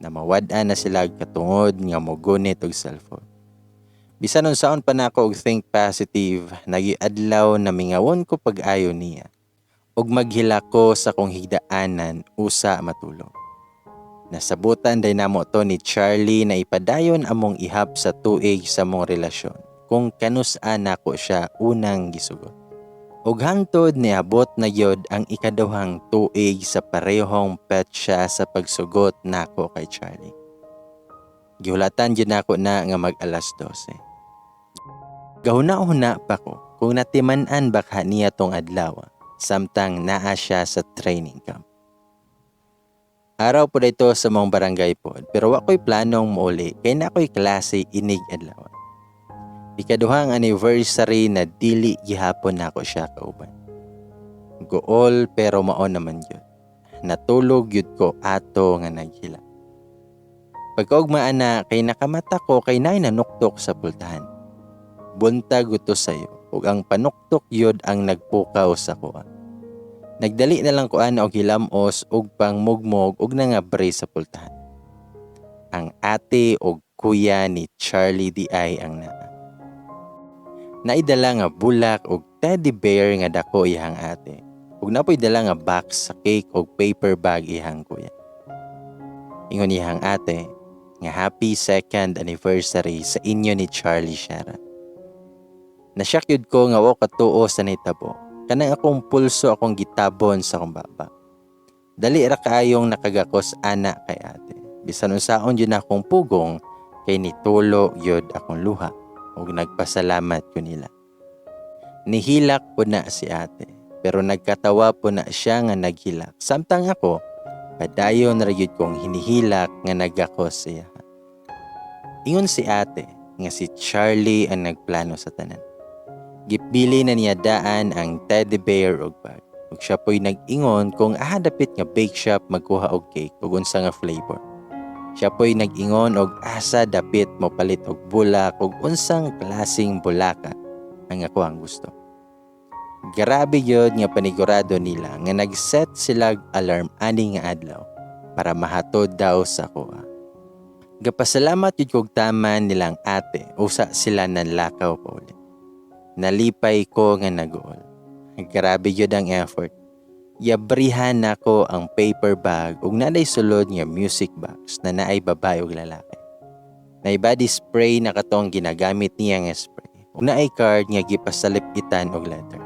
na mawad-an na sila katungod nga mogunit og cellphone. Bisan unsaon pa nako og think positive, nagiadlaw na mingawon ko pag-ayo niya ug maghilak ko sa kong higdaanan usa matulog. Nasabutan day namo to ni Charlie na ipadayon among ihap sa tuig sa mong relasyon kung kanus-a nako siya unang gisugot. Ug hangtod niabot na gyud ang ikaduhang tuig sa parehong petsa sa pagsugot nako kay Charlie. Gihulatan gyud nako na nga mag alas 12. Gahuna-huna pa ko kung natiman-an ba ka niya tong adlaw samtang naa siya sa training camp. Araw po ito sa mong barangay pod pero wa ko'y planong muuli kay na ko'y klase inig adlaw. Ikaduhang anniversary na dili gihapon nako siya kauban. Gool pero mao naman yun. Natulog yun ko ato nga naghila. Pagkaugmaan na kay nakamata ko kay naay nanuktok sa pultahan. Buntag uto sayo ug ang panuktok yun ang nagpukaw sa kuha. Nagdali na lang ko ana og hilamos og pangmugmog og nangabre sa pultahan. Ang ate og kuya ni Charlie di ay ang naa. Naidala nga bulak og teddy bear nga dako iyang ate. Ug napoy dala nga box sa cake og paper bag iyang kuya. Ingon iyang ate nga happy second anniversary sa inyo ni Charlie Shara. Nasyak yun ko nga wa katuo sa nitabo. Kanang akong pulso akong gitabon sa akong baba. Dali ra kaayong nakagakos ana kay ate. Bisan unsaon yun akong pugong kay nitulo yun akong luha ug nagpasalamat ko nila. Nihilak po na si ate pero nagkatawa po na siya nga naghilak. Samtang ako, padayon ra gyud kong hinihilak nga nagakos siya. Ingon si ate nga si Charlie ang nagplano sa tanan. Gipili na niya daan ang teddy bear og bag. Ug siya po'y nag-ingon kung aha dapit nga bake shop magkuha og cake ug unsa nga flavor. Siya po'y nag-ingon og asa dapit mopalit og bulak ug unsang klaseng bulaka ang ako ang gusto. Grabe gyud nga panigurado nila nga nag-set sila alarm ani nga adlaw para mahatod daw sa kuha. Gapasalamat gyud kog taman nilang ate usa sila nanlakaw pauli. Nalipay ko nga naguol. Grabe gyud ang effort. Yabrihan nako ang paper bag ug naday sulod nga music box na naay babae ug lalaki. Naay body spray na katong ginagamit niya nga spray ug naay card nga gipasalip-itan og letter.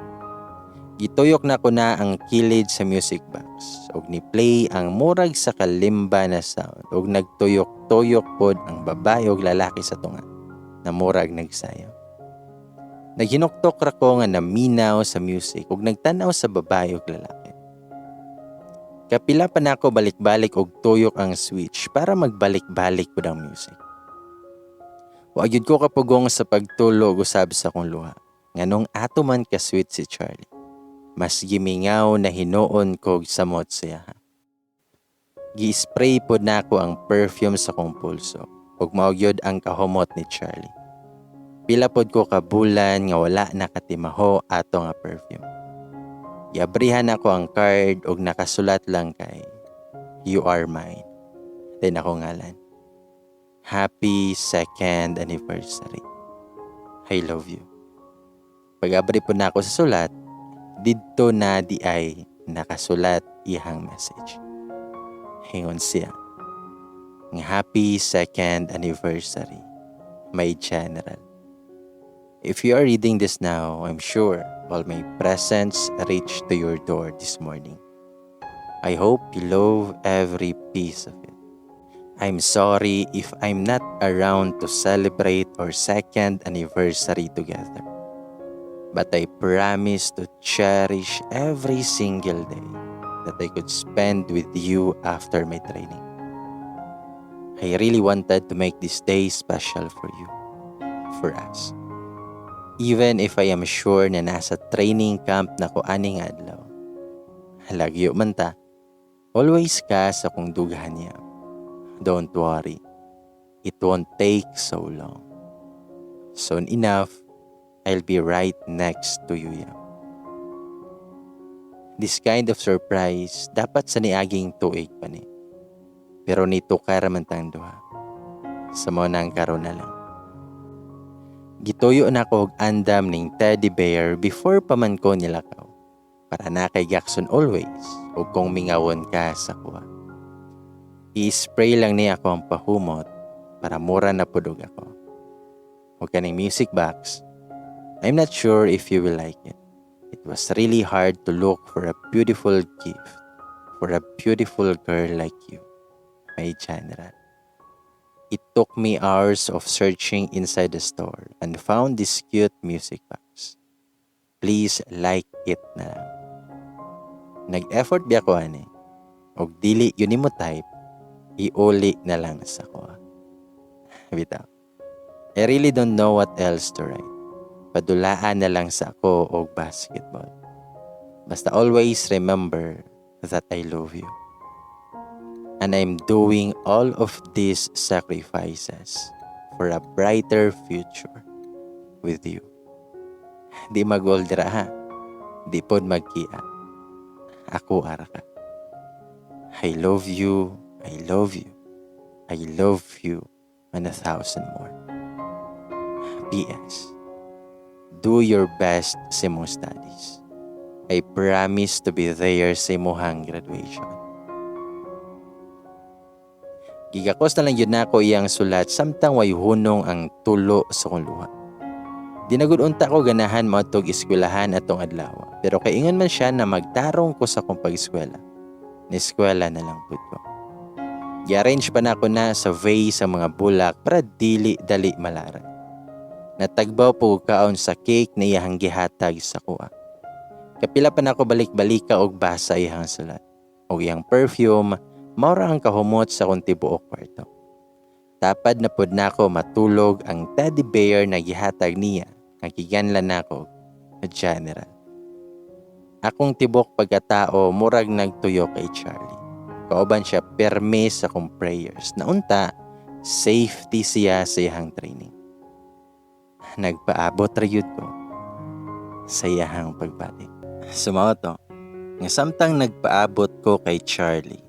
Gituyok na ko na ang kilid sa music box ug ni-play ang murag sa kalimba na sound ug nagtuyok-tuyok pod ang babae ug lalaki sa tunga na murag nagsayaw. Naghinuktok ra ko nga naminaw sa music ug nagtan-aw sa babae ug lalaki. Kapila pa nako balik-balik og tuyok ang switch para magbalik-balik pud ang music. Wa gyud ko kapugong sa pagtulog usab sa akong luha. Nganong ato man ka-sweet si Charlie. Mas gimingaw na hinuon kog samot siya. Gi-spray pod nako ang perfume sa akong pulso ug mao gyud ang kahumot ni Charlie. Pila pod ko ka bulan nga wala nakatimaho ato nga perfume. Giabrihan nako ang card ug nakasulat lang kay "You are mine." Then ako ngalan. Happy second anniversary. I love you. Pag-abri pod nako sa sulat, didto na di ay nakasulat iyang message. Ingon siya nga, "Happy second anniversary, my general. If you are reading this now, I'm sure all my presents reached to your door this morning. I hope you love every piece of it. I'm sorry if I'm not around to celebrate our second anniversary together. But I promise to cherish every single day that I could spend with you after my training. I really wanted to make this day special for you, for us. Even if I am sure na nasa training camp na ko aning adlaw. Lagyo man ta, always ka sa kong dughan niya. Don't worry, it won't take so long. Soon enough, I'll be right next to you, yam. This kind of surprise, dapat sa niaging tuig pa ni. Pero nito kara man tang duha. Sa mao nang karon na lang. Gituyo na ko og andam ning teddy bear before pa man ko nilakaw. Para na kay Jackson always o kung mingawon ka sa kuha. I-spray lang niya ako ang pahumot para mura na pud og ako. O kaning music box, I'm not sure if you will like it. It was really hard to look for a beautiful gift for a beautiful girl like you, my general. It took me hours of searching inside the store and found this cute music box. Please like it na lang. Nag-effort biya ko ani. Og dili gyud nimo type, iuli na lang sa ko. Bitaw. I really don't know what else to write. Padulaan na lang sa ako og basketball. Basta always remember that I love you. And I'm doing all of these sacrifices for a brighter future with you. Di mag-gold dira ha. Di pod magkia. Ako ara ka. I love you, I love you, I love you, and a thousand more. P.S. Do your best sa imong studies. I promise to be there sa imong graduation." Gigakos na lang gyud nako iyang sulat samtang way hunong ang tulo sa kong luha. Di na gud unta ko ganahan moadtog eskwelahan atong adlaw, pero kay ingon man siya na magtarong ko sa akong pag-eskwela. Ni-eskwela na lang pud ko. Gi-arrange pa nako na sa vase ang mga bulak para dili dali malaran. Natagbaw po kaon sa cake na iyahang gihatag sa kuha. Kapila pa nako balik-balika og basa iyang sulat. Og iyang perfume, mao ra ang kahumot sa akong tibuok kwarto. Tapad na pud nako matulog ang teddy bear na gihatag niya nga giganlan nako General. Akong tibok pagkatao murag nagtuyo kay Charlie. Kauban siya perme sa akong prayers na unta safety siya sa iyang training. Nagpaabot ra gyud ko sa iyahang pagbalik. So mao to, nga samtang nagpaabot ko kay Charlie,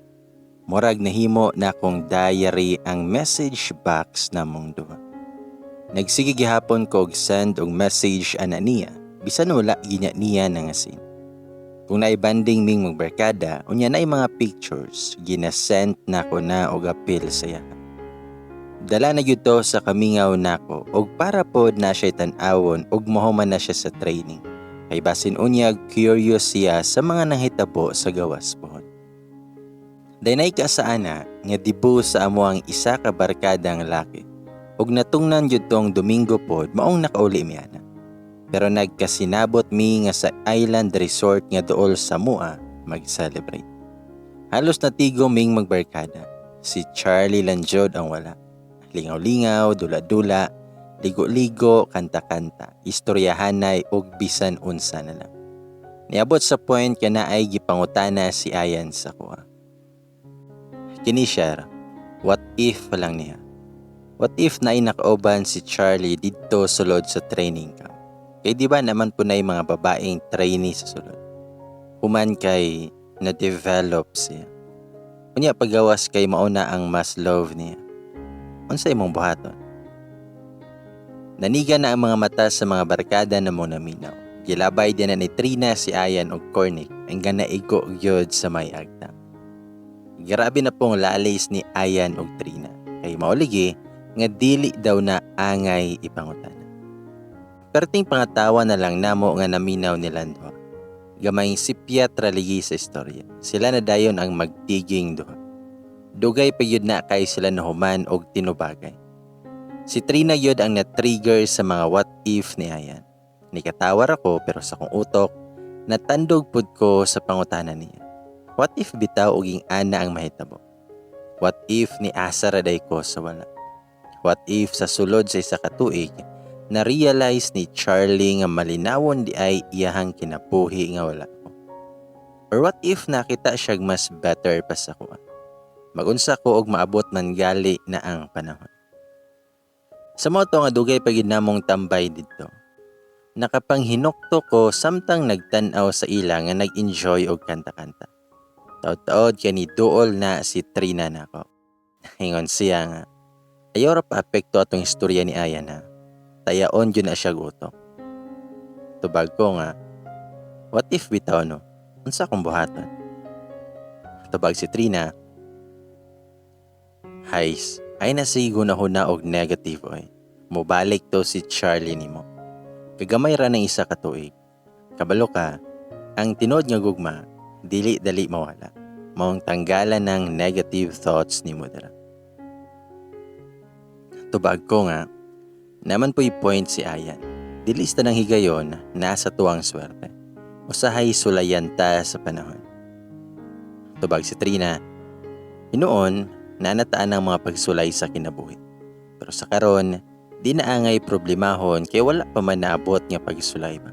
murag nahimo na akong diary ang message box namong duha. Nagsige gihapon ko og send og message ana niya, bisan wala ginya niya nanga-seen. Kung naibanding ming magbarkada, unya na mga pictures, gina-send nako na og apil sa iya. Dala na gyud to sa kamingaw nako og para pod na siya tan-awon og mahuman na siya sa training. Kay basin unyag curious siya sa mga nanghitabo sa gawas pohon. Daynay ka sa ana nga debut sa amo ang isa ka barkadang laki. Og natungnan gyud tong Domingo pod maong nakauli mi ana. Pero nagkasinabot mi nga sa island resort nga duol sa mua mag-celebrate. Halos natigo ming magbarkada. Si Charlie lang jud ang wala. Lingaw-lingaw, dula-dula, Ligo-ligo, kanta-kanta, istoryahanay ug bisan unsa na lang. Niabot sa point nga naay gipangutana si Ayan sa akoa. Kini siya, what if lang niya. What if naay nakauban si Charlie didto sulod sa training camp? Kay di ba naman po na mga babaeng trainee sa sulod? Human kay na-develop siya. Unya pagawas kay mauna ang mas love niya. Unsa imong buhaton? Naniga na ang mga mata sa mga barkada na mo naminaw. Gilabay din na ni Trina si Ayan og Cornic hanggang naigo gyud sa may agtang. Grabe na pong lalis ni Ayan og Trina. Kay mauligi nga dili daw na angay ipangutana. Perting pangatawa na lang namo nga naminaw nilang duha. Gamayng sipyat raligi sa istorya. Sila na dayon ang magtiging duha. Dugay pa yun na kay sila nahuman og tinubagay. Si Trina yun ang na-trigger sa mga what if ni Ayan. Nikatawar ako pero sa kong utok, natandog pud ko sa pangutana niya. What if bitaw uging ana ang mahitabo? What if ni asa ra day ko sa wala? What if sa sulod sa isa ka tuig, na-realize ni Charlie nga malinawon di ay iyahang kinabuhi nga wala ko? Or what if nakita siyag mas better pa sa kuha? Magunsa ko og maabot man gali na ang panahon. Sa mao to nga dugay pa gid namong tambay didto. Nakapanghinukto ko samtang nagtan-aw sa ila nga nag-enjoy og kanta-kanta. Taod-taod kay ni duol na si Trina nako. Ingon siya nga, ayaw ra pa apekto atong istorya ni Ayan ha. Tayaon yun na siya gutok. Tubag ko nga, what if bitaw no? Unsa akong buhaton? Tubag si Trina, hays, ay na sige huna og negative oy. Mobalik to si Charlie nimo. Kagamay ra ng isa ka tuig. Kabalo ka, ang tinuod nga gugma, dili dali mawala. Maong tanggalan ng negative thoughts nimo dira. Tubag ko nga, naman po'y point si Ayan. Dili sa tanang higayon, nasa tuwang swerte. Usahay sulayan ta sa panahon. Tubag si Trina, hinuon, nanataan ang mga pagsulay sa kinabuhi. Pero sa karon, di na angay problemahon kay wala pa man naabot nga pagsulay ba.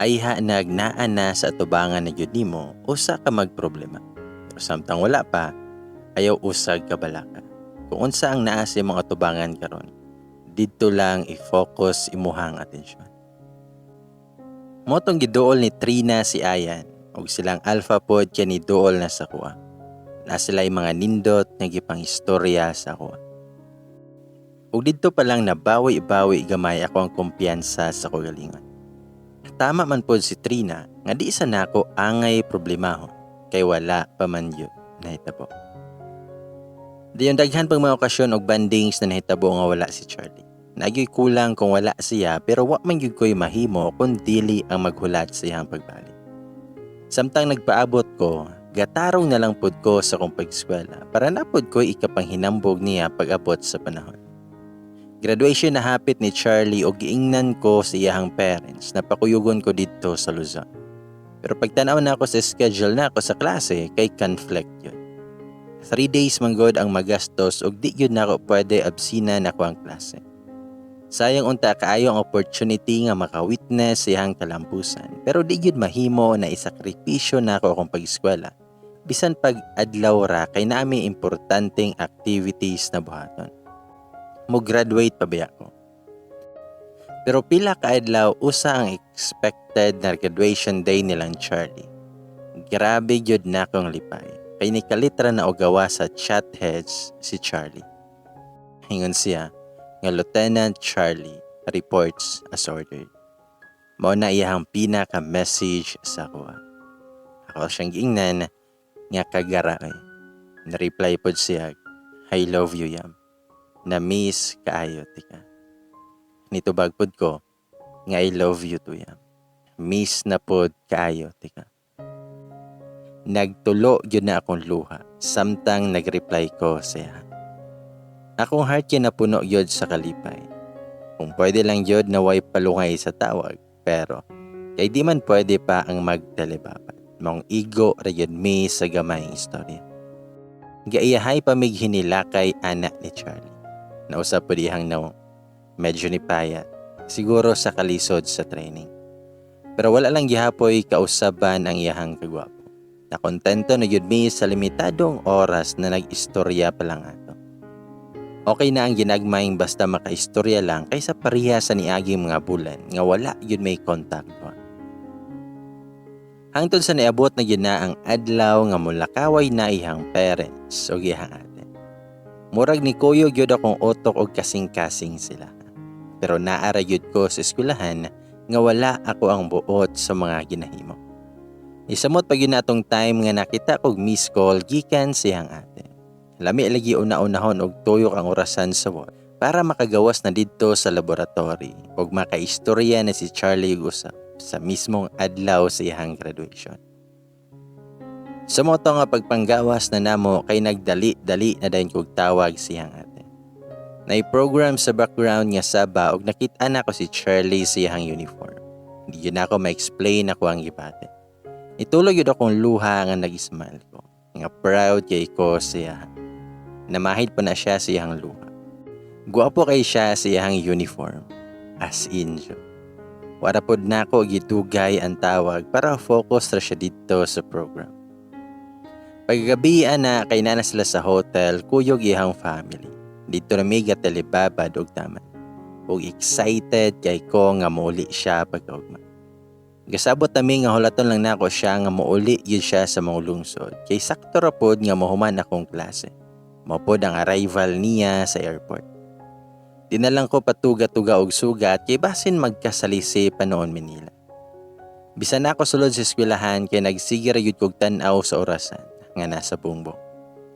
Ayha nagnaa na sa atubangan na gyud nimo, usa ka magproblema. Pero samtang wala pa, ayaw usag kabalaka. Kung unsa ang naa sa imong atubangan karon, didto lang i-focus imuhang atensyon. Motong giduol ni Trina si Ayan ug silang alpha pod kay ni duol na sa kuha. Na sila'y mga nindot nga gipang-istorya sa kuha. Ug didto pa lang nabawi-bawi gamay ako ang kumpiyansa sa kagalingon. Tama man pod si Trina nga di sa nako angay problemahon kay wala pa man yun nahitabo. Dayon daghan pang mga okasyon og bandings na nahitabo nga wala si Charlie. Nagyoy kulang kung wala siya pero wa man gyud ko'y mahimo kung dili ang maghulat sa iyang pagbalik. Samtang nagpaabot ko, gatarong na lang pod ko sa akong pag-eskwela para na pod ko'y ikapanghinambog niya pag-abot sa panahon. Graduation na hapit ni Charlie o giingnan ko sa iyahang parents na pakuyugon ko didto sa Luzon. Pero pagtanaw na ako sa schedule na ako sa klase kay conflict yun. 3 days man gud ang magastos ug di gyud nako pwede absina na ako ang klase. Sayang unta kaayo ang opportunity nga maka-witness sa iyang kalampusan pero di gyud mahimo na isakripisyo nako akong pag-eskwela. Bisan pag adlaw ra kay naami importanteng activities na buhaton. Mo-graduate pa biya ko. Pero pila ka adlaw usa ang expected na graduation day nilang Charlie. Grabe gyud na akong lipay. Kay nikalitra na og gawa sa chat heads si Charlie. Ingon siya nga Lieutenant Charlie reports as ordered. Mao na iyang pinaka-message sa akoa. Ako siyang giingnan nga kagara eh. Na-reply pod siya, I love you yam. Na-miss kaayo tika. Nitubag pod ko nga I love you too yam. Miss na pod kaayo tika. Nagtulo gyud na akong luha samtang nag-reply ko siya. Akong heart kay napuno gyud sa kalipay. Kung pwede lang gyud na way palungay sa tawag, pero kay di man pwede pa ang magtalebabad. Maong igo ra gyud mi sa gamayng istorya. Gaiyahay pa mig hinilakay ana ni Charlie. Nausap po dihang nawong. Medyo ni payat, siguro sa kalisod sa training. Pero wala lang gihapoy kausaban ang iyahang kagwapo. Nakontento na gyud mi sa limitadong oras na nag-istorya pa lang ato. Okay na ang ginagmayng basta makaistorya lang kaysa pareha sa niaging mga bulan nga wala gyud may contact pa. Hangtod sa niabot na gyud na ang adlaw nga mulakaway na iyang parents o iyang ate. Murag ni kuyog gyud akong utok og kasing-kasing sila. Pero naa ra gyud ko sa eskwelahan nga wala ako ang buot sa mga ginahimo. Isamot pa gyud na atong time nga nakita kog miss call gikan siyang ate. Lami lagi una-unahon og tuyok ang orasan sa wall para makagawas na didto sa laboratory ug makaistorya na si Charlie ug usab sa mismong adlaw sa iyang graduation. Sa mao to nga pagpanggawas na namo kay nagdali-dali na dayon kog tawag siyang ate. Nay-program sa background nga saba og nakita na ko si Charlie sa iyang uniform. Hindi yun ako ma-explain ako ang gibati. Ituloy yun akong luha nga nag-smile ko. Nga proud kay ko siya. Namahid pa na siya sa iyang luha. Guwapo kay siya sa iyang uniform. As in siya. Wala pod nako gidugay ang tawag para focus ra siya dito sa program. Paggabi ana kay naa na sila sa hotel kuyog iyang family. Dito na mi telebabad og taman. Ug excited kay ko nga muuli siya pagkaugma. Gasabot nami nga hulaton lang nako siya nga muuli gyud siya sa mga lungsod kay sakto ra pod nga mohuman akong klase. Mao pod ang arrival niya sa airport. Di na lang ko patuga-tuga og sugat kay basin magkasalisi pa noon Manila. Bisan ako sulod sa eskwelahan kay nagsige ra gyud kog tan-aw sa orasan nga nasa bungbong.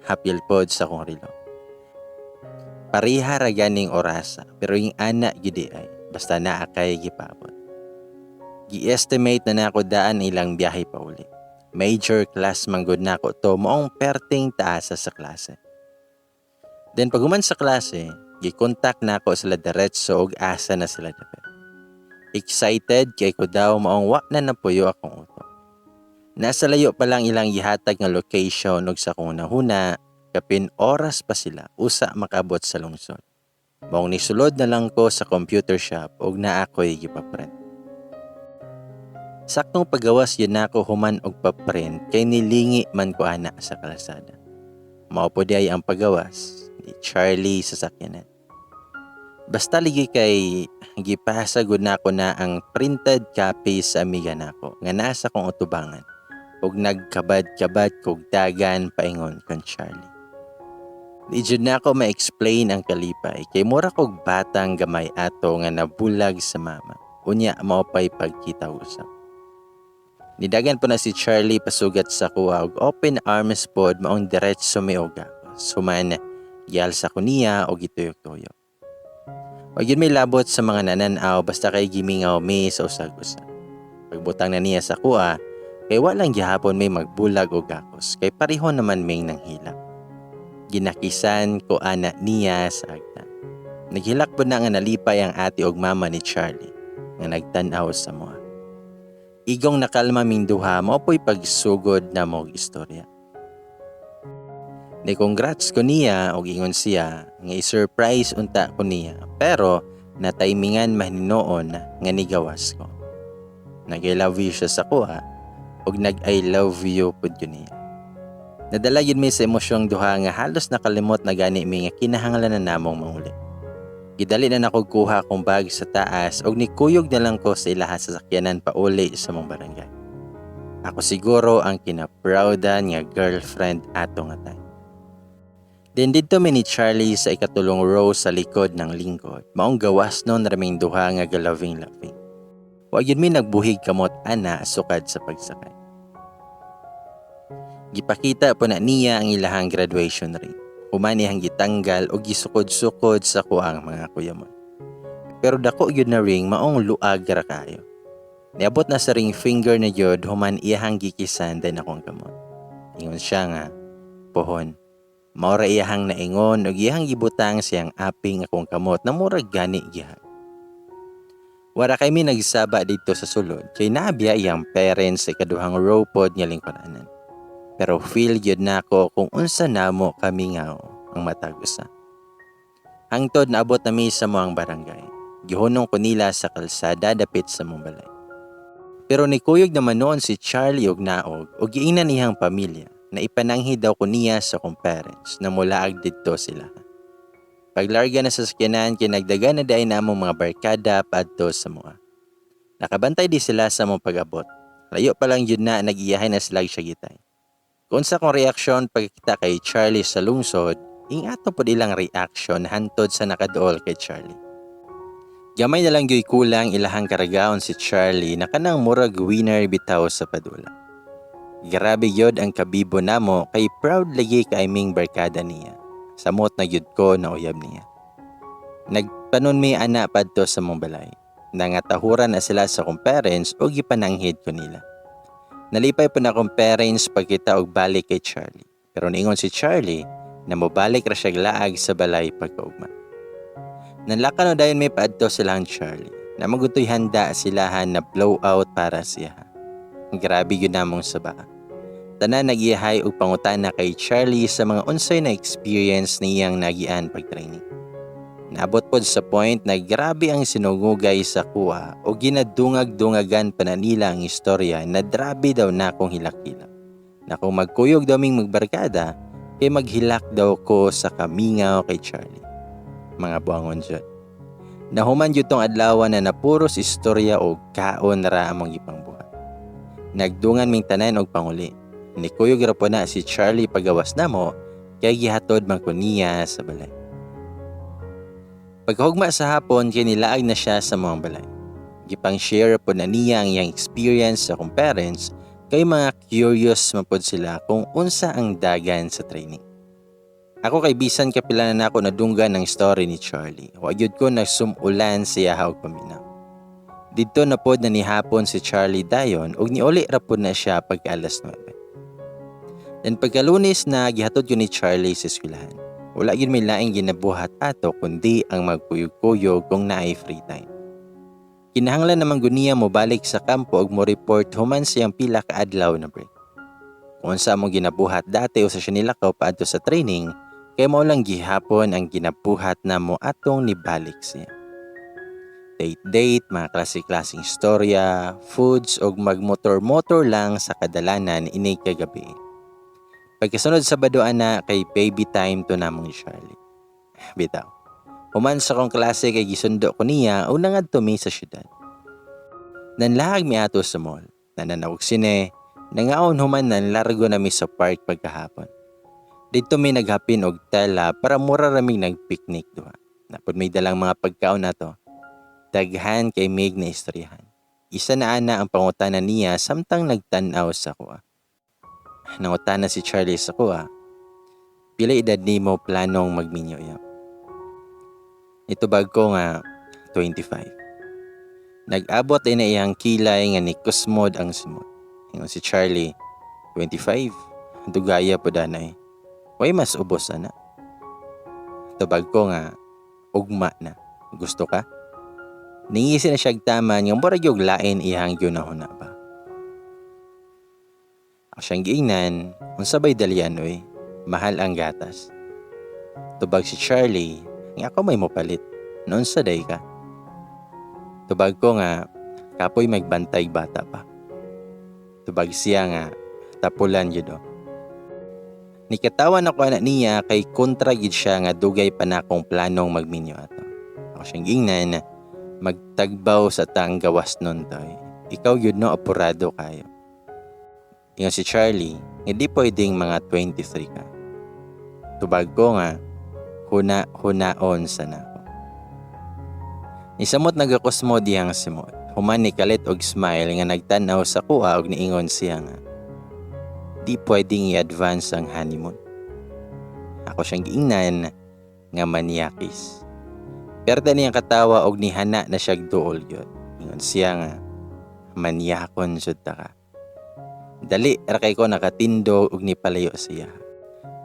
Hapil pod sa akong relo. Pareha ra ganing orasa pero yung ana gyud ay basta naa kay gipabot. Gi-estimate na nako daan ilang biyahe pauli. Major class man gud nako to, maong perting taasa sa klase. Then paghuman sa klase, gikontak nako sila diretso og asa na sila dapit. Excited kay ko daw maong wa na napuyo akong utok. Nasa layo pa lang ilang gihatag nga location ug sa akong nahuna, kapin oras pa sila usa makabot sa lungsod. Maong nisulod na lang ko sa computer shop ug naa ko'y gipaprint. Saktong pagawas yun nako human og paprint kay nilingi man ko ana sa kalsada. Mao po di ay ang pagawas ni Charlie sa sakyanan. Basta ligi kay gipasa gud nako na ang printed copy sa amiga nako nga nasa kong utubangan ug nagkabad-kabad kog dagan paingon kan Charlie. Di jud nako ma-explain ang kalipay kay mura kog batang gamay ato nga nabulag sa mama. Unya mao pay pagkita usab. Nidagan po na si Charlie pasugat sa kuha og open arms pod, maong diretso mi og gakos. Human gialsa ko niya og gituyok-tuyok. Wa gyud may labot sa mga nananaw basta kay gimingaw mi sa usag-usa. Pagbutang na niya sa kuha, kay walang gihapon may magbulag og gakos kay pareho naman ming nanghilak. Ginakisan ko ana niya sa agta. Naghilak po na nga nalipay ang ate og mama ni Charlie nga nagtan-aw sa moa. Igong nakalma ming duha, mao po'y pagsugod na mo og istorya. Ni congrats ko niya og ingon siya nga i-surprise unta ko niya pero nataymingan mahinoon nga nigawas ko. Nag I love you siya sa kuha og nag I love you pud yun niya. Nadala yun mi sa emosyong duha nga halos nakalimot na gani mi nga kinahanglan na namong manguli. Gidali na nako kuha akong bag sa taas og nikuyog na lang ko sa ilaha sa sakyanan pauli sa mong barangay. Ako siguro ang kinaproudan nga girlfriend ato nga time. Then didto mi ni Charlie sa ikatulong row sa likod ng lingkod. Maong gawas nun raming duha nga galoving-loving. Wa gyud mi nagbuhig kamot ana sukad sa pagsakay. Gipakita po na niya ang ilahang graduation ring. Human iyang gitanggal og gisukod-sukod sa kuang mga kuyamon. Pero dako gyud na ring, maong luag ra kayo. Niabot na sa ring finger na gyud human iyahang gikisan din akong kamot. Ingon siya nga, "Pohon." Mao ra iyahang naingon ug iyahang gibutang siyang aping akong kamot na murag gani gihag. Wara kay mi nagsaba dito sa sulod kay naabiya iyang parents sa ikaduhang row pod nga lingkuranan. Pero feel gyud nako kung unsa namo kamingaw ang matag usa. Hangtod naabot nami sa among barangay. Gihunong ko nila sa kalsada dapit sa among balay. Pero nikuyog naman noon si Charlie og naog og giingnan niyang pamilya na ipananghid daw ko niya sa akong parents na mulaag didto sila. Paglarga na sa sakyanan kay nagdagan na diay na among mga barkada padto sa mua. Nakabantay di sila sa among pag-abot. Layo pa lang yun na nag-iyahay na sila syagitay. Kung sa akong reaksyon pagkita kay Charlie sa lungsod, ing ato pod ilang reaction hantod sa nakaduol kay Charlie. Gamay na lang gyoy kulang ilahang karagaon si Charlie na kanang murag winner bitaw sa padula. Grabe gyud ang kabibo namo kay proud lagi kay ming barkada niya. Samot na gyud ko na uyab niya. Nagpanon mi ana padto sa mong balay. Nangatahuran na sila sa akong parents o gipananghid ko nila. Nalipay po na akong parents pagkita og balik kay Charlie. Pero niingon si Charlie na mobalik ra siya laag sa balay pagkaugma. Nanlaka no dayon may paadto silang Charlie na magutoy handa silahan na blowout para siya. Grabe yun namong saba. Tanan nagiyahay og pangutana kay Charlie sa mga unsay na experience niyang nagian pag-training. Naabot pod sa point na grabe ang sinungugay sa kuha o ginadungag-dungagan pa na nila ang istorya na grabe daw na akong hilak-hilak. Na kung magkuyog daw ming magbarkada, kay maghilak daw ko sa kamingaw kay Charlie. Mga buangon jud. Nahuman jud tong adlaw na napuros istorya og kaon ra among gipangbuhat. Nagdungan ming tanan og panguli. Nikuyog ra po na si Charlie pagawas namo kay gihatod man ko niya sa balay. Pagkahugma sa hapon kay nilaag na siya sa mga balay. Gipang-share po na niya ang iyang experience sa akong parents kay mga curious man pod sila kung unsa ang dagan sa training. Ako kay bisan kapila na nako nadunggan ng story ni Charlie. Wa gyud ko nagsumulan siya og paminaw. Didto na pod na nihapon si Charlie dayon ug niuli ra pod na siya pagka alas 9. Then pagkalunes na gihatod ko ni Charlie sa eskwelahan. Wala gyud may laing ginabuhat ato kundi ang magkuyog-kuyog kung naay free time. Kinahanglan naman guniya mo balik sa kampo ug mo report human siyang pila ka adlaw na break. Kung unsa among ginabuhat dati usa siya nilakaw paadto sa training, kay mao lang gihapon ang ginabuhat namo atong nibalik siya. Date-date, mga klase-klaseng istorya, foods ug magmotor-motor lang sa kadalanan ini kagabi. Pagkasunod sa Sabado ana kay baby time to namong ni Charlie. Bitaw. Human sa akong klase kay gisundo ko niya o nangadto mi sa syudad. Nanlahag mi ato sa mall. Nananaw og sine, nangaon human nanlargo nami sa park pagkahapon. Dito mi naghapin og tela para mura raming nagpicnic duha. Napod may dalang mga pagkaon nato. Daghan kay mig na istoryahan. Isa na ana ang pangutana niya samtang nagtan-aw sa kuha. Nangutana si Charlie sa kuha, "Pila edad nimo planong magminyo ya?" Nitubag ko nga 25. Nag-abot din na iyang kilay nga ni kusmod ang simot. Ingon si Charlie, "25, dugaya po danay. Way mas ubos ana?" Tubag ko nga, "Ugma na. Gusto ka?" Ningisi na siya taman nga murag yung lain iyang gyunahuna ba. Ako siyang giingnan, "Unsa bay dalian oy, mahal ang gatas." Tubag si Charlie, nga ako may mopalit, noon sa day ka. Tubag ko nga, kapoy magbantay bata pa. Tubag siya nga, tapulan yun o. Nikatawan ako anak niya kay kontra gid siya nga dugay pa na akong planong magminyo ato. Ako siyang giingnan, magtagbaw sa tang gawas nun toy. Ikaw yun no, apurado kayo. Ingon si Charlie, hindi pwedeng mga 23 ka. Tubag ko nga, huna-hunaon sa nako. Nisamot nagakusmo diyang simot. Human ni kalit og smile nga nagtanaw sa kuha og niingon siya nga, di pwedeng i-advance ang honeymoon. Ako siyang giingnan nga manyakis. Perta niyang katawa og nihana na siya duol yun. Ingon siya nga, manyakon jud ta ka. Dali ra kay ko nakatindog og nipalayo siya.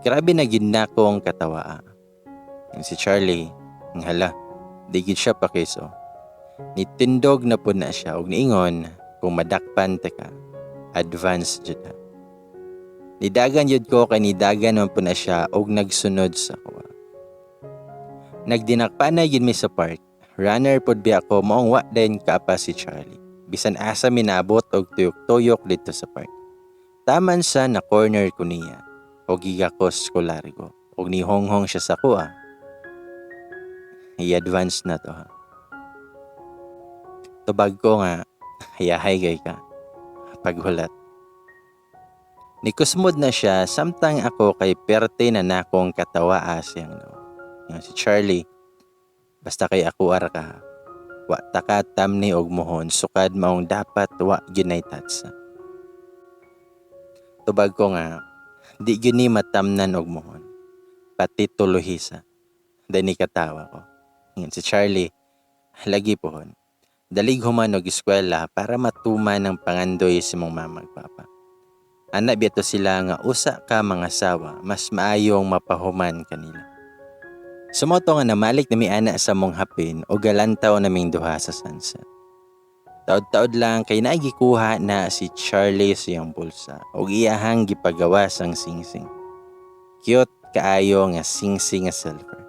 Grabe na gid nakong katawaa. Yung si Charlie, ang hala, di gid siya pakiso. Nitindog na po na siya og niingon kung madakpan ta ka, advance jud ha. Nidagan jud ko kay nidagan man po na siya og nagsunod sa kuha. Nagdinakpanay gyud mi sa park. Runner pod biya ko maong wa din kaapa si Charlie. Bisan asa minabot og tuyok-tuyok didto sa park. Taman sa na corner ko niya og gigakos ko largo og nihonghong siya sa kuha. I-advance na to ha. Tubag ko nga, hayahay kay ka. Paghulat. Nikusmod na siya samtang ako kay perte na nakong katawaa siyang no. Nga si Charlie, basta kay ako ara ka. Wa ta ka tamni og muhon sukad maong dapat wa gyud nay tatsa. Tubag ko nga, di gyud ni matamnan og muhon. Pati tuluhisa. Dahil ni katawa ko. Ngayon si Charlie, lagi pohon. Dalig human og eskwela para matuman ang pangandoy sa mong mama ug papa. Ana biya to sila nga usa ka mga sawa, mas maayong mapahuman kanila. Sumoto nga namalik na mi ana sa mong hapin o galantaw naming duha sa sunset. Taod-taod lang kay naigikuha na si Charlie sa iyang bulsa og iyahang gipagawas ang singsing. Cute kaayo nga singsing nga silver.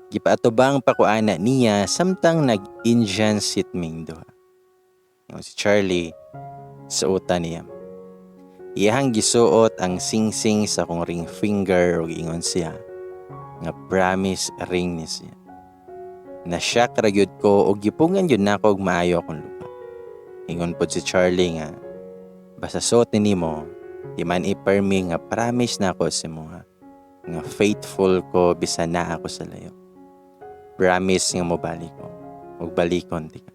Gipaatubang pa ko ana niya samtang nag-Indian sit ming duha. Yung si Charlie suotan niya. Iyahang gisuot ang singsing sa akong ring finger ug ingon siya nga promise ring ni siya. Na-shock ra gyud ko ug gipungan gyud nako og maayo akong luha. Ingon pod si Charlie nga basta suot ni nimo, di man i-permi nga promise nako sa imo ha, nga faithful ko bisan naa ako sa layo. Promise nga mobalik ko ug balikon ti ka.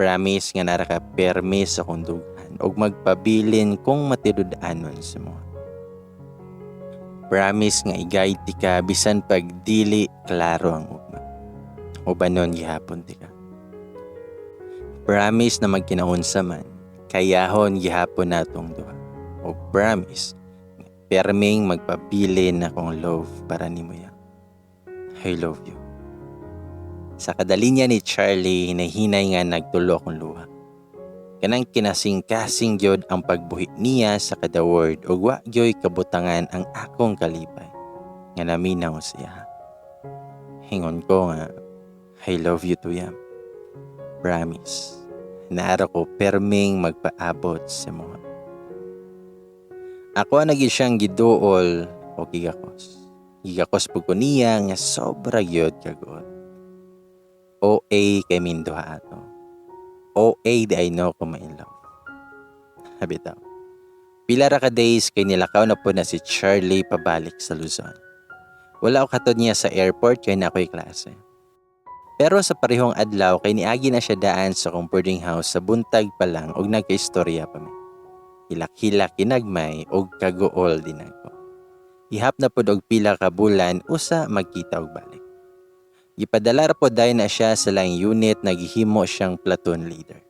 Promise nga nara ka permi sa akong dughan ug magpabilin kung matinud-anon sa imo. Promise nga i-guide ti ka bisan pag dili klaro ang ugma. Ubanon gihapon ti ka. Promise na magkinaunsa man, kayahon gihapon natong duha. O promise, perming magpabilin akong love para nimo ya. I love you. Sa kadalinya ni Charlie, hinay-hinay nga nagtulo akong luha. Kanang kinasing-kasing gyud ang pagbuhi niya sa kada word ug wa gyoy kabutangan ang akong kalipay nga naminaw siya. Hingon ko nga, I love you to yam. Promise. Naara ko perming magpaabot sa mga. Ako na gyud siyang giduol o gigakos. Gigakos po ko niya nga sobra gyud kaguot. OA kay minduha ato. OA di I know ko ma-in love. Habitaw. Pila ra ka days kay nilakaw na po na si Charlie pabalik sa Luzon. Wala ko katod niya sa airport kay na ako'y klase. Pero sa parehong adlaw kay niagi na siya daan sa akong boarding house sa buntag pa lang og nagkaistorya pa mi. Hilak-hilak kinagmay og kaguol din ako. Ihap na pod og pila ka bulan usa magkita og balik. Gipadala ra pod dayon na siya sa laing unit na gihimo siyang platoon leader.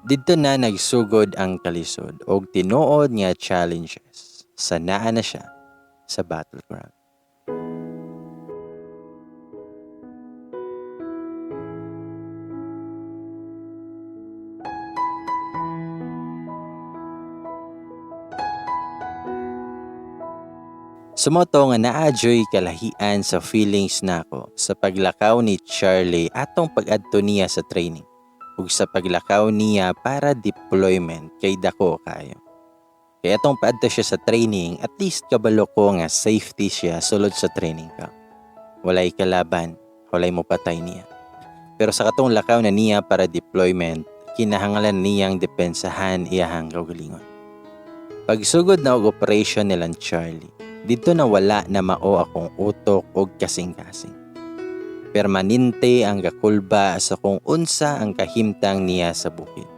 Didto na nagsugod ang kalisod og tinuod nga challenges. Sa naa na siya sa battleground. Sumoto nga naa joy kalahian sa feelings nako sa paglakaw ni Charlie atong pag-adto niya sa training ug sa paglakaw niya para deployment kay dako kaayo. Kay atong paadto siya sa training, at least kabalo ko nga safety siya sulod sa training camp. Walay kalaban, walay mopatay niya. Pero sa katong lakaw na niya para deployment, kinahanglan niyang depensahan iyahang kaugalingon. Pagsugod na og operation nilang Charlie, dito na wala na mao akong utok og kasing-kasing. Permanente ang gakulba sa kung unsa ang kahimtang niya sa bukid.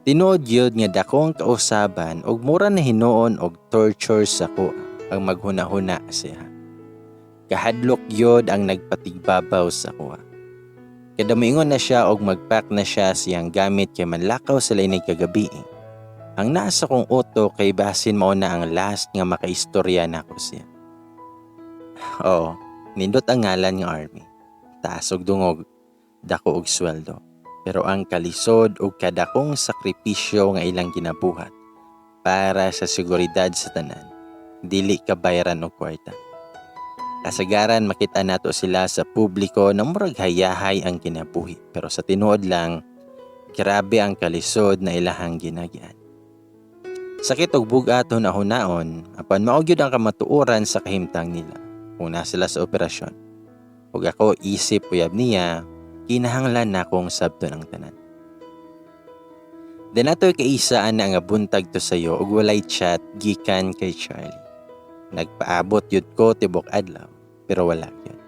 Tinuod gyud nga dakong kausaban og mura na hinuon og torture sa ko ang maghuna-huna siya. Kahadlok gyud ang nagpatigbabaw sa kuha. Kada moingon na siya og magpack na siya siyang gamit kay manlakaw sila inig kagabi. Ang nasa kong utok kay basin mao na ang last nga makaistorya nako siya. Oo, nindot ang ngalan nga army. Taas og dungog, dako og sweldo. Pero ang kalisod og kadakong sakripisyo nga ilang ginabuhat para sa seguridad sa tanan, dili kabayaran og kwarta. Kasagaran makita nato sila sa publiko na murag hayahay ang kinabuhi, pero sa tinuod lang, grabe ang kalisod na ilahang ginagian. Sakit og bug-at hunahunaon, apan mao gyud ang kamatuoran sa kahimtang nila kung naa sila sa operasyon. Ug ako isip uyab niya, kinahanglan nakong sabton ang tanan. Then atoy kaisaan na nga buntag to sayo ug walay chat gikan kay Charlie. Nagpaabot yun ko tibok adlaw, pero wala yun.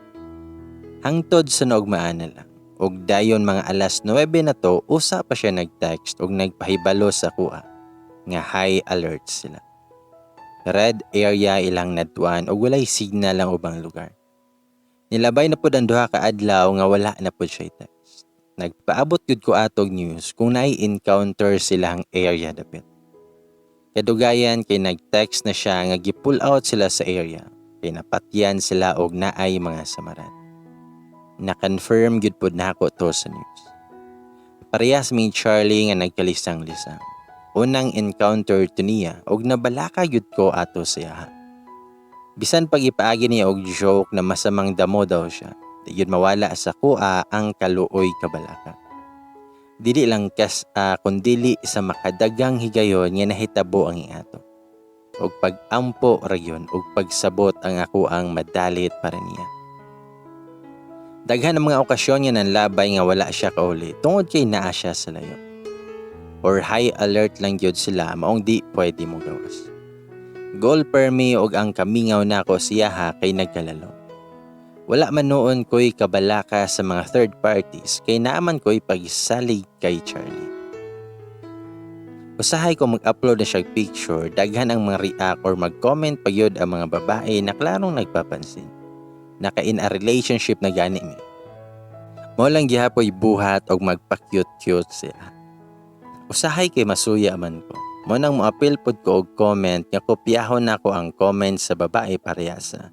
Hangtod sa naugmaan na lang. Ug dayon mga alas 9 na to, usa pa siya nag-text ug nagpahibalo sa kuha nga high alert sila. Red area ilang nadtuan ug walay signal ang ubang lugar. Nilabay na pud ang 2 ka adlaw nga wala na pud siya text. Nagpaabot gyud ko atog news kung naay encounter silang area dapit. Kadugayan kay nag-text na siya nga gi-pull out sila sa area kay napatyan sila og naay mga samaran. Na-confirm gyud pud nako to sa news. Parehas mi Charlie nga nagkalisang-lisang. Unang encounter to niya og nabalaka gyud ko ato sa iyaha. Bisan pag ipaagi niya og joke na masamang damo daw siya, di gyud mawala sa kuha ang kaluoy kabalaka. Dili lang kas kundili sa makadagang higayon nga nahitabo ang iato. Og pag-ampo ra gyud og pagsabot ang ako ang madalit para niya. Daghan ang mga okasyon nga nanlabay nga wala siya kauli tungod kay naa siya sa layo. Or high alert lang gyud sila maong di pwede mo gawas. Goal permi og ang kamingaw nako siyaha kay nagkalalo. Wala man noon ko'y kabalaka sa mga third parties kay naaman ko'y pagsalig kay Charlie. Usahay ko mag-upload na siya picture, daghan ang mga react or mag-comment pa gyud ang mga babae na klarong nagpapansin. Naka in a relationship na gani mi. Mao lang gihapoy buhat og magpa-cute-cute siya. Usahay kay masuya man ko. Mao nang moapil pod ko og comment nga kopyahon nako ang comment sa babae parehasa.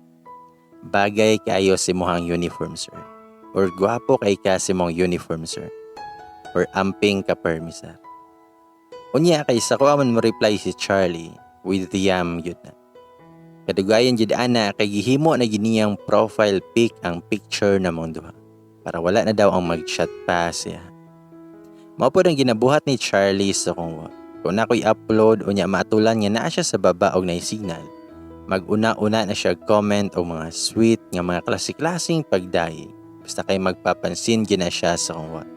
"Bagay kaayo sa imong uniform, sir." Or "Gwapo kay ka sa imong uniform, sir." Or "Amping ka permi, sir." Unya kay sa kuha man mo reply si Charlie with the yam yun na. Kadugayan jud ana kay gihimo na giniyang profile pic ang picture na mong duha para wala na daw ang mag-chat pa siya. Mao pod ang ginabuhat ni Charlie sa kong wall. Kung ako'y upload unya maatulan nga naa siya sa baba og naay signal, mag-una-una na siya comment og mga sweet nga mga klase-klaseng pagdayeg. Basta kay magpapansin gina siya sa kong wall.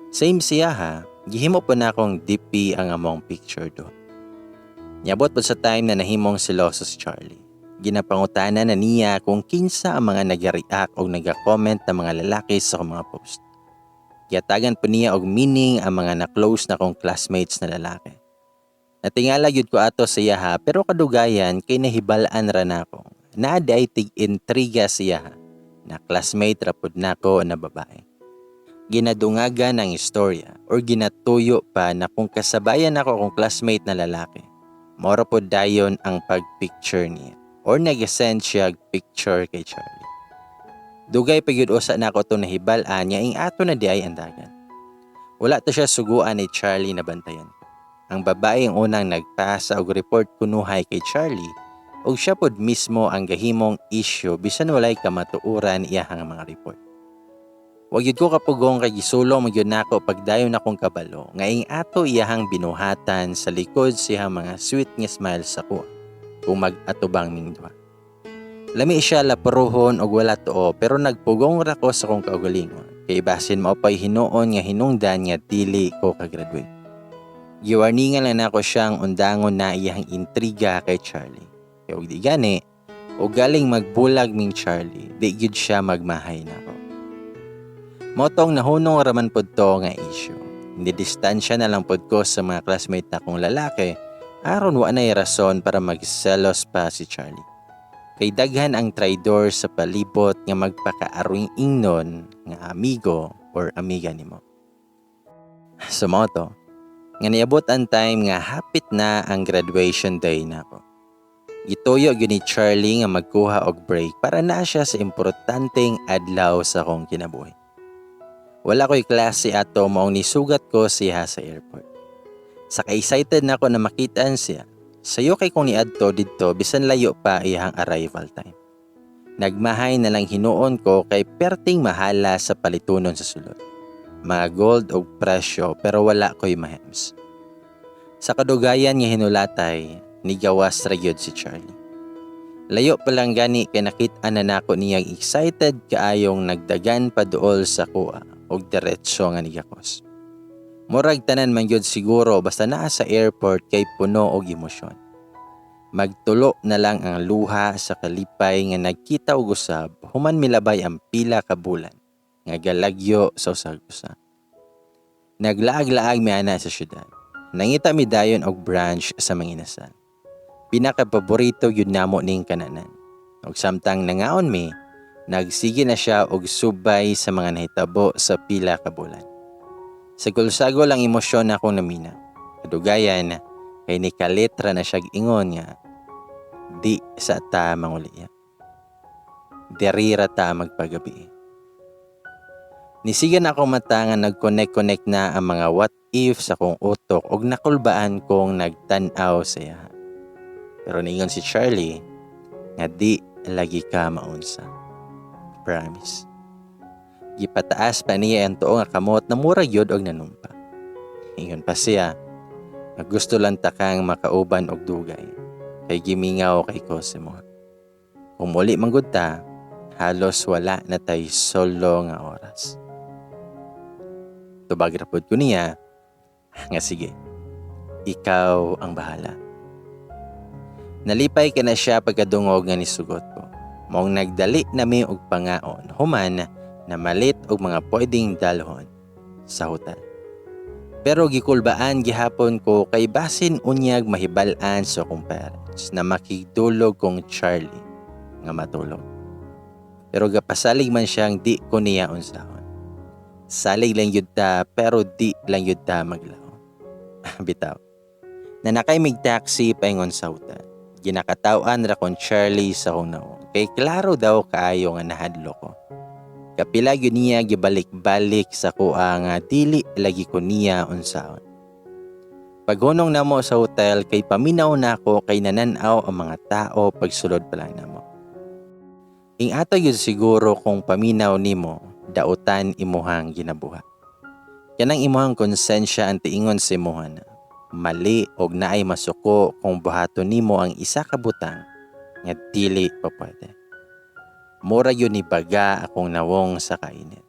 Same siya ha, gihimo po na akong DP ang among picture do. Niabot po sa time na nahimong seloso si Charlie. Ginapangutana na niya kung kinsa ang mga nag-react o nag-comment na mga lalaki sa akong mga post. Giyatagan po niya og meaning ang mga na-close na kong classmates na lalaki. Natingala gyud ko ato sa iyaha, pero kadugayan kay nahibal-an ra nako. Naa diay tig-intriga siya na classmate ra pud nako na babae. Ginadungagan ang istorya or ginatuyo pa na kung kasabayan ako akong classmate na lalaki, mora pod dayon ang pagpicture niya or nag-send siya picture kay Charlie. Dugay pa gyud usa nako to nahibal-an nga ing ato na diay ang dagan. Wala to siya suguan ni Charlie na bantayan. Ang babae ang unang nagpasa og report kunuhay kay Charlie ug siya pod mismo ang gahimong issue bisan walay kamatuoran iyahang mga report. Wa gyud ko kapugong kay gisulong man gyud nako pagdayon akong kabalo nga ing ato iyahang binuhatan sa likod siyang mga sweet nga smile sa kuha kung mag-atubang ming duha. Lami siya laparuhon og wala tuo, pero nagpugong ra ko sa kong kaugalingon kay basin mao pay hinuon nga hinungdan nga dili ko kagraduate. Giwarningan lang nako siyang undangon na iyang intriga kay Charlie. Kay og di gani, o galing magbulag ming Charlie, di gyud siya magmahay nako. Motong nahunong raman pod to nga issue. Hindi distansya na lang pod ko sa mga classmate nakong lalaki aron wa nay rason para magselos pa si Charlie. Kay daghan ang traidor sa palibot nga magpakaaroy ingnon nga amigo or amiga nimo. Sa mao to, nga niabot ang time nga hapit na ang graduation day nako. Gituyo gyud ni Charlie nga magkuha og break para na siya sa importanteng adlaw sa akong kinabuhi. Wala ko'y klase ato, maong nisugat ko siya sa airport. Sa ka-excited na ako na makitaan siya, sayo kay kong niadto didto bisan layo pa iyang arrival time. Nagmahay na lang hinuon ko kay perting mahala sa palitunon sa sulod. Mga gold og presyo pero wala ko'y mahems. Sa kadugayan nga hinulatay, nigawas ra gyud si Charlie. Layo pa lang gani kay nakit-an na nako niyang excited kaayong nagdagan paduol sa kuha og diretso nga nigakos. Murag tanan man gyud siguro basta naa sa airport kay puno og emosyon. Magtulo na lang ang luha sa kalipay nga nagkita og usab human milabay ang pila ka bulan nga galagyo sa usag-usa. Naglaag-laag mi ana sa syudad. Nangita mi dayon og brunch sa Manginasal. Pinakapaborito gyud namo ning kananan. Og samtang nangaon mi, nagsige na siya og subay sa mga nahitabo sa pila ka bulan. Sagol-sagol ang emosyon akong namina. Kadugayan, kay nikaletra na siyag ingon nga di sa ta manguliya. Diri ra ta magpagabi. Nisigan ako mata nga nag-connect-connect na ang mga what if sa akong utok og nakulbaan kong nagtan-aw sa iya. Pero niingon si Charlie nga di lagi ka maunsa. Promise. Gipataas pa niya ang tuo nga kamot na mura gyud og nanumpa. Ingon pa siya nga gusto lang ta kang makauban og dugay kay gimingaw kay ko sa mo. Kung muli man gud ta, halos wala na tay solo nga oras. Tubag ra pod ko niya nga sige, ikaw ang bahala. Nalipay ka na siya pagkadungog nga nisugot ko. Maong nagdali na mi og pangaon, human na malit og mga pwedeng dalhon sa hotel. Pero gikulbaan gihapon ko kay basin unyag mahibal-an sa akong parents na makigdulog kong Charlie nga matulog. Pero gapasalig man siyang di ko niya unsahon. Salig lang yun ta pero di lang yun ta maglaom. Bitaw. Nanakay mig taxi paingon sa hotel. Ginakatawan ra kon Charlie sa akong naong. Kay klaro daw kaayo nga nahadlo ko. Kapila gyud niya gibalik-balik sa kuha nga dili lagi ko niya unsaon. Paghunong namo sa hotel kay paminaw nako kay nanan-aw ang mga tao pagsulod pa lang namo. Ing ato gyud siguro kung paminaw nimo dautan imuhang ginabuhat. Kanang imuhang konsensya ang tiingon sa imuha na mali og naay masuko kung buhaton nimo ang isa ka butang nga dili pa pwede. Mura yun ni baga akong nawong sa kainit.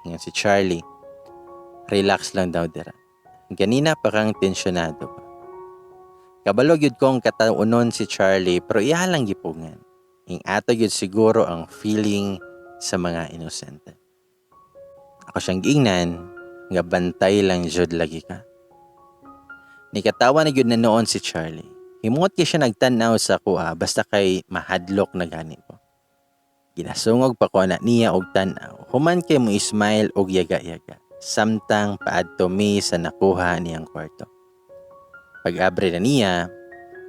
Ingon si Charlie, relax lang daw dira. Ganina pa kang tensyonado pa. Kabalo gyud kong kataunon si Charlie pero iya lang gipugngan. Ing ato gyud siguro ang feeling sa mga inosente. Ako siyang giingnan nga bantay lang jud lagi ka. Nikatawa na gyud na noon si Charlie. Himuot kay siya nagtan-aw sa kuha basta kay mahadlok na gani ko. Ginasungog pa ko na niya og tan-aw. Human kay mo smile og yaga-yaga. Samtang paadto mi sa nakuha niyang kwarto. Pag-abre na niya,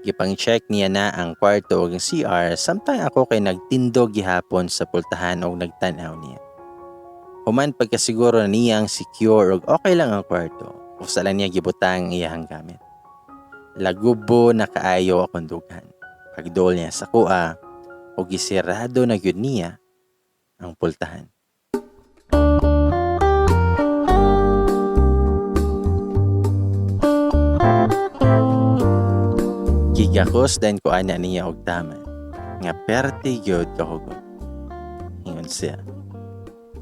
gipang-check niya na ang kwarto og ang CR samtang ako kay nagtindog gihapon sa pultahan og nagtan-aw niya. Human pagkasiguro na niyang secure og okay lang ang kwarto, usa lang niya gibutang ang iyahang gamit. Lagubo na kaayo akong dughan. Pagduol niya sa kuha, og gisirado na gyud niya ang pultahan. Gigakos din ko ana niya og taman nga perti gyud kahugot. Ingon siya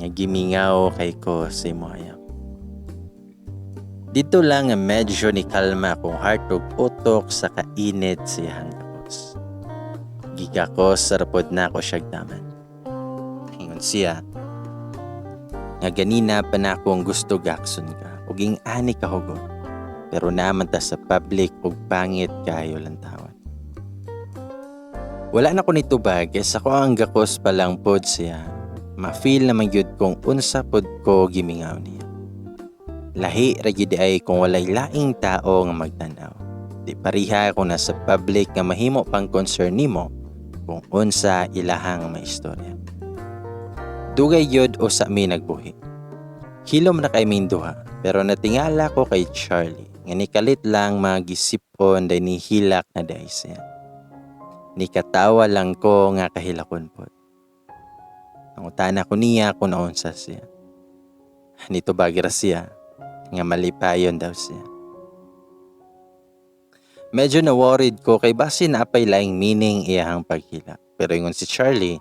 nga gimingaw kay ko sa imo ayaw. Dito lang nga medyo ni kalma akong heart ug utok sa kainit sa iyang gakos. Gigakos sa rapod na ako siyag taman. Ingon siya nga ganina pa na akong gusto gakson ka ug ing ani kahugot. Pero naman ta sa public ug pangit kayo lantawan. Wala na ko nitubag kaysa ko ang gakos pa lang pod siya. Ma-feel naman gyud kung unsa pod ko gimingaw niya. Lahi ra gyud ay kung walay laing tao nga magtan-aw. Di pariha kung nasa public nga mahimo pang concern nimo kung unsa ilahang maistorya. Dugay gyud usa mi nagbuhi. Hilom na kay ming duha, pero natingala ko kay Charlie nga nikalit lang magisipon day nihilak na day siya. Nikatawa lang ko nga kahilakon pod. Nangutana ko niya kung naunsa siya. Nitubag ra siya nga malipayon daw siya. Medyo na worried ko kay basin naa pay laing meaning iyahang paghilak. Pero ingon si Charlie,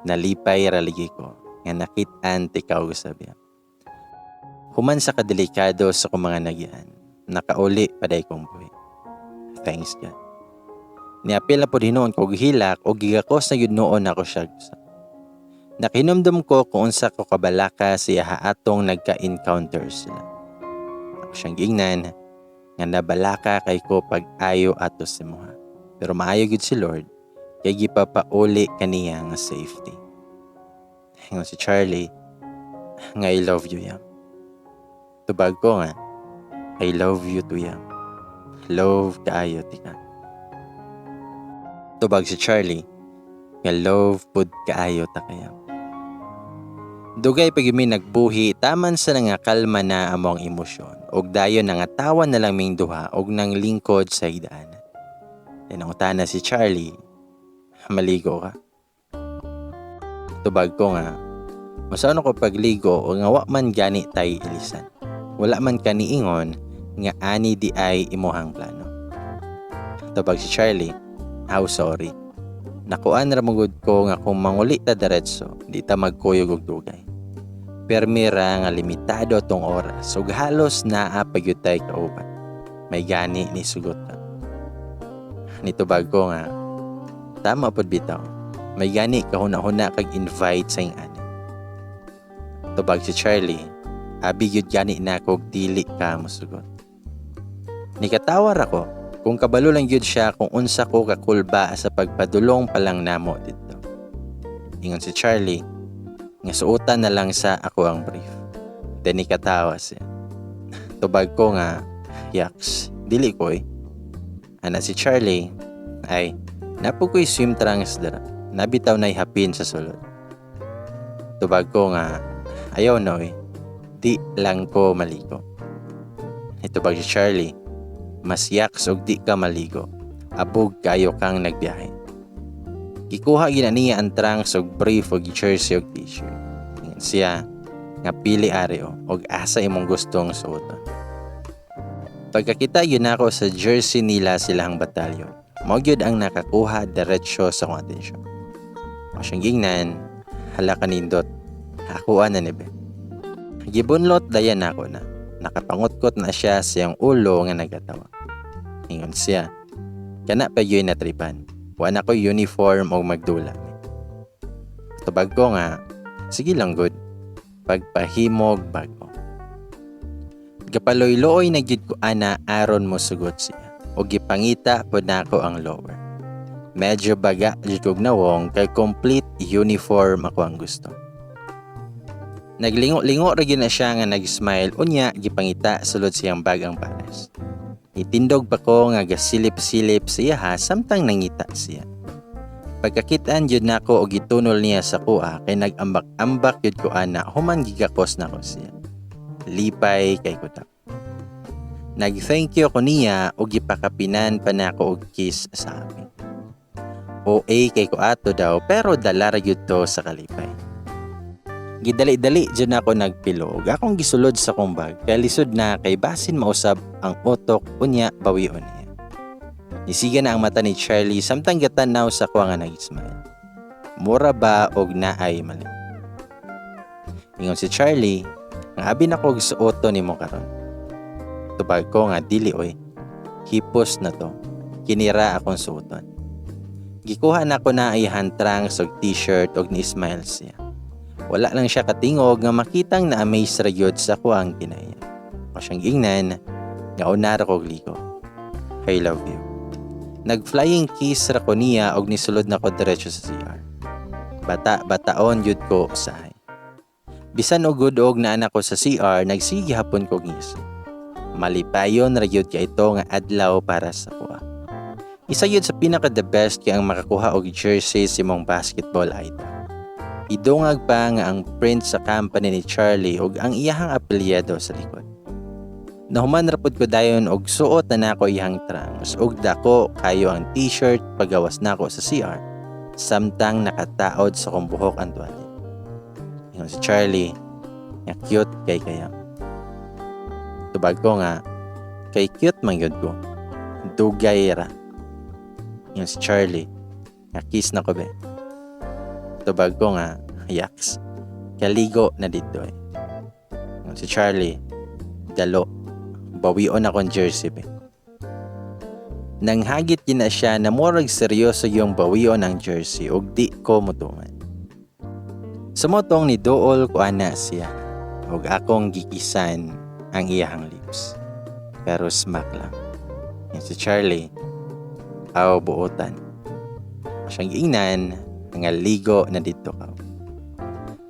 nalipay ra lagi ko nga nakit-an tika og usab. Human sa kadelikado sa akong mga nagyan, nakauli pa diay kong buhi. Thanks God. Niapil na pod hinuon kog hilak og gigakos na gyud nuon nako siya. Nakahinumdum ko kung unsa ko kabalaka siya atong nagka-encounter sila. Ako siyang giingnan nga nabalaka kay ko pag-ayo ato sa imuha. Pero maayo gyud si Lord kay gipapauli kaniya nga safety. Ingon si Charlie nga, "I love you, Yam." Tubag ko nga, "I love you too, Yam. Love kaayo tika." Tubag si Charlie nga love pud kaayo ta kayam. Dugay pa gyud mi nagbuhi taman sa nga kalma na among emosyon og dayon nangatawa na lang ming duha og nang lingkod sa higdaanan. Then nangutana si Charlie, "Maligo ka?" Tubag ko nga, "Masaon ako pagligo o nga wa man gani tay ilisan? Wala man ka niingon nga ani di ay imuhang plano." Tubag si Charlie, "Aw, sorry. Nakuan ra magud ko nga kung manguli ta diretso, di ta magkuyog og dugay. Permi ra nga limitado tong oras ug halos naa pa gyud tay kauban. May gani ni sugot ka." Nitubag ko nga, "Tama pod bitaw. May gani kahuna-huna kag invite sa ing-ani." Tubag si Charlie, "Abi gyud gani na kog dili ka mosugot." Nikatawa ra ko kung kabalo lang gyud siya kung unsa ko kakulba sa pagpadulong pa lang namo didto. Ingon si Charlie nga suotan na lang sa ako ang brief. Then nikatawa siya. Tubag ko nga, "Yaks, dili ko eh." Ana si Charlie, "Ay, naa po ko'y swim trunks dira. Naa bitaw na'y hapin sa sulod." Tubag ko nga, "Ayaw no eh. Di lang ko maligo." Nitubag si Charlie, "Mas yaks og di ka maligo. Abog kayo kang nagbiyahe." Gikuha gina niya ang trunks og brief og jersey og t-shirt. Ingon siya nga pili ari o og asa imong gustong suoton. Pagkakita yun ako sa jersey nila silang batalyon, mao gyud ang nakakuha diretsyo sa akong atensyon. Ako siyang gingnan, "Hala ka nindot, akuan na ni be." Gibunlot dayan ako na. Nakapangutkot na siya sa iyang ulo nga nagatawa. Ingon siya, "Kana pa gyud natripan. Wa na ko uniform og magdula mi." Tubag ko nga, "Sige lang gud. Pagpahimog bag-o." Gapaloy-looy na gyud ko ana aron mo sugot siya. O gipangita pod nako ang lower. Medyo baga jud kog nawong kay complete uniform ako ang gusto. Naglingo-lingo ra gyud na siya nga nag-smile, unya gipangita sulod siyang bag ang pares. Itindog pa ko nga gasilip-silip siya ha samtang nangita siya. Pagkakitaan jud nako og gitunol niya sa kuha kay nag-ambak-ambak jud ko ana human gigakos nako siya. Lipay kay ko daw. Nag-thank you ko niya og gipakapinan pa nako og kiss sa akin. OA kay ko ato daw, pero dala ra gyud to sa kalipay. Gidali-dali jud ako nagpilo ug akong gisulod sa kong bag kay lisod na kay basin mausab ang utok unya bawion niya. Nisiga na ang mata ni Charlie samtang gatanaw sa kuha nga nag-smile. Mura ba og naay mali? Ingon si Charlie nga abi na kog suoton nimo karon. Tubag ko nga dili oy. Hipos na to. Kinira akong suoton. Gikuha na ko na iyang trunks og t-shirt og ni-smile siya. Wala lang siya katingog nga makitang na-amaze ra gyud sa kuang kinaya. Ako siyang gingnan nga una ra kog ligo. I love you. Nag-flying kiss ra ko niya og nisulod na ko diretso sa CR. Bata bataon gyud ko usahay. Bisan og gud-og na anak ko sa CR, nagsige hapon ko ngisi. Malipayon ra gyud kay ito nga adlaw para sa kuha. Isa gyud sa pinaka the best kay ang makakuha og jersey sa imong basketball idol. Idungag pa nga ang print sa company ni Charlie ug ang iyahang apelyido sa likod. Nahuman ra pud ko dayon og suot na nako iyang trunks ug dako kayo ang t-shirt pagawas nako sa CR samtang nakataod sa kong buhok ang tuwalya. Ingon si Charlie nga cute kay kaya. Tubag ko nga kay cute man gyud ko. Dugay ra. Ingon si Charlie nga kiss na ko be. Tubag ko nga yaks. Kaligo na dito eh. Ingon si Charlie, dalo. Bawion akong jersey be. Nanghagit gina siya na murag seryoso yung bawion ang jersey ug di ko motuman. Sa motong ni duol ko ana siya ug akong gikisan ang iyahang lips. Pero smack lang. Yan si Charlie, aw buotan. Siyang giingnan nga ligo na dito ka.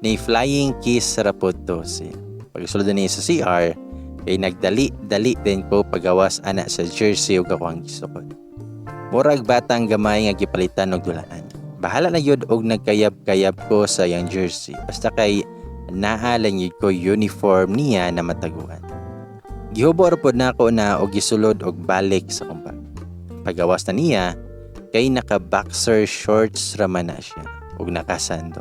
Ni flying kiss ra pod to siya. Pagsulod niya sa CR, kay nagdali-dali din ko pagawas ana sa jersey ug ako ang gisukod. Murag batang gamay nga gipalitan og dulaan. Bahala na yun og nagkayab-kayab ko sa iyang jersey basta kay naa lang yun ko uniform niya na mataguan. Gihubo ra pod nako na og gisulod og balik sa akong bag. Pagawas na niya kay naka boxer shorts ra man na siya ug nakasando.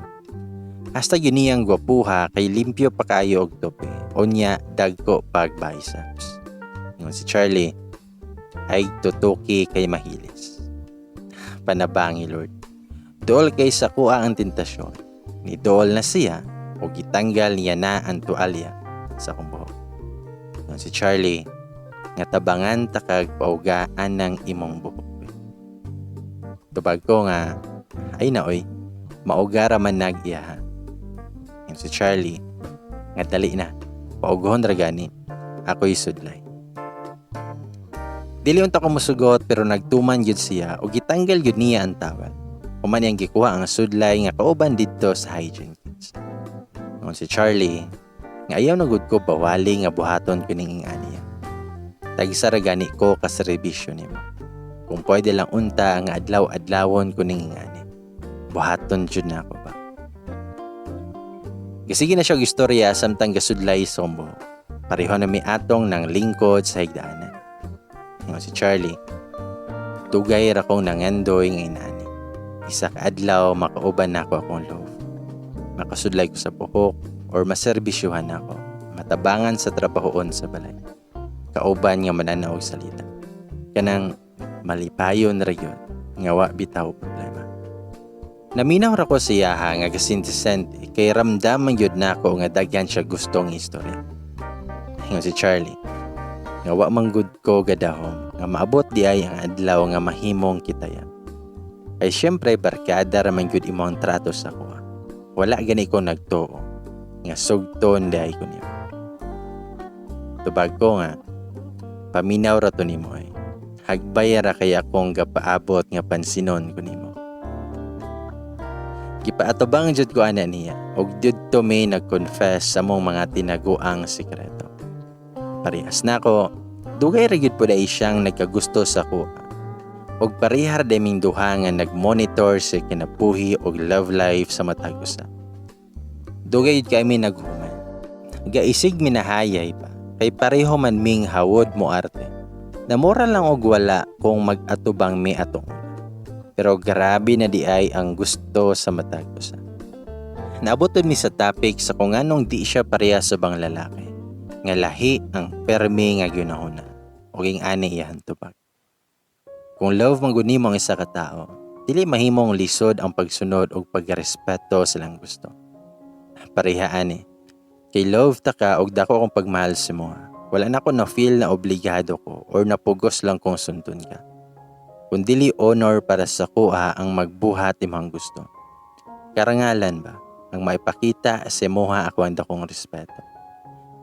Hasta yun niyang gwapuha kay limpyo pa kayo og tope. Unya dagko pag biceps. Ingon si Charlie ay tutuki kay mahilis. Panabangi Lord. Dool kay sa kuha ang tentasyon. Ni dool na siya o gitanggal niya na ang tualya sa akong buhok. Ingon si Charlie nga tabangan takag paugaan ng imong buhok. Tubag ko nga ay na oy maugara man nag iyaha. Ingon si Charlie nga dali na paughon ra gani ako'y sudlay. Dili unta ko mosugot pero nagtuman gyud siya ug gitanggal gyud niya ang towel. Human niyang gikuha ang sudlay nga kauban didto sa hygiene kits. Ingon si Charlie nga ayaw na gud ko bawali nga buhaton kuning aniya. Tagsa ra gani ko kaserbisyo nimo. Kung pwede lang unta nga adlaw-adlawon kuning ingani. Buhaton jud na ako ba. Gasige na siya og istorya samtang gasudlay sa akong buhok. Pareho na mi atong nang lingkod sa higdaanan. Ingon si Charlie, dugay ra kong nangandoy nga inani. Isa ka adlaw makauban nako akong love. Makasudlay ko sa buhok or maserbisyuhan nako. Matabangan sa trabahoon sa balay. Kauban nga mananaw og salita. Kanang malipayon ra gyud nga wa bitaw problema. Naminaw ra ko sa iyaha nga gasinti-senti kay ramdaman gyud nako nga daghan siya gustong istorya. Ingon si Charlie, nga wa man gud ko gadahom nga maabot di ay ang adlaw nga mahimong kitaya. Kay syempre barkada ra man gyud imong trato sa kuha. Wala gani ko nagtuo nga sugton di ay ko nimo. Tubag ko nga paminaw ra to nimo ay. Hagbay ra kay akong gapaabot nga pansinon ko nimo. Gipaatubang jud ko ana niya ug didto may nag-confess sa mong mga tinaguang sikreto. Parehas nako, dugay ra gyud pud ay siyang nagkagusto sa kuha. Ug pareha ra ming duha nga nag-monitor sa kinabuhi ug love life sa matag usa. Dugay jud kami naghuman. Gaisig minahayay pa kay pareho man ming hawod mo arte. Namura lang og wala kung mag-atubang mi atong una. Pero grabe na di ay ang gusto sa matag usa. Naabot mi sa topic sa kung anong di siya pareha sa bang lalaki. Nga lahi ang permi nga ginahuna. Ug ing ani iyahan tubag. Kung love man gud nimo ang isa ka tao, dili mahimong lisod ang pagsunod og pagrespeto sa ilang gusto. Pareha ani. Kay love ta ka og dako akong pagmahal sa imo. Wala na ko na feel na obligado ko or napugos lang kung sundon ka. Kung dili honor para sa kuha ang magbuhat imong gusto. Karangalan ba ang maipakita sa imuha ako ang dakong respeto.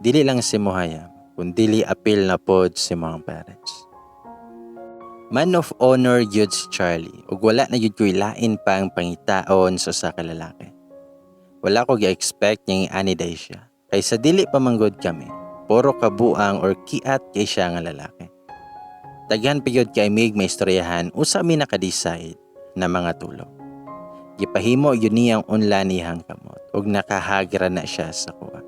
Dili lang sa imuha ya, kun dili apil na pod sa imong parents. Man of honor gyud si Charlie ug wala na gyud ko'y lain pang pangitaon sa usa ka lalaki. Wala ko gi-expect niyang ani day siya. Kay sa dili pa manggod kami, puro kabuang or kiat kay siya nga lalaki. Daghan pa gyud kay mig maistoryahan usa mi naka-decide na mga tulog. Gipahimo gyud niyang unla niyang kamot ug nakahagra na siya sa kuha.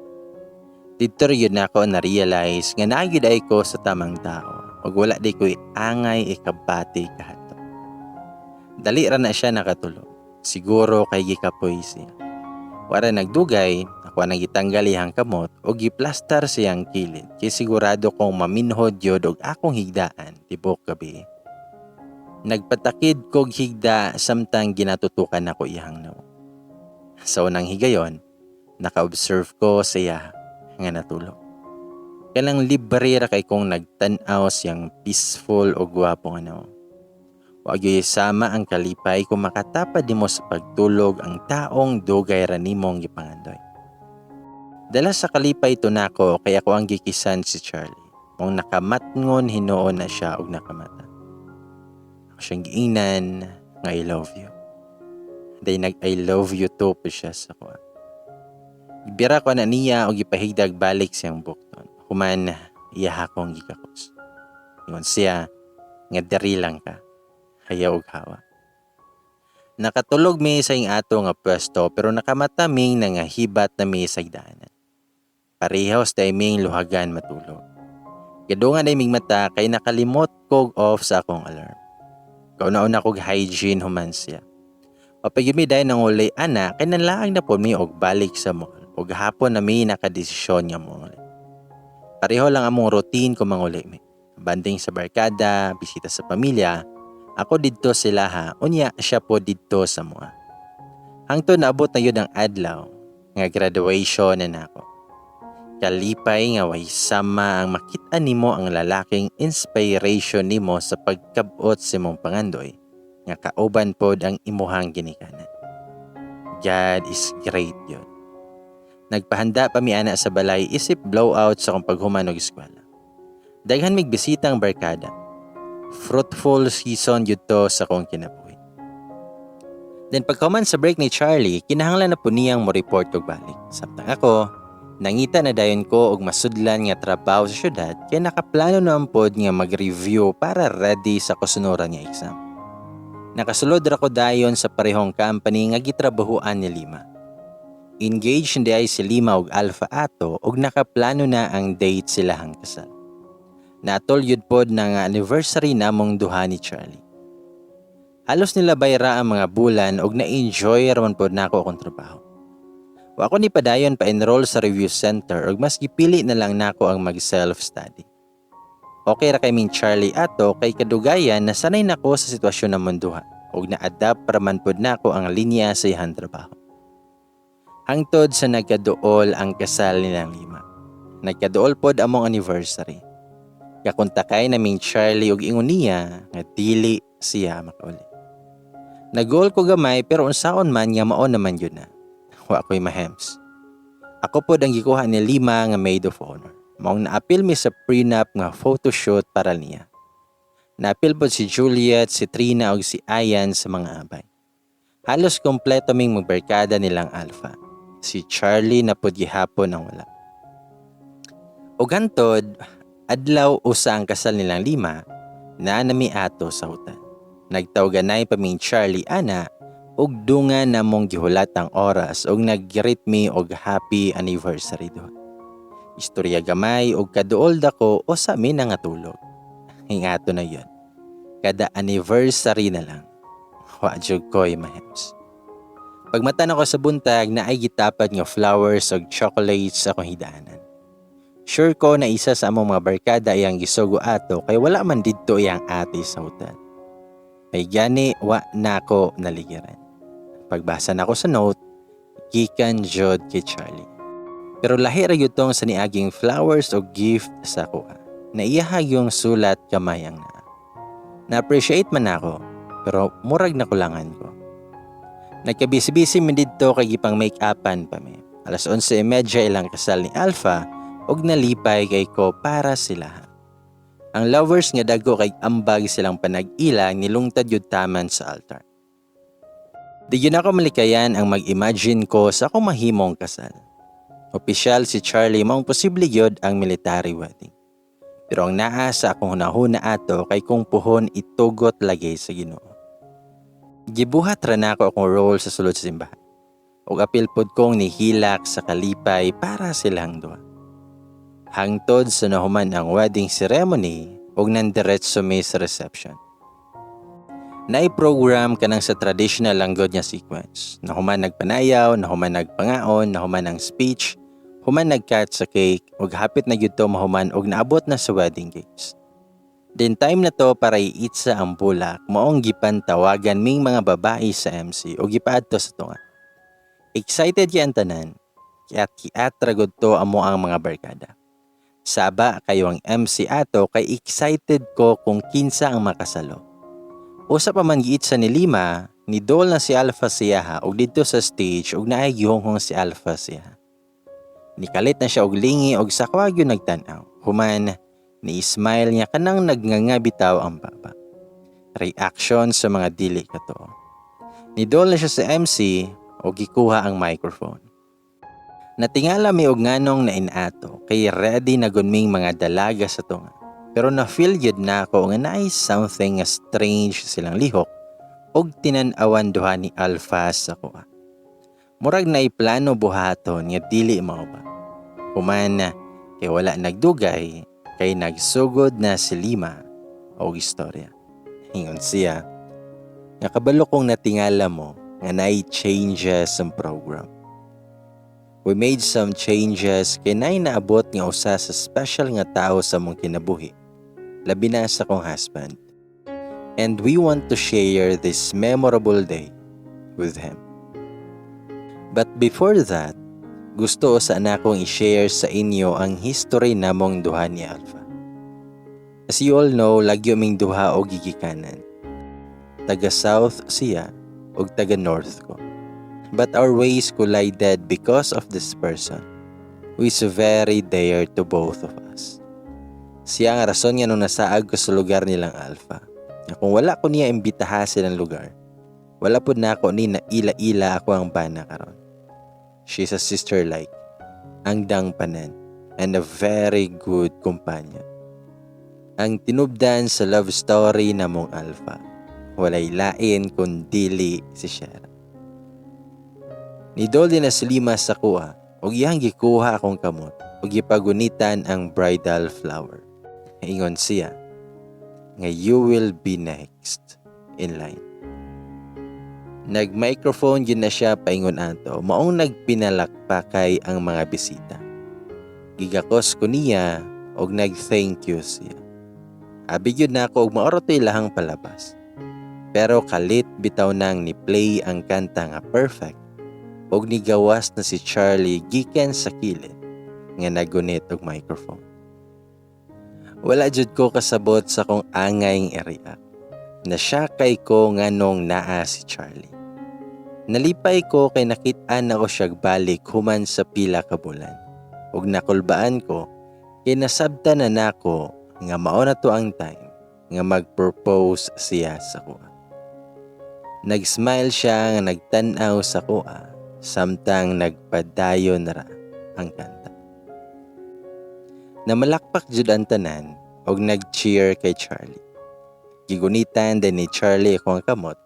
Didto ra gyud nako na-realize nga naa gyud ay ko sa tamang tao ug wala di ko'y angay ikabati kahadlok. Dali ra na siya nakatulog. Siguro kay gikapoy siya. Wara nagdugay, ako nang gitanggal iyang kamot og giplastar siyang kilid kay sigurado kong maminhod yod og akong higdaan tibok gabi. Nagpatakid kog higda samtang ginatutukan nako iyang nawong. Sa unang higayon, naka-observe ko siya nga natulog. Kanang libre ra kay kong nagtan-aw siyang peaceful o gwapo nga nawong. Wa gyud sama ang kalipay kung makatapad nimo sa pagtulog ang taong dugay ra nimong gipangandoy. Dala sa kalipay to nako kay ako ang gikisan si Charlie. Mong nakamatngon hinuon na siya og nakamata. Ako siyang giingnan nga "I love you." Day nag "I love you too" pa siya sa kuha. Gibira ko na niya og gipahigdag balik siyang bukton. Human iya akong gikakos. Ingon siya nga diri lang ka. Hayaw og hawa. Nakatulog mi sa ing ato nga pwesto pero nakamata ming nangahibat na mi sa higdaanan. Parehos day ming luhagan matulog. Gadungan day ming mata kay nakalimot kog off sa akong alarm. Kauna-una kog hygiene human siya. Mapagimi day nang uli ana kay nanlaag na po mi og balik sa mall ug hapon na mi nakadesisyon nga monguli. Pareho lang among routine kung manguli mi. Banding sa barkada, bisita sa pamilya, ako didto sila ha, unya siya po didto sa mua. Hangtod naabot na yun ang adlaw nga graduation na nako. Kalipay nga way sama ang makita nimo ang lalaking inspiration nimo sa pagkabot sa imong pangandoy nga kauban pod ang imuhang ginikanan. God is great yun. Nagpahanda pa mi ana sa balay isip blowout sa akong paghuman og eskwela. Daghan mig bisitang barkada. Fruitful season yun to sa akong kinabuhi. Then pagkahuman sa break ni Charlie, kinahanglan na po niyang mo report og balik. Samtang ako, nangita na dayon ko og masudlan nga trabaho sa syudad kay nakaplano na pod nga mag-review para ready sa kasunuran nga exam. Nakasulod ra ko dayon sa parehong company nga gitrabahuan ni Lima. Engaged hindi ay si Lima og Alpha ato og nakaplano na ang date silahang kasal. Naatol yun pod na nga anniversary namong duha ni Charlie. Halos nilabay ra ang mga bulan og na-enjoy raman pod nako akong trabaho. Wa ko ni padayon pa-enroll sa review center og mas gipili na lang nako ang mag self-study. Okay ra kay ming Charlie ato kay kadugayan nasanay nako sa sitwasyon namong duha og na-adapt ra man pod nako ang linya sa iyang trabaho. Hangtod sa nagkaduol ang kasal nilang Lima. Nagkaduol pod among anniversary. Kakontakay naming Charlie og ingon niya nga dili siya makauli. Nagol ko gamay pero unsaon man nga mao naman yun na. Wa ko'y mahems. Ako pod ang gikuha ni Lima nga maid of honor. Maong naapil mi sa prenup nga photoshoot para niya. Naapil pod si Juliet, si Trina ug si Ayan sa mga abay. Halos kompleto ming magbarkada nilang Alpha. Si Charlie na pod gihapon ang wala. Ug hantod, adlaw usa ang kasal nilang Lima, naa nami ato sa hotel. Nagtawganay pa ming Charlie ana ug dungan namong gihulat ang oras ug nag-greet mi og happy anniversary duha. Istorya gamay og kaduol dako o sa mi nangatulog. Hingato na yun. Kada anniversary na lang. Wa jud ko'y mahems. Pagmata nako sa buntag na ay gitapad nga flowers ug chocolates sa akong higdaanan. Sure ko na isa sa among mga barkada ay ang gisugo ato kay wala man didto iyang ate sa hotel. May gani wa na ako naligiran. Pagbasa nako sa note, gikan jud kay Charlie. Pero lahi ra gyud tong sa niaging flowers o gift sa akoa. Naiyahag yung sulat kamay ang naa. Na-appreciate man ako, pero murag nakulangan ko. Nagkabisi-bisi mi didto kay gipang make-upan pa mi. Alas 11:30 ilang kasal ni Alpha ug nalipay kay ko para sila. Ang lovers nga dagko kay ambag silang panag-ila nilungtad yun taman sa altar. Di yun ako malikayan ang mag-imagine ko sa akong mahimong kasal. Opisyal si Charlie, maong posible gyud ang military wedding. Pero ang naa sa akong hunahuna ato kay kung puhon itugot lagi sa Ginoo. Gibuhat ra nako akong role sa sulod sa simbahan. Ug apil pod kong nihilak sa kalipay para silang duha. Hangtod sa nahuman ang wedding ceremony ug nandiretso mi sa reception. Naay program kanang sa traditional lang gud nga sequence. Nahuman nagpanayaw, nahuman nagpangaon, nahuman ang speech, human nag-cut sa cake, ug hapit na gyud to mahuman og naabot na sa wedding gates. Then time na to para iitsa ang bulak, maong gipantawagan ming mga babae sa MC ug gipaadto sa tunga. Excited kay ang tanan, kiat kiat ra gud to amo ang mga barkada. Saba kayo ang MC ato kay excited ko kung kinsa ang makasalo. Usa pa man giitsa ni Lima, ni dol na si Alpha siyaha og didto sa stage og naay gihonghong si Alpha siya. Nikalit na siya og lingi og sa gyud nagtan-aw. Human, ni smile niya kanang nagnganga bitaw ang baba. Reaction sa mga dili katuo. Nidol na siya sa MC og gikuha ang microphone. Natingala mi og nganong na inato kay ready na gud ming mga dalaga sa tunga. Pero na-feel gyud na ako nga naay something nga strange silang lihok og tinan-awan duha ni Alpha sa kuha. Murag naay plano buhaton nga dili mao ba. Human kay wala nagdugay kay nagsugod na si Lima og istorya. Ingon siya nga kabalo kong natingala mo nga naay changes ang program. We made some changes kay naay naabot nga usa sa special nga tao sa among kinabuhi, labi na sa akong husband. And we want to share this memorable day with him. But before that, gusto sa nakong i-share sa inyo ang history namong duha ni Alpha. As you all know, lagyo ming duha og gigikanan. Taga South siya ug taga North ko. But our ways collided because of this person who is very dear to both of us. Siya ang rason nga nung nasaag ko sa lugar nilang Alpha. Nga kung wala ko niya imbitaha silang lugar, wala pud nako ni na ila-ila ako ang bana karon. She's a sister-like, ang dangpanan, and a very good companion. Ang tinubdan sa love story namong Alpha, walay lain kun dili si Shera. Nidol din na si Lima sa kuha, ug iyang gikuha akong kamot, ug gipagunitan ang bridal flower. Ingon siya nga you will be next in line. Nag-microphone gyud na siya paingon ato, maong nagpinalakpakay ang mga bisita. Gigakos ko niya og nag-thank you siya. Abi gyud nako og mao ra to ilahang palabas. Pero kalit bitaw nang ni play ang kanta nga "Perfect" og nigawas na si Charlie gikan sa kilid nga nagunit og microphone. Wala jud ko kasabot sa kong angay i-react. Na-shock kay ko nganong naa si Charlie. Nalipay ko kay nakit-an ako siyag balik human sa pila ka bulan. Ug nakulbaan ko kay nasabtan na nako nga mao na to ang time nga mag-propose siya sa kuha. Nag-smile siya nga nagtan-aw sa kuha samtang nagpadayon ra ang kanta. Namalakpak jud ang tanan og nag-cheer kay Charlie. Gigunitan din ni Charlie ako ang kamot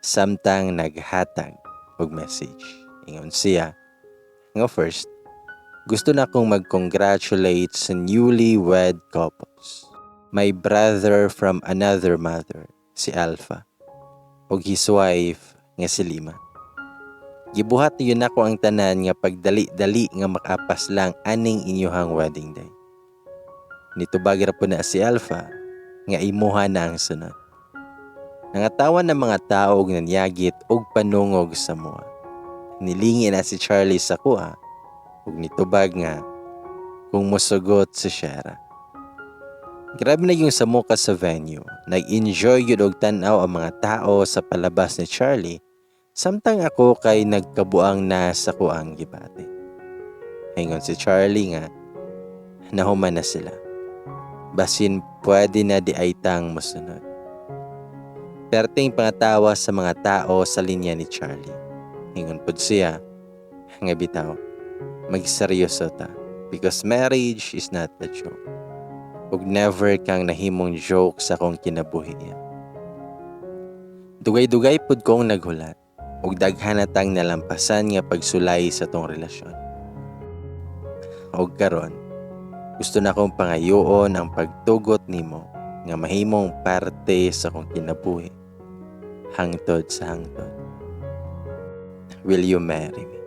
samtang naghatag og message. Ingon siya nga first, gusto na akong mag-congratulate sa newly wed couples. My brother from another mother, si Alpha, ug his wife nga si Lima. Gibuhat niyo nako ang tanan nga pagdali-dali nga makapas lang aning inyuhang wedding day. Nitubag ra po na si Alpha nga imuha na ang sunod. Nangatawan ng mga tao og nanyagit og panungog sa mua. Nilingi na si Charlie sa kuha ug nitubag nga kung mosugot si Shera. Grabe na yung samuka sa venue. Nag-enjoy yun og tan-aw ang mga tao sa palabas ni Charlie samtang ako kay nagkabuang na sa kuang gibati. Ingon si Charlie nga nahuman na sila. Basin pwede na di ay tang mosunod. Perting pangatawa sa mga tao sa linya ni Charlie. Ingon pod siya nga bitaw, magseryoso ta because marriage is not a joke. Ug never kang nahimong joke sa akong kinabuhi. Dugay-dugay pod kong naghulat ug daghan na tang nalampasan nga pagsulay sa tong relasyon. Ug karon, gusto na akong pangayoon ang pagtugot nimo nga mahimong parte sa akong kinabuhi. Hangtod sa hangtod. Will you marry me?"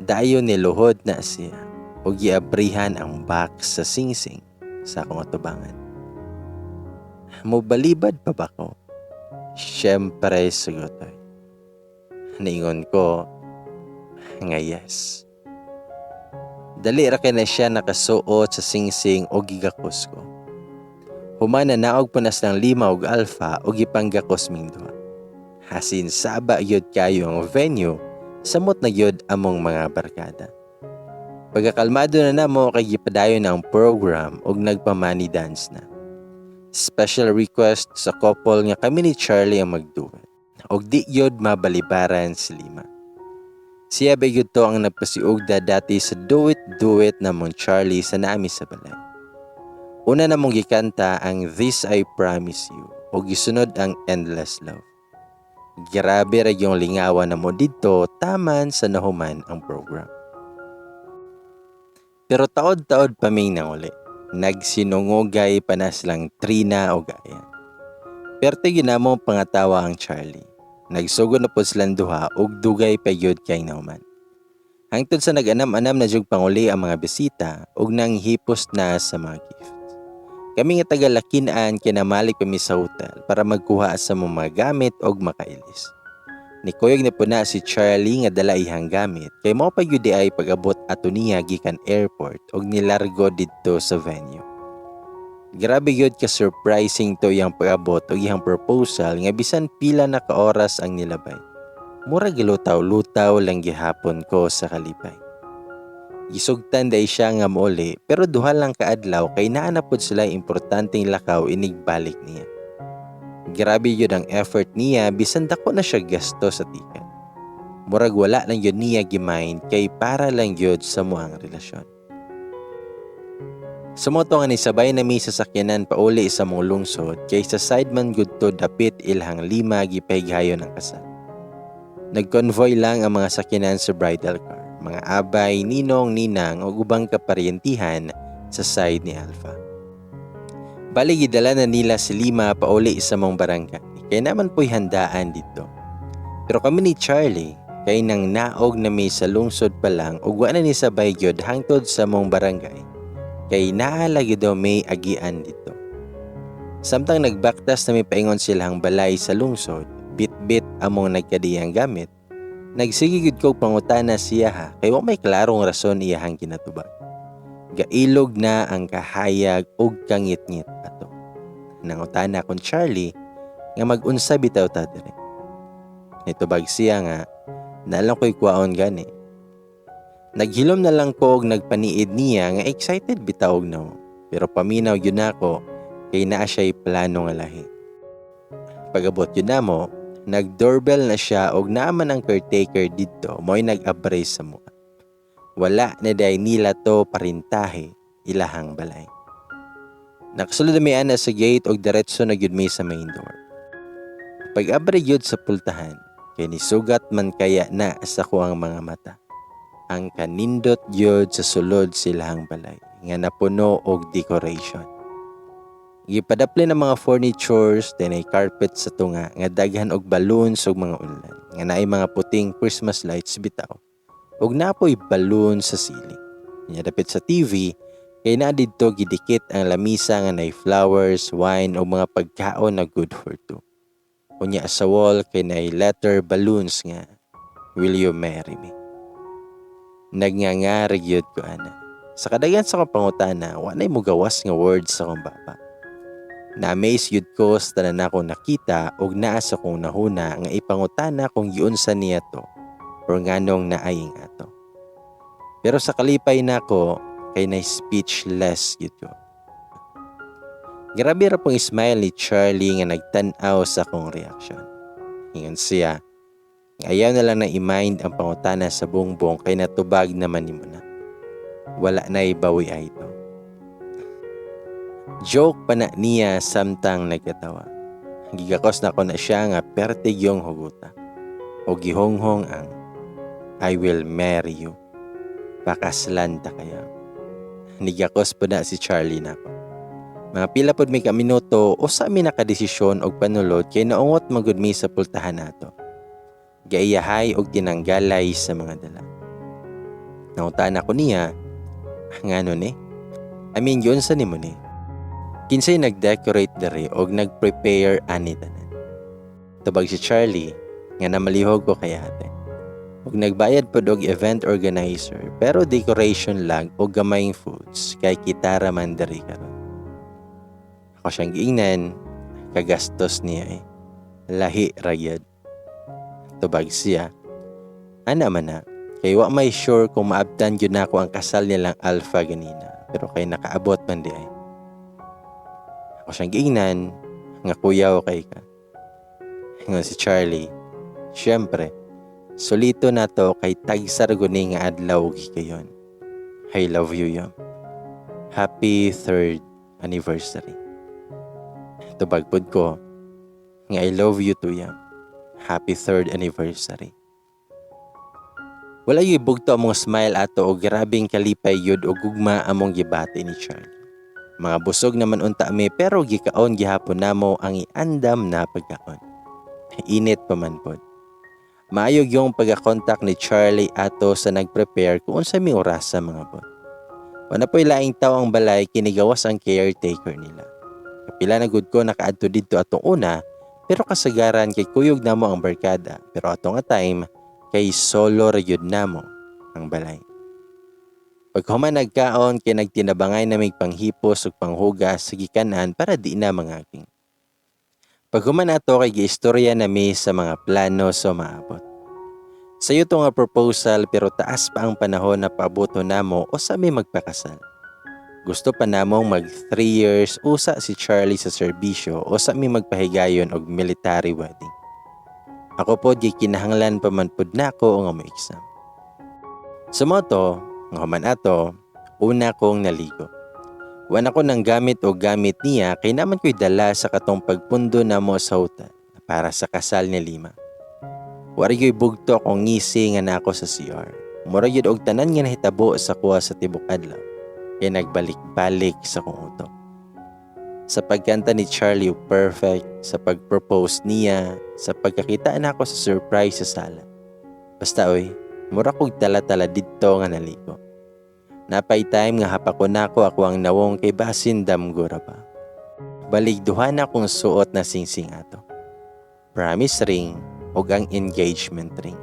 Dayon niluhod na siya ug giabrihan ang box sa singsing sa akong atubangan. Mobalibad pa ba ko? Siyempre, sugotoy. Niingon ko nga yes. Dali ra kay na siya nakasuot sa singsing og gigakos ko. Human nanaog pa na silang Lima og Alpha og gipanggakos ming duha. Hasin saba gyud kayo ang venue, samot na gyud among mga barkada. Pagkakalmado na namo kay gipadayon na ang program og nagpa-money dance na. Special request sa couple nga kami ni Charlie ang magduet. Og di gyud mabalibaran si Lima. Siya ba gyud to ang nagpasiugda dati sa duet-duet namong Charlie sa naami sa balay. Una namong gikanta ang "This I Promise You" ug gisunod ang "Endless Love." Grabe ra yung lingawan namo didto taman sa nahuman ang program. Pero taod-taod pa ming nanguli. Nagsinungugay pa na silang Trina o Gaya. Perte ginamo pangatawa ang Charlie. Nagsugod na po silang duha ug dugay pa gyud kay nahuman. Hangtod sa nag-anam-anam na jug panguli ang mga bisita ug nanghipos na sa mga gift. Kami nga taga Lakinan kinamalik pa mi sa hotel para magkuha sa mga gamit og makailis. Nikuyog na po na si Charlie nga dala ihang gamit kay mao pa gyud ay pag-abot ato niya gikan airport og nilargo didto sa venue. Grabe gyud ka surprising to iyang pag-abot og iyang proposal nga bisan pila na ka oras ang nilabay. Mura gilutaw-lutaw lang gihapon ko sa kalipay. Gisugtan day siya nga mouli, pero duha lang kaadlaw kay naa na pud sila importanteng lakaw inigbalik niya. Grabe yun ang effort niya bisan dako na siya gasto sa ticket. Murag wala lang yun niya gimind kay para lang yun sa muang relasyon. Sumoto nga nisabay na mi sa sakyanan pauli sa mong lungsod kay sa side man gud to dapit ilhang lima gipahighayon ang kasal. Nagconvoy lang ang mga sakyanan sa bridal car, mga abay, ninong, ninang ug ubang kaparyentihan sa side ni Alpha. Bali gidala na nila si Lima pauli sa mong barangay kay naman po'y handaan dito. Pero kami ni Charlie kay nang naog na mi sa lungsod pa lang ug wa na ni sabay gyud hangtod sa mong barangay kay naa lagi daw may agian dito. Samtang nagbaktas na mi paingon silahang balay sa lungsod, bit-bit among nagkadiyang gamit, nagsige gud kog pangutana siya ha kay wa may klarong rason iyahang ginatubag. Gailog na ang kahayag ug kangitngit ato. Nangutana kon Charlie nga mag-unsa bitaw ta diri. Nitubag siya nga nalang ko'y kwaon gani. Naghilom na lang ko og nagpaniid niya nga excited bitaw og no. Pero paminaw yun ako kay naa siya'y plano nga lahi. Pag-abot yun namo, nag-doorbell na siya og naaman ang caretaker didto mo'y nag-abre sa mua. Wala na day nila to parintahe ilahang balay. Nakasulod na mi ana sa gate og diretso na gyud mi sa main door. Pag-abre gyud sa pultahan, kay nisugat man kaya na sa kuang mga mata. Ang kanindot gyud sa sulod silahang balay nga napuno og decoration. Gipadapli ng mga furnitures, dinay carpet sa tunga nga daghan og balloons ug mga unlan nga naay mga puting Christmas lights bitaw. Ug napoy balloon sa ceiling. Nya dapit sa TV kay naa didto gidikit ang lamisa nga nay flowers, wine ug mga pagkaon na good for two. Unya sa wall kay nay letter balloons nga "Will you marry me?" Nagnganga gyud ko ana. Sa kadaghan sa akong pangutana, wa nay mugawas nga words sa akong baba. Na-amaze gyud ko sa tanan akong nakita ug naa sa akong nahuna nga ipangutana kung giunsa niya to or nganong naaying ato. Pero sa kalipay nako kay na speechless gyud ko. Grabe ra pong smile ni Charlie nga nagtan-aw sa akong reaction. Ingon siya, nga ayaw na lang na i-mind ang pangutana sa bongbong kay natubag naman nimo na. Wala na ibawi ay ito. Joke pa na niya samtang nagkatawa. Gigakos na ko na siya nga pertig yung huguta. O gihonghong ang "I will marry you. Pakaslan ta kaya." Nigakos po na si Charlie nako. Mga pila pod mi ka minuto usa mi nakadesisyon og panulod kay naungot man gud mi sa pultahan nato. Gaiyahay og tinanggalay sa mga dala. Nangutan ako niya, ngano ni? I mean, giunsa nimo ni? Kinsay nag-decorate diri og nag-prepare ani tanan? Tubag si Charlie nga namalihog ko kay ate. Og nagbayad pod og event organizer pero decoration lang og gamayng foods kay kita ra man diri karon. Ako siyang giingnan, kagastos niya eh. Lahi ra gyud. Tubag siya, ana man na, kay wa may sure kung maabtan gyud nako ang kasal nilang Alpha ganina, pero kay nakaabot man di ay. Ako siyang giingnan, nga kuyaw kay ka. Ingon si Charlie, syempre, sulito na to kay tagsar guni nga adlaw kayon. I love you, yam. Happy third anniversary. Tubag pod ko, nga I love you too, yam. Happy third anniversary. Wala yung bugto among smile ato o grabing kalipay yun o gugma among gibati ni Charlie. Mga busog naman unta mi pero gikaon gihapon namo ang iandam na pagkaon. Init pa man pod. Maayo yung pagkakontak ni Charlie ato sa nagprepare kung unsa mi oras sa mga bot. Wala po'y laing tao ang balay, kinigawas ang caretaker nila. Kapila na gud ko nakaadto didto atong una pero kasagaran kay kuyog namo ang barkada, pero ato nga time kay solo ra gyud namo ang balay. Paghuman nagkaon kay nagtinabangay namig panghipos ug panghugas sa gikanan para di na mangaging. Paghuman ato kay giistorya nami sa mga plano sa maabot. Sayo to nga proposal pero taas pa ang panahon na paaboto namo o sa mi magpakasal. Gusto pa namong mag 3 years usa si Charlie sa serbisyo o sa mi magpahigayon og military wedding. Ako pod gikinahanglan pa man pud nako nga mo exam. Sa mao to, nga human ato, una kong naligo. Wala ko nang gamit o gamit niya kay naman ko'y dala sa katong pagpundo namo sa hotel para sa kasal ni Lima. Wari ko'y bugto akong ngisi nga nako sa CR. Mura gyud og tanan nga nahitabo sa kuha sa tibok adlaw kay nagbalik-balik sa kong utok. Sa pagkanta ni Charlie og "Perfect", sa pag-propose niya, sa pagkakita nako sa surprise sa sala. Basta oy, mura kog tala-tala didto nga naligo. Napay time nga hapako nako ako ang nawong kay basin damgo ra pa. Balig duha na akong suot na singsing ato. Promise ring ug ang engagement ring.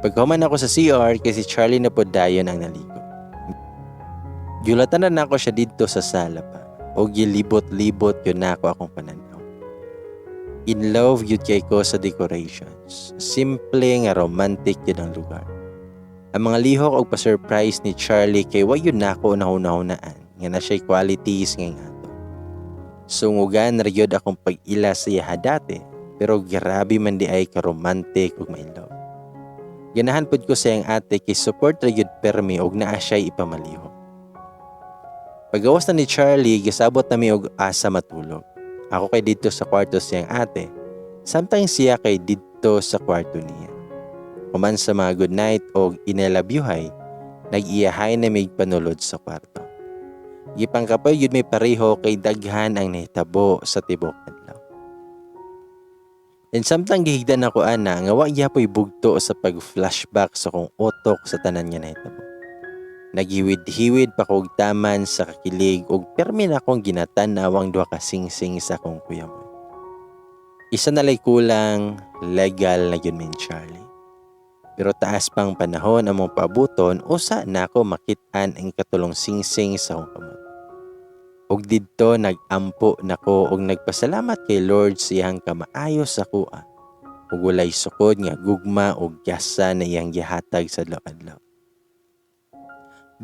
Paghuman ako sa CR kay si Charlie na pod dayon ang naligo. Giulatan na nako siya didto sa sala pa o gilibot-libot yun nako akong pananaw. In love yun kay ko sa decorations. Simple nga romantic yun ang lugar. Ang mga lihok og pa-surprise ni Charlie kay wa yun nako nahuna-hunaan nga na siya'y qualities nga ato. Sungugan ra gyud akong pag-ila sa iyaha dati pero grabe man di ay ka-romantic ug ma-in love. Ganahan pud ko sa iyang ate kay support ra gyud permi og naa siya'y ipamalihok. Pagawas na ni Charlie, gisabot na mi og asa matulog. Ako kay didto sa kwarto siyang ate, samtang siya kay didto sa kwarto niya. Human sa mga good night og inalabyuhay, nag-iyahay na mig panulod sa kwarto. Gipangkapoy gyud may pareho kay daghan ang nahitabo sa tibok adlaw. And samtang gihigdan ako ana nga wa gyapoy bugto sa pag-flashback sa kong utok sa tanan nga nahitabo. Naghiwid-hiwid pa kog taman sa kakilig ug permi na akong ginatan-aw ang duha ka singsing sa akong kuyamoy. Isa na lay kulang, legal na gyud min Charlie. Pero taas pang panahon among paabuton usa nako makit-an ang katulong singsing sa akong kamot. Ug didto nag-ampo nako og nagpasalamat kay Lord sa iyang kamaayo sa akoa ug walay sukod nga gugma ug gasa na iyang gihatag sa adlaw-adlaw.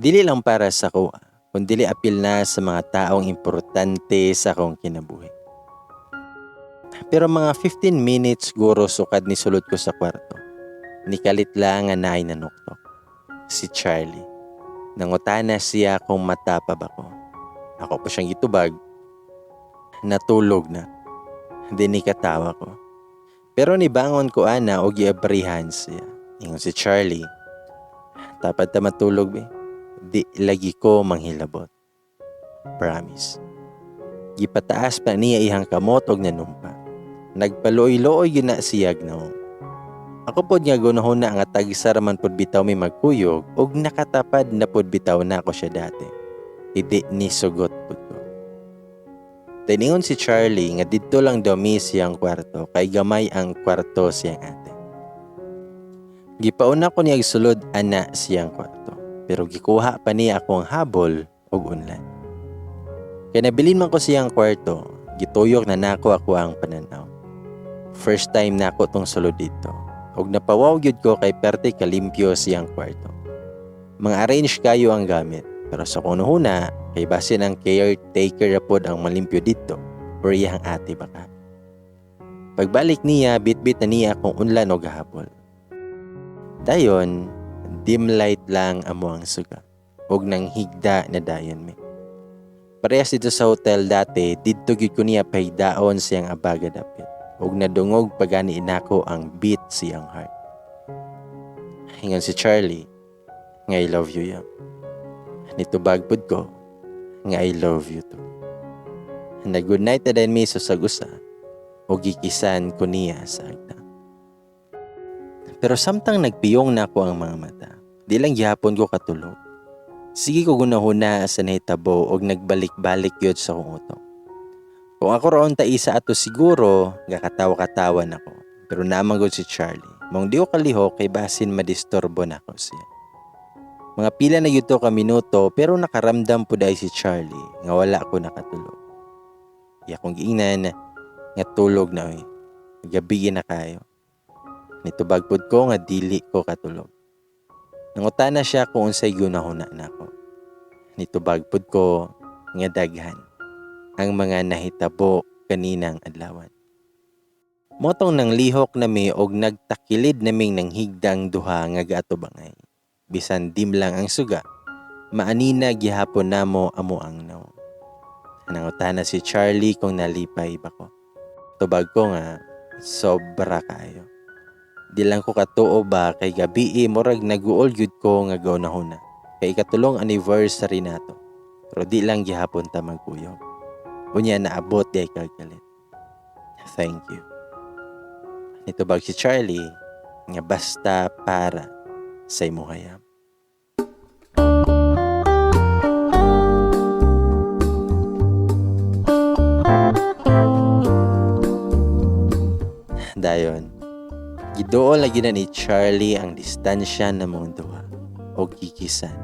Dili lang para sa akoa, kundili apil na sa mga taong importante sa akong kinabuhi. Pero mga 15 minutes guro sukad ni sulod ko sa kwarto. Nikalit lang nga naay nanuktok. Si Charlie. Nangutana siya kung mata pa ba ko. Ako pa siyang gitubag. Natulog na. Di ni katawa ko. Pero nibangon ko ana o giabrihan siya. Ingon si Charlie, "Tapad ta matulog be. Di lagi ko manghilabot. Promise." Gipataas pa niya iyang kamot og nanumpa. Nagpaluoy-luoy gyud na siyag nawong. Ako pod nga gunahuna nga tagsa ra man pod bitaw mi magkuyog og nakatapad na pod bitaw na ako siya dati. Hindi ni sugot pod ko. Tiningon si Charlie nga didto lang daw mi siyang kwarto kay gamay ang kwarto siyang ate. Gipauna ko niya sulod ana siyang kwarto pero gikuha pa niya akong habol og unlan. Kay nabilin man ko siyang kwarto, gituyok na nako ako ang pananaw. First time nako tong sulod dito. Og napawaw gyud ko kay perte kalimpyo siyang kwarto. Mga arrange kayo ang gamit, pero sa kunuhuna kay basin ang caretaker ra pod ang malimpyo dito or iyang ate baka. Pagbalik niya, bitbit na niya akong unlan og habol. Dayon, dim light lang amo ang suga og nang higda na dayon mi. Parehas dito sa hotel dati, didto gyud ko niya pahigdaon siyang abaga dapit. Og nadungog pagani nako ang beat siyang heart. Ingon si Charlie, nga I love you yam. Nitubag pud ko, nga I love you too. Na good night na din mi sa usa og gikisan ko niya sa agtang. Pero samtang nagpiyong nako ang mga mata, di lang gihapon ko katulog. Sige ko gunahuna sa nahitabo og nagbalik-balik yun sa akong utok. Kung ako roon ta isa ato siguro, gakatawa-katawa nako. Pero naman gud si Charlie. Mong di ko kalihok kay basin madisturbo nako siya. Mga pila na gyud to ka minuto pero nakaramdam pud ay si Charlie nga wala ko nakatulog. Iya kong giingnan nga tulog na oy. Gabi na kayo. Nitubag pud ko nga dili ko katulog. Nangutana siya kung unsay gunahuna nako. Nitubag pud ko nga daghan ang mga nahitabo kaninang adlawan. Motong nang lihok nami og nagtakilid naming nanghigdang duha nga gaatubangay. Bisan dim lang ang suga, maanina gihapon namo amo ang nawong. Nangutana si Charlie kung nalipay ba ko. Tubag ko nga sobra kayo. Di lang ko katuo ba kay gabii murag naguol gyud ko nga gaunahuna. Kay ikatulong anniversary nato. Pero di lang gihapon ta magkuyog. Unya naabot di ay kagalit. Thank you. Nitubag si Charlie nga basta para sa imuhayam. Dayon, giduol lagi na ni Charlie ang distansya na mong duha o gikisan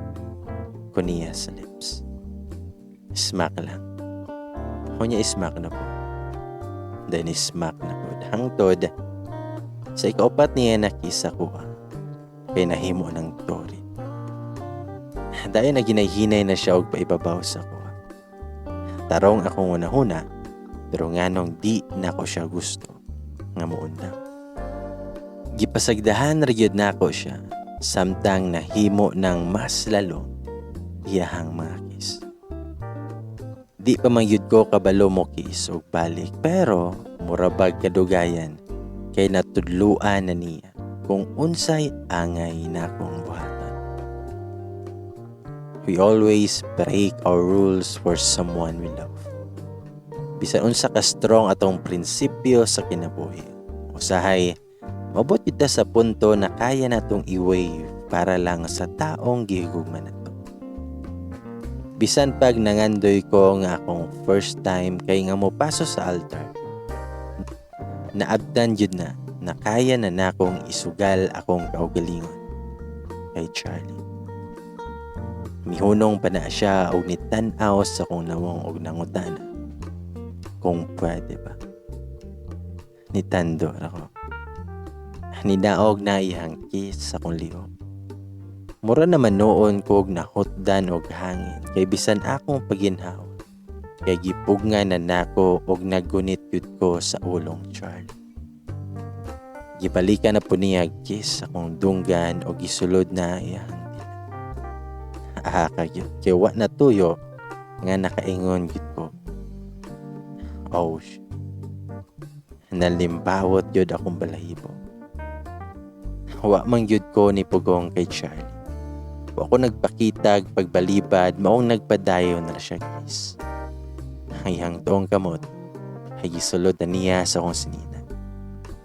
ko niya sa lips. Smack lang. Ako niya smack na po. Then smack na po. Hangtod, sa ikaupat niya nakisa kuha kay nahimo ng tori. Dayon na ginahinay na siya og paibabaw sa kuha. Tarong akong unahuna, pero nganong di na ko siya gusto nga muundang. Gipasagdahan ra gyud nako siya samtang nahimo ng mas lalo iyahang mga kiss. Di pa man gyud ko kabalo mo kiss og balik, pero murabag kadugayan kay natudluan na niya kung unsay angay nakong buhaton. We always break our rules for someone we love. Bisan unsa ka strong atong prinsipyo sa kinabuhi, usahay maabot kita sa punto na kaya natong i-wave para lang sa taong gihigugma nato. Bisan pag nangandoy ko nga akong first time kay nga mopaso sa altar, naabtan jud na na kaya na nakong isugal akong kaugalingon kay Charlie. Mihunong pa na siya og nitan-aw sa akong nawong og nangutana kung pwede ba. Nitando ra ko. Ninaog na iyang kiss sa akong lihok. Mura naman noon ko og nahutdan og hangin kay bisan akong paginhawa. Kay gipugna na nako og naggunit yud ko sa ulong Charlie. Gibalikan na po niya kiss sa akong dunggan og gisulod na iyang dila. Aha ka gyud kay wa na tuyo nga nakaingon gyud ko. Oh shit. Nalimbawot gyud akong balahibo. Wa man gyud ko ni pugong kay Charlie. Wa ko nagpakitag pagbalibad, maong nagpadayon na siya kiss. Ang iyang tuong kamot ay gisulod na niya sa akong sinina.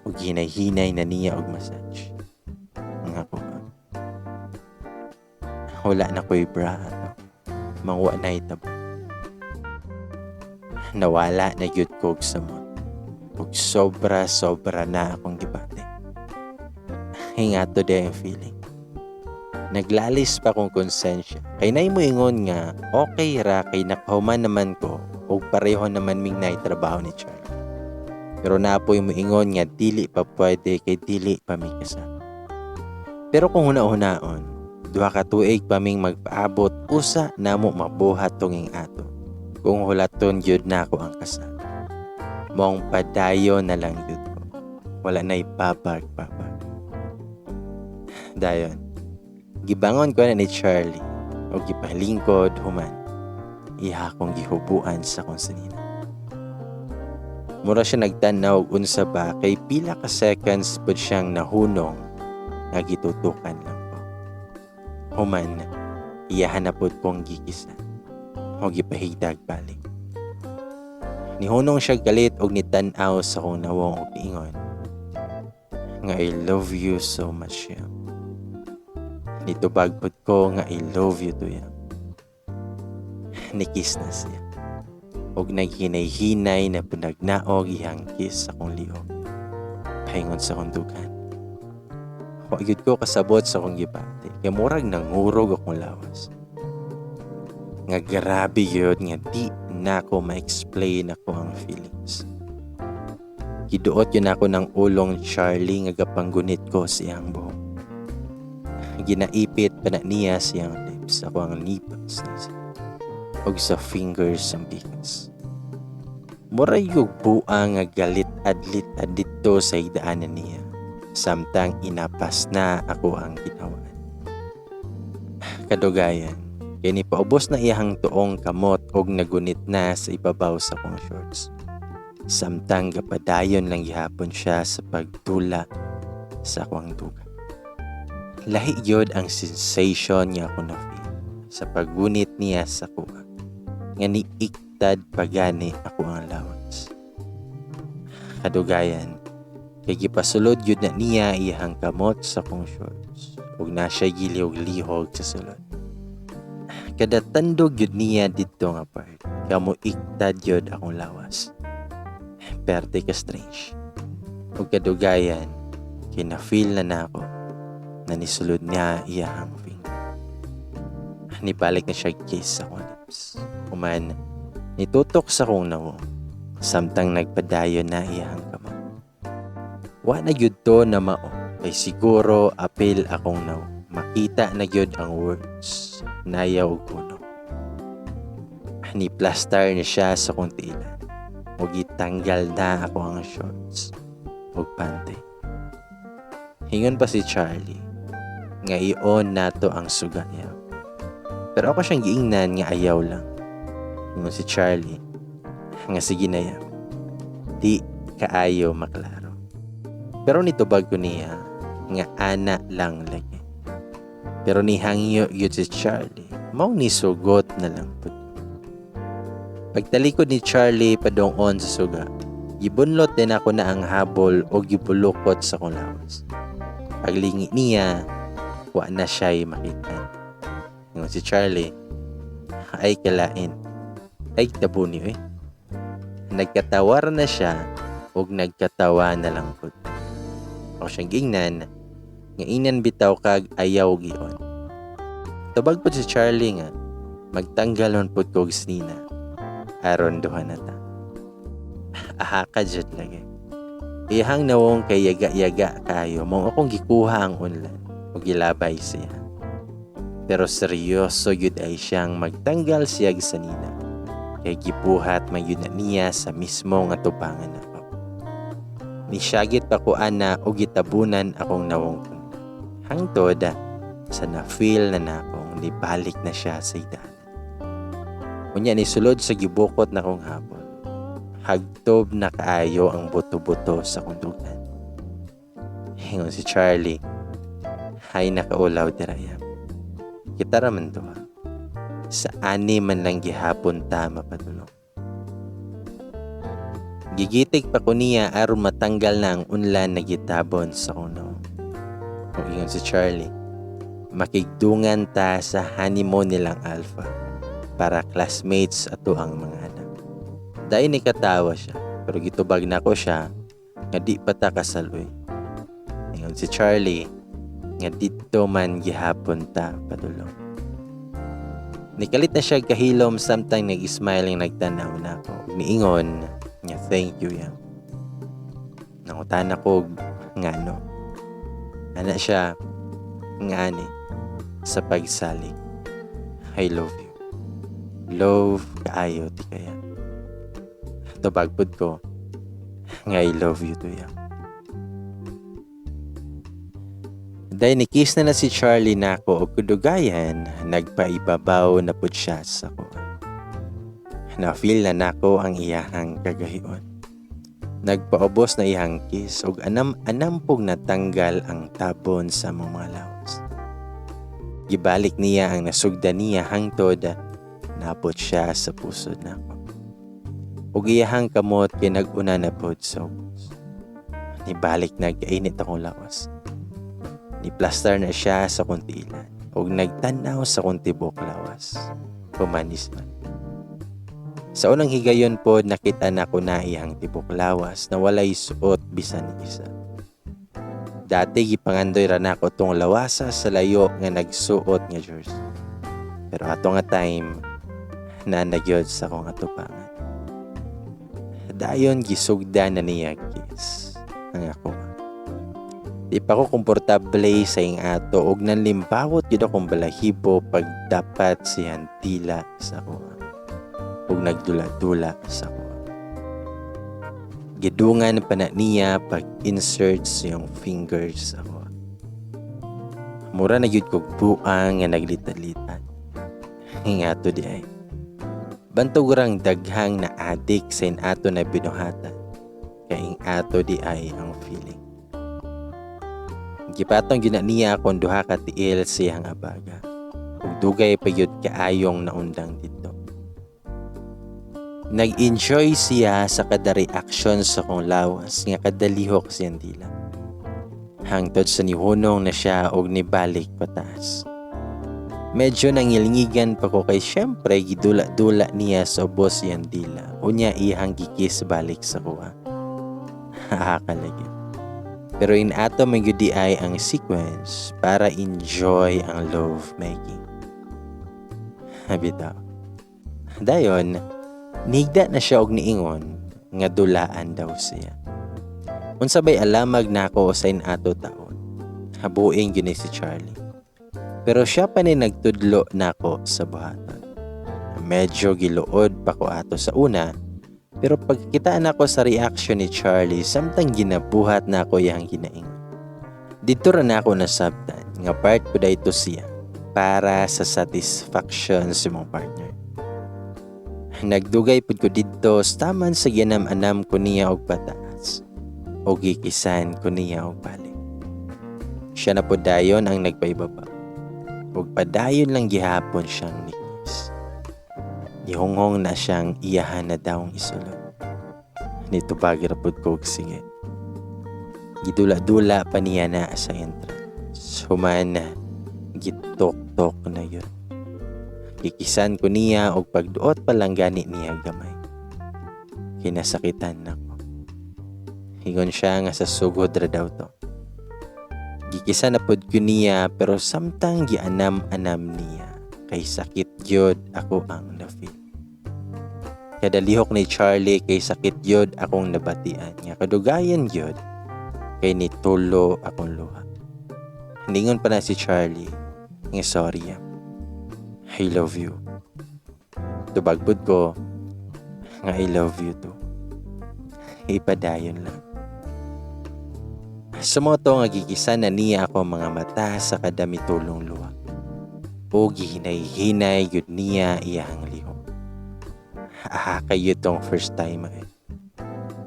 Ug hinay-hinay na niya og massage. Nga ako ba? Wala na ko'y bra ato. Mangwa na itabo. Nawala na gyud ko og samot. Ug sobra-sobra na akong gibati. Hingato di ang feeling. Naglalis pa akong konsensya. Kay nay moingon nga okay ra kay nakahuman naman ko ug pareho naman ming naay trabaho ni Charlie. Pero naa poy moingon nga dili pa pwede kay dili pa mi kasal. Pero kung huna-hunaon, 2 ka tuig pa ming magpaabot usa namo mabuhat tunging ato. Kung hulaton gyud nako ang kasal. Maong padayon na lang gyud ko. Wala na babag-babag. Dayon, gibangon ko na ni Charlie o gipalingkod human. Iha akong gihubuan sa akong sanina. Mura siya nagtanaw og unsa ba kay pila ka seconds pud siyang nahunong nga gitutukan lang ko. Human, iyahan na pud kong gikisan o gipahigdag balik. Nihunong siya galit og nitan-aw sa akong nawong og niingon nga, "I love you so much, Yam." Nitubag pud ko nga, "I love you too, Yam." Nikiss na siya. Og naghinay-hinay na punagnaog iyang kiss sa akong liog. Paingon sa akong dughan. Wa gyud ko kasabot sa akong gibati. Kay murag nangurog akong lawas. Nga grabe gyud nga di nako ma-explain ako ang feelings. Giduot gyud nako ng ulong Charlie nga gapanggunit ko sa iyang buhok. Ginaipit pa na niya siyang lips ako ang nipples niya ug sa fingers ang pikas. Murag yung buang nga galit adlit dito sa higdaanan niya. Samtang inapas na ako ang ginawaan. Kadugayan, kay ni paubos na iyang tuong kamot og nagunit na sa ibabaw sa akong shorts. Samtang gapadayon lang gihapon siya sa pagdula sa akong duga. Lahi gyud ang sensation nga ako na feel sa paggunit niya sa kuha. Nga niiktad pagani ako ang lawas. Kadugayan, kay gipasulod gyud na niya iyang kamot sa akong shorts ug na siya gilihog-lihog sa sulod. Kada tandog gyud niya didto nga part, kamo iktad gyud akong lawas. Perte ka strange. Ug kadugayan, kay na-feel na nako na nisulod niya iyang finger. Nibalik na siya kiss sa akong lips. Human, nitutok sa akong nawong samtang nagpadayon na iyang kamot. Wa na gyud to na mao kay siguro apil akong nawong. Makita na gyud ang words nayaw og kuno. Ni plaster ni siya sa akong tiilan. Ug gitanggal na ako ang shorts ug panty. Hingon pa si Charlie nga i-on nato ang suga niya. Pero ako siyang giingnan nga ayaw lang. Ingon si Charlie nga sige na yan. Di kaayo maklaro. Pero nitubag ko niya nga ana lang lagi. Pero nihangyo yun si Charlie. Mao ni sugot na lang pud. Pagtalikod ni Charlie padongon sa suga, gibunlot din ako na ang habol o gibulukot sa kong lawas. Paglingi niya, wa na siya'y makita. Ingon si Charlie, "Ay kalain. Ay tabo niyo eh." Nagkatawar na siya ug nagkatawa na lang pud. Ako siyang giingnan, nga inan bitaw kag ayaw gion. Tubag pud si Charlie nga, magtanggal man pud kog snina. Aron duha na ta. Aha ka jud lagi. Iyahang nawong kay yaga-yaga kayo, mao akong gikuha ang unlan ug gilabay siya. Pero seryoso yun ay siyang magtanggal siya sa nina. Kay gibuhat man yun na niya sa mismo nga tubangan ako. Nisyagit pa ko ana o gitabunan akong nawong kun. Hangtod sa na-feel na nakong nibalik na siya sa idanan. Unya ni sulod sa gibukot na kong habol. Hagtob na kaayo ang buto-buto sa kundugan. Hingon si Charlie, "Hay nakaulaw diraya. Kita raman duha. Sa ani man lang gihapon ta mapadulong." Gigitik pa ko niya aron matanggal na ang unlan na gitabon sa akong nawong. Ug ingon si Charlie, makigdungan ta sa honeymoon nilang Alpha para classmates ato ang mga anak. Dayon nikatawa siya, pero gitubag nako siya nga di pa ta kasal, uy. Ingon si Charlie nga didto man gihapon ta padulong. Nikalit na siya kahilom samtang nag-smiling nagtanaw nako. Niingon nga, "Thank you, yang." Nangutana ko ngano. Ana siya nga ani sa pagsalig. I love you. Love kaayo ti kaya. Tubag pud ko nga I love you too, yang. Dayon ni-kiss na na si Charlie nako og kudugayan nagpaibabaw na pud siya sa ako. Na-feel na nako ang iyahang kagahion. Nagpaubos na iyang kiss og anam-anam pog natanggal ang tabon sa among mga lawas. Gibalik niya ang nasugda niya hangtod naabot siya sa pusod nako. Ug iyahang kamot kay nag-una na pod sa ubos. Nibalik na kainit akong lawas. Ni-plaster na siya sa akong tiilan ug nagtan-aw sa akong tibok lawas. Humanis man. Sa unang higayon pod nakita nako na iyang tibok lawas na walay suot bisan isa. Dati gipangandoy ra nako tong lawasa sa layo nga nagsuot nga jersey. Pero ato nga time na nagyod sa akong atubangan. Dayon gisugda na niya kiss ang ako. Di pa ko komportable sa ing ato og nanlimbawot gyud akong balahibo pag dapat siyang dila sa ako ug nagdula-dula sa ako. Gidungan pa na niya pag-insert sa iyang fingers sa ako. Mura na gyud kog buang nga naglitad-litad. Ingato di ay. Bantog rang daghang na adik sa inato na binuhatan. Kay ato di ay ang feeling. Gipatong gyud na niya akong duha ka tiil sa iyang abaga. Ug dugay pa gyud kaayong naundang didto. Nag-enjoy siya sa kada reaksyon sa akong lawas nga kadalihok siyang dila. Hangtod sa nihunong na siya og nibalik pataas. Medyo nangilngigan pa ko kay syempre gidula-dula niya sa ubos iyang dila. Unya iyang gikis balik sa kuha. Hakalagi. Pero in ato man gyud di ay ang sequence para enjoy ang love making. Bitaw. Dayon, nihigda na siya og niingon nga dulaan daw siya. Unsa bay alamag nako sa inato taon. Habuing gyud ni si Charlie. Pero siya pa ni nagtudlo nako sa buhaton. Medyo giluod pa ko ato sa una, pero pagkita nako sa reaction ni Charlie samtang ginabuhat nako iyang ginaingon. Didto ra nako nasabtan nga part po dayto siya para sa satisfaction sa imong partner. Nagdugay pud ko didto taman sa ginam-anam ko niya og pataas o gikisan ko niya og balik. Siya na pud dayon ang nagpaibaba. Ug padayon lang gihapon siyang nikis. Nihonghong na siyang iyahan na daw ang isulod. Nitubag ra pud ko og sige. Gidula-dula pa niya na sa entrance. Human gitok-tok na yun. Gikisan ko niya og pagduot pa lang gani niya gamay. Kinasakitan nako. Ingon siya nga sa sugod ra daw to. Gikisa na pod ko niya pero samtang gianam-anam niya kay sakit gyud ako ang na-feel. Kadalihok ni Charlie kay sakit gyud akong nabatian nga kadugayan gyud kay nitulo akong luha. Ningon pa na si Charlie nga sorry. I love you. Tubag pud ko nga I love you too. Ipadayon lang. Sumoto nga gikisa na niya ako mga mata sa kadamitulong luha. O gihinay-hinay yun niya iyang lihok. Ah, kayo tong first time eh.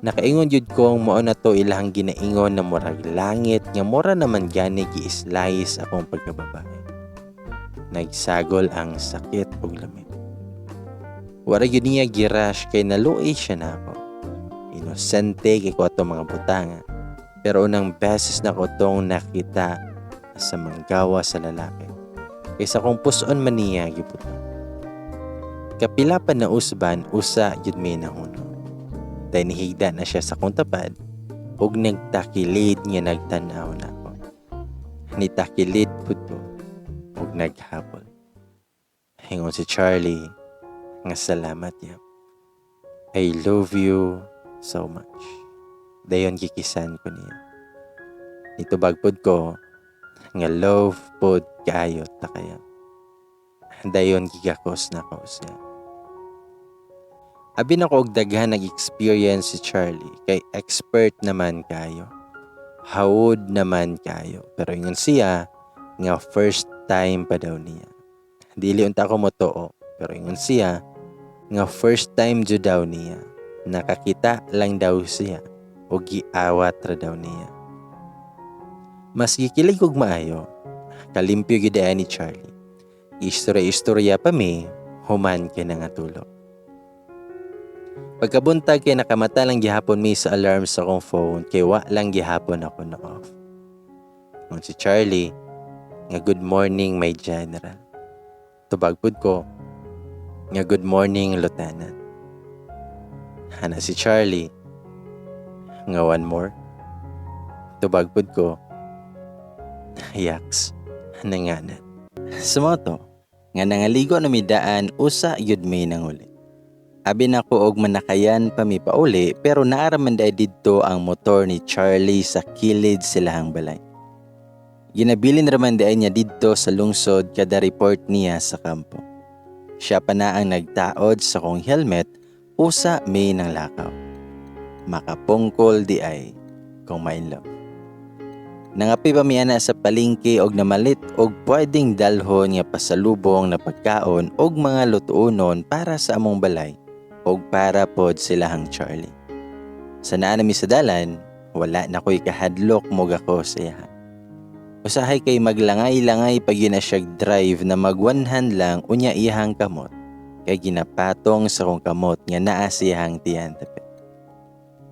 Nakaingon yun kong mao na to ilahang ginaingon na murag langit nga mura naman gani gi-slice akong pagkababae. Nagsagol ang sakit ug lamit. Wala yun niya girush kay naluoy siya nako. Inosente kay ko atong mga butanga. Pero unang beses na ko tong nakita sa manggawa sa lalaki. Kaysa kung puson man niya gibutang. Kapila pa na usban, usa gyud may nahunong. Dahil nihigda na siya sa kong tapad ug nagtakilid nga nagtan-aw nako. Nitakilid pud ko ug naghabol. Ingon si Charlie nga, "Salamat yab. I love you so much." Dayon gikisan ko niya. Nitubag pod ko nga, "Love pod kaayo ta ka, yab." Dayon gigakos nako siya. Abi nako og daghan nag-experience si Charlie kay expert naman kayo. Hawod naman kayo. Pero ingon siya nga first time pa daw niya. Dili unta ako motoo, pero ingon siya nga first time jud daw niya. Nakakita lang daw siya o giawat ra daw niya. Mas gikilig og maayo. Kalimpyo gyud ni Charlie. Istorya-istorya pa mi human kay nangatulog. Pagkabuntag kay nakamata lang gihapon mi sa alarm sa akong phone kay wa lang gihapon ako na off. Ingon si Charlie nga, "Good morning, my general." Tubag pud ko nga, "Good morning, lieutenant." Ana si Charlie nga, "One more." Tubag pud ko, "Yaks, nanganat." Sa mao to, nga nangaligo na mi daan, usa gyud may nanguli. Abi nako og manakayan pa mi pauli, pero naa ra man diay didto ang motor ni Charlie sa kilid silahang balay. Ginabilin raman diay niya didto sa lungsod kada report niya sa kampo. Siya pa na ang nagtaod sa kong helmet usa may nang lakaw. Makapungkol diay kung ma-in love. Nangape pa mi ana sa palengke og namalit og pwedeng dalhon nga pasalubong na pagkaon og mga lutuonon para sa among balay og para pod silahang Charlie. Sa naa nami sa dalan, wala na ko'y kahadlok mogakos sa iyaha. Usahay kay maglangay-langay pag yun na siya drive na mag one hand lang unya iyahang kamot kay ginapatong sa kong kamot nga naa siyahang tiyan dapit.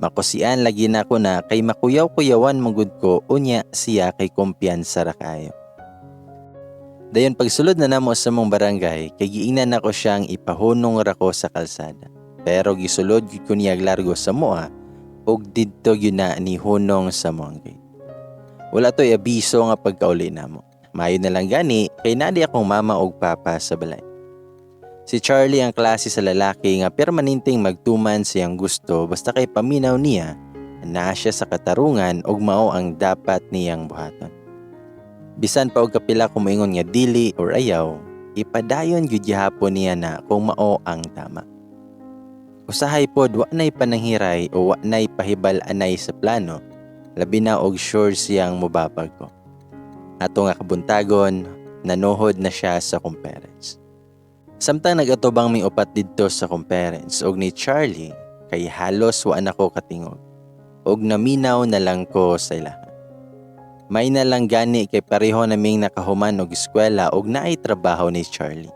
Makusian lagi na ko na kay makuyaw-kuyawan man gud ko unya siya kay kumpiyansa ra kayo. Dayon pagsulod na namo sa mong barangay kay giingnan nako siyang ipahunong ra ko sa kalsada. Pero gisulod gyud ko niya largo sa moa ug didto gyud na nihunong sa among gate. Wala to'y abiso nga pagkauli namo. Mayo na lang gani kay naa diay akong mama ug papa sa balay. Si Charlie ang klase sa lalaki nga permanenteng magtuman siyang gusto basta kay paminaw niya naa siya sa katarungan ug mao ang dapat niyang buhaton. Bisan pa og kapila kung moingon nga dili or ayaw, ipadayon gyud gihapon niya na kung mao ang tama. Usahay pod wa nay pananghiray o wa nay pahibal-anay sa plano, labi na og sure siyang mobabag ko. Ato nga kabuntagon, nanuhod na siya sa akong parents. Samtang nagatubang mi upat didto sa akong parents og ni Charlie, kay halos wa na ko katingog og naminaw na lang ko sa ilaha. May na lang gani kay pareho naming nakahuman og eskwela og naay trabaho ni Charlie.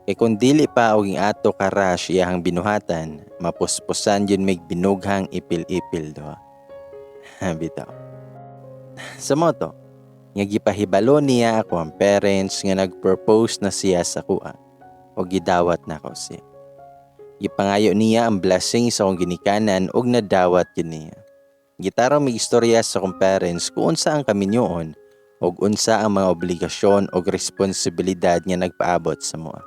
Kay kung dili pa og ato ka rush iyahang binuhatan, mapuspusan yun mig binughang ipil-ipil duha. Bitaw. Sa mao to, nga gipahibalo niya ako ang parents nga nag-propose na siya sa akoa o gidawat nako siya. Gipangayo niya ang blessing sa akong ginikanan ug nadawat gyud niya. Gitarong mig istorya sa akong parents kung unsa ang kaminyoon ug unsa ang mga obligasyon ug responsibilidad nga nagpaabot sa moa.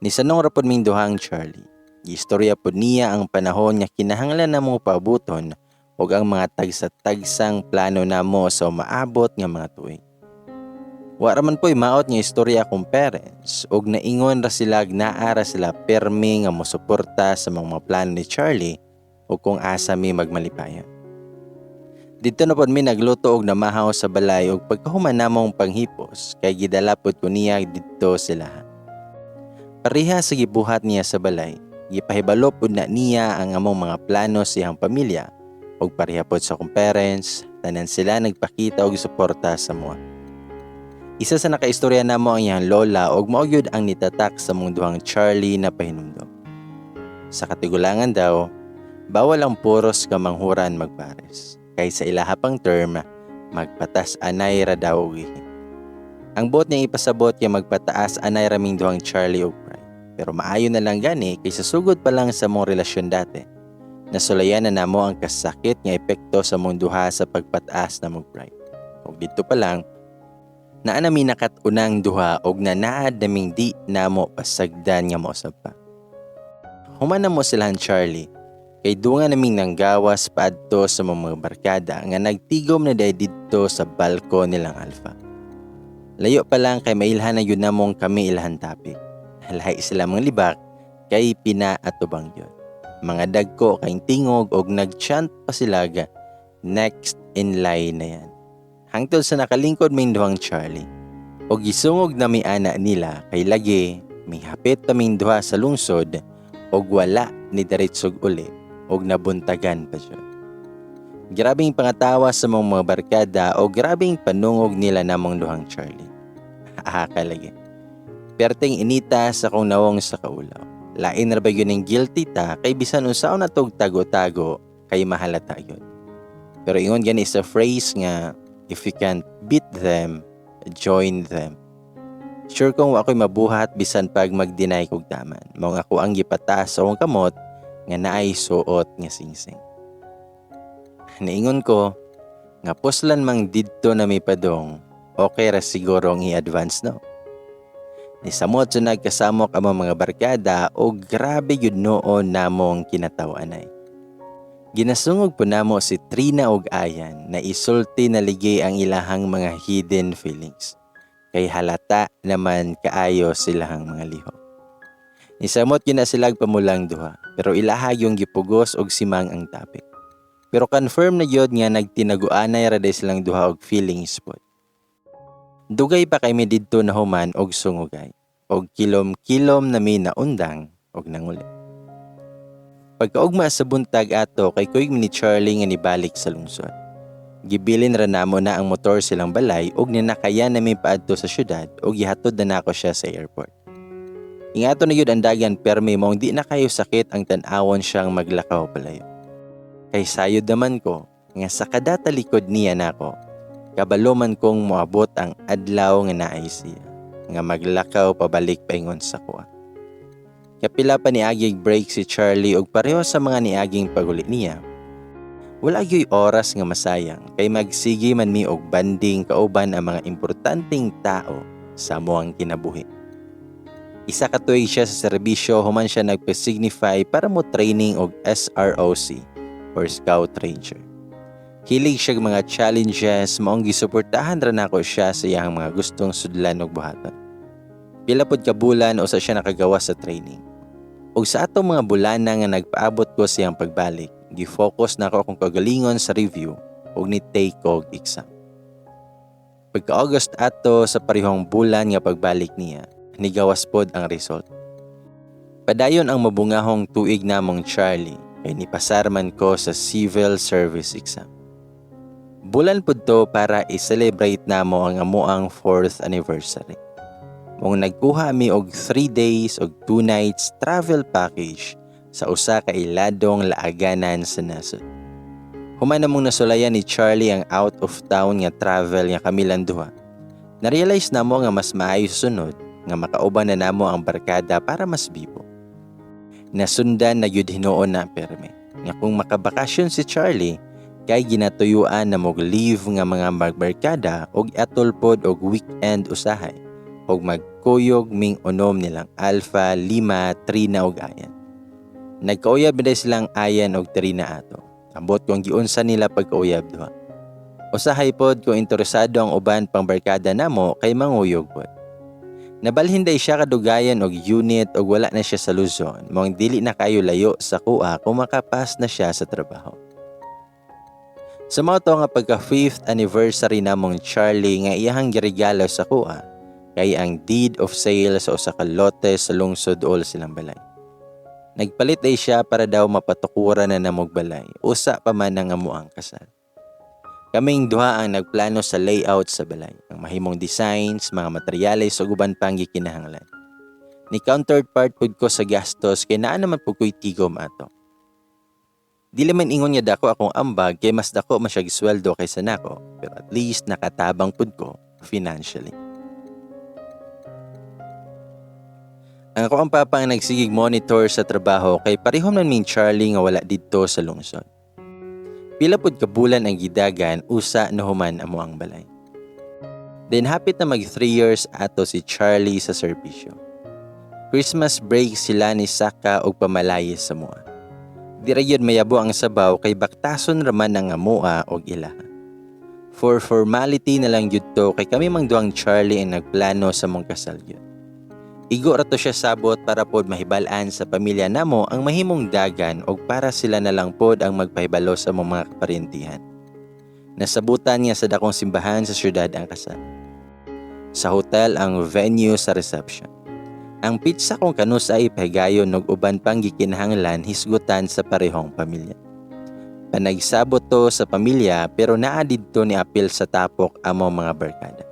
Nisanong ra pod ming duhang Charlie. Giistorya pod niya ang panahon nga kinahanglan namo paabuton ug ang mga tagsa-tagsang plano namo sa umaabot nga mga tuig. Wa ra man po'y maot nga istorya akong parents ug naingon ra sila naa ra sila permi nga mosuporta sa mga plano ni Charlie ug kung asa mi magmalipayon. Didto na pod mi nagluto og namahaw sa balay ug pagkahuman namong panghipos kay gidala pod ko niya didto sila. Pareha sa gibuhat niya sa balay, gipahibalo pod na niya ang among mga plano sa iyang pamilya ug pareha pod sa akong parents, tanan sila nagpakita og suporta sa moa. Isa sa nakaistorya namo ang iyang lola ug mao gyud ang nitatak sa among duhang Charlie na pahinumdom. Sa katigulangan daw, Bawal ang puros kamanghuran magpares. Kay sa ilaha pang term, magpatas anay ra daw og ihi. Ang buot niyang ipasabot kay magpataas anay raming duhang Charlie og pride. Pero maayo na lang gani kay sa sugod pa lang sa mong relasyon dati, nasulayan na namo ang kasakit nga epekto sa mong duha sa pagpataas na mong pride. Og dito pa lang, naa nami nakat-unang duha og nanaad naming di namo pasagdan nga mousab pa. Human na mo silahan Charlie, kay dunga naming nanggawas paadto sa mga barkada nga nagtigom na diay didto sa balko nilang Alpha. Layo pa lang kay mailhan na yun namong kami ilahan topic. Lahi sila mga libak kay pinaatubang yun. Mga dagko kay tingog og nagchant pa sila ga, "Next in line na yan." Hangtod sa nakalingkod may duhang Charlie. Og gisungog na mi ana nila kay lagi may hapit pa ming duha sa lungsod og wala ni diretsog uli og nabuntagan pa siya. Grabing pangatawa sa mong mga barkada o grabing panungog nila namong duhang Charlie. Ahaka lagi. Perting inita sa kong nawong sa kaulaw. Lain ra ba yun ang guilty ta kay bisan unsaon na tog tago-tago kay mahalata yun. Pero ingon gani sa phrase nga, "If you can't beat them, join them." Sure kong wa ako'y mabuhat bisan pag mag-deny kog taman. Mao nga ako ang gipataas sa akong kamot nga naay suot nga singsing. Niingon ko nga puslan mang didto na may padong, okay ra siguro ang i-advance, no. Nisamot sa nagkasamok ang mga barkada o grabe yun noon namong kinatawanay. Ginasungog po namo si Trina og Ayan na isulti na ligay ang ilahang mga hidden feelings. Kay halata naman kaayo silahang mga lihok. Nisamot yun na silag pamulang duha, pero ilaha yung gipugos og simang ang topic. Pero confirm na yun nga nagtinaguanay ra day silang duha og feelings pod. Dugay pa kay mi didto na human og sungugay, og kilom-kilom na mi naundang og nanguli. Pagkaugma sa buntag ato kay kuyog mi ni Charlie nga nibalik sa lungsod. Gibilin ra namo na ang motor silang balay og ninakayan nami paadto sa syudad og gihatod na nako siya sa airport. Ingato na yun ang dagan permi mong di na kayo sakit ang tan-awon siyang maglakaw palayo. Kay sayod naman ko nga sa kada talikod niya nako, kabalo man kong moabot ang adlaw nga naay siya, nga maglakaw pabalik paingon sa kuha. Kapila pa niaging break si Charlie og pareho sa mga niaging paguli niya. Wala gyoy oras nga masayang kay magsige man mi og banding kauban ang mga importanteng tao sa amoang kinabuhi. Isa ka tuig siya sa serbisyo human siya nagpa-signify para mo training og SROC or Scout Ranger. Hilig siya mga challenges, maong gisuportahan ra nako siya sa iyang mga gustong sudlan og buhaton. Pila pod ka bulan usa siya nakagawa sa training. Og sa atong mga bulana nga nagpaabot ko siyang pagbalik, gi-focus nako akong kagalingon sa review ug ni take og exam. Pagka August ato sa parehong bulan nga pagbalik niya, nigawas pod ang result. Padayon ang mabungahong tuig namong Charlie kay nipasar man ko sa civil service exam. Bulan pud to para i-celebrate namo ang amuang 4th anniversary. Mong nagkuha mi og 3 days og 2 nights travel package sa usa ka iladong laaganan sa nasod. Human namong nasulayan ni Charlie ang out of town nga travel nga kami lang duha, na-realize namo nga mas maayo sa sunod nga makauban na namo ang barkada para mas bibo. Nasundan na gyud hinuon na perme nga kung makabakasyon si Charlie kay ginatuyuan na mog leave nga mga magbarkada og atol pod og weekend usahay og magkuyog ming unom nilang Alpha, Lima, Trina og Ayan. Nagkauyab na silang Ayan og Trina ato. Ambot kung giunsa nila pagkauyab duha. Usahay pod kung interesado ang uban pang barkada namo kay manguyog pod. Nabalhin day siya kadugayan og unit og wala na siya sa Luzon, maong dili na kayo layo sa kuha kung makapas na siya sa trabaho. Sa mao to nga pagka 5th anniversary namong Charlie nga iyahang giregalo sa kuha kay ang deed of sale sa usa ka lote sa lungsod all silang balay. Nagpalit ay siya para daw mapatukuran na namog balay, usa pa man ang amuang kasal. Kaming duha ang nagplano sa layout sa balay, ang mahimong designs, mga materyales ug uban pang gikinahanglan. Ni counterpart pud ko sa gastos kay naa naman pud ko'y tigom ato. Dili man ingon nga dako akong ambag kay mas dako man siya sweldo kaysa nako, pero at least nakatabang pud ko financially. Ang akoang papa ang nagsigig monitor sa trabaho kay pareho man ming Charlie nga wala didto sa lungsod. Pila pud ka bulan ang gidagan usa na human amo ang balay. Then hapit na mag 3 years ato si Charlie sa serbisyo. Christmas break sila ni Saka og pamalaye sa mua. Di ra gyud mayabo ang sabaw kay baktason raman ang amoa og ilaha. For formality na lang gyud to kay kami mang duhang Charlie ang nagplano sa mong kasal gyud. Igo ra to siya sabot para pod mahibal-an sa pamilya namo ang mahimong dagan og para sila na lang pod ang magpahibalo sa among mga kaparentihan. Nasabutan niya sa dakong simbahan sa syudad ang kasal. Sa hotel ang venue sa reception. Ang pizza kung kanus ay ipahigayon og uban pang gikinahanglan hisgutan sa parehong pamilya. Panagsabot to sa pamilya pero naa didto ni apil sa tapok among mga barkada.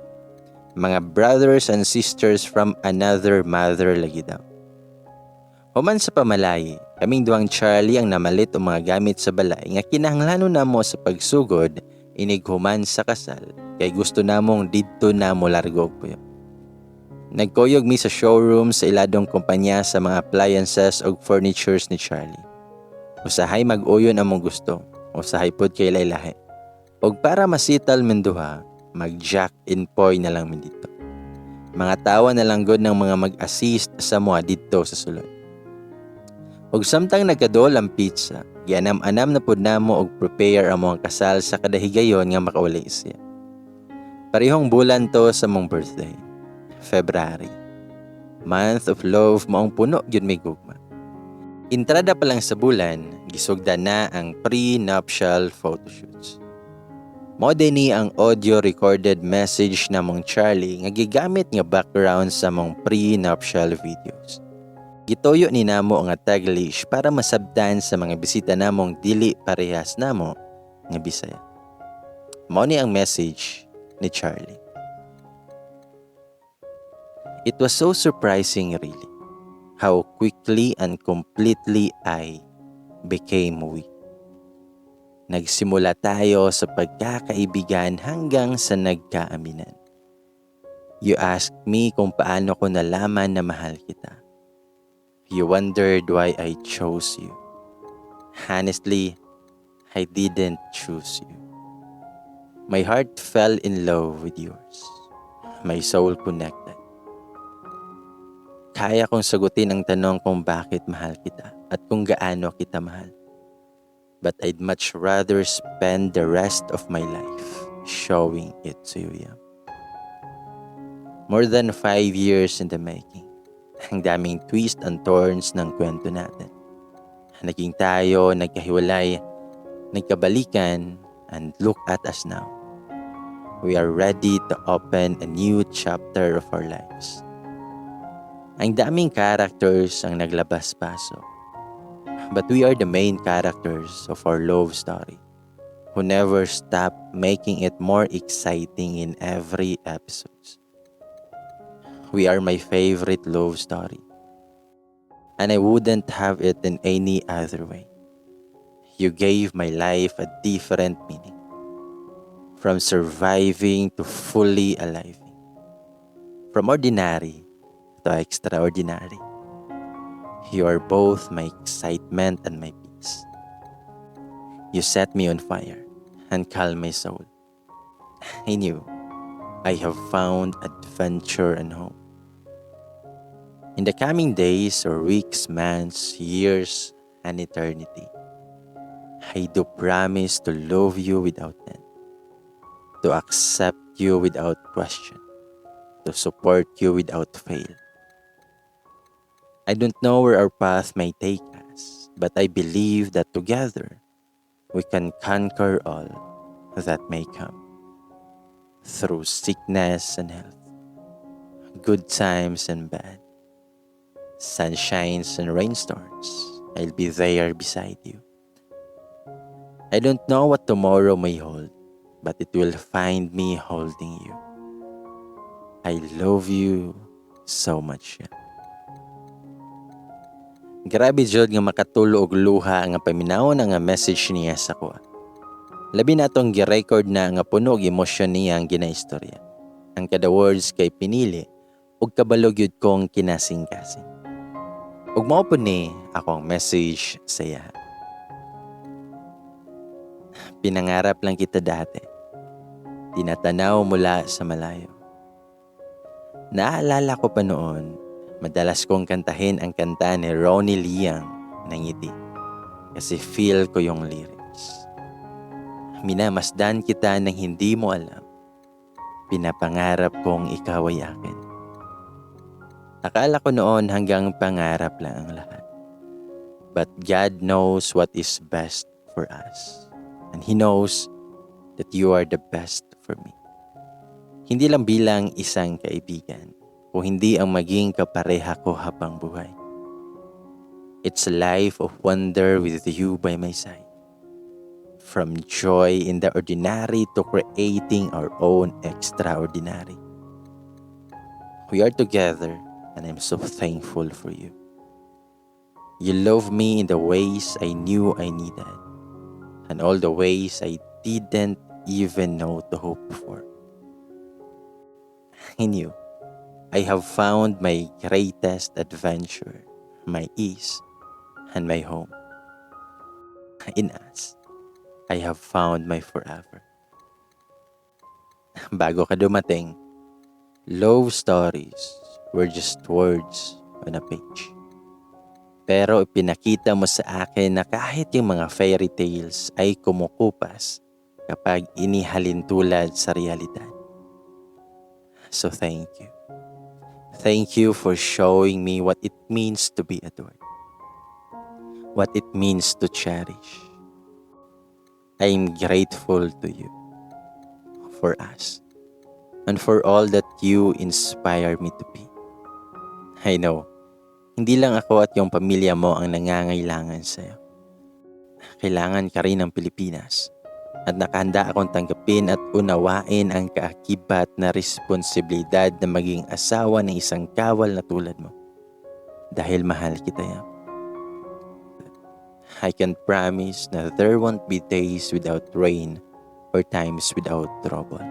Mga brothers and sisters from another mother lagi daw. Human sa pamalayi, kaming duhang Charlie ang namalit og mga gamit sa balay nga kinahanglanon namo sa pagsugod inig human sa kasal kay gusto namong didto na mo largo og puyo. Nagkuyog mi sa showroom sa iladong kumpanya sa mga appliances ug furnitures ni Charlie. Usahay mag-uyon among gusto, usahay pod kay laylahi. Og para masital min duha, mag-jack in poy na lang mi dito. Mga tawa na lang gud ng mga mag-assist sa mua didto sa sulod. Og samtang nagkadol ang pizza, gianam-anam na pud namo og prepare among kasal sa kadahigayon nga makauli siya. Parehong bulan to sa mong birthday, February. Month of love, maong puno gyud may gugma. Entrada pa lang sa bulan, gisugda na ang pre-nuptial photoshoots. Mao ni ang audio recorded message namong Charlie nga gigamit nga background sa mong pre-nuptial videos. Gituyo ni namo nga Taglish para masabtan sa mga bisita namong dili parehas namo nga Bisaya. Mao ni ang message ni Charlie. "It was so surprising, really, how quickly and completely I became weak. Nagsimula tayo sa pagkakaibigan hanggang sa nagkaaminan. You asked me kung paano ko nalaman na mahal kita. You wondered why I chose you. Honestly, I didn't choose you. My heart fell in love with yours. My soul connected. Kaya kong sagutin ang tanong kung bakit mahal kita at kung gaano kita mahal. But I'd much rather spend the rest of my life showing it to you. Yeah. More than 5 years in the making. Ang daming twist and turns ng kwento natin. Naging tayo, nagkahiwalay, nagkabalikan, and look at us now. We are ready to open a new chapter of our lives. Ang daming characters ang naglabas-pasok. But we are the main characters of our love story who never stop making it more exciting in every episode. We are my favorite love story. And I wouldn't have it in any other way. You gave my life a different meaning. From surviving to fully alive. From ordinary to extraordinary. You are both my excitement and my peace. You set me on fire and calm my soul. I knew I have found adventure and home. In the coming days or weeks, months, years, and eternity, I do promise to love you without end, to accept you without question, to support you without fail. I don't know where our path may take us, but I believe that together we can conquer all that may come. Through sickness and health, good times and bad, sunshines and rainstorms, I'll be there beside you. I don't know what tomorrow may hold, but it will find me holding you. I love you so much." Grabe jud nga makatulo og luha nga paminawon nga message niya sa akoa. Labi na atong gi-record na nga puno og emosyon niya ang ginaistorya. Ang kada words kay pinili ug kabalo gyud kong kinasing-kasing. Ug mao pud ni akong message sa iya. Pinangarap lang kita dati. Tinatanaw mula sa malayo. Naaalala ko pa noon, madalas kong kantahin ang kanta ni Ronnie Liang na "Ngiti" kasi feel ko yung lyrics. Minamasdan kita ng hindi mo alam. Pinapangarap kong ikaw ay akin. Akala ko noon hanggang pangarap lang ang lahat. But God knows what is best for us. And He knows that you are the best for me. Hindi lang bilang isang kaibigan, kung hindi ang maging kapareha ko habang buhay. It's a life of wonder with you by my side. From joy in the ordinary to creating our own extraordinary. We are together, and I'm so thankful for you. You love me in the ways I knew I needed, and all the ways I didn't even know to hope for. In you, I have found my greatest adventure, my ease, and my home. In us, I have found my forever. Bago ka dumating, love stories were just words on a page. Pero ipinakita mo sa akin na kahit yung mga fairy tales ay kumukupas kapag inihalintulad sa realidad. So thank you. Thank you for showing me what it means to be adored. What it means to cherish. I am grateful to you, for us, and for all that you inspire me to be. I know, hindi lang ako at yung pamilya mo ang nangangailangan sa'yo. Kailangan ka rin ng Pilipinas at nakahanda akong tanggapin at unawain ang kaakibat na responsibilidad na maging asawa ng isang kawal na tulad mo. Dahil mahal kita, Yam. I can promise na there won't be days without rain or times without trouble.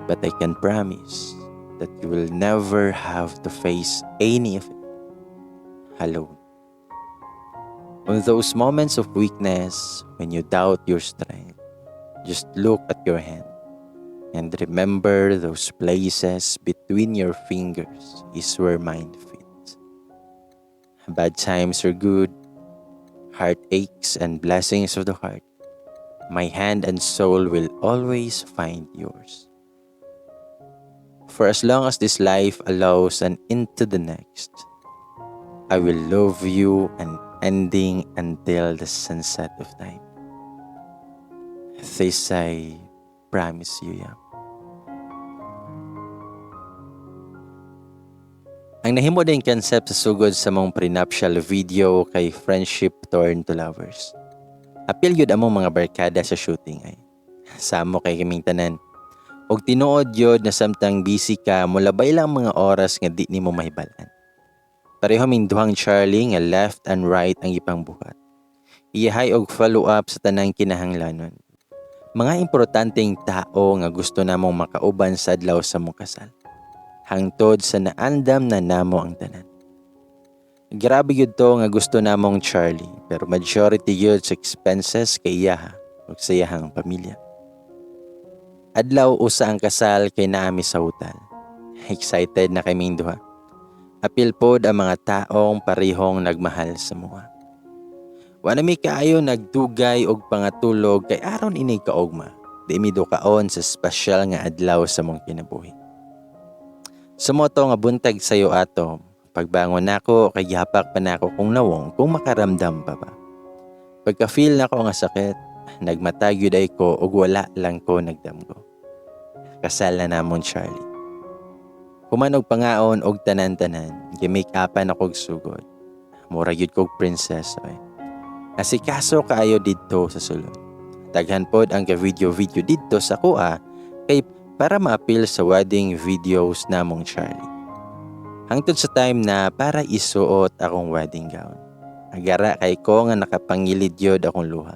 But I can promise that you will never have to face any of it alone. On those moments of weakness, when you doubt your strength, just look at your hand and remember those places between your fingers is where mine fits. Bad times are good, heartaches and blessings of the heart. My hand and soul will always find yours. For as long as this life allows and into the next, I will love you unending until the sunset of time. This I promise you, Yam. Ang nahimo din concept sa sugod sa among prenuptial video kay Friendship Turned to Lovers. Apil gyud among mga barkada sa shooting ay. Samo kay kaming tanan. Og tinuod gyud na samtang busy ka, mulabay lang mga oras nga di nimo mahibal-an. Pareho ming duhang Charlie nga left and right ang ipangbuhat. Iyahay og follow up sa tanang kinahanglanon. Mga importanteng tao nga gusto namong makauban sa adlaw sa among kasal. Hangtod sa naandam na namo ang tanan. Grabe gyud to nga gusto namong Charlie, pero majority gyud sa expenses kay iyaha ug sa iyahang pamilya. Adlaw usa ang kasal kay naami sa hotel. Excited na kaming duha. Apil pod ang mga taong parehong nagmahal sa amoa. Wa na mi kaayo nagdugay og pangatulog kay aron inig kaugma. Di mi dukaon sa espesyal nga adlaw sa among kinabuhi. Sumoto nga buntag sayo ato, pagbangon nako kay gihapak pa nako kong nawong kung makaramdam pa ba. Pagka-feel nako nga sakit, nagmata gyud ay ko ug wala lang ko nagdamgo. Kasal na namon, Charlie. Human og pangaon og tanan-tanan, gi-make-upan ako og sugod. Mura gyud kog princess ay. Asikaso kaayo didto sa sulod. Daghan pod ang ka-video-video didto sa akoa kay para maapil sa wedding videos namong Charlie. Hangtod sa time na para isuot akong wedding gown. Agara kay ko nga nakapangilid yod akong luha.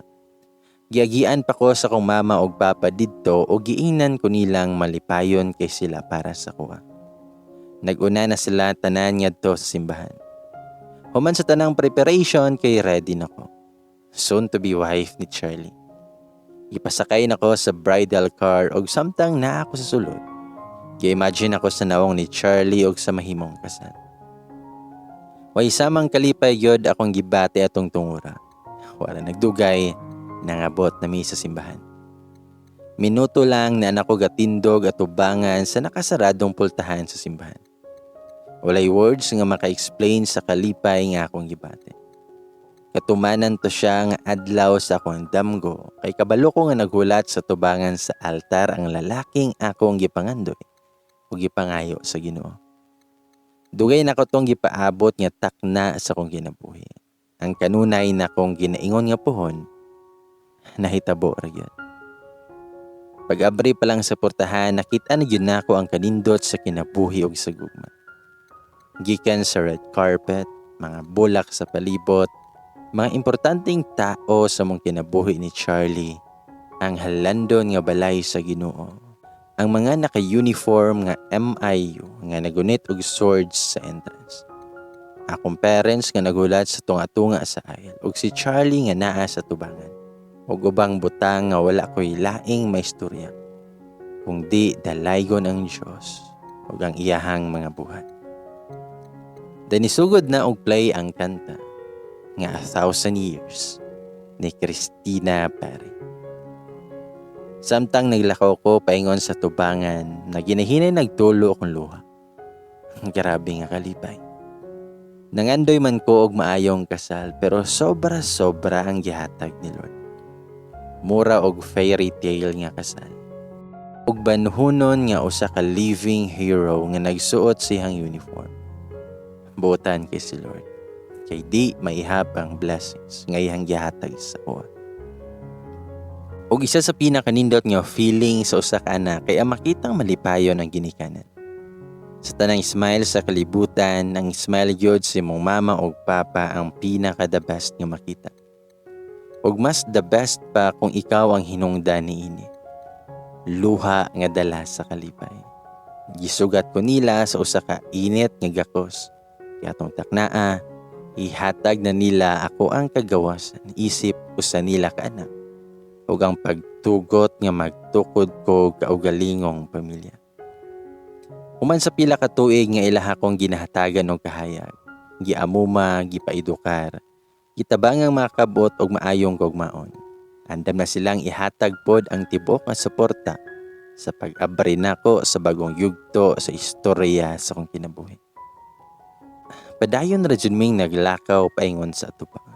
Giagian pa ko sa akong mama og papa didto og giingnan ko nilang malipayon kay sila para sa kuha. Naguna na sila tanan ngadto sa simbahan. Human sa tanang preparation kay ready na ko. Soon to be wife ni Charlie. Ipasakay na ko sa bridal car og samtang naa ako sa sulod, gi-imagine ako sa nawong ni Charlie og sa mahimong kasal. Way samang kalipay gyud akong gibati atong tungura. Wala nagdugay, nangabot na mi sa simbahan. Minuto lang na nako gatindog atubangan sa nakasaradong pultahan sa simbahan. Walay words nga maka-explain sa kalipay nga akong gibati. Katumanan to siya nga adlaw sa akong damgo kay kabalo ko nga naghulat sa tubangan sa altar ang lalaking akong gipangandoy o gipangayo sa Ginoo. Dugay na ko tong gipaabot nga takna sa akong kinabuhi. Ang kanunay na akong ginaingon nga puhon, nahitabo ra gyud. Pag-abri pa lang sa portahan, nakita na gyud nako ang kanindot sa kinabuhi ug sa gugma. Gikan sa red carpet, mga bulak sa palibot, mga importanteng tao sa mong kinabuhi ni Charlie, ang halandon nga balay sa Ginoo, ang mga naka-uniform nga MIU nga nagunit og swords sa entrance. Akong parents nga nagulat sa tunga-tunga sa aisle ug si Charlie nga naa sa tubangan. Ug ubang butang nga wala ko'y laing maistorya kung di dalaygon ang Dios ug ang iyahang mga buhat. Danisugod na og play ang kanta nga "A Thousand Years" ni Christina Perri. Samtang naglakaw ko paingon sa tubangan, na ginahinay nagtulo akong luha. Grabe nga kalipay. Nangandoy man ko og maayong kasal, pero sobra-sobra ang gihatag ni Lord. Mura og fairy tale nga kasal. Ug banhunon nga usa ka living hero nga nagsuot siyang uniform. Buotan kay si Lord. Kay di maihap ang blessings nga iyang gihatag sa kuha. Ug isa sa pinakanindot nga feeling sa usa ka anak kay ang makitang malipayon ang ginikanan. Sa tanang smile sa kalibutan, ang smile gyud sa imong mama ug papa ang pinaka the best nga makita. Ug mas the best pa kung ikaw ang hinungdan niini. Luha nga dala sa kalipay. Gisugat ko nila sa usa ka init nga gakos. Kay atong taknaa, ihatag na nila ako ang kagawasan isip usa nila ka anak ug ang pagtugot nga magtukod ko kaugalingong pamilya. Human sa pila ka tuig nga ilaha kong ginahatagan og kahayag, giamuma, gipaedukar, gitabangang makabot og maayong gugmaon. Andam na silang ihatag pod ang tibuok nga suporta sa pag-abri nako sa bagong yugto sa istorya sa akong kinabuhi. Padayon ra jud ming naglakaw paingon sa atubangan.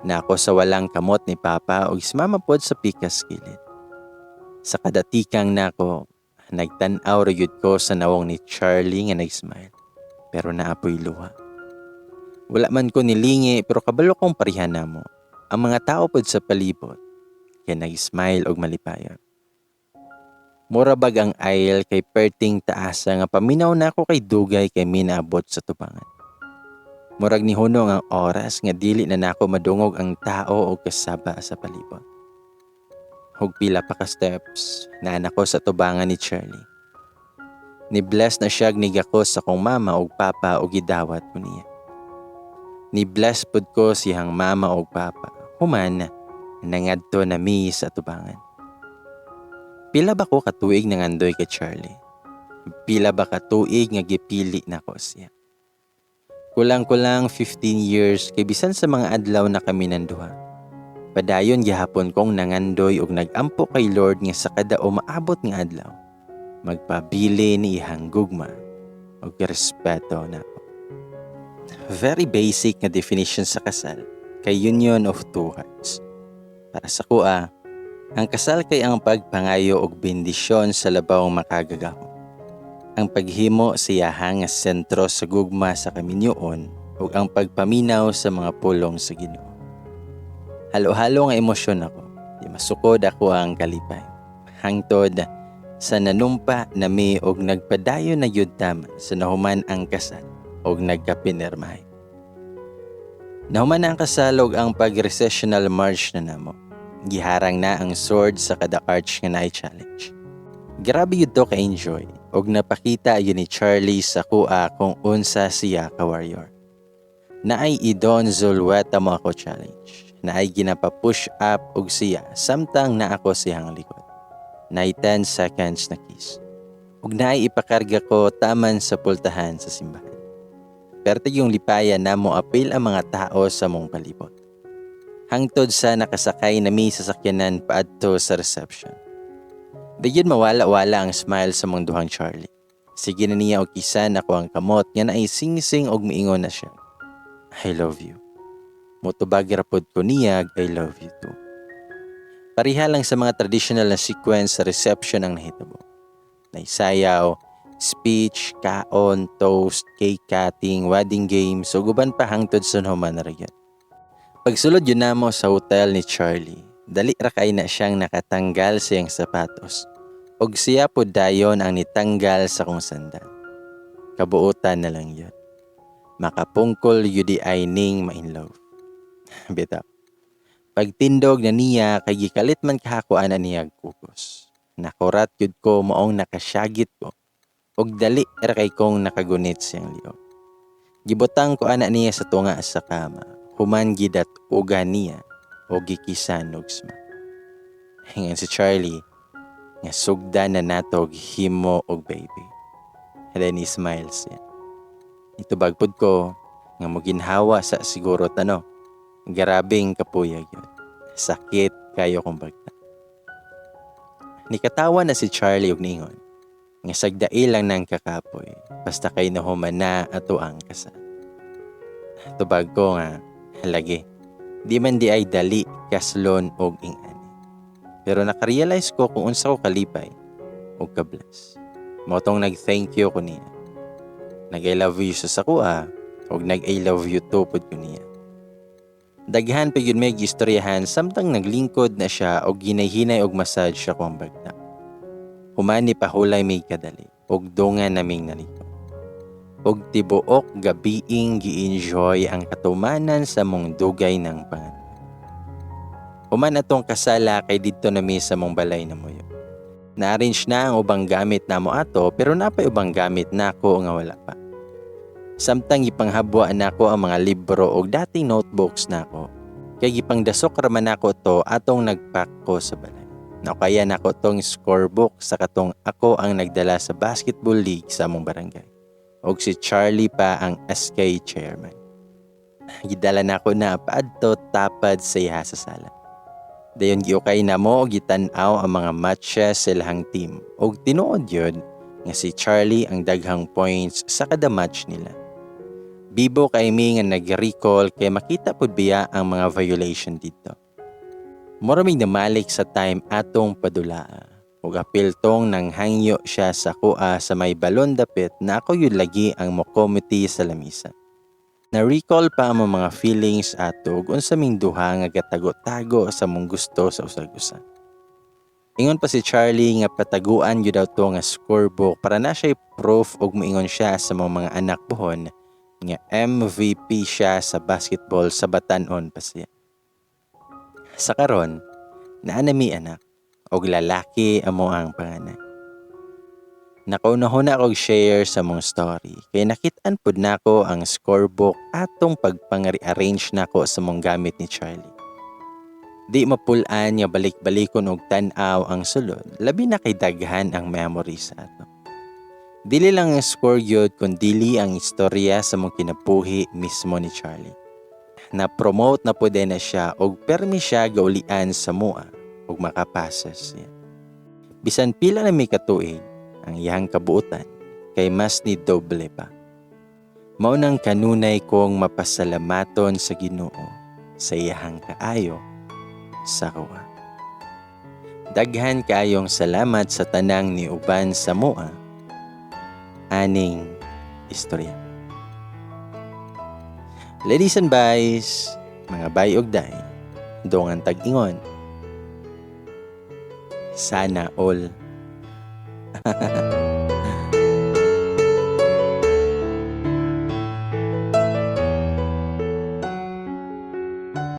Naa ko sa walang kamot ni Papa ug si Mama pod sa pikas kilid. Sa kadatikang nako, nagtan-aw ra gyud ko sa nawong ni Charlie nga nag-smile. Pero naa poy luha. Wala man ko nilingi, pero kabalo kong pareha namo. Ang mga tao pod sa palibot kay nag-smile og malipayon. Mura bag ang aisle kay perting taasa nga paminaw nako kay dugay kay minaabot sa tubangan. Murag nihunong ang oras nga dili na nako madungog ang tao o kasaba sa palibot. Ug pila pa ka steps, naa nako sa tubangan ni Charlie. Ni-bless na siya nigakos sa akong mama ug papa ug gidawat ko niya. Ni-bless pud ko siyang mama ug papa. Human, nangadto na mi sa tubangan. Pila ba ko katuig nangandoy kay Charlie? Pila ba katuig nga gipili nako siya? Kulang-kulang 15 years kay bisan sa mga adlaw na kami nanduha. Padayon gihapon kong nangandoy og nagampo kay Lord nga sa kada umaabot nga adlaw, magpabili ni ihang gugma og respeto nako. Very basic nga definition sa kasal kay union of two hearts. Para sa kuha, ang kasal kay ang pagpangayo og bendisyon sa labawng makagagahom. Ang paghimo sa iyaha nga sentro sa gugma sa kaminyoon ug ang pagpaminaw sa mga pulong sa Ginoo. Halo-halo nga emosyon ako. Di masukod ako ang kalipay. Hangtod sa nanumpa nami og nagpadayon na gyud tama sa nahuman ang kasal og nagkapinirmahay. Nahuman na ang kasal ug ang pag-recessional march na namo. Giharang na ang sword sa kada arch nga naay challenge. Grabe yun to ka-enjoy og napakita yun ni Charlie sa kuha kung unsa siya ka warrior. Naay "I-Don Zulueta mo ako" challenge. Naay ginapa-push up og siya samtang naa ko siyang likod. Naay 10 seconds na kiss. Ug naay ipakarga ko taman sa pultahan sa simbahan. Perte yung lipaya namo apil ang mga tao sa mong palibot. Hangtod sa nakasakay nami sa sakyanan paadto sa reception. Dayon mawala-wala ang smile sa mong duhang Charlie. Sige na niya og kiss-an ako ang kamot nga naay singsing og miingon na siya, "I love you." Mutubag ra pod ko niya, "I love you too." Pareha lang sa mga traditional na sequence sa reception ang nahitabo. Naisayaw, speech, kaon, toast, cake cutting, wedding games, ug uban pa hangtod sa human na gyud. Pagsulod yun namo sa hotel ni Charlie, dali ra kay na siyang nakatanggal sa iyang sapatos. Og siya pod dayon ang nitanggal sa kong sandal. Kabuutan na lang yun. Makapungkol yun di ay ning ma-in love. Bitaw. Pagtindog na niya kay gikalit man kahako ana niya kukos. Nakurat yun ko maong nakasyagit ko. Og dali ra kay kong nakagunit siyang liog. Gibutang ko ana niya sa tunga sa kama. Human gidat uga niya o gikisan og smack. Ingon si Charlie nga sugdan na nato himo og baby. And then he smiles siya. Itubag pud ko nga moginhawa sa siguro tano. Grabing kapuyag yun. Sakit kayo kong bagta. Nikatawa na si Charlie og niingon nga sagdai lang ng kakapoy basta kay nahuman na ato ang kasal. Tubag ko nga lagi di man di ay dali kaslon og ingani. Pero nakarealize ko kung unsa ko kalipay og kabless. Mao tong nag-thank you ko niya. Nag I love you sa sakuha og nag I love you too pud ko niya. Daghan pa yun may gistoryahan samtang naglingkod na siya og ginay-hinay og massage siya kong bagta. Human ni pahulay may kadali og dungan naming naligo. Og tibuok gabiing gi-enjoy ang katumanan sa mong dugay ng pangandoy. Human atong kasala kay didto nami sa mong balay na muyo. Na-arrange na ang ubang gamit namo ato, pero napay ubang gamit nako nga wala pa. Samtang ipanghabwa nako ang mga libro og dating notebooks nako. Kay gipangdasok ra man nako to atong nagpack ko sa balay. Nakaya nako tong scorebook sa katong ako ang nagdala sa basketball league sa among barangay. Og si Charlie pa ang SK chairman. Gidala nako na paadto tapad sa iha sa sala. Dayon giukay na mo og gitan-aw ang mga matches sa ilahang team. Og tinuod yun nga si Charlie ang daghang points sa kada match nila. Bibo kay mi nga nag-recall kay makita pud biya ang mga violation dito. Mura mig namalik sa time atong padulaa. Ug apil tong nang hangyo siya sa kuha sa may balon dapit na ako yun lagi ang mokomite sa lamisa. Na-recall pa ang mga feelings ato ug unsa ming duha nga gatago-tago sa mong gusto sa usag-usa. Ingon pa si Charlie nga pataguan gyud daw to nga scorebook para na siya proof ug moingon siya sa mga anak buhon nga MVP siya sa basketball sa batan-on pa siya. Sa karon, naa nami anak og lalaki amo ang panganay. Nakaunahuna kog share sa mong story kay nakit-an pud nako ang scorebook atong pagpang-rearrange nako sa mong gamit ni Charlie. Di mapul-an nga balik-balikon og tan-aw ang sulod, labi na kay daghan ang memories sa ato. Dili lang ang score gyud kun dili ang istorya sa mong kinabuhi mismo ni Charlie. Na-promote na pud na siya og permi siya gaulian sa mua ug makapasas siya. Bisan pila na mi katuig ang iyang kabuotan kay mas ni doble pa. Mao nang kanunay kong mapasalamaton sa Ginoo sa iyahang kaayo sa kuha. Daghan kaayong salamat sa tanang niuban sa mua aning istorya. Ladies and bays, mga bay og day, dongan tag-ingon. Sana all.